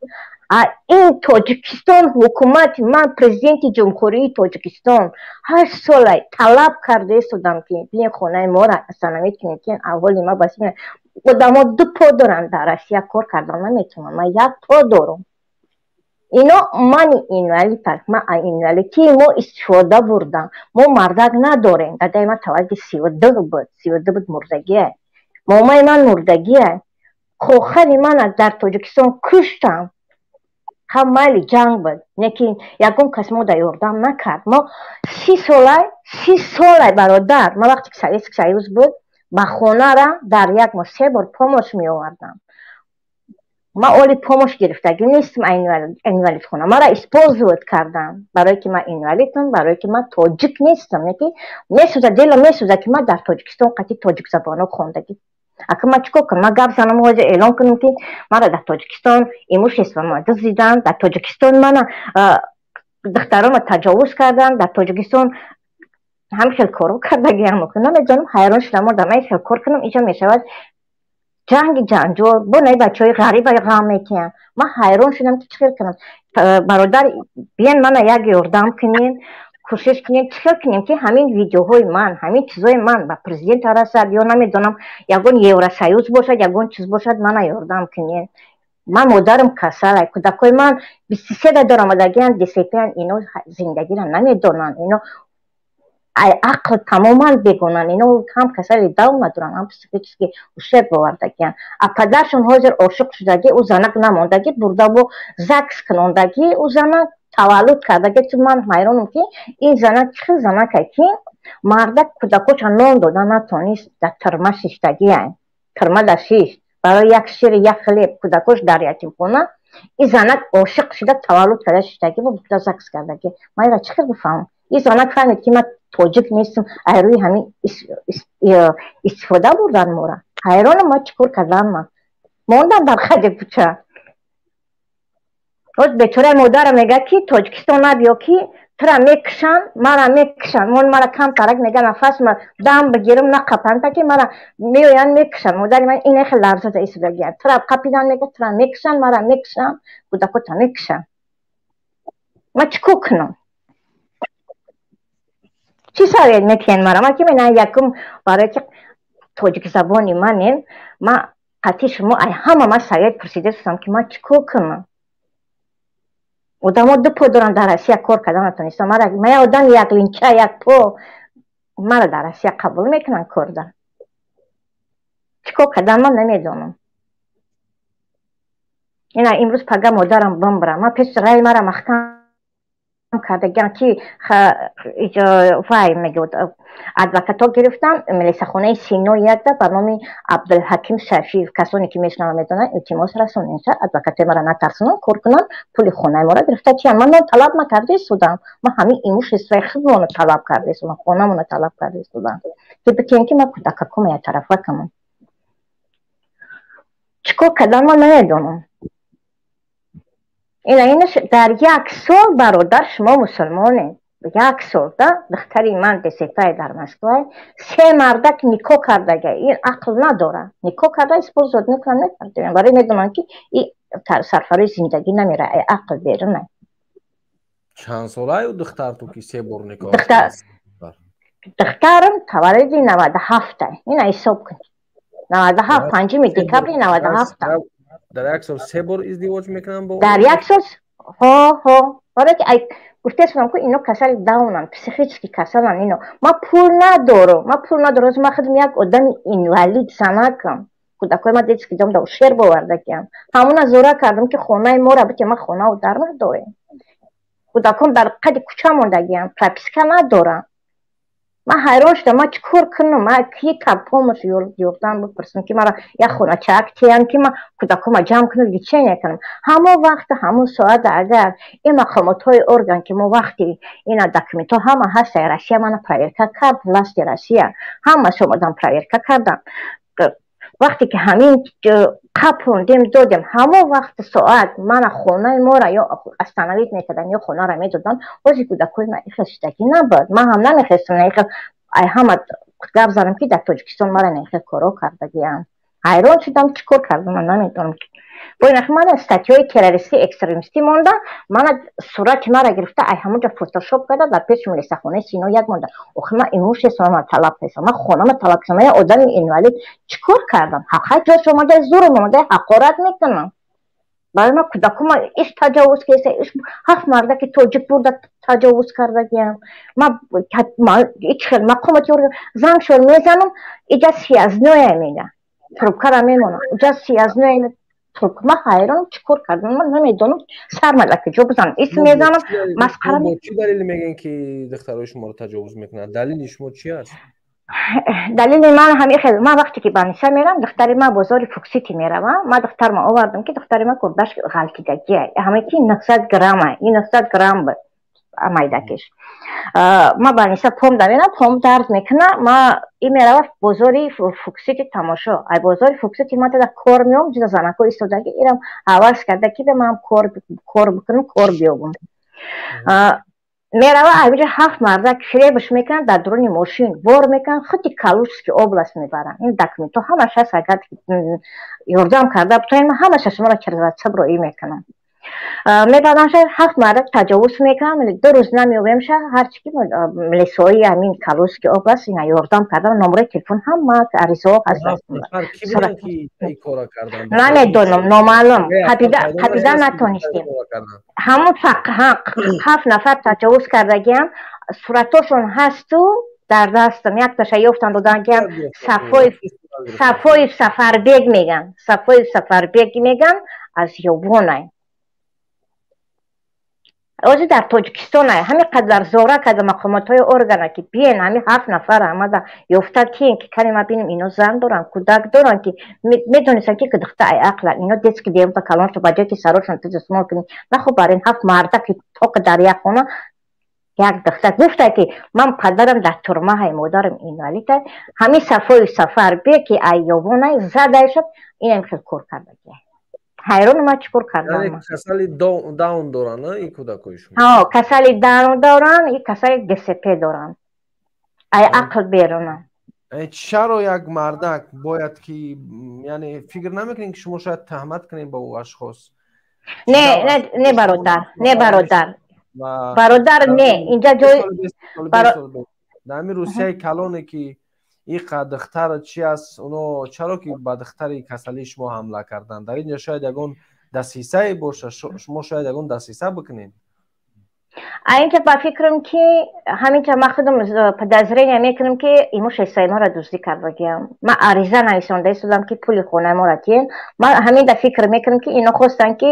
А ин Тоҷикистон, ҳукумати ман, президенти Ҷумҳурии Тоҷикистон, 8 сола талаб карда истодам, ки биен хонаи моро остановить кунед, ки аҳволи ма бас. Одамо ду по доранд, дар Россия кор кардан наметавонам, ман як по дорам. Ино мани инвалид, ма инвалидии мо истифода бурдам. Мо мардак надорем. Дадаи ман таваллуди 32 буд, 32 буд, мурдагие. Момаи ман мурдагие. Хохари мана дар Тоҷикистон куштам. Ҳам майли, ҷанг буд, лекин ягон кас мо да ёрдам накард. Мо 30 сола, 30 солай, бародар. Ма вақте ки Советский Союз буд, ба хонара дар як моҳ се бор помощь меовардам. Ма оли помощь гирифтагӣ нестам. Инвалидхона мара использовать кардам, барое ки ман инвалидам, барое ки ман тоҷик нестам. Неки месӯза, дилам месӯза, ки ман дар Тоҷикистон қатъи тоҷикзабоно хондагӣ. Ака, ман чӣ кор кунам? Ман гап занам, ҳозир эълон кунам, ки мара дар Тоҷикистон имущество ма дуздидан, дар Тоҷикистон мана духтарома таҷовуз кардан, дар Тоҷикистон ҳам хел коро кардагиам. Намедонам, ҳайрон шудам. Ман хел кор кунам, инҷа мешавад ҷанги ҷанҷол, бо наи бачаҳои ғариба ғам метиҳам. Ман ҳайрон шудам, ки чӣ хел кунам. Бародар, биен мана як ёрдам кунем, кӯшиш кунем, чӣ хел кунем, ки ҳамин видеоҳои ман, ҳамин чизҳои ман ба президента расад, ё намедонам, ягон Евросоюз бошад, ягон чиз бошад, мана ёрдам кунем. Ман модарам касала, кӯдакҳои ман 23 да даромадагиан, ДЦП-ян. Ино зиндагиро намедонанд, ино ақл тамоман бегонанд, ино ҳам касали дав надоранд, ҳам психически ущерб овардагиан. А падаршон ҳозир ошиқ шудагӣ, ӯ занак намондагӣ, бурда бо ЗАГС кунондагӣ, ӯ занак таваллуд кардагӣ. Чун ман ҳайронам, ки ин занак чӣ хел занакай, ки мардак кӯдакоша нон дода натонист, дар тюрьма шиштагиай. Тюрьма да шишт барои як шири, як хлеб, кӯдакош дар ятимхона. Ин занак ошиқ шуда, таваллуд карда шиштагӣ, бо бурда ЗАГС кардагӣ. Ман инро чӣ хел бифаҳмам? Ин занак фаҳмид, ки ман тоҷик нестам, ай рӯи ҳамин истифода бурдан мора. Ҳайронам, ман чӣ кор кардан? Ман мондам дар хади кӯча. Боз бечораи модарам мегӯяд, ки Тоҷикистон набиё, ки тура мекушанд, мара мекушанд. Мон мара камтарак мега, нафас ма дам бигирам, нақапанда, ки мара меоянд, мекушанд. Модари ман ина хел ларзада истодагия. Тура қапидан, мега, тура мекушанд, мара мекушанд, кӯдакота мекушанд. Ман чӣ кор кунам? Чӣ совет метиҳен мара? Ман ки мена якум, барое ки тоҷикзабони манен, ман қатъи шумо ай ҳама ман совет пурсида шудам, ки ман чӣ кор кунам. Одамо ду по доранд, дар Россия кор карда натонистам. Ман як одам як линча, як по, мара дар Россия қабул мекунанд корда? Чӣ кор кардан ман намедонам. Ина имрӯз пага модарам бимбирам, ман пеш рай мара маҳкам кардагиам, ки вай мегӯд, адвокатҳо гирифтам, милисахонаи Сино якда ба номи Абдулҳаким Шафиев. Касоне ки мешунаванд, медонанд, илтимос расонед, адвокатҳои мара натарсонанд, кор кунанд. Пули хонаи моро гирифта чиян? Ман нон талаб накарда истодам, ман ҳамин имуществои худмоно талаб карда истодам, хонамоно талаб карда истодам, ки бикем, ки ман кӯдакакома яктарафа кунам. Чӣ кор кардан ман намедонам. Ина инаш дар як сол, бародар, шумо мусулмонед. Як сол да духтари ман ДЦП дар Москва, се мардак никоҳ кардага. Ин ақл надора. Никоҳ карда использовать мекунам, мекардем. Барои медонам ки и сарфарои зиндагӣ намера, ай ақл берунай.
Чанд солаю духтар ту ки се бор никоҳ?
Духтарам таваллуди 97. Ина ҳисоб кун. 97, 5 декабри 97.
Дар як сол се бор издивоҷ мекунам бо?
Дар як сол, ҳо. Барои ки ай гуфтаам ку ино касали даунан, психически касалан ино. Ман пул надорам, ман пул надорам, ман худам як одами инвалид занакам. Кӯдакои ман детский дом да шер бовардагиам. Ҳамона зора кардам ки хонаи моро бите, ман хонаву дар надорем. Кӯдаком дар қади кӯча мондагиам, прописка надорам. Ман ҳайрон шудам, ман чӣ кор кунам? Ман ки помощь ёрдам бипурсам ки маро як хоначаак тиям ки ман кӯдакома ҷамъ кунам, лечение кунам. Ҳамон вақт, ҳамон соат агар ин мақомотҳои орган ки мо вақти ина документҳо ҳама ҳаста, Россия мана проверка кард, власти Россия ҳамаш омадан проверка кардан. Вақте ки ҳамин қапондем, додем, ҳамон вақти соат мана хонаи моро ё остановить мекардан, ё хонаро медодан. Ҳозир кӯдакои ман ихел шудагӣ набуд. Ман ҳам намехестам наихел ай ҳама гап занам ки дар Тоҷикистон мара наихел коро кардагиам. Ҳайрон шудам, чӣ кор кардам, ман намедонам. Бо ин мана статьяи террористӣ, экстремистӣ монда, мана сурати мара гирифта, ай ҳамонҷа фотошоп карда, дар пеши милисахонаи Сино як монда. Охи ман имущество ман талаб кардам, ман хонама талаб кардам, ман одами инвалид чӣ кор кардам? Ҳаққай ҷош омада, зурм омада, ҳақорат мекунам. Барои ман кӯдакома иш таҷовуз кеса, иш ҳафт мардаки тоҷик бурда таҷовуз кардагиам. Ман ҳеҷ хел мақомоти занг шор мезанам, иҷа связное мега. Трубкара мемонам. Иҷа связное трубка. Ман ҳайронам, чӣ кор кардам, ман намедонам, сармада ки ҷо бизанам. Ис мезанам, масхара.
Бо чӣ далеле мегӯен ки духтарои шуморо таҷовуз мекунанд? Далели шумо чи аст?
Далели ман ҳамин хел. Ман вақте ки ба Ниса мерам, духтари ман бозори Фуксити меравам. Ман духтарма овардам ки духтари ман гурдаш ғалтидагия. Ҳама ки 900 грамма, ин 900 грамм буд майдакиш. Ман ба Ниса пом да мерам, пом дард мекуна, ма и мерава бозори Фуксити тамошо. Ай бозори Фуксити ман тада кор меом, ҷуда занако истодаги, ирам ҳавас карда ки бе ман кор кор бикунам, кор биёбам. Мерава, ҳаминҷа ҳафт мардак фиребаш мекунанд, дар дуруни мошин бор мекунанд, худи Калужский область мебаранд. Ин документҳо ҳамаш ҳаст, агар ёрдам карда бутонед, ман ҳамаша шуморо через WhatsApp роӣ мекунам. Мебаранд, ҳафт мардак таҷовуз мекунанд, 2 рӯз намеёбемша, ҳарчи ки милисои ҳамин Калужский область ина ёрдам кардан, номерои телефон ҳама аризаҳо ҳаст. Намедонам, номаълум, қабида натонистем. Ҳамон ҳафт нафар таҷовуз кардагиам, суратошон ҳасту дар дастам, якташа ёфтан додагиам, Сафоев Сафарбег меган, Сафоев Сафарбег меган, аз Ёбонай. Ҳозир дар Тоҷикистон ҳамин қадар зора карда мақомотҳои органа ки биен ҳамин ҳафт нафар омада ёфта киен ки кани ма бинем, ино зан доранд, кӯдак доранд, ки медонистанд ки духта ай ақлан, ино детский дом ба калон шуда, ба ҷое ки сарошон тизисмол кунӣ нахо бар ин ҳафт марда ки тоқ дар як хона як духта гуфта ки ман падарам дар турмаҳай, модарам инвалидай. Ҳамин Сафои Сафарбе ки ай Ёбонай задай шуд, инам хел кор кардагия. Ҳайрон, ман чӣ кор кардам?
Касали даун доранд ин кӯдакои шумо?
Ҳо, касали даун доранд, и касали ДЦП доранд, ай ақл берунанд.
Чаро як мардак бояд ки, яъне фикр намекунед ки шумо шояд таҳмат кунед ба ӯ ашхос?
Не, не, бародар, не, бародар, бародар, не, инҷа ҷои
Дар ҳамин Русияи калоне ки иқа духтар чи аст, оно чаро ки ба духтари касалии шумо ҳамла карданд? Дар инҷа шояд ягон дасисае боша, шумо шояд ягон дасиса бикунед.
Инҷа ба фикрам ки ҳаминҷа ман худам подозрение мекунам ки имуществои моро дуздӣ кардагиам. Ман ариза нависонда истодам ки пули хонаи моро тиен. Ман ҳамин да фикр мекунам ки ино хостанд ки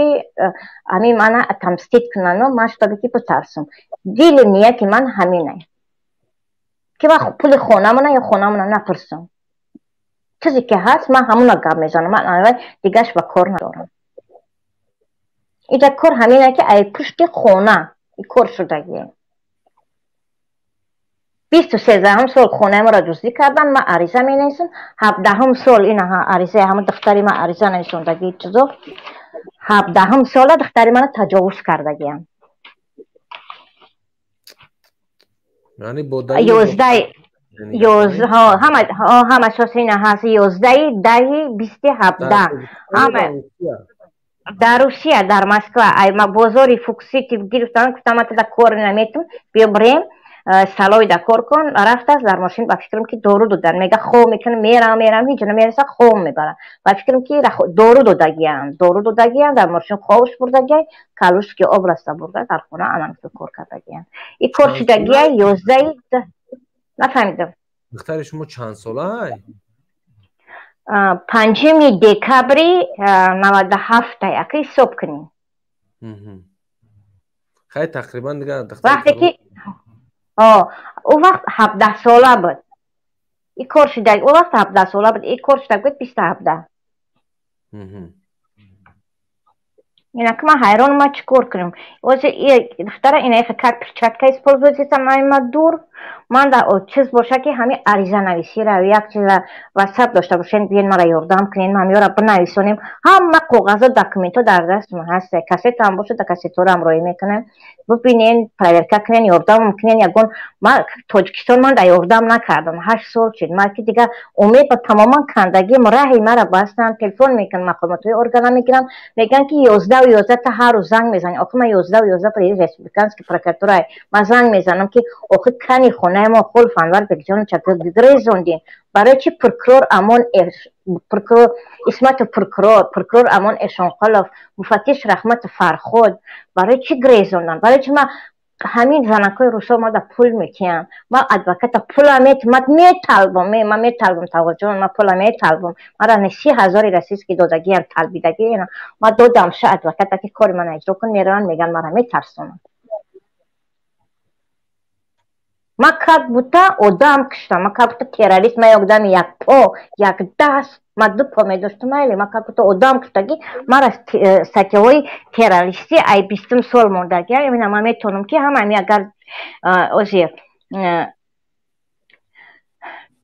ҳамин мана отомстить кунанд, ман шудаби ки битарсам. Дили нияти ман ҳаминае ки ман пули хонамона ё хонамона напурсам. Чизе ки ҳаст, ман ҳамона гап мезанам, ман дигаш ба кор надорам. Инҷа кор ҳамине ки ай пушти хона кор шудагие. 23-ум сол хонаи моро дуздӣ кардан, ман ариза менависам. 17-ум сол ина аризаи ҳама духтари ман ариза нависондагии чизо. 17-ум сола духтари мана таҷовуз кардагиам.
Яъне бо далели
11 ҳама ҳама шосина ҳаст, 11/10/2017 ҳама дар Русия, дар Москва, ай бозори Фуксити гирифтан, гуфтам ман тада кор наметум, биё бирем салой да кор кун. Рафтааст дар мошин, ба фикрам ки дору додан, мега хоб мекунам, мерам мерам, ҳеҷ намереса, хоб мебарам. Ба фикрам ки дору додагиям, дору додагиям, дар мошин хобш бурдагиай, Калужский областта бурда, дар хона анамсу кор кардагиям. И кор шудагиай 11. Нафаҳмидам.
Духтари шумо чанд солай?
5 декабри 97 ака, ҳисоб кунем.
Хай, тақрибан дига.
Вақте ки ӯ вақт 17 сола буд, и кор шуда, ӯ вақт 17 сола буд, и кор шуда буд 2017. Инак ман ҳайрон, ман чӣ кор кунем ҳозир? Духтара ина как перчатка используется ма дур. Ман да чиз боша ки ҳами аризанависира, як чиза ватсап дошта бошен, биен мара ёрдам кунен, ман ёра бинависонем. Ҳама коғазо, документҳо дар дастам ҳаст, кассетаам боша, да кассетҳоро роӣ мекунем, бибинен, проверка кунен, ёрдамам кунен. Ягон ман Тоҷикистон ман да ёрдам накардам, 8 сол шуд. Ман ки дига умед ба тамоман кандагим, раҳи мара бастан. Телефон мекунам, мақомотҳои органа мегирам, мегӯянд ки 11:11 та ҳар рӯз занг мезанем. Охи ман 11:11 республиканский прокуратура ман занг мезанам ки охи кани хонаи мо Холов Анвар Бекҷоновича гирезондин, барои чи прокурор Амон, прокурор Исматов, прокурор Амон Эшонқулов, муфаттиш Раҳматов Фарход барои чӣ гирезондан? Барои чи ман ҳамин занакҳои русо мада пул метиҳам? Ман адвоката пула ман металбам, ман металбам, тавоҷон, ман пула металбам. Мара 30 000 российский додагиам, талбидагиам, ман додам ша адвоката ки кори мана иҷро кун. Мераванд, меган, мара метарсонанд. Ман как будто одам киштам, ман как будто террорист, ман ёкдами як по, як даст, ман ду по медоштам, майли, ман как будто одам киштагӣ, мара статьяҳои террористӣ ай 20-ум сол мондагӣ. Ина ман метавонам ки ҳамаами агар озир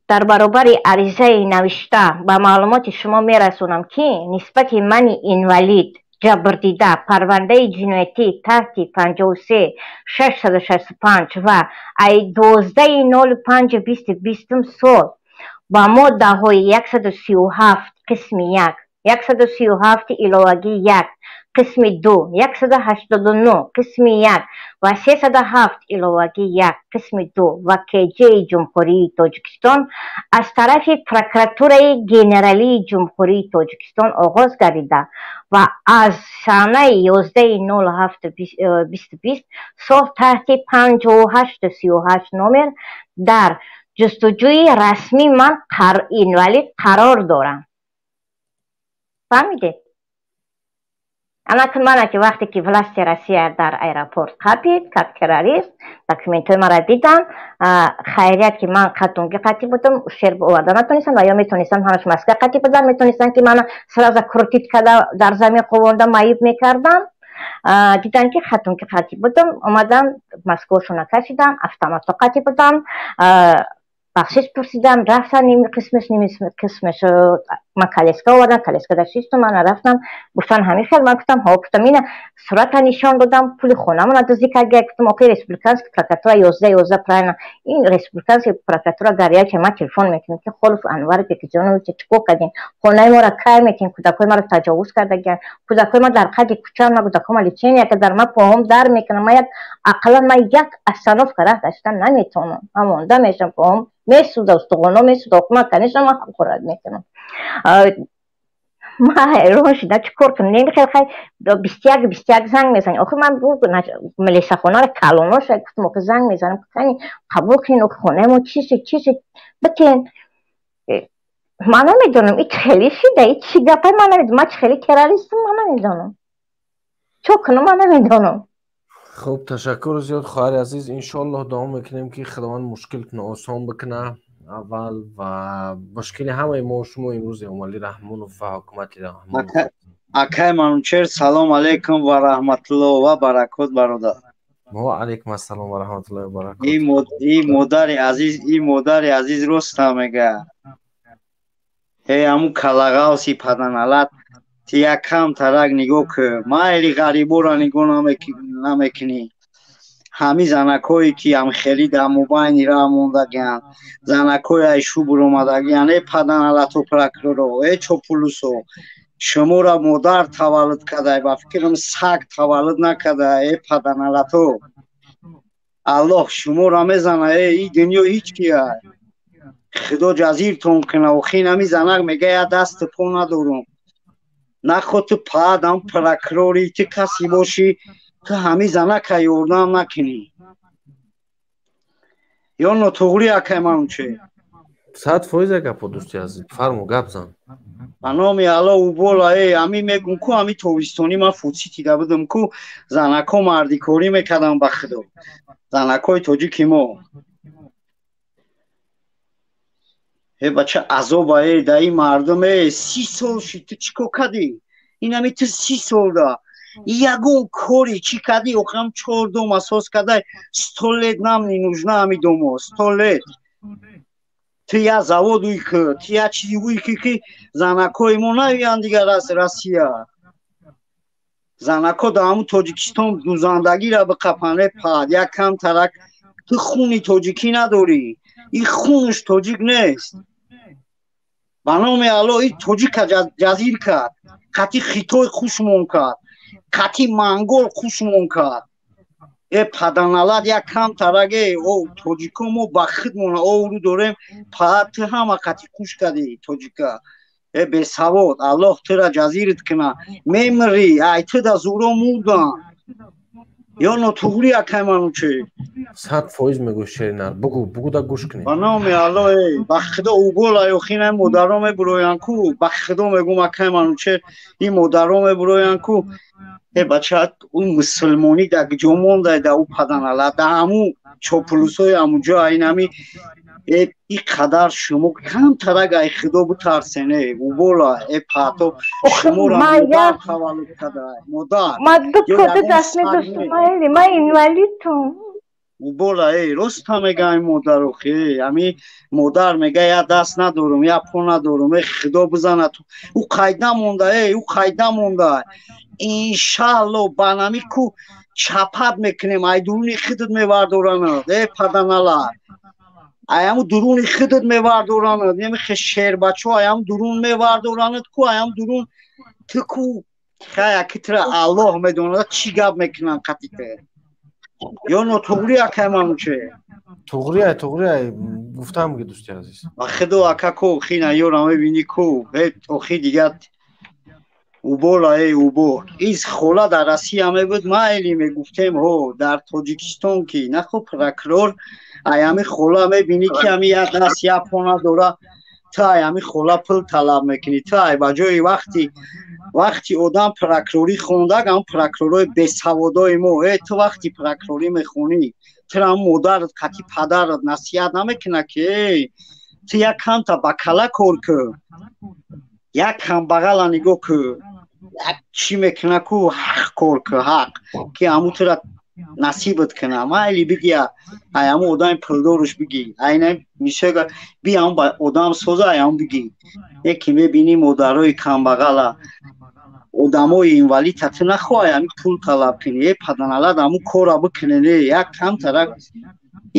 дар баробари аризаи навишта ба маълумоти шумо мерасонам ки нисбати мани инвалид ҷабрдида парвандаи ҷиноятӣ таҳти 53 665 ва ай 12/05/2020 сол ба моддаҳои 137 қисми 1, 137 иловагӣ 1 қисми 2, 189 қисми 1 ва 307 иловагӣ 1 қисми 2 ва КҶ-и Ҷумҳурии Тоҷикистон аз тарафи Прокуратураи Генералии Ҷумҳурии Тоҷикистон оғоз гардида ва аз санаи 11/07/2020 сол таҳти 5838 номер дар ҷустуҷӯи расмии ман инвалид қарор дорам. Фаҳмидед? Анакун мана ки вақте ки власти Россия дар аэропорт қапид как террорист, документҳои маро дидан. Хайрият ки ман қатунги қатӣ будам, ущерб оварда натонистам, ва ё метонистам, ҳамаш маска қатӣ будан, метонистам ки мана сразу крутить карда, дар замин қувонда маиб мекардам. Дидан ки хатунки қатӣ будам, омадан маскаошона кашидан, автоматҳо қатӣ будам, бахшиш пурсидам, рафтан ними қисмаш, ними қисмаш. Ман коляска овардам, коляскада шиштум, мана рафтам. Гуфтан ҳамин хел, ман гуфтам ҳо, гуфтам ина сурата нишон додам, пули хонамона дуздӣ карда. Гуфтам охи республиканский прокуратура 11:11, правильно, ин республиканский прокуратура горячая, ман телефон мекунам ки Холов Анвар Бекиҷонович чӣ кор кардем, хонаи моро кай метем, кӯдакҳои маро таҷовуз кардагиан, кӯдакҳои ма дар қади кӯчаам, ма кӯдакҳома лечение кадар, ман поҳом дар мекунам, ман як ақаллан ман як остановка раҳ гаштан наметавонам, ман монда мешавам, поҳом месӯза, устухоно месӯза. Охи ман, конечно, ман ҳақорат мекунам. Ман ҳайрон шудам, чӣ кор кунам? Немихел, хай, 21:21 занг мезанем. Охи ман милисахонаро калоноша гуфтам, охи занг мезанам, кани қабул кунен, охи хонаи мо чӣ шуд, чӣ шуд, битен. Ман намедонам и хеле шида, и чӣ гапа, ман намедонам, ман чӣ хеле террористам, ман намедонам чӣ кунам, ман намедонам.
Хуб, ташаккур зиёд, хоҳари азиз. Иншоаллоҳ дуо мекунем ки Худованд мушкилтонро осон бикунад аввал ва мушкили ҳамаи мо шумо имрӯз Эмомалӣ Раҳмонов ва ҳукумати Раҳмонов.
Акай Манучер, салом алейкум ва раҳматуллоҳ ва баракот, бародар.
Ва алейкум ассалом ва раҳматуллоҳи ва баракот.
И модари азиз, и модари азиз роста мега. Эй, ҳамун калағавси паданалат, ти якам тарак нигоҳ кӯ, майли ғариборо нигоҳ намекунӣ. Ҳами занакҳое ки ҳамхелӣ дар мобайни раҳ мондагианд, занакҳои айшу буромадагианд, э паданалато прокуроро, э чопулусо, шуморо модар таваллуд кардай, ба фикрам саг таваллуд накарда, э паданалато. Аллоҳ шуморо мезана, э и дунё ҳеҷ кия. Худо ҷазиртон куна. Охин ҳами занак мега я дасту по надорум. Нахо ту падам прокурори, ту касе бошӣ, ту ҳами занака ёрдам накунӣ. Ё нотуғрӣ акай Мануче?
100% гапо, дӯсти азиз, фармо, гап зан.
Ба номи Алло убола, э ҳами мегум ку, ҳами тобистонӣ ман фудситида будум ку, занакҳо мардикорӣ мекардам, ба худо. Занакҳои тоҷики мо. Э бача азоба, э да ин мардум, э 30 сол шид, ту чӣ кор кардӣ? Инами ту 30 сол да ягон кори чӣ кардӣ? Охирам чор дом асос кардай, 100 лет нам не нужна ҳами домо, 100 лет. Ту я завод уй ки, ту я чизи уй ки, ки занакҳои мо наёянд дигар аз Россия. Занакҳо дар ҳамун Тоҷикистон дузандагиро биқапанд, э пад, як камтарак ту хуни тоҷикӣ надорӣ. Ин хунаш тоҷик нест. Ба номи Алло, ин тоҷика ҷазир кард, қати Хитой хушмон кард, қати монгол хушмон кард. Э паданалат, як камтарак, э о тоҷико мо ба худмон обрӯ дорем, пад ту ҳама қати хуш кардӣ тоҷика. Э бесавод, Аллоҳ тура ҷазират куна. Мемирӣ, ай ту да зуро мурдан. Ё нотуғрӣ акай Мануче?
100% мегӯ, шеринар, бугӯ, бугӯ, да гӯш кунем.
Ба номи Алло, э ба худо угола, охин ай модаро мебуроянд ку, ба худо мегӯм акай Мануче, ин модаро мебуроянд ку, э бача, ӯ мусулмонӣ дар ҷо мондай, да ӯ паданала, да ҳамун чопулусои ҳамунҷо, ин ҳами э и қадар шумо камтарак ай худо бутарсен, э убола, э пато, шуморо модар таваллуд кардай, модар.
Ма ду пода даст медоштам, майли, ма инвалидтум.
Убола, э роста мега ин модар, охи, э ҳами модар мега я даст надорум, я по надорум, э худо бизанад. Ӯ қайд намонда, э ӯ қайд намонда. Иншаалло ба нами ку чапат мекунем, ай дуруни худат мевардоранад, э паданала. Ай ҳаму дуруни худат мевардоранад, немихе шербачо, ай ҳам дурун мевардоранад ку, ай ҳам дурун ту ку, хая ки тура Аллоҳ медонад чӣ гап мекунанд қати ту. Ё нотуғрӣ акай Мануче?
Туғрӣ ай, туғрӣ ай, гуфтам ки дӯсти азиз.
Ба худо ака ку, хина ёра мебинӣ ку, э охи дигар убола, э убол. Из хола дар Россия мебуд, майли мегуфтем, ҳо дар Тоҷикистон ки нахо прокурор, ай ҳами хола мебинӣ ки ҳами як даст як по надора, ту ай ҳами хола пул талаб мекунӣ, ту ай ба ҷои вақти одам прокурорӣ хондаг, ҳам прокуророи бесаводои мо, э ту вақти прокурорӣ мехонӣ, тура модарат қати падарат насиҳат намекунад ки э ту як камта ба кала кор кун, як камбағала нигоҳ кун, як чӣ мекуна ку, ҳақ кор кун, ҳақ ки ҳамун тура насибат куна. Майли бигия, ай ҳамун одами пулдоруш бигӣ, ай на мисога би ҳамун ба одам соза, ай ҳамун бигӣ. Яке мебинӣ модарои камбағала, одамои инвалидта ту нахоҳай ҳамин пул талаб кунӣ, э паданалат ҳамун корра бикунен, э як камтарак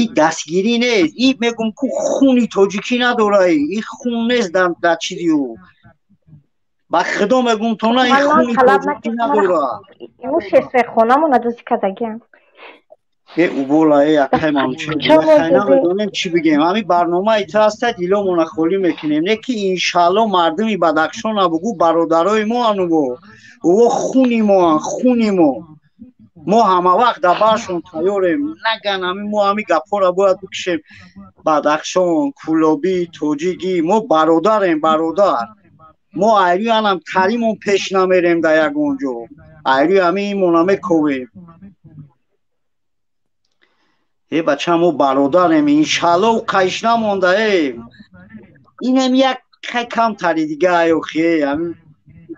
и дастгирӣ нест. И мегум ку хуни тоҷикӣ надора, и хун нест дар чизи ӯ. Ба худо мегум то на ин хуни тоҷикӣ надора.
Имуществои хонамона дузӣ кардагиам.
Э убола, э акай Мануче, хай намедонем чӣ бигем. Ҳамин барномаи ту ҳастад, диломона холӣ мекунем. Не ки иншаалло мардуми Бадахшона бугӯ бародарои мо ануво. Ӯво хуни моан, хуни мо. Мо ҳама вақт дар баршон тайёрем. Наган ҳамин мо ҳамин гапҳоро бояд бикушем. Бадахшон, Кӯлобӣ, тоҷикӣ, мо бародарем, бародар. Мо айрӯи анам таримон пеш намерем дар ягон ҷо. Айрӯи ҳамин имона мековем. Э бача, мо бародарем, иншаалло ӯ қайш намонда, э. Инам як хай камтари дига ай охи, ҳамин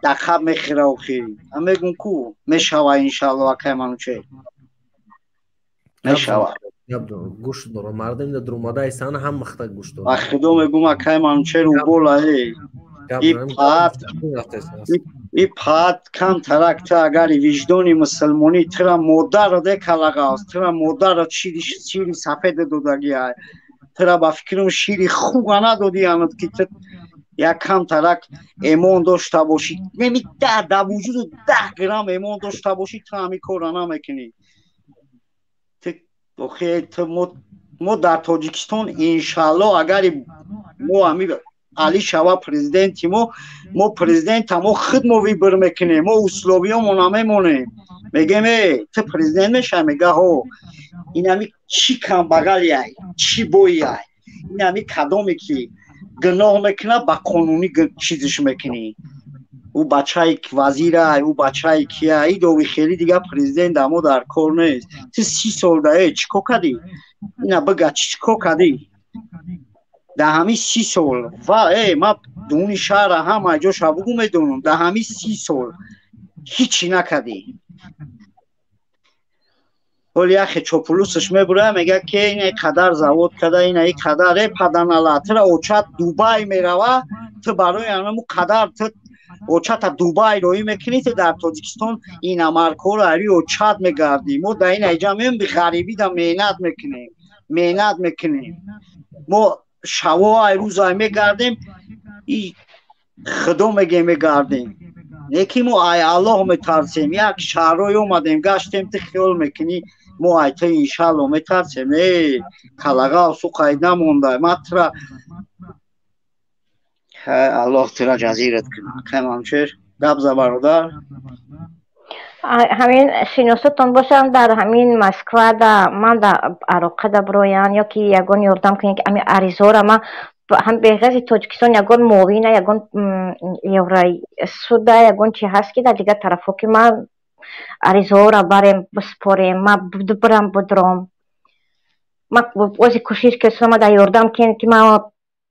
дақаб мехӯра охи. Ҳам мегум ку мешава иншаалло акай Мануче. Мешава.
Гӯш дорам, мардум дар омада истан ҳам махта гӯш дорам.
Ба худо мегум акай Мануче, убола, э. И пат, И пат кам тарак ту агари виҷдони мусулмонӣ тура модарро де калағавз, тура модарро шири сафеда додагиай, тура ба фикрам шири хуба надодианад ки ту як кам тарак эмон дошта бошӣ. Неми да вуҷуду 10 грамм эмон дошта бошӣ, ту ҳамин корро намекунӣ. Охе ту мо дар Тоҷикистон иншаалло агари мо ҳами Али шава президенти мо, мо президента мо худ мо выбор мекунем, мо условиёмо намемонем. Мегем э ту президент мешавӣ, мега ҳо. Инами чӣ камбағалиай, чӣ боиай, инами кадоме ки гуноҳ мекунад ба қонунӣ чизиш мекунӣ. Ӯ бачаи вазирай, ӯ бачаи кия, и дови хели дигар президент мо дар кор нест. Ту 30 сол да э чӣ кор кардӣ? Ина бига чӣ кор кардӣ? Да ҳамин 30 сол ва э ма дуни шаҳра ҳама ҷоша бугу медонам, да ҳамин 30 сол ҳичи накардӣ. Ҳоли яхе чопулусаш мебурая, мега ки ина қадар завод када, ина и қадар э паданала, тура очат Дубай мерава, ту барои анаму қадар ту очата Дубай роӣ мекунӣ, ту дар Тоҷикистон инамаркҳоро ари очат мегардӣ. Мо да ина иҷа меем ғарибӣ да меҳнат мекунем, меҳнат мекунем. Мо шаво ай рӯз ай мегардем, и худо мегем мегардем. Неки мо ай Аллоҳ метарсем. Як шаҳрҳое омадем, гаштем, ту хиёл мекунӣ мо ай ту иншаалло метарсем. Э калағав суқайд намонда. Ма тура Аллоҳ тура ҷазират кунад. Кай Манучер гап за бародар.
Ҳамин шиносотон бошам дар ҳамин Москва да ман да ароқа да бироян ё ки ягон ёрдам кунед, ки ҳамин аризора ман ҳам беғази Тоҷикистон ягон муовина, ягон евросуда, ягон чи ҳаст ки дар дигар тарафҳо ки ман аризаҳоро барем биспорем, ман бирам будром. Ман ози кӯшиш кардам, дар ёрдам кунед ки ман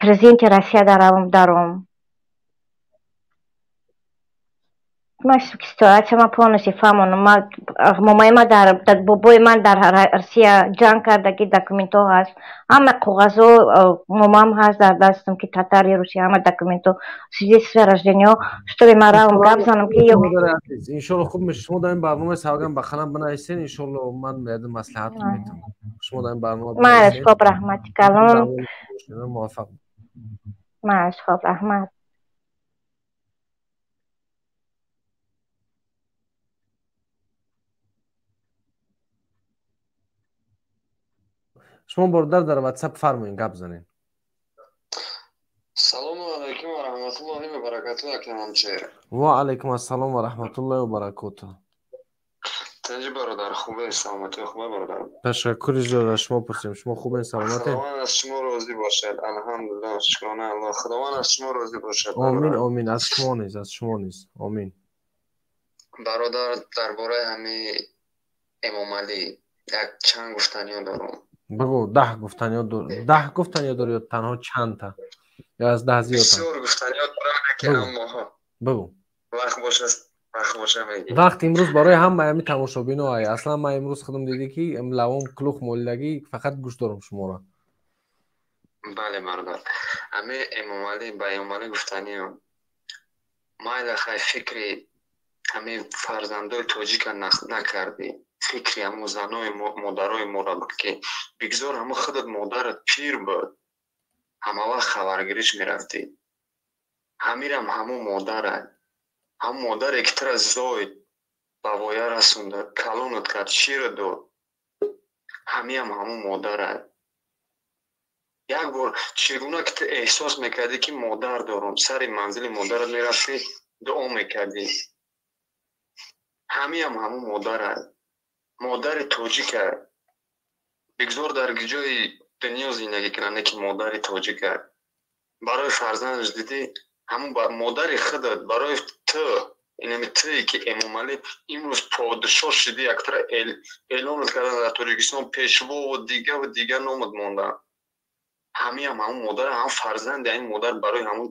президенти Россия даравам даром. Ман ситуация ман полностью фаҳмонам. Ман момаи ман дар бобои ман дар Россия ҷанг кардаги, документҳо ҳаст, ҳама коғазҳо момам ҳаст дар дастам ки татари Русия, ҳама документҳо, свидетельство о рождениҳо, чтобы ман равам гап занам ки
Иншолло хуб мешавад. Шумо дар ин барномаи савган ба қалам бинависен, иншолло ман маслиҳат метавонам. Шумо дар ин барнома
Мааш, хоб, раҳмати калон.
Муваффақ.
Мааш, хоб, раҳмат.
Шумо бародар дар ватсап фармоед, гап занед.
Салому алайкум ва раҳматуллоҳи ва баракатуҳ, ака Манучер.
Ва алайкум ассалом ва раҳматуллоҳи ва баракотуҳ.
Тинҷи бародар, хубе, саломатӣ хубе бародар?
Ташаккури зиёд, аз шумо пурсем. Шумо хубен, саломатен?
Худованд аз шумо розӣ бошад. Алҳамдулиллоҳ, шукрона Аллоҳ. Худованд аз шумо розӣ бошад.
Омин, омин, аз шумо низ, аз шумо низ. Омин.
Бародар, дар бораи ҳами Эмомалӣ як чанд гуфтаниҳо дорам.
Бигӯ, 10 гуфтаниҳо дор, 10 гуфтаниҳо дорӣ ё танҳо чандта? Ё аз 10 зиёдтар?
Бисёр гуфтаниҳо дорам, лекин
Бигӯ.
аммо
Бигӯ.
Вақт бошад, вақт боша мегӣ.
Вақт имрӯз барои ҳамаи ҳами тамошобино ай. Аслан ман имрӯз худам дидӣ ки лавом кулух молидагӣ, фақат гӯш дорам шуморо.
Бале бародар. Ҳами Эмомалӣ, ба Эмомалӣ гуфтаниам. Майла хай, фикри ҳами фарзандои тоҷика накардӣ. Фикри ҳамо занои модарои моро буд ки бигзор ҳамо худат модарат пир буд. Ҳама вақт хабаргириш мерафтӣ. Ҳамирам ҳамо модарат. Ҳамо модаре ки тура зоид, ба воя расонда, калонат кард, шират дод. Ҳамиам ҳамо модарат. Як бор чӣ гуна ки ту эҳсос мекардӣ ки модар дорам, сари манзили модарат мерафтӣ, дуо мекардӣ. Ҳамиам ҳамо модарат. Модари тоҷика. Бигзор дар ҷои дунё зиндагӣ кунад, не ки модари тоҷика. Барои фарзандаш дидӣ, ҳамон модари худат барои ту, инами туе ки Эмомалӣ имрӯз подшоҳ шудӣ, яктара эълонат кардан дар Тоҷикистон пешвову дигаву дигар номат мондан. Ҳамиам ҳамон модар, ҳам фарзанди ҳамин модар барои ҳамон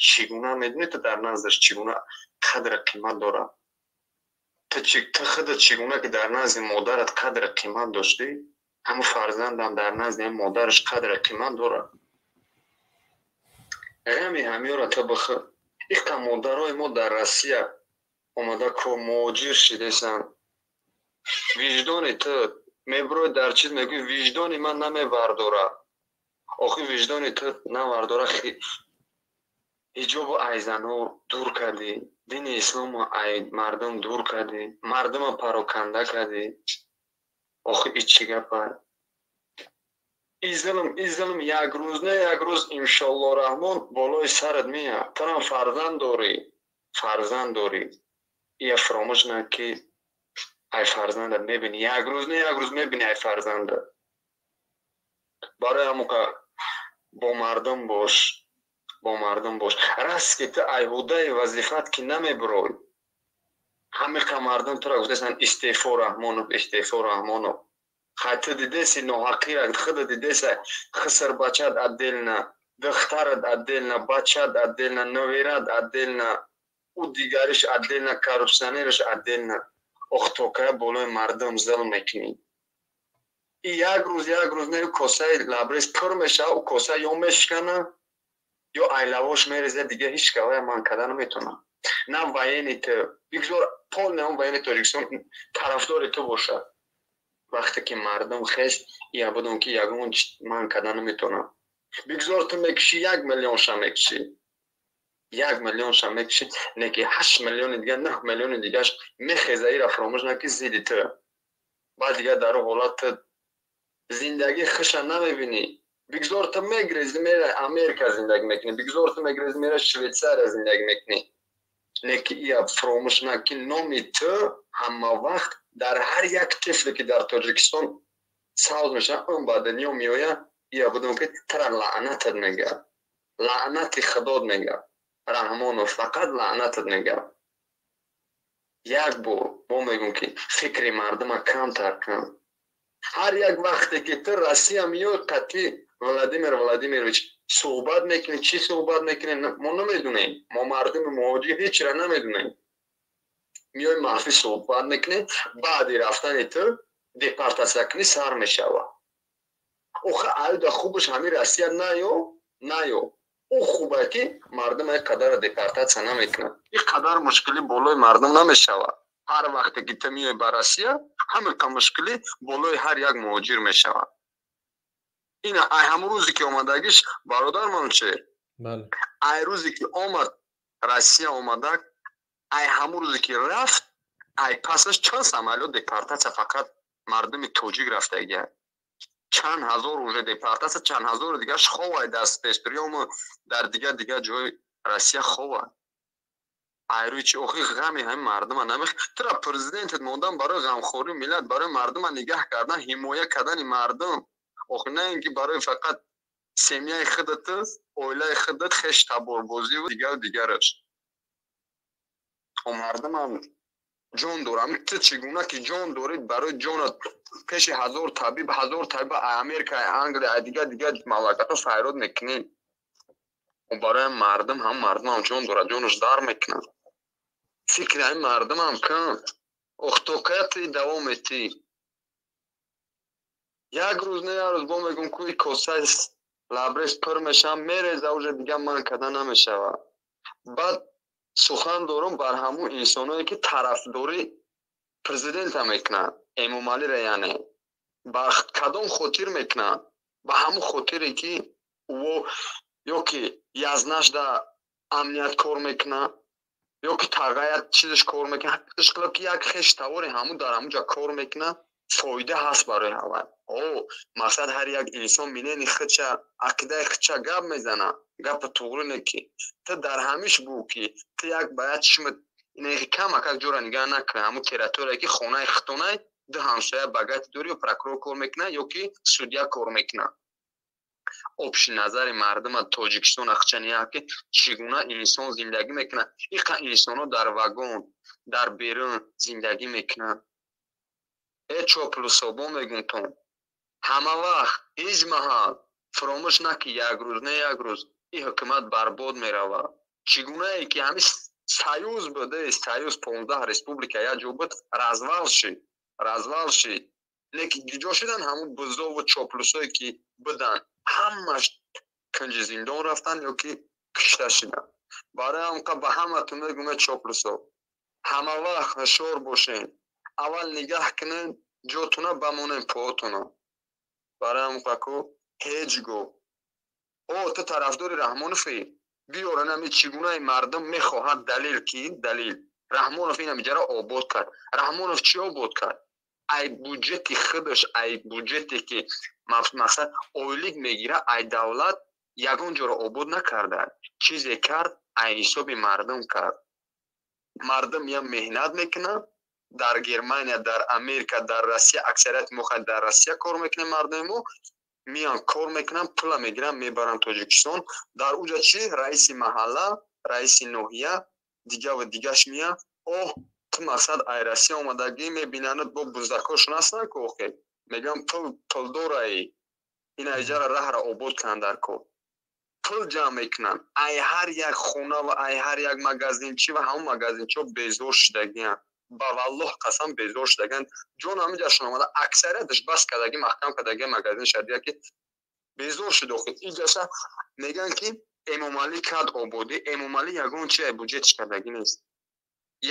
чӣ гуна медонӣ ту дар наздаш чӣ гуна қадру қимат дорад? Ту худат чӣ гуна ки дар назди модарат қадру қимат доштӣ, ҳамон фарзандам дар назди ҳамин модараш қадру қимат дорад. Ғами ҳамёро ту бихӯр. Иқа модарои мо дар Россия Омада ко муҳоҷир шидесан. Виҷдони ту меброи дар чиз мегӯи, виҷдони ман намебардора. Охи виҷдони ту навардора, ҳиҷобу ай занҳо дур кардӣ, дини ислому ай мардум дур кардӣ, мардума пароканда кардӣ. Охи и чӣ гапа? И зулм, и зулм як рӯз не як рӯз, иншолло раҳмон, болои сарат меяд. Турам фарзанд дорӣ, фарзанд дорӣ. Ия фаромӯш на ки ай фарзандат мебинӣ, як рӯз не як рӯз мебинӣ ай фарзандат. Барои ҳамоқа бо мардум бош, бо мардум бош. Раст ки ту айҳудаи вазифат ки намебурой. Ҳамиқа мардум тура гуфтаистанд истеъфо Раҳмонов, истеъфо Раҳмонов. Хай ту дидеси ноҳақира, худат дидеса, хиср бачат отдельно, духтарат отдельно, бачат отдельно, набират отдельно, ӯ дигариш отдельно, коррупсионериш отдельно. Ох, то кая болои мардум зулм мекунӣ? И як рӯз, як рӯз не, косаи лабрез пур мешава, ӯ коса ё мешикана, ё айлавош мереза, дига ҳеҷ кавая ман карда наметавонам. На военный ту, бигзор полный ҳам военный Тоҷикистон тарафдори ту бошад. Вақте ки мардум хест, ия будум ки ягон ман карда наметавонам. Бигзор ту мекушӣ, 1 миллионша мекушӣ, 1 миллионша мекушӣ, не ки 8 миллиони дигар, 9 миллиони дигарш мехеза, ира фаромӯш на ки зидди ту. Баъд дигар дар он ҳолат ту зиндагии хуша намебинӣ. Бигзор ту мегрези, мера Америка зиндагӣ мекунӣ, бигзор ту мегрези, мера Швейтсария зиндагӣ мекунӣ, леки ия фаромӯш на ки номи ту ҳама вақт дар ҳар як тифле ки дар Тоҷикистон савз мешавад, он ба дунё меояд, ия будум ки тура лаънатат мегӯяд, лаънати худот мегӯяд. Раҳмонов, фақат лаънатат мегӯяд. Як бор мо мегӯм ки фикри мардума камтар кун. Ҳар як вақте ки ту Россия меои, қатъи Владимир Владимирович суҳбат мекунӣ, чӣ суҳбат мекунӣ, мо намедонем. Мо мардуми муҳоҷир ҳечра намедонем. Меои маҳфил суҳбат мекунӣ, баъди рафтани ту депортатсиякунӣ сар мешавад. Охи аюда хубаш ҳамин Россия наё, наё. Ӯ хуба ки мардум ин қадара депортатсия намекунад, ин қадар мушкилӣ болои мардум намешавад. Ҳар вақте ки ту меои ба Россия, ҳамин мушкилӣ болои ҳар як муҳоҷир мешавад. Ина ай ҳамун рӯзе ки омадагиш, бародар Манучер, ай рӯзе ки омад Россия омадак, ай ҳамун рӯзе ки рафт, ай пасаш чанд самолёт депортатсия фақат мардуми тоҷик рафтагия. Чанд ҳазор уже депортатсия, чанд ҳазори дигарш ховай дар спецприёму дар дигар дигар ҷои Россия ховай. Айрӯи чи? Охи ғами ҳамин мардума намех. Тура президентет мондан барои ғамхории миллат, барои мардума нигаҳ кардан, ҳимоя кардани мардум. Охи на ин ки барои фақат семьяи худат, оилаи худат, хеш таборбозиву дигару дигараш. Мардумам ҷон дорам. Ту чӣ гуна ки ҷон дорӣ, барои ҷонат пеши ҳазор табиб, ҳазор табиб Америка, Англия, дигар дигар мамлакатҳо файрод мекунӣ, барои мардум ҳам, мардумам ҷон дорад, ҷонаш дар мекунад. Фикри ҳамин мардумам кун. Ох, то кая ту давом метӣ? Як рӯз не як рӯз бо мегӯм ку косаи лабрез пур мешавам, мереза, уже дигар ман карда намешавад. Баъд сухан дорум бар ҳамун инсоное ки тарафдорӣ президента мекунанд, Эмомалиро, яъне ба кадом хотир мекунанд? Ба ҳамун хотире ки ӯ ё ки язнашда амният кор мекунад, ё ки тағаят чизаш кор мекунад, ишқилоб ки як хеш тавори ҳамун дар ҳамун ҷо кор мекунад, фоида ҳаст барои ҳавай. О мақсад, ҳар як инсон мнение худша, ақидаи худша гап мезанад. Гапа туғрӣ не ки ту дар ҳамиш бу ки ту як ба як чишмат камакак ҷора нигаҳ накунӣ. Ҳамун территория ки хонаи худтонай, ду ҳамсоя богатый дорӣ, ё прокурор кор мекунад, ё ки судья кор мекунад. Общий назари мардума Тоҷикистон ахча ния ки чӣ гуна инсон зиндагӣ мекунад. Иқа инсонҳо дар вагон, дар берун зиндагӣ мекунанд. Э чоплусобо, мегумтон, ҳама вақт ҳеҷ маҳал фаромӯш наки, як рӯз не як рӯз ин ҳукумат барбод меравад. Чӣ гунае ки ҳамин союз буде, союз 15 республика як ҷо буд, развал шид, развал шид, лекин ҷо шудан ҳамун бузову чоплусое ки буданд, ҳамаш кунҷи зиндон рафтанд ё ки кушта шуданд. Барои ҳамқа ба ҳаматон мегӯм, чоплусо, Ҳама вақт ҳушёр бошен. Аввал нигаҳ кунен, ҷотуна бамонен поотуна. Барои ҳам каку ҳеҷ гоҳ. О, ту тарафдори Раҳмоновӣ? Биёран ҳами чӣ гунаи мардум мехоҳад далел ки далел. Раҳмонов ин ҳамиҷаро обод кард. Раҳмонов чӣ обод кард? Ай буҷети худаш, ай буҷете ки мақсад ойлик мегира, ай давлат ягон ҷоро обод накарда. Чизе кард, ай ҳисоби мардум кард. Мардум я меҳнат мекунад дар Германия, дар Америка, дар Россия, аксарияти мо дар Россия кор мекунем, мардуми мо меян кор мекунанд, пула мегиранд, мебаранд Тоҷикистон. Дар уҷа чӣ? Раиси маҳалла, раиси ноҳия, дига ва дигаш меян. Оҳ, ту мақсад ай Россия омадагӣ, мебинанд бо буздакҳошон ҳастанд ку охе. Мегӯям пул пулдораи. Ин айҷара раҳра обод кунанд дар кор. Пул ҷамъ мекунанд. Ай ҳар як хона ва ай ҳар як магазинчи ва ҳамон магазинчиҳо безор шудагианд. Ба валлоҳ қасам безор шудагианд. Ҷон ҳамиҷашон омада, аксарияташ бас кардагӣ, маҳкам кардагӣ магазин шадия ки безор шуд охир. Иҷаша мегӯянд ки Эмомалӣ кард ободӣ, Эмомалӣ ягон чи ай буҷетиш кардагӣ нест.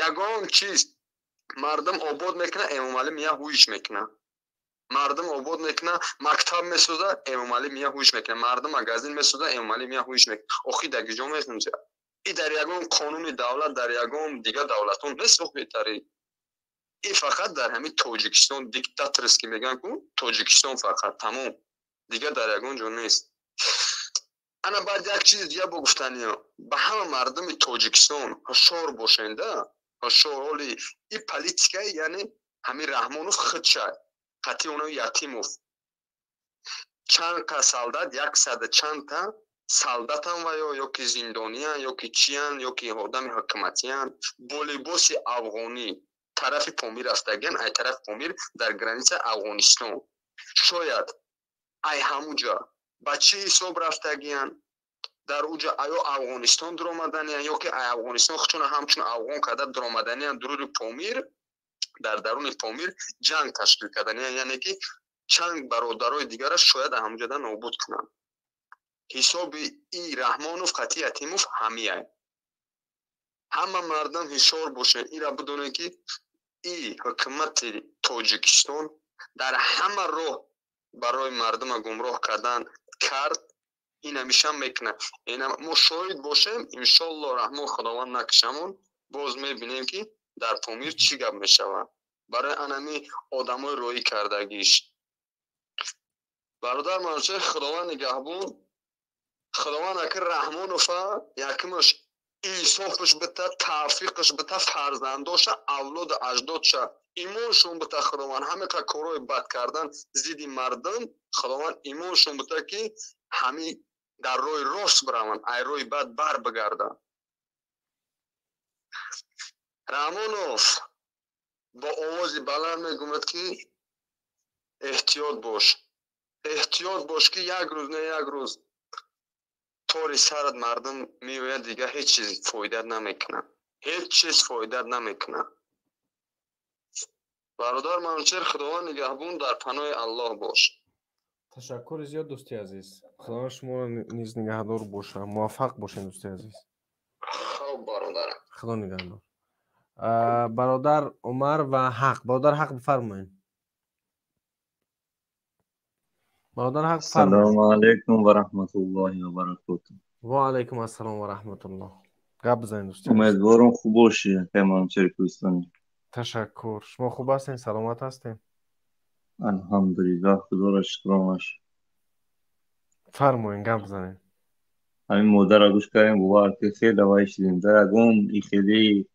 Ягон чиз мардум обод мекунад, Эмомалӣ мия ҳуиш мекунад. Мардум обод мекунад, мактаб месозад, Эмомалӣ мия ҳуиш мекунад. Мардум магазин месозад, Эмомалӣ мия ҳуиш мекунад. Охир дар куҷо месонҷад? И дар ягон қонуни давлат, дар ягон дигар давлатон нест охитари. И фақат дар ҳамин Тоҷикистон диктаторски мегӯянд ку Тоҷикистон фақат тамом. Дигар дар ягон ҷо нест. Ана баъд як чизи дига бо гуфтаниё. Ба ҳама мардуми Тоҷикистон ҳушёр бошенда, ҳушёр ҳоли и политикаи, яъне ҳамин Раҳмонов худша, қатъи оно Ятимов. Чанд ка солдат, яксада чандта солдатан ва ё ки зиндониян, ё ки чиян, ё ки одами ҳукуматиян, бо либоси афғонӣ тарафи Помир рафтагиян, ай тарафи Помир дар граница Афғонистон. Шояд ай ҳамуҷа ба чӣ ҳисоб рафтагиян? Дар уҷа аё Афғонистон дуромаданиян, ё ки ай Афғонистон худшона ҳамчун афғон карда дуромаданиян, дуруди Помир, дар даруни Помир ҷанг ташкил карданиян, яъне ки чанд бародарои дигараш шояд ҳамуҷада нобуд кунанд. Ҳисоби и Раҳмонов қатъи Ятимов ҳамияй. Ҳама мардум ҳушёр бошед, инра бидонед ки и ҳукумати Тоҷикистон дар ҳама роҳ барои мардума гумроҳ кардан кард, ин ҳамеша мекунад. Мо шоҳид бошем, иншоаллоҳ раҳмон Худованд накушамон, боз мебинем ки дар Помир чӣ гап мешавад. Барои анами одамои роӣ кардагиш. Бародар Манучеҳр, Худованд нигаҳбон. Худованд ака Раҳмонова якумаш инсофаш бита, тавфиқаш бита, фарзандоша, авлоду аҷдодша имоншон бита Худованд. Ҳамиқа корҳои бад кардан зидди мардум, Худованд имоншон бита ки ҳами дар роҳи рост бираванд, ай роҳи бад бар бигарданд. Раҳмонов бо овози баланд мегӯяд ки эҳтиёт бош, эҳтиёт бош ки як рӯз не як рӯз тори сарат мардум меояд, дигар ҳеҷ чиз фоидат намекунад, ҳеҷ чиз фоидат намекунад. Бародар Манучеҳр, Худованд нигаҳбон, дар паноҳи Аллоҳ бош.
Ташаккури зиёд дӯсти азиз. Худованд шуморо низ нигаҳдор боша. Муваффақ бошед дӯсти азиз.
Хоб бародарам.
Худо нигаҳдор. Бародар Умар ва Ҳақ. Бародар Ҳақ бифармоед. Бародар Ҳақ бифармоед.
Салому алайкум ва раҳматуллоҳи ва баракотуҳ.
Ва алайкум ассалом ва раҳматуллоҳ. Гап бизанед дӯсти азиз.
Умедворам хуб бошӣ, акай Манучеҳр Кӯҳистонӣ.
Ташаккур. Шумо хуб ҳастед? Саломат ҳастед?
Алҳамдулиллаҳ, Худоро шукронаш.
Фармоед, гап бизанед.
Ҳамин модарро гӯш кардем, бовар ки хеле вай шудем. Дар ягон хеле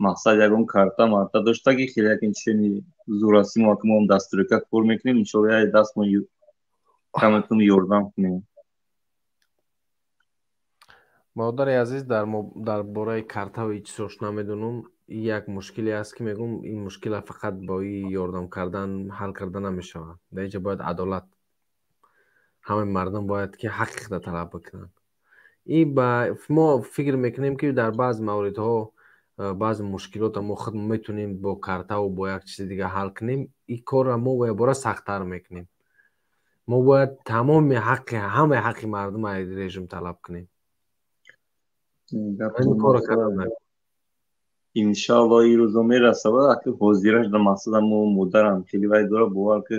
мақсад ягон карта марта дошта ки хеле як инчунин зӯрасӣ мо ки мо ҳам дастурика кор мекунем, иншоаллоҳ як даст мо каматон ёрдам кунем.
Бародари азиз, дар бораи картаву ҳеҷ чизош намедонам. Як мушкиле аст ки мегӯм, ин мушкила фақат бо и ёрдам кардан ҳал карда намешавад. Дар инҷа бояд адолат, ҳамаи мардум бояд ки ҳаққи худро талаб бикунанд. И ба мо фикр мекунем ки дар баъзе мавридҳо баъзе мушкилотро мо худ метавонем бо картаву бо як чизи дига ҳал кунем. Ин корро мо бояд сахттар мекунем. Мо бояд тамоми ҳаққи, ҳамаи ҳаққи мардум аз режим талаб кунем. Ин корро кардан.
Иншалло ин рӯзо мерасава, аки ҳозираш дар мақсадам мо модарам хеле вай дора, бовар ки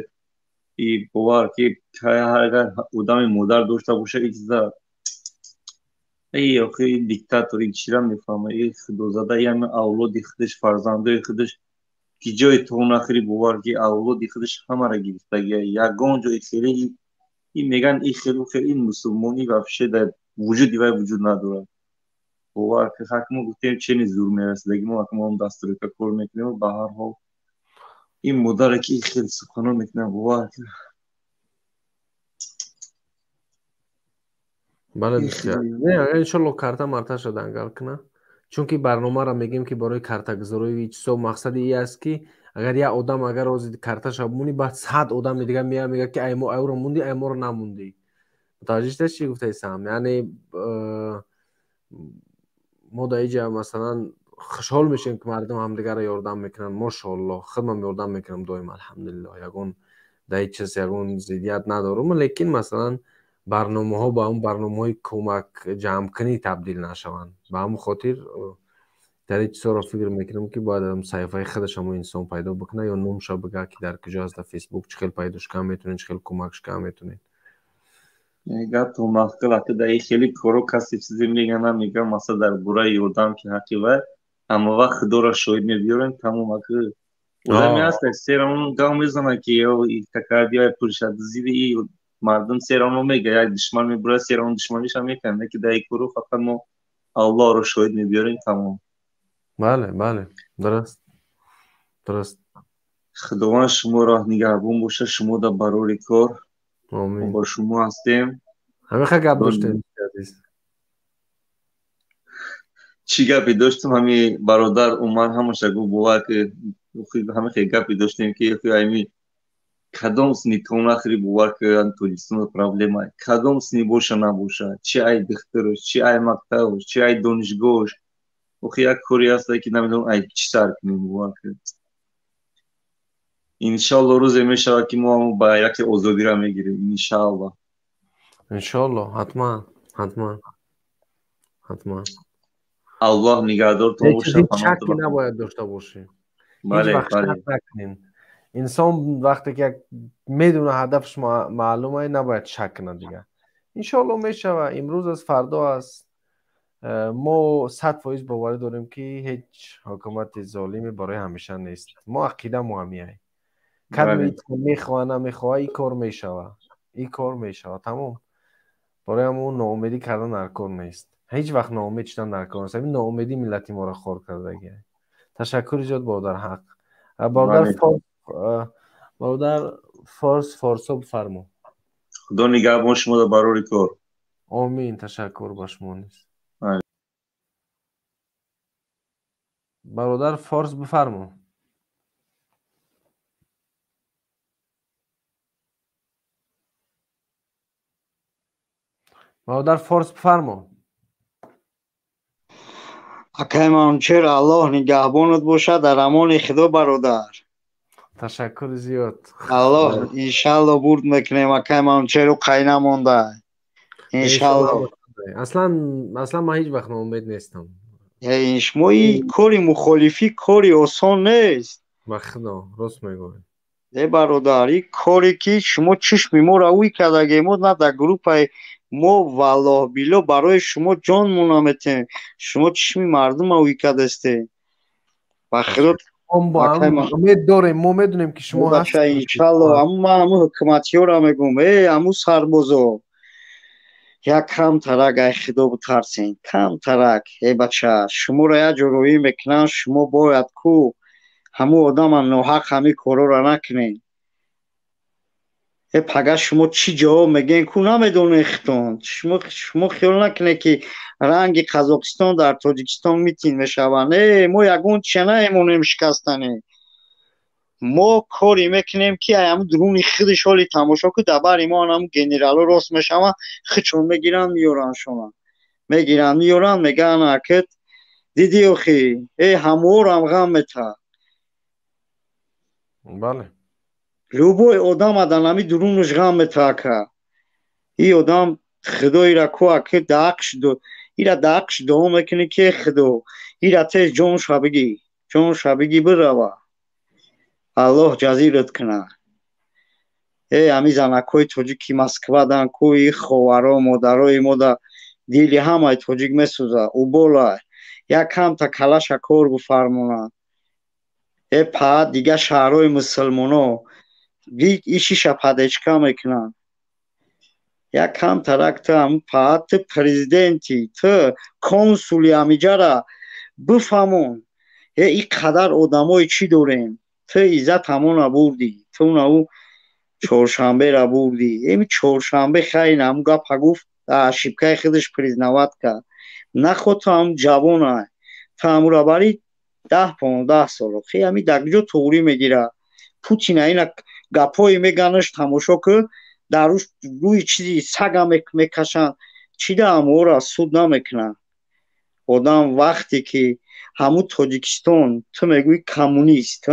и бовар ки агар одами модар дошта боша, и чиза эй охи диктатор ин чира мефаҳма, и худозада и ҳами авлоди худаш, фарзандои худаш ки ҷои то нахӯри, бовар ки авлоди худаш ҳамаро гирифтагия, ягон ҷои хеле и меган и хелу хел ин мусулмонӣ вообще дар вуҷуди вай вуҷуд надорад. Бовар ки ҳак мо гуфтем чени зур мерасидаги мо, ак мо ҳам дастурика кор мекунем. Ба ҳар ҳол ин модаре ки хеле сухано мекунад, бовар ки
Бале, не, иншолло карта марташа дангал куна, чунки барномаро мегем ки барои картагузорои чизо мақсади и аст ки агар як одам агар ози карташа бумонӣ, баъд 100 одами дига меяд, мегӯяд ки ай мо айро мунди, ай моро намунди. Мутаваҷҷеҳ шуда чӣ гуфтаисам? Яъне мо дар иҷа масалан хушҳол мешавем ки мардум ҳамдигарро ёрдам мекунанд, мошоалло, худмам ёрдам мекунам доим, алҳамдулиллоҳ, ягон дар ҳеҷ чиз ягон зиддият надорум, лекин масалан барномаҳо ба он барномаҳои кӯмак ҷамъкунӣ табдил нашаванд. Ба ҳамон хотир дар ин чизҳоро фикр мекунам ки бояд саҳифаи худаш ҳамон инсон пайдо бикунад ё номша бигӯяд ки дар куҷо аст, дар фейсбук чӣ хел пайдош кам метавонед, чӣ хел кӯмакш кам метавонед.
Гап то маҳқил аки дар ин хеле коро касе чизе мега намега, масалан дар бораи ёрдам ки ҳаққи вай ҳама вақт худоро шоҳид мебиёрем, тамом. Аки одаме ҳаст серамон гав мезанад ки такая биёй пулша зиди и мардум серамон мега, як душман мебурад, серамон душманиша мекунад, не ки дар ин коро фақат мо Аллоҳро шоҳид мебиёрем, тамом.
Бале, бале, дуруст, дуруст.
Худованд шуморо нигаҳбон бошад, шумо дар барори кор.
Омин.
Бо шумо ҳастем.
Ҳамиха гап доштем, азиз.
Чӣ гапе доштем, ҳами бародар Умар ҳамаша гуфт, бовар ки ҳами хел гапе доштем ки ами кадом сини то нахӯри, бовар ки Тоҷикистон проблема, кадом сини боша набоша, чи ай духтарош, чи ай мактабош, чи ай донишгоҳош, охи як коре ҳаста ки намедонам ай чӣ сар кунем, бовар ки иншалло рӯзе мешавад ки мо ба яке озодиро мегирем, иншалло.
Иншалло, ҳатман, ҳатман, ҳатман.
Аллоҳ нигаҳдортон бошад.
Ҳеҷ шакке набояд дошта бошем. Ҳеҷ вақт шак накунем. Инсон вақте ки як медона ҳадафаш маълум ай, набояд шак кунад дигар. Иншалло мешавад, имрӯз аст, фардо аст. Мо 100% боварӣ дорем ки ҳеҷ ҳукумати золиме барои ҳамеша нест. Мо ақида мо ҳамияй. Кадме мехоҳа намехоҳа, ин кор мешавад. Ин кор мешавад, тамом. Барои ҳамон ноумедӣ кардан дар кор нест. Ҳеҷ вақт ноумед шудан дар кор нест. Ҳамин ноумедӣ миллати моро хор кардагиа. Ташаккури зиёд, бародар Ҳақ. Бародар Форс, Форсо бифармо.
Худо нигаҳбон шумо дар барори кор.
Омин, ташаккур ба шумо низ. Бародар Форс бифармо. Бародар Форс бифармо.
Акай Манучер, Аллоҳ нигаҳбонат бошад, дар амони Худо бародар.
Ташаккури зиёд.
Аллоҳ иншалло бурд мекунем, акай Манучеру қай намонда. Иншалло.
Аслан ман ҳеҷ вақт ноумед нестам.
Шумо ин кори мухолифӣ кори осон нест.
Ба Худо, рост мегӯед.
Э бародар, ин коре ки шумо чишми моро ӯй кардагем, мо на дар группаи мо валлоҳ билло барои шумо ҷонмон наметем. Шумо чишми мардумро ӯй кардастед. Ба Худо
умед дорем, мо медонем ки шумо ҳастед.
Иншалло, аммо ман ҳамун ҳукуматиёро мегӯм, э ҳамун сарбозо, як камтарак ай Худо битарсен, камтарак. Э бача, шуморо як ҷо роҳӣ мекунанд, шумо бояд ку ҳамун одама ноҳақ ҳамин корҳоро накунед. Э пага шумо чӣ ҷавоб мегӯед ку намедонед худтон. Шумо хиёл накунед ки ранги Қазоқистон дар Тоҷикистон митинг мешаванд. Э мо ягон чия наемонем шикастанӣ. Мо коре мекунем ки ай ҳамун дуруни худаш ҳоли тамошо ку, дар бари мо ҳамун генерало рост мешаванд, худшон мегиранд меёрандшона. Мегиранд меёранд, мегӯянд акт дидӣ охи, э ҳамворам ғам метаҳад.
Бале.
Любой одам дар ҳами дурунаш ғам метаҳад ака. Ин одам худоира ку аки дар ҳаққш Ира даҳақш дуо мекунӣ, ки худо ира тез ҷонша бигӣ, ҷонша бигӣ, бирава, Аллоҳ ҷазират куна. Э, ҳами занакҳои тоҷики Москвадан ку, и ховаро, модарои мо да дили ҳамаи тоҷик месӯза. Убола як камта калаша кор бифармона. Э, па дигар шаҳрҳои мусулмоно ишиша падечка мекунанд. Як камтарак ту ҳамн па, ту президенти, ту консули ҳамиҷара бифаҳмон. Э, ин қадар одамои чӣ дорем, ту иззат ҳамона бурдӣ, ту унаву чоршанбера бурдӣ. Эми чоршанбе хайр ҳамн гапа гуфт, ошибкаи худаш признавать кард. Нахо ту ҳам ҷавона, ту ҳамура бари 10-15 сол, охи ҳами дар куҷо туғрӣ мегира? Путина ина гапҳое меганаш, тамошо ку, дар рӯи чизи сага мекашанд. Чӣ да ҳаморо суд намекунанд? Одам вақте ки ҳамун Тоҷикистон, ту мегӯӣ коммунист,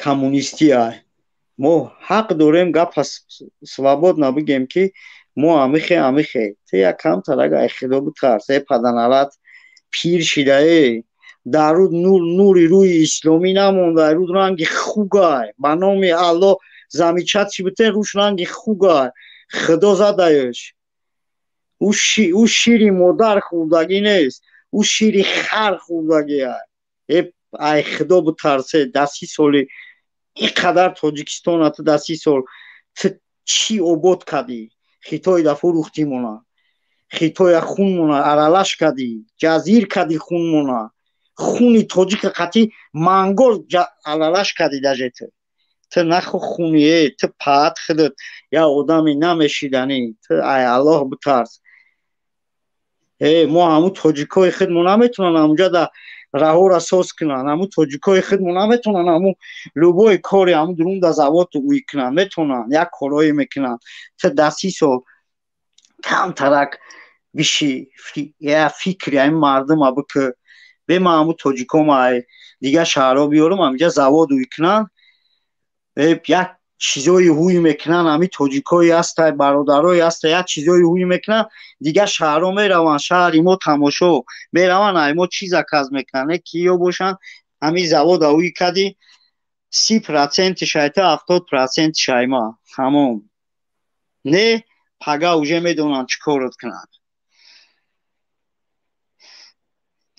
коммунистия, мо ҳақ дорем гапа свободно бигем, ки мо амихе амихе. Ту як камтарак ай худо битарс. Э, паданалат, пир шидае, дар руд нури рӯи исломӣ намонда, руд ранги хугай. Ба номи Аллоҳ, замичат чӣ бутен, рӯш ранги хугай, худо задаеш. Ӯ шири модар хӯрдагӣ нест, ӯ шири хар хӯрдагия. Э, ай худо битарсе. Дар 30 соли ин қадар Тоҷикистона ту дар 30 сол ту чӣ обод кардӣ? Хитои да фурӯхтимона, хитоя хунмона аралаш кардӣ, ҷазир кардӣ хунмона, хуни тоҷика қатӣ мангол аралаш кардӣ. Даже ту нахо хуни. Э, ту паат худат як одами намешиданӣ. Ту ай Аллоҳ битарс. Э, мо ҳамун тоҷикои худмо наметавонанд ҳамунҷа да раҳоро соз кунанд, ҳамун тоҷикои худмо наметавонанд ҳамун любой кори ҳамун дурун да завод уй кунанд, метавонанд як корҳое мекунанд. Ту дар 30 сол камтарак биши, я фикри ҳамин мардума бикӯ. Бе ман ҳамун тоҷикома ай дигар шаҳрҳо биёрам, ҳаминҷа завод уй кунанд, як чизои ҳуй мекунанд. Ҳами тоҷикое ҳастай, бародарое ҳастай, як чизои ҳуй мекунанд, дигар шаҳрҳо мераванд, шаҳри мо тамошо мераванд, ай мо чиз заказ мекунанд. Не ки ё бошанд, ҳами завода ҳуй кардӣ, 30 процентиш ай ту, 70 процентиш ай ма, тамом. Не, пага уже медонанд чӣ корот кунанд.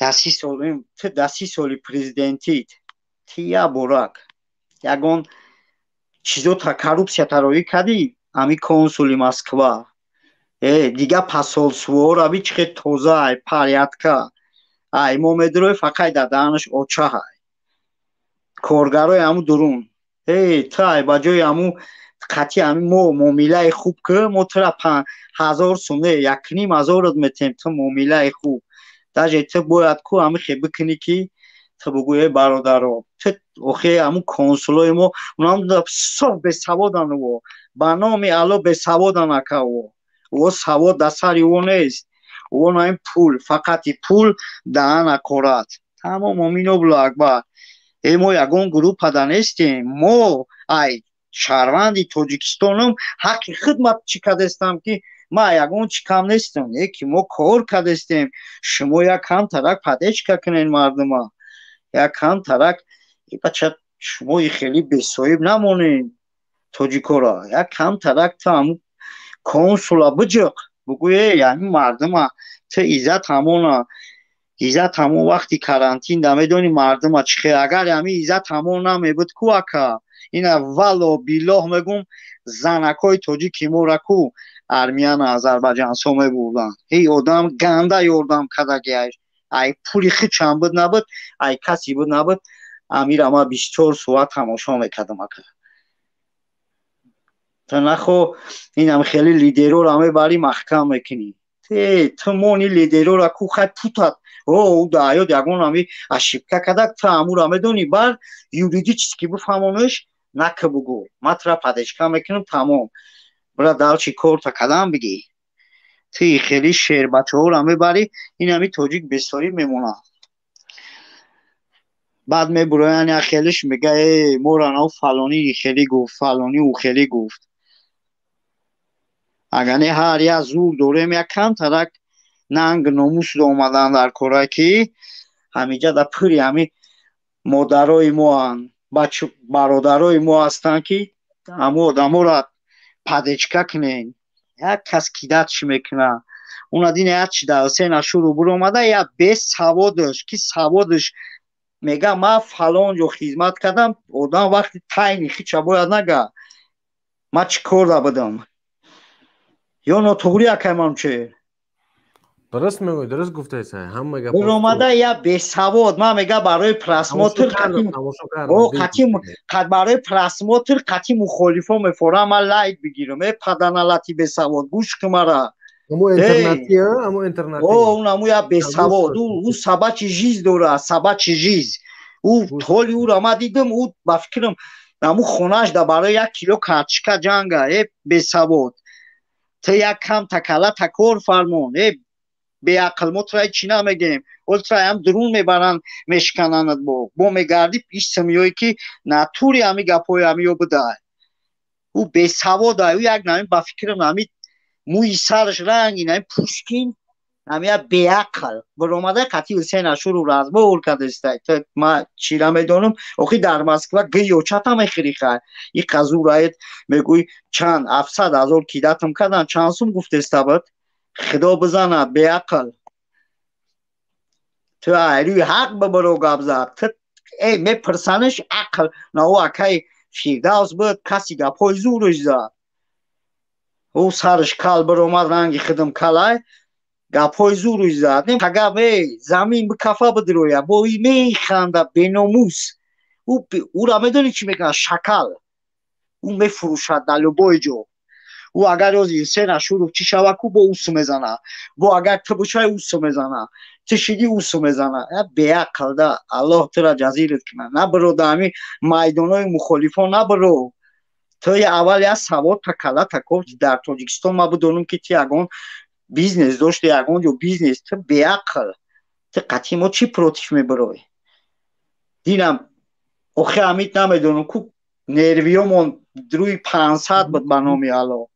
Дар 30 сол, ту дар 30 соли президентит ти як борак ягон чизота коррупсия тароӣ кардӣ? Ҳами консули Москва, э, дигар посольствоҳоро би, чӣ хел тоза ай, порядка ай мо медурои, фақат дар даҳанаш очаҳай коргарои ҳамун дурун. Э, ту ай ба ҷои ҳамун қатъи ҳами мо муомилаи хуб ки, мо тура 5000 сум не, 1500-ат метем. Ту муомилаи хуб даже ту бояд ку ҳамихе бикунӣ, ки ту бугӯ: э, бародаро, ту охе ҳамун консулои мо унам соф бесаводан. Во, ба номи Алло, бесаводан, ака. Во савод дар сари ӯ нест. Ӯ наин пул, фақати пул даҳана корат, тамом. Омин, Аллоҳу акбар. Э, мо ягон группада нестем. Мо ай шаҳрванди Тоҷикистонам, ҳаққи хидмат чӣ кардестам, ки ма ягон чӣ кам нестам. Не ки мо кор кардестем, шумо як камтарак поддержка кунен мардума, як камтарак. Бача, шумо хеле бесоҳиб намонед тоҷикоро. Як камтарак ту ҳамун консула биҷиқ, бугӯ: э, ҳамин мардума ту иззат ҳамона, иззат ҳамон вақти карантин да медонӣ мардума чӣ хел. Агар ҳамин иззат ҳамон намебуд ку, ака, ина валло биллоҳ мегум, занакҳои тоҷики мора ку армияна азарбайҷансо мебурданд. Эй, одам ганда ёрдам кардаги, ай пули хичам буд набуд, ай каси буд набуд, амира ма 24 соат тамошо мекардам, ака. Ту нахо инам хеле лидерора мебарӣ, маҳкам мекунӣ. Ту мони лидерора ку, хай путат о ӯ даҳёд ягон ами ошибка кардак, ту ҳамура медонӣ, бар юридически бифаҳмонаш, нака бугӯ: ма тура поддержка мекунам, тамом. Бира далчи корта кадам бигӣ. Ту хеле шербачаҳоро мебарӣ, инами тоҷик бесоҳиб мемонад. Баъд мебуроян, як хелиш мега: э, мора нав фалонӣ хеле гуфт, фалонӣ ӯ хеле гуфт. Агар не, ҳар як зур дорем, як камтарак Нанг номус омадан дар кора, ки ҳамиҷа да пури ҳами модарои моанд, бародарои мо ҳастанд, ки ҳамо одаморо падечка кунен. Як кас кидатш мекуна. Уна дина як чи дар Ҳусейн Ашуров буромада, як бесаводаш, ки саводаш мега ман фалон ҷо хизмат кардам. Одам вақти тайни хича бояд нага, ман чӣ кор да будам. Ё нотуғри, акай Манучер?
Дуруст мегӯй, дуруст гуфтаи, ҳама гап.
Буромада я бесавод, ман мега барои просмотр қати, барои просмотр қати мухолифо мефорам, ман лайк бигирам. Э, паданалати бесавод, гӯш кун мара.
Амо интернати, амо интернати.
О, он я бесавод, ӯ собачий жизнь дора, собачий жизнь. Ӯ ҳоли ӯро ман дидам, ӯ ба фикрам аму хонааш да барои 1 кило картошка ҷанга. Э, бесавод, ту як кам такала такор фармон. Э, беақл, мо тура чӣ намегем, ол тура ҳам дурун мебаранд, мешикананад, бо мегардӣ исмиёе ки натури ҳами гапҳои ҳамиё будай. Ӯ бесавода, ӯ як нами, ба фикрам, ҳами мӯи сараш ранги нами Пушкин, ҳамия беақл баромада қатъи Ҳусейн Ашуров разбор кардастай. Ма чира медонам, охи дар Москва гиёчата мехӯри. Хай, и қазураед мегӯй, чанд 700 000 кидатам кардан, чанд сум гуфтеста буд, худо бизанад. Беақл, ту айрӯи ҳақ бибаро гап зад. Ту э мепурсаниш ақл на, ӯ акаи Фирдавс буд, каси гапҳои зурш зад, ӯ сараш кал биромад, ранги худам калай, гапҳои зурш зад. Агар э замин бикафа бидироя, бо и механда беномус. Ӯра медонӣ чӣ мекунад? Шакал. Ӯ мефурӯшад дар любой ҷо. Ӯ агар ёзи Ҳусейн Ашуров чӣ шава ку, бо усу мезана, бо агар ту бошай, усу мезана, ту шиди, усу мезана. Беақл да, Аллоҳ тура ҷазират кунад. Набиро да ҳами майдонҳои мухолифон, набиро. Ту аввал як савод такала такор. Дар Тоҷикистон ма бидонам, ки ту ягон бизнес дошти, ягон ҷо бизнес. Ту беақл, ту қатъи мо чӣ против мебирой? Динам охи ҳамид намедонам ку, нервиёмон рӯи 500 буд, ба номи Алло.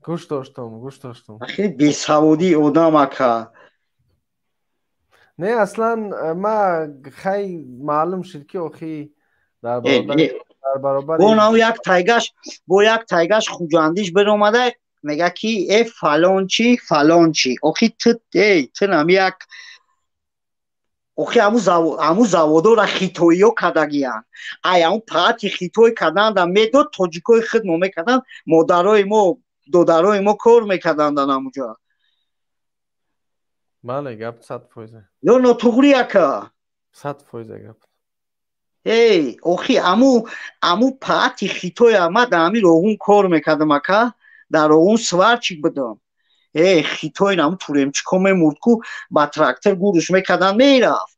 Гӯш доштам, гӯш доштам.
Ахи бесаводии одам, ака.
Не, аслан ма хай маълум шуд, ки охи дар баробар
бо нав як тайгаш, бо як тайгаш хуҷандиш биромада, мега ки э фалончи, фалончи. Охи ту, эй, ту нами як, охи ҳаму заводора хитоиё кардагиянд. Ай ҳаму паати хитой карданда медод, тоҷикои худ мо мекарданд, модарои мо, додарои мо кор мекарданд дар ҳамуҷа.
Бале, гап 100%.
Ё нотуғри, ака?
100% гап.
Эй, охи аму паати хитоя ма дар ҳами Роғун кор мекардам, ака, дар Роғун сварщик будам. Э, хитой наму туремчико мемурд ку, ба трактор гуруш мекарданд, мерафт.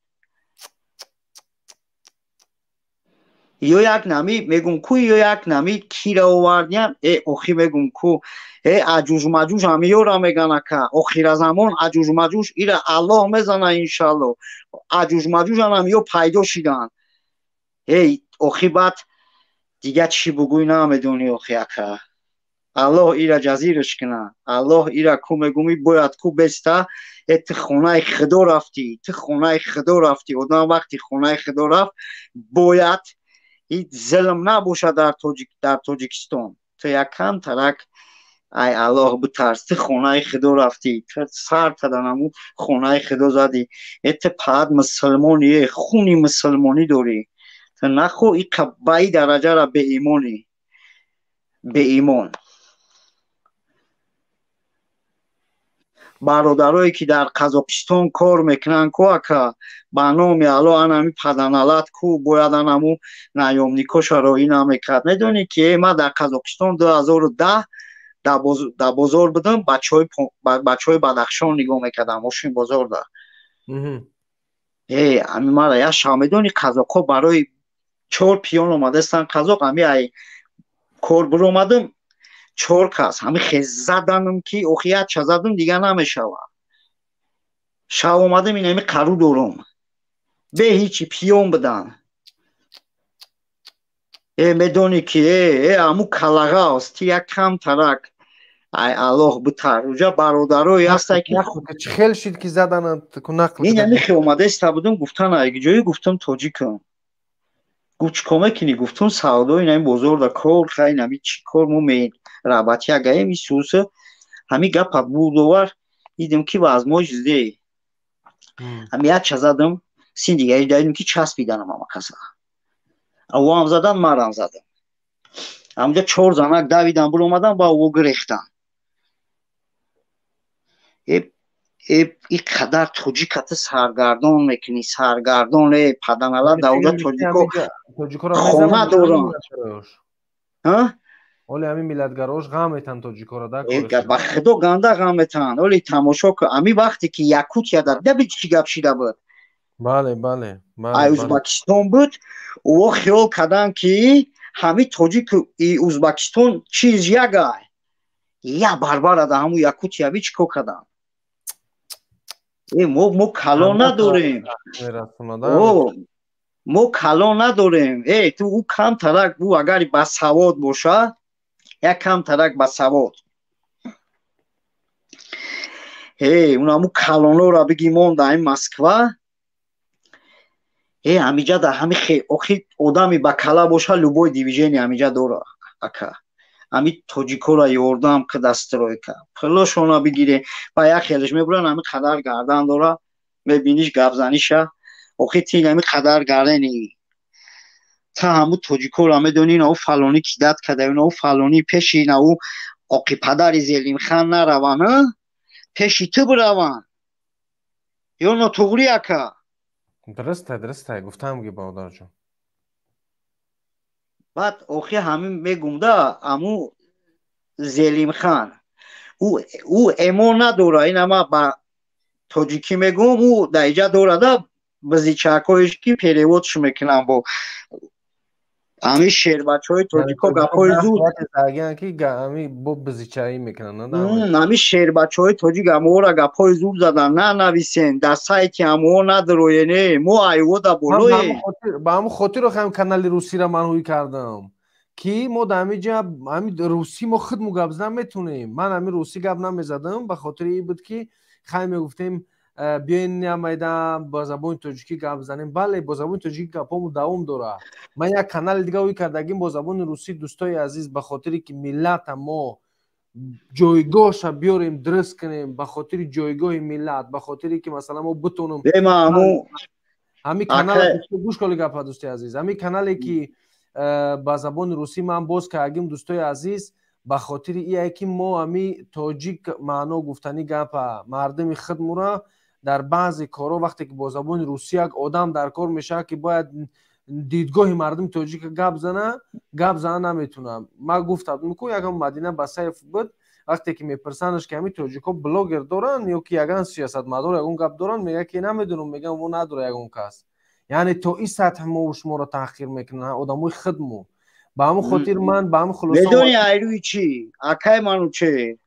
Ё як нами мегум ку, ё як нами кира овардиям. Э, охи мегум ку, э аҷуж маҷуж ҳамиёра меган, ака, охиразамон аҷуж маҷуж ира Аллоҳ мезана, иншалло. Аҷуж маҷужан ҳамиё пайдо шиданд. Эй, охи, баъд дига чӣ бугӯй, намедонӣ. Охи, ака, Аллоҳ ира ҷазираш куна, Аллоҳ ира ку мегумӣ, бояд ку беста. Э, ту хонаи худо рафтӣ, ту хонаи худо рафтӣ. Одам вақти хонаи худо рафт, бояд ҳеҷ зулм набошад дар Тоҷикистон. Ту якам тарак ай Аллоҳ битарс. Ту хонаи худо рафтӣ, ту сар тадан аму хонаи худо задӣ. Э, ту паат мусулмонӣ, э хуни мусулмонӣ дорӣ. Ту нахо иқа ба и дараҷара беимонӣ, беимон. Бародарое ки дар Қазоқистон кор мекунанд ку, ака, ба номи Алло, анами паданалат ку, бояд анаму наёмникоша роӣ намекард. Медонӣ ки ман дар Қазоқистон 2010 дар бозор будам, бачаҳои Бадахшон нигоҳ мекардам, мошин бозорда. Э, ами мара як шав, медонӣ, қазоқҳо барои чор пиён омадастанд. Қазоқ ами ай кор биромадам, чор кас ҳами хез заданам, ки охи якча задам, дигар намешавад. Шав омадам, ин ами қару дорум, бе ҳичи пиён будан. Э, медонӣ ки э аму калағаст, ти як кам тарак Ай Аллоҳ битар. Уҷа бародарое ҳастанд ки
чӣ хел шид ки задананд нақл.
Ин ҳамихе омадаиста будум, гуфтан ай ҷое, гуфтам тоҷикам. Гуфт чӣ кор мекунӣ? Гуфтум савдои ин бозорда кор, хай нами чӣ кор мо работяга ем исуса. Ҳами гапа бурдовар дидем ки вазмош зде. Ҳами якча задам, син дигари дидем ки часпиданам ҳама каса. Авоам задан, марам задам. Ҳамҷа чор занак давидан биромадан, ба ово гирехтан. И қадар тоҷиката саргардон мекунӣ, саргардон, э паданала давда тоҷико хона доранд.
Оли ҳамин миллатгарош ғам метан тоҷикоро да.
Ба худо ганда ғам метан. Оли тамошо кун, ҳамин вақте ки Якутия дар даби чӣ гап шида буд.
Бале, бале.
Ай Узбекистон буд, ӯ хиёл карданд ки ҳамин тоҷик и Узбекистон чиз ягай. Я барбара да ҳамун Якутия би чӣ кор карданд? Мо калон надорем. Мо калон надорем. Э, ту ӯ камтарак, ӯ агари басавод боша, як камтарак басавод. Э, унаму калонора биги монда ин Москва. Э, ҳамиҷа да ҳами охи одами ба кала боша, любой движение ҳамиҷа дора, ака. Ҳами тоҷикора ёрдам ки дастройка. Пулошона бигире, ба як хелеш мебуран, ҳами қадар гардан дора, мебиниш гапзаниша. Охи ти ҳами қадар гардани. Та ҳаму тоҷикора медонӣ, инау фалонӣ кидат када, инау фалонӣ пеши инау оқи падари Зелимхан нараван, пеши ту бираванд. Ё нотуғрӣ, ака?
Дуруста, дуруста, гуфтам ки бародарҷон.
Баъд охи ҳамин мегум да, аму Зелимхан ӯ эмон надора, ин ама ба тоҷикӣ мегум, ӯ дар иҷа дорада бизичакҳоеш ки перевод ш мекунанд бо ҳамин шербачаҳои тоҷико гапҳои зуд
ки бо бизичаӣ мекунанд.
Ҳамин шербачаҳои тоҷик амоора гапҳои зуд задан, нанависен дар сайти амоо надроен, мо айвода болое.
Ба ҳамун хотиро ҳам канали русиро ман ҳуй кардам, ки мо дар ҳамин ҷа ҳамин русӣ мо худмо гап зада метонем. Ман ҳамин русӣ гап намезадам ба хотири ин буд ки хай мегуфтем биёен намайда ба забони тоҷикӣ гап занем. Бале, бо забони тоҷикӣ гапҳомо давом дорад. Ман як канали дига ӯй кардагим бо забони русӣ, дӯстои азиз, ба хотире ки миллата мо ҷойгоҳша биёрем, дуруст кунем, ба хотири ҷойгоҳи миллат, ба хотире ки масалан мо битонем ҳамин канал. Гӯш коли гапа, дӯсти азиз, ҳамин канале ки ба забони русӣ ман боз кардагим, дӯстои азиз, ба хотири ие ки мо ҳами тоҷик маъно гуфтани гапа мардуми худмура дар баъзе корҳо вақте ки бо забони русӣ як одам дар кор мешавад ки бояд дидгоҳи мардуми тоҷика гап зана, гап зана наметунам. Ман гуфтам ку ягон Мадина Басаев буд, вақте ки мепурсандаш ки ҳамин тоҷикҳо блогер доранд ё ки яган сиёсатмадор ягон гап доранд, мегӯяд ки намедонам, мегӯям во надора ягон кас. Яъне то ин сатҳ мо шуморо таҳқир мекунанд, одамои худмо. Ба ҳамин хотир ман ба ҳамин хулоса
медонӣ айрӯи чӣ, акай Мануче,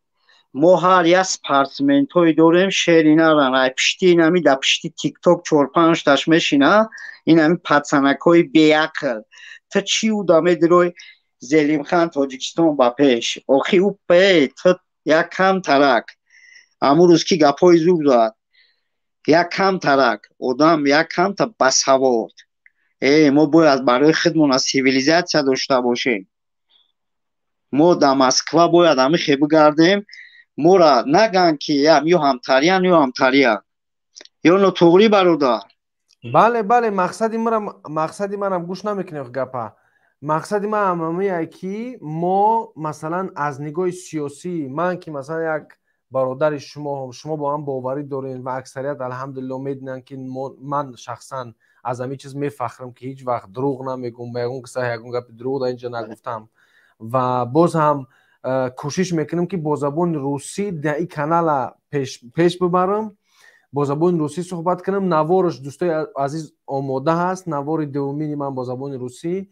мо ҳар як спортсментҳое дорем, шери наран, ай пишти инами да пишти тикток чор-панҷташ мешина, инами пацанакҳои беақл. Ту чӣ уда медирой Зелимхан Тоҷикистон ба пеш? Охи ӯ пе ту як кам тарак. Ҳамун рӯз ки гапҳои зуд зад, як кам тарак, одам як камта басавод. Э, мо бояд барои худмон аз цивилизатсия дошта бошем. Мо дар Москва бояд ҳамин хе бигардем, мора наган ки ё ҳамтариян, ё ҳамтариян. Ё нотуғрӣ, бародар?
Бале, бале, мақсади манам гӯш намекунем гапа. Мақсади ман ҳамамие ки мо масалан аз нигоҳи сиёсӣ, ман ки масалан як бародари шумо, шумо бо ман боварӣ доред ва аксарият алҳамдулилло медонанд ки ман шахсан аз ҳамин чиз мефахрам ки ҳеҷ вақт дурӯғ намегӯм, ба ягон киса ягон гапи дурӯғ дар инҷа нагуфтам ва боз ҳам кӯшиш мекунем ки бо забони русӣ дар ин канала пеш бибарам, бо забони русӣ суҳбат кунам. Навораш, дӯстои азиз, омода ҳаст. Навори дуввумини ман бо забони русӣ,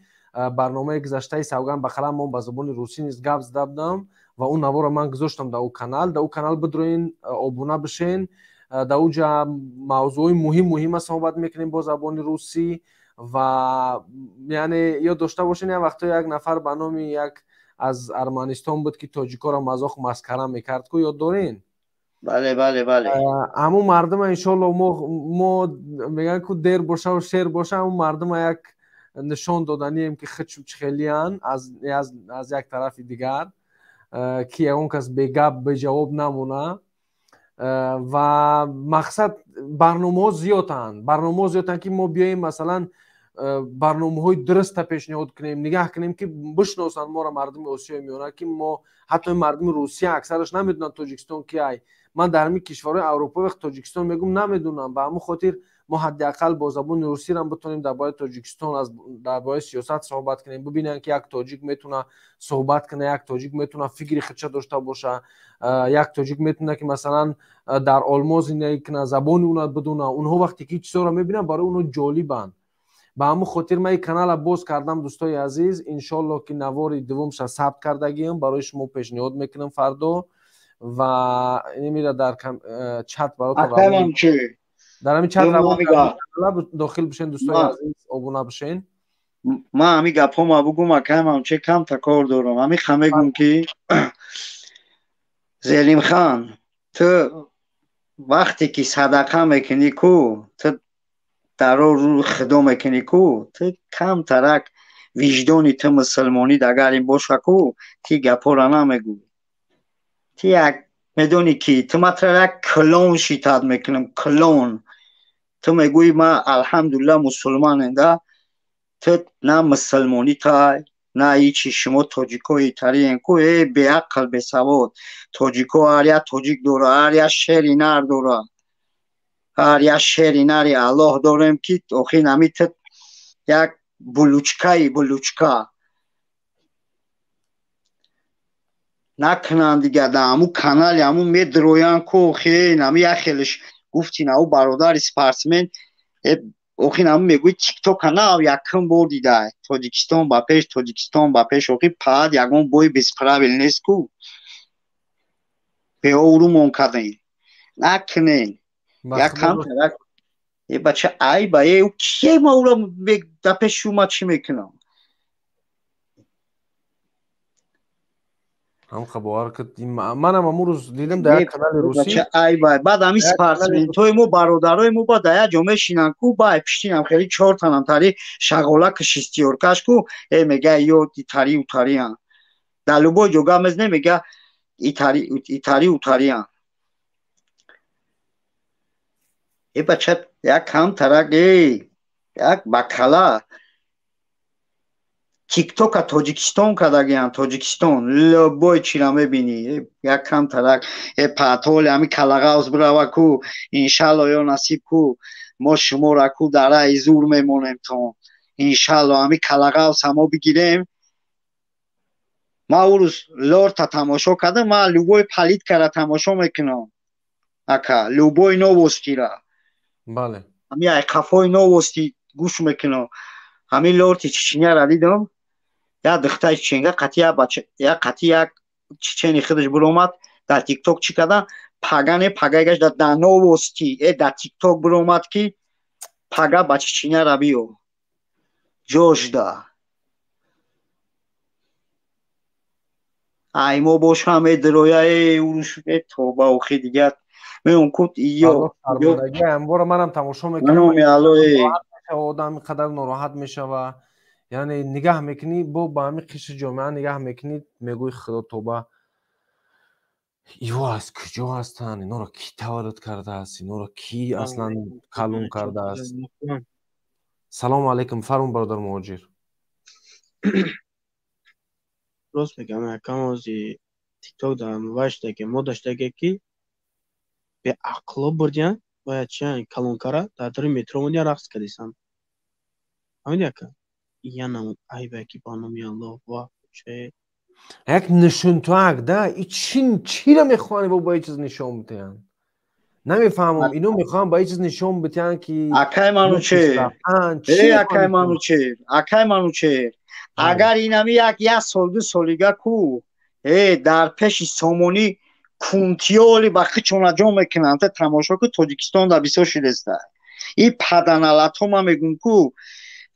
барномаи гузаштаи савганд ба қалам мон ба забони русӣ низ гап зада будам ва он наворро ман гузоштам дар ӯ канал. Дар ӯ канал бидроен, обуна бишен. Дар ӯ ҷа мавзӯъҳои муҳим муҳима суҳбат мекунем бо забони русӣ ва яъне ёд дошта бошен, як вақтҳо як нафар ба номи як Аз Арманистон буд, ки тоҷикоро мазоқ масхара мекард ку, ёд дорен?
Бале, бале, бале.
Ҳамун мардума иншоалло мо мегӯян ку, дер бошаву шер боша, ҳамун мардума як нишон доданием, ки хичу чихелиян аз як тарафи дигар, ки ягон кас бегап, беҷавоб намона. Ва мақсад, барномаҳо зиёданд, барномаҳо зиёданд, ки мо биёем, масалан, барномаҳои дуруста пешниҳод кунем, нигаҳ кунем, ки бишносанд моро мардуми Осиёи Миёна, ки мо ҳатто мардуми Русия аксараш намедонанд Тоҷикистон ки ай. Ман дар ҳамин кишварҳои Аврупо вақт Тоҷикистон мегӯм, намедонам. Ба ҳамин хотир мо ҳадди ақал бо забони русирам битонем дар бораи Тоҷикистон, дар бораи сиёсат суҳбат кунем, бибинанд, ки як тоҷик метавона суҳбат кунад, як тоҷик метавона фикри худша дошта боша, як тоҷик метавона, ки масалан, дар Олмон зиндагӣ кунад, забони уна бидона. Онҳо вақте ки чизҳоро мебинанд, барои онҳо ҷолибанд. Ба ҳамин хотир ман ин канала боз кардам, дӯстои азиз. Иншоалло, ки навори дуввумша сабт кардагиам, барои шумо пешниҳод мекунам фардо ва инмира дар чат баротон, дар ҳамин чат дохил бишен, дӯстои азиз, обуна бишен.
Ман ҳамин гапҳома бугум, акаймам, че камта кор дорам. Ҳамин ха мегум, ки Зелимхан, ту вақте ки садақа мекунӣ ку, ту дар рӯи худо мекунӣ ку, ту камтарак виҷдони ту мусулмонӣ агар ин боша ку, ти гапҳоро намегӯӣ. Ти як медонӣ, ки ту матра як клон шитат мекунам, клон. Ту мегӯӣ, ман алҳамдулилла мусулманем да. Ту на мусулмонӣ тай, на ҳичи. Шумо тоҷикои тариен ку, э беақл, бесавод. Тоҷико ҳар як тоҷик дора, ҳар як шери нар дора, ҳар як шери нари Аллоҳ дорем, ки охир ҳами ту як булучкаи булучка накунанд дига. Да ҳамун канали ҳамун медроянд ку, охир ҳами як хелеш гуфти наву бародари спортсмен, охир ҳамун мегӯи, тиктока нав якум бор дида, Тоҷикистон ба пеш, Тоҷикистон ба пеш. Охир паат ягон бои без правил нест ку, беобрӯмон кардем. Накунен як камтарак, э бача, айба, э кие ма ура дар пеши ӯ ма чӣ мекунам?
Ҳамқа бовар кад, манам ҳамун рӯз дидам дар як канали русӣ.
Айба, баъд ҳамин спортсментҳои мо, бародарои мо ба дар як ҷо мешинанд ку, ба пиштинам хеле чортанам тари шағолаку шистиёркаш ку, э мега ё итари утариан. Дар любой ҷо гап мезанем, мега итари утариан. Э бача, як камтарак, э як бакала тиктока Тоҷикистон кардагиам, Тоҷикистон любой чира мебинӣ, як камтарак, э патоли ҳами калағавз бирава ку, иншалло, ё насиб ку, мо шумора ку дар раи зур мемонем то иншалло ҳами калағавз ҳамо бигирем. Ман ӯ рӯз лорта тамошо кардам. Ман любой политикара тамошо мекунам, ака, любой новостира.
Бале.
Ҳами ай қафои новости гӯш мекунам. Ҳамин лорти Чеченяра дидам, як духтари чеченга қати як бача, як қати як чечени худаш биромад дар тикток. Чӣ карда, пагане пагайгаш дар новости, э дар тикток биромад, ки пага ба Чеченяра биё ҷожда. Ай мо боша медроя, э уруш, э тоба, охи дигар меон ку ё
амбора манам тамошо мекунам. Одам қадар нороҳат мешава, яъне нигаҳ мекунӣ, бо ба ҳамин қишри ҷомеа нигаҳ мекунӣ, мегӯӣ, худо, тоба, иво аз куҷо ҳастанд? Инҳоро кӣ таваллуд кардааст? Инҳоро кӣ аслан калон кардааст? Салому алайкум, фармон, бародар муҳоҷир.
Рост мегам, якам, ози тикток дар вай шудаге, мода шудаге, ки беақло бурдиян бояд чиян калонкара дар дари метро мондиян, рақс кардисанд. Фаҳмиди, ака? Я намуд айбе, ки ба номи Аллоҳ ва че.
Як нишонтуак да и чиро мехоҳанд бо ба чиз нишон бидиҳанд, намефаҳмам. Ино мехоҳанд ба чиз нишон бидиҳанд, ки
Акай Манучер, э акай Манучер, акай Манучер, агар инами як сол, ду солига ку, э дар пеши сомонӣ кунтиёли ба хичона ҷо мекунанд, тамошо ку, Тоҷикистон да бисёр шудеста. И паданалатҳо, ман мегӯм ку.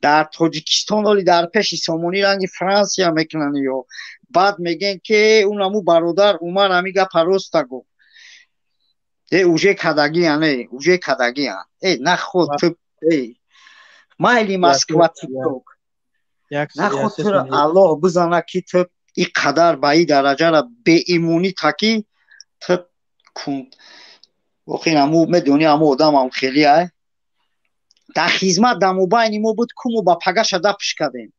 Дар Тоҷикистон оли дар пеши Сомонӣ ранги Франсия мекунанд ё. Баъд мегӯянд ки он аму бародар Умар ҳами гапа роста гуфт. Э уже кадагиян, э уже кадагиян. Э наход ту э майли Москва тикток. Наход туро Аллоҳ бизана ки ту ин қадар ба ин дараҷара беимонӣ таки ту кун. Охир аму медонӣ аму одамам хеле ай. Дар хизмат дар мобайни мо буд ку мо ба пагаша дафш кардем.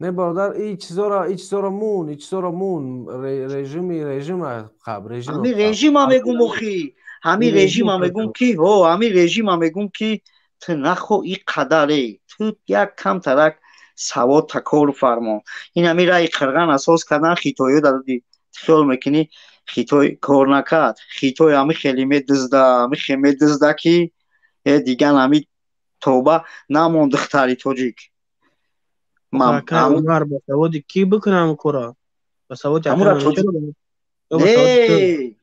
Не бародар, ин чизоро мун, ин чизоро мун, режима қаб, режима.
Ҳамин режима мегум охи, ҳамин режима мегум ки, ҳо, ҳамин режима мегум ки ту нахо ин қадаре, ту як камтарак савод такор фармо. Ин ҳамин раи қирған асос кардан хитоиё дадуди. Ту хиёл мекунӣ Хитой кор накард. Хитой ҳами хеле медузда, ҳами хеле медузда ки диган ҳами тоба намонд духтари тоҷик.
Умар ба саводи ки бикунам кора? Ба саводи
Не,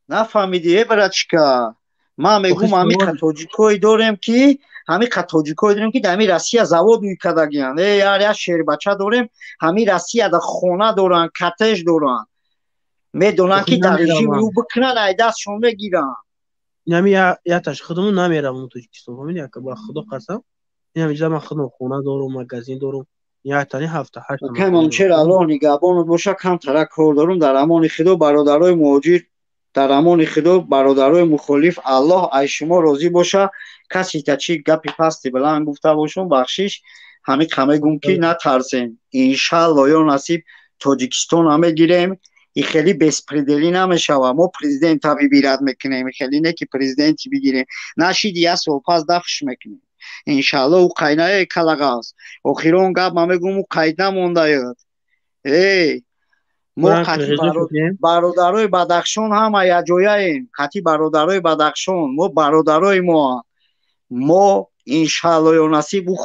нафаҳмидӣ, э братчика. Ман мегум ҳами тоҷикое дорем ки ҳами тоҷикое дорем ки дар ҳами Россия завод мекардагиянд. Э яр як шербача дорем, ҳами Россия дар хона доранд, коттедж доранд. Медонанд ки дар режими ӯ бикунанд, ай дастшон мегиранд.
Инами яташ худамон намеравам Тоҷикистон, фаҳмидӣ? Ака ба Худо қасам, инами ҷа ман худам хона дорум, магазин дорум, яктани ҳафта ҳашт.
Акай Манучер, Аллоҳ нигаҳбонат боша, камтарак кор дорум. Дар амони Худо бародарои муҳоҷир, дар амони Худо бародарои мухолиф, Аллоҳ аз шумо розӣ боша. Касе та чӣ гапи пасти баланд гуфта бошум, бахшиш. Ҳамин қа мегум ки натарсем. Иншаалло ё насиб Тоҷикистона мегирем. И хеле беспределӣ намешава. Мо президента выбирать мекунем, хеле не ки президенти бигирем. Нашиди як сол пас дафш мекунем. Иншаалло ӯ қайнае калағаз. Охирон гап ман мегум ӯ қайд намондаёд. Эй, мо қатъи бародарои Бадахшон ҳама якҷояем. Қатъи бародарои Бадахшон, мо бародарои моанд. Мо иншаалло ё насиб ӯ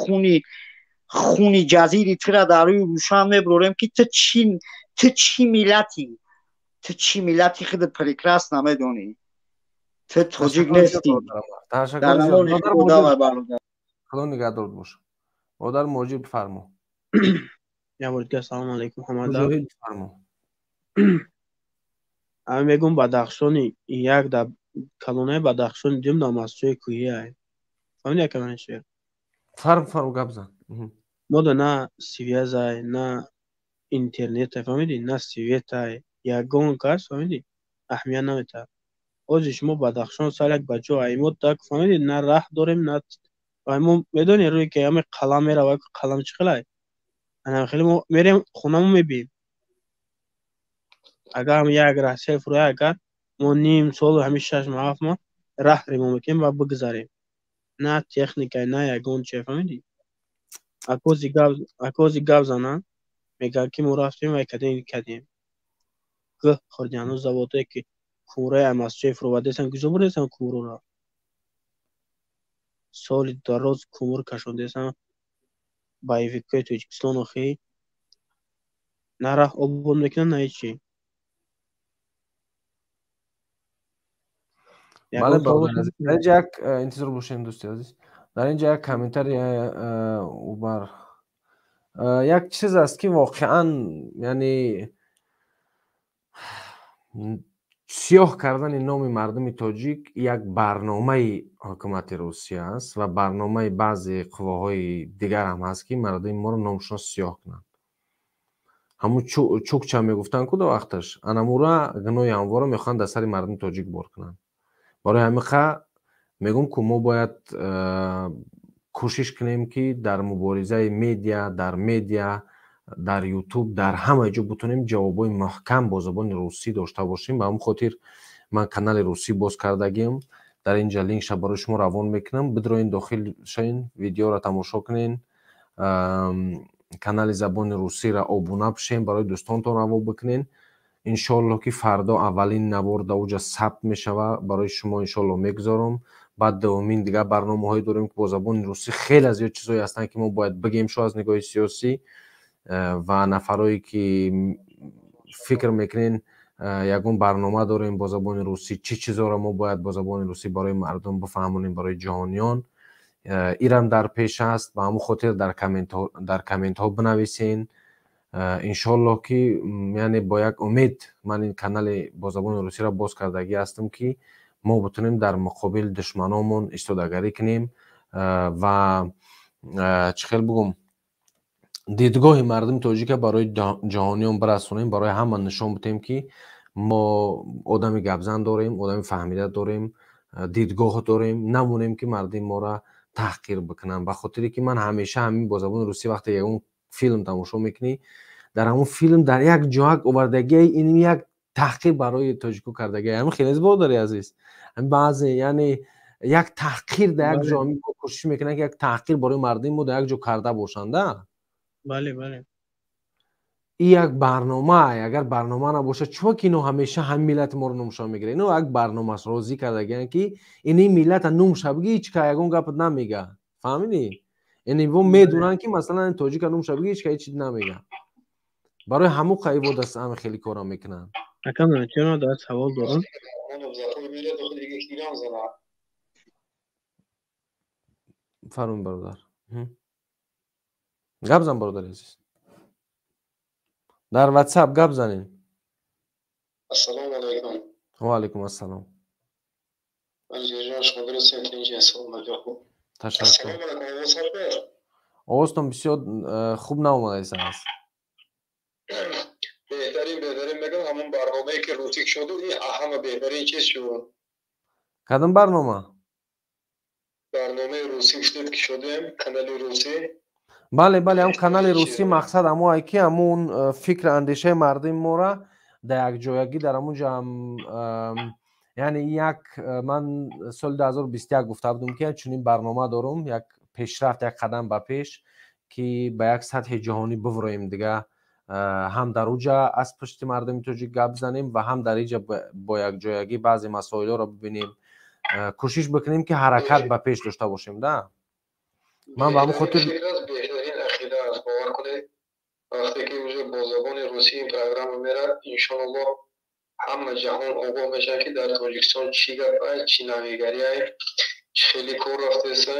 хуни ҷазири тура дар рӯи рӯшан мебурорем ки ту чӣ миллатӣ? Ту чӣ миллати худат прекрасно медонӣ. Ту тоҷик нестӣ. Дар амони Худо бародар.
Худо нигаҳдорат боша. Бародар Муҳоҷир бифармо.
Я бор дигар салом алейкум ҳамада.
Муҷоҳид бифармо.
Ҳамин мегум Бадахшони як дар калонаи Бадахшони дим дар масҷиди кӯҳӣ ай. Фаҳмидӣ ака ман шеър?
Фарм фарм гап зан.
Мо да на связь ай, на интернет ай, фаҳмидӣ? На свет ай, ягон кас, фаҳмидӣ? Аҳамият наметаҳад. Ҳозир шумо Бадахшон сар як ба ҷо ай мо так фаҳмидӣ, на раҳ дорем, на мо медонӣ рӯи ки ҳаме қалам мерава, қалам чӣ хел ай? Ана хеле мо мерем хонамо мебием. Агар ҳам як раҳ селф рӯя, агар мо ним сол ҳами 6 моҳ 7 моҳ раҳ ремон мекунем ва бигзарем. На техника, на ягон чиз, фаҳмидӣ? Акози гап зананд, мегӯянд ки мо рафтем ва кадем кадем. Гӯ хӯрдиану заводое ки кумраи Амасҷои фуровардесан, куҷо бурдесан кумруро? Соли дароз кумур кашондесан боевикҳои Тоҷикистон охи на раҳ обод мекунанд, на ҳеҷ чи.
Бале, дар инҷа як интизор бошем, дӯсти азиз. Дар инҷа як комментари убар як чиз аст ки воқеан яъне сиёҳ кардани номи мардуми тоҷик як барномаи ҳукумати Русия аст ва барномаи баъзе қувваҳои дигар ҳам ҳаст ки мардуми моро номшон сиёҳ кунанд. Ҳамун чукча мегуфтанд ку до вақташ, анамура гуноҳи ҳамворо мехоҳанд дар сари мардуми тоҷик бор кунанд. Барои ҳамин қа мегӯм ку мо бояд кӯшиш кунем ки дар муборизаи медиа, дар медиа, дар ютуб, дар ҳама ҷо бутонем ҷавобҳои маҳкам бо забони русӣ дошта бошем. Ба ҳамин хотир ман канали русӣ боз кардагиам. Дар инҷа линкша барои шумо равон мекунам. Бидроин дохил шавен, видеоро тамошо кунен, канали забони русиро обуна бишен, барои дӯстонтон раво бикунен. Иншоалло ки фардо аввалин навор дар оҷа сабт мешава, барои шумо иншоалло мегузорам. Баъд дуввумин дигар барномаҳое дорем ки бо забони русӣ хеле зиёд чизҳое ҳастанд ки мо бояд бигем шо аз нигоҳи сиёсӣ ва нафарое ки фикр мекунен ягон барнома дорем бо забони русӣ, чӣ чизҳоро мо бояд бо забони русӣ барои мардум бифаҳмонем, барои ҷаҳониён. Ирам дар пеш аст. Ба ҳамон хотир дар комментҳо бинависен, иншоаллоҳ, ки яъне бо як умед ман ин канали бо забони русиро боз кардагӣ ҳастам, ки мо битонем дар муқобили душманомон истодагарӣ кунем ва чӣ хел бигӯм, дидгоҳи мардуми тоҷика барои ҷаҳониён бирасонем, барои ҳама нишон бидиҳем, ки мо одами гапзан дорем, одами фаҳмида дорем, дидгоҳ дорем, намонем ки мардуми моро таҳқир бикунанд. Ба хотире ки ман ҳамеша ҳамин бо забони русӣ вақте ягон филм тамошо мекунӣ, дар ҳамон филм дар як ҷоак овардагиа ин як таҳқир барои тоҷико кардагиа. Ҳамин хеле бародари азиз, баъзе яъне як таҳқир дар як ҷо кӯшиш мекунанд, ки як таҳқир барои мардуми мо дар як ҷо карда бошанда.
Бале, бале.
И як барнома, агар барнома набошад, чӯ ки ино ҳамеша ҳам миллати моро номша мегирад? Ино як барномааст, розӣ кардагиан, ки ини миллата номша биги, ҳеч ка ягон гапат намега. Фаҳмидӣ? Яъне во медонанд, ки масалан тоҷика номша биги, ҳеч ка ҳеч чиз намега. Барои ҳамон қайводаст ҳама хеле кора мекунанд.
Ака, чаро дар савол дорам.
Фармон, бародар, гап зан. Бародари азиз, дар ватсап гап занед.
Ассалому алайкум.
Ва алайкум ассалом. Ташаккур. Овозтон бисёр хуб наомадааст.
Беҳтарин, беҳтарин мегӯям, ҳамон барномае ки русик шуду, ин ҳама беҳтарин чиз шуд.
Кадом барнома?
Барномаи русӣ шудед, ки шудем, канали русӣ.
Бале, бале, ҳам канали русӣ. Мақсад ҳамое ки ҳамун фикру андешаи мардуми моро дар якҷоягӣ дар ҳамун ҷо, яъне як ман соли 2021 гуфта будам, ки чунин барнома дорум, як пешрафт, як қадам ба пеш, ки ба як сатҳи ҷаҳонӣ бивроем, дига ҳам дар уҷа аз пушти мардуми тоҷик гап занем ва ҳам дар иҷа бо якҷоягӣ баъзе масоилҳоро бибинем, кӯшиш бикунем, ки ҳаракат ба пеш дошта бошем да. Ман ба ҳамон хотир
беҳтарин ақида аст, бовар кунед. Вақте ки уже бо забони русӣ ин программа мерад, иншоаллоҳ, ҳама ҷаҳон огоҳ мешавад, ки дар Тоҷикистон чӣ гап ай, чӣ навигарӣ ай, чӣ хеле кор рафтеса.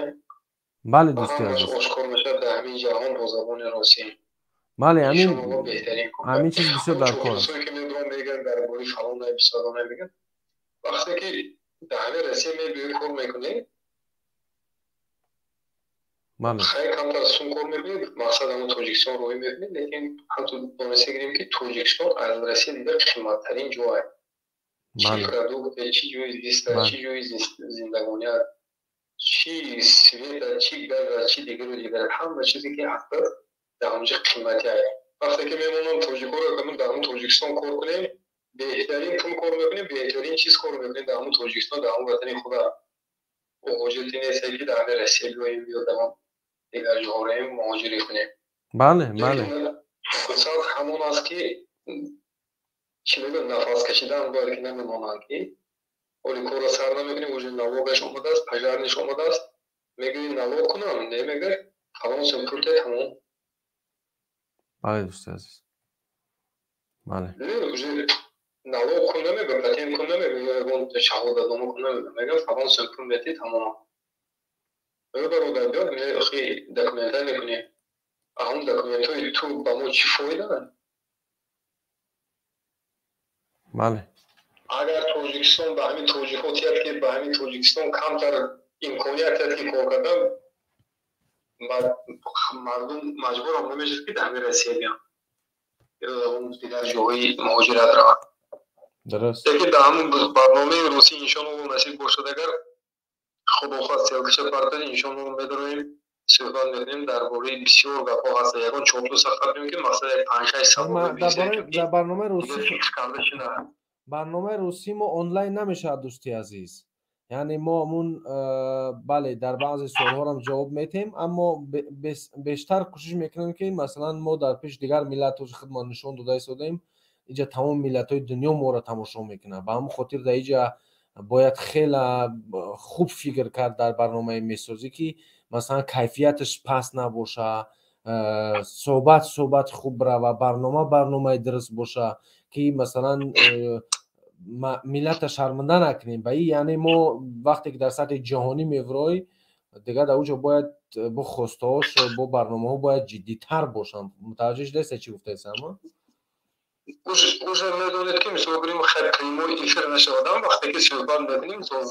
Бале, дӯсти
ҳамаш
азиз.
Ошкор мешавад дар ҳамин ҷаҳон бо забони русӣ.
Бале, ҳамин
Иншоаллоҳ, беҳтарин кор.
Ҳамин чиз бисёр дар кор аст.
Чӯсое ки мебурам, мегӯянд дар бораи фалон бисёрона мегӯянд. Вақте ки дар ҳамин Россия мебиёӣ, кор мекунӣ, хай, камтар сум кор мекунӣ, мақсад ҳамон Тоҷикистон роҳӣ мекунӣ, лекин ҳамту дониста гирем, ки Тоҷикистон аз Россия дида қиматтарин ҷой, чӣ продукте, чӣ ҷои зиста, чӣ ҷои зиндагоният, чӣ света, чӣ газа, чӣ дигару дигар, ҳама чизе ки ҳаста, дар ҳамонҷо қимати ай. Вақте ки мемонам тоҷикоро, дар ҳамон Тоҷикистон кор кунем, беҳтарин пул кор мекунем, беҳтарин чиз кор мекунем дар ҳамон Тоҷикистон, дар ҳамон ватани худа. Ҳоҷате нест, ки дар ҳамин Россия биёем ё дар дигар ҷоҳо равем, муҳоҷирӣ кунем.
Бале, бале.
Фурсат ҳамон аст, ки чӣ мегӯяд, нафас кашидан бояд, ки намемонанд, ки оли корро сар намекунем, уже налогаш омадааст, пожарныйш омадааст, мегӯи налог кунам, не, мегӯяд, фалон сум пул де, тамом.
Бале, дӯсти азиз, бале.
Уже налог кун намегӯяд, патент кун намегӯяд, ягон шаҳодатнома кун намегӯяд, мегӯяд, фалон сум пул метӣ, тамом. Бародар, биёд, охи документа мекунем, ҳамон документҳои ту ба мо чӣ фоида?
Бале.
Агар Тоҷикистон ба ҳамин тоҷикҳо тияд, ки ба ҳамин Тоҷикистон камтар имконият тияд, ки кор кардан, мардум маҷбурам намешавад, ки дар ҳамин Россия биён ё дигар ҷоҳои муҳоҷират раванд.
Дуруст.
Лекин дар ҳамон барномаи русӣ, иншоаллоҳ, насиб бошад, агар худо хоҳад, селкаша партад, иншоаллоҳ, медароем, суҳбат мекунем дар бораи бисёр гапҳо ҳаста, ягон чорду сафар кунем, ки мақсад як панҷ-шаш савол.
Дар барномаи русӣ
фикр карда шуда.
Барномаи русӣ мо онлайн намешавад, дӯсти азиз. Яъне мо ҳамун, бале, дар баъзе суолҳоам ҷавоб метиҳем, аммо бештар кӯшиш мекунем, ки масалан мо дар пеши дигар миллатҳо худмон нишон дода истодаем. Иҷа тамоми миллатҳои дунё моро тамошо мекунад. Ба ҳамон хотир дар иҷа бояд хеле хуб фикр кард дар барномаи месозӣ, ки масалан кайфияташ паст набоша, суҳбат суҳбати хуб рава, барнома барномаи дуруст боша, ки масалан миллата шарманда накунем. Ба ин яъне мо вақте ки дар сатҳи ҷаҳонӣ меврои, Дигар дар уҷо бояд бо хостаҳош, бо барномаҳо бояд ҷиддитар бошанд. Мутаваҷҷеҳ шудаест, чӣ гуфтаесам?
Уже медонед, ки мисол гирем, хеле прямой эфир нашавадам, вақте ки суҳбат мекунем, мисол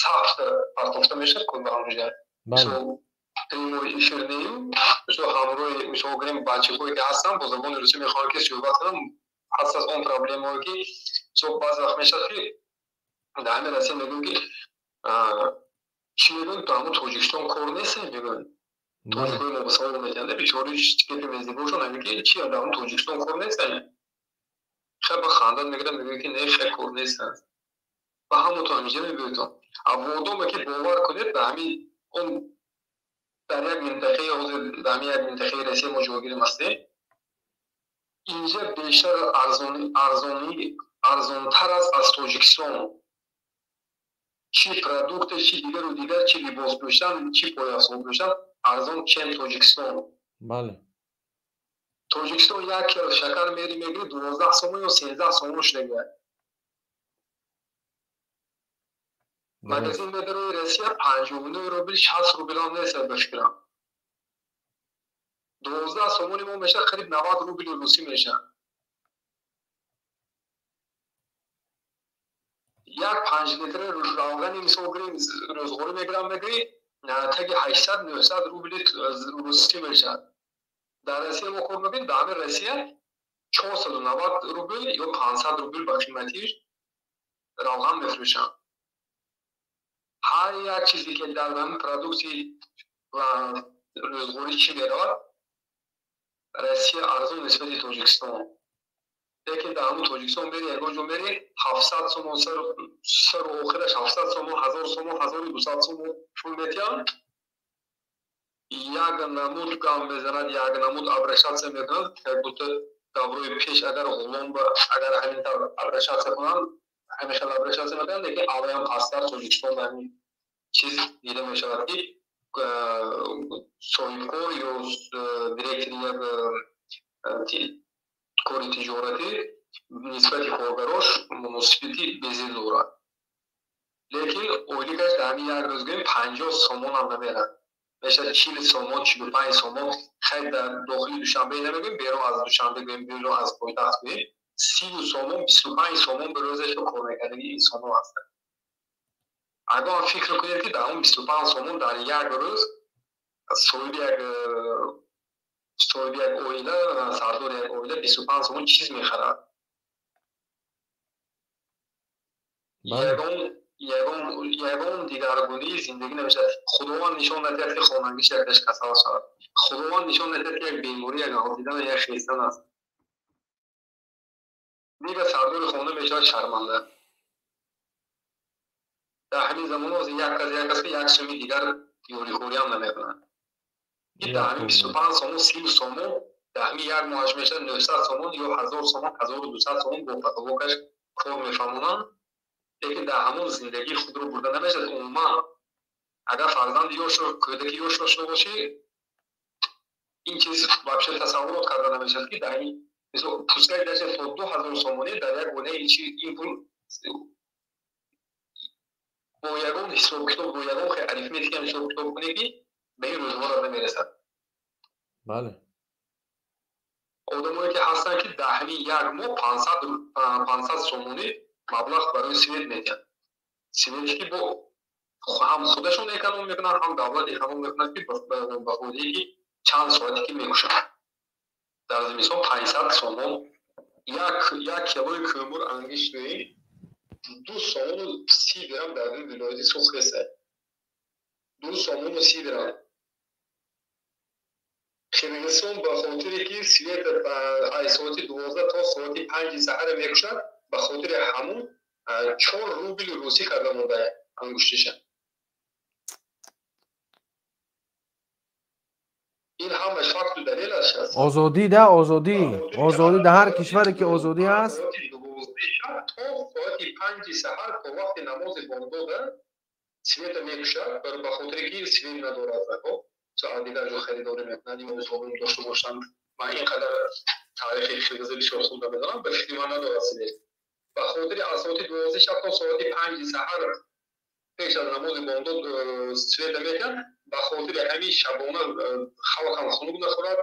сахт партофта мешавад ку ба ҳамҷа. Мисол прямой эфир нею, мисол ҳамроҳи, мисол гирем, бачаҳое ки ҳастанд, бо забони русӣ мехоҳанд ки суҳбат кунам, ҳаст аз он проблемаҳое ки мисол баъзе вақт мешавад, ки дар ҳамин Россия мегӯем, ки чӣ мегӯем, то ҳамун Тоҷикистон кор нестем, мегӯем. Тоҷикои мо ба савол метиҳанд, бечори гапи мездибошон ҳамин ки чи дар ҳамун Тоҷикистон кор нестем. Хеле ба хандат мегирад, мегӯяд ки не, хеле кор нестанд. Ба ҳамонтон ҳамиҷа мебиётон. А водоме ки бовар кунед, ба ҳамин он дар як минтақаи ҳозир, дар ҳамин як минтақаи Россия мо ҷойгирем ҳастем, инҷа бештар арзонтар аст аз Тоҷикистон. Чи продукте, чи дигару дигар, чи либос пӯшидан, чи пойафзол пӯшидан арзон, чем Тоҷикистон.
Бале.
Тоҷикистон як кило шакар мери мегири 12 сомон ё 13 сомон шудагиад. Магазин медарои Россия 59 рубл, 60 рублам нест, ба фикрам. 12 сомони мо мешавад қариб 90 рубли русӣ мешавад. Як 5 литри равғани, мисол гирем, рӯзғорӣ мегирам, мегирӣ таги 800-900 рубли русӣ мешавад. Дар Россия мо кор мекунем, дар ҳамин Россия 490 рубл ё 500 рубл ба қиматиш равған мефурӯшанд. Ҳар як чизе ки дар ҳамин продукти ва рӯзғорӣ чӣ меравад, Россия арзон нисбати Тоҷикистон. Лекин дар ҳамун Тоҷикистон мери, ягон ҷо мери, 700 сомон, сару охираш 700 сомон, 1000 сомон, 1200 сомон пул метиҳанд. Як намуд гам мезанад, як намуд обращаться мекунад, как будто даврои пеш агар ғулом агар ҳамин тавр обращаться кунанд, ҳамин хел обращаться мекунанд, лекин аваям пасттар Тоҷикистон ҳамин чиз дида мешавад, ки соҳибкор ё директори як кори тиҷоратӣ нисбати коргарош муносибати безил дорад. Лекин ойликаш дар ҳамин як рӯз гӯем 50 сомонам намерад. Мешавад 40 сомон, 45 сомон. Хайр, дар дохили Душанбе намегӯем, берун аз Душанбе гӯем, берун аз пойтахт гӯем, 30 сомон, 25 сомон ба рӯзашро кор мекардаги инсонҳо ҳастанд. Агар фикр кунед, ки дар он 25 сомон дар як рӯз соҳиби як оила, сардори як оила 25 сомон чиз мехарад. Ягон дигаргунии зиндагӣ намешавад. Худованд нишон надиҳад, ки хонангиш якаш касал шавад. Худованд нишон надиҳад, ки як беморӣ, як ғалтидан, як хездан аст. Дигар сардори хона мешавад шарманда. Дар ҳамин замон ҳозир як кас, як кас як суми дигар ёрихӯриам намекунад. Дар ҳамин 25 сомон, 30 сомон, дар ҳамин як моҳаш мешавад 900 сомон ё 1000 сомон, 1200 сомон бо патолокаш кор мефаҳмонанд. Лекин дар ҳамон зиндагии худро бурда намешавад умуман. Агар фарзанди ёшро, кӯдаки ёш дошта бошӣ, ин чиз вообще тасаввурот карда намешавад, ки дар ин мисол пускай даже то 2000 сомонӣ дар як оила ин пул бо ягон ҳисобкитоб, бо ягон арифметика ҳисобкитоб кунӣ, ки ба ин рӯзгорат намерасад.
Бале.
Одамое ки ҳастанд, ки дар ҳамин як моҳ 500 сомонӣ маблағ барои свет медиҳанд. Свете ки бо ҳам худашон эконом мекунанд, ҳам давлат эконом мекунад, ки ба фоидае ки чанд соате ки мекушанд. Дар зимистон 500 сомон як килои кӯмур ангишт гӯем, 2 сомону 30 дирам дар ин вилояти Суғд ресад. 2 сомону 30 дирам. Қирғизистон ба хотире ки свет аз соати 12 то соати 5 саҳара мекушад, ба хотири ҳамун 4 рубли русӣ карда монда ангуштиша. Ин ҳамаш факту далел аст.
Озодӣ да, озодӣ. Озодӣ дар ҳар кишваре ки озодӣ аст.
То соати 5 саҳар, то вақти намози бомдода света мекушад, ба хотире ки свет надорад. Соат дигар ҷо харидорӣ мекунад, ё мисолон дошта бошанд. Ман ин қадар таърихи қирғизӣ бисёр хуб намедонам, ба фикри ман надорад свет. Ба хотири аз соати 12 шаб то соати 5 саҳар пеш аз намози бомдод света мекунад, Ба хотири ҳамин шабона халқам хунук нахӯрад,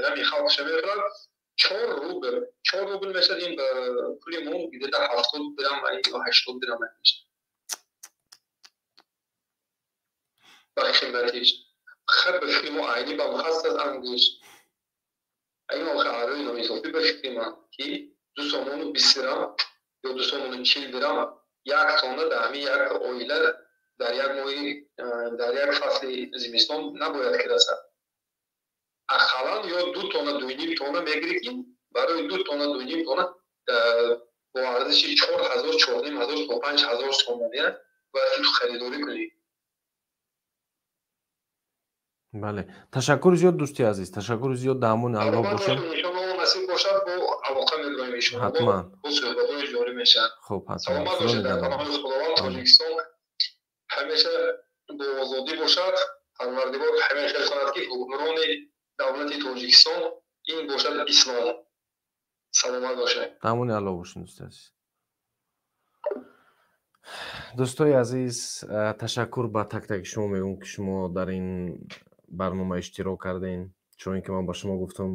ғами халқша мехӯрад. 4 рубл, 4 рубл мешавад, ин ба пули мо где-то 70 дирам ё 80 дирам мешавад. Ба қиматиш хаб ба фикри мо айни бам хаст аз ангушт. Айни охи арои ноинсофӣ ба фикри ман, ки 2 сомону 20 дирам ё 2 сомону 40 дирам як тонна дар ҳамин як оила дар як моҳи, дар як фасли зимистон набояд ки расад. Ақаллан ё 2 тонна, 2.5 тонна мегирӣ, ки барои 2 тонна, 2.5 тонна бо арзиши 4000, 4500 то 5000 сомонӣ бояд ки ту харидорӣ кунӣ.
Бале, ташаккури зиёд, дӯсти азиз, ташаккури зиёд, дар амони Аллоҳ бошед.
Иншоаллоҳ насиб бошад, бо алоқа мебароем иншоаллоҳ.
Ҳатман.
Бо суҳбатҳои ҷорӣ мешавад.
Хуб, ҳатман.
Саломат бошед, дар паноҳи Худованд. Тоҷикистон ҳамеша бо озодӣ бошад. Парвардигор ҳамеша кунад, ки ҳукмрони давлати Тоҷикистон ин бошад ислом. Саломат бошед.
Дар амони Аллоҳ бошед, дӯсти азиз. Дӯстои азиз, ташаккур ба так таки шумо мегӯм, ки шумо дар ин барнома иштирок кардем. Чун ки ман ба шумо гуфтам,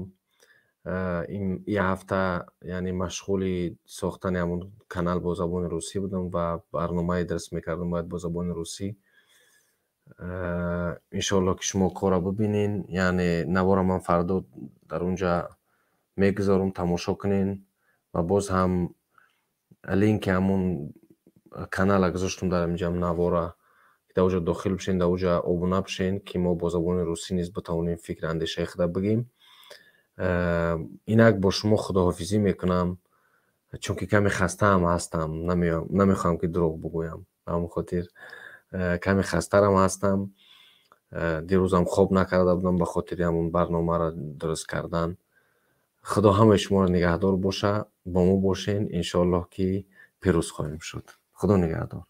ин ҳафта яъне машғули сохтани ҳамон канал бо забони русӣ будам ва барномае дарс мекардам бояд бо забони русӣ. Иншоаллоҳ ки шумо корро бибинен, яъне навора ман фардо дар унҷа мегузорам, тамошо кунен ва боз ҳам линки ҳамон канала гузоштам дар инҷа навора, ки дар оҷа дохил бишен, дар оҷа обуна бишен, ки мо бо забони русӣ низ битавонем фикр андешаи худа бигем. Инак бо шумо худоҳофизӣ мекунам, чунки каме хастаам ҳастам, намехоҳам ки дурӯғ бигӯям, ба ҳамон хотир каме хастарам ҳастам. Дирӯзам хоб накарда будам ба хотири ҳамон барномаро дуруст кардан. Худо ҳамаи шуморо нигаҳдор боша, бо мо бошен, иншоаллоҳ ки пирӯз хоҳем шуд. Худо нигаҳдор.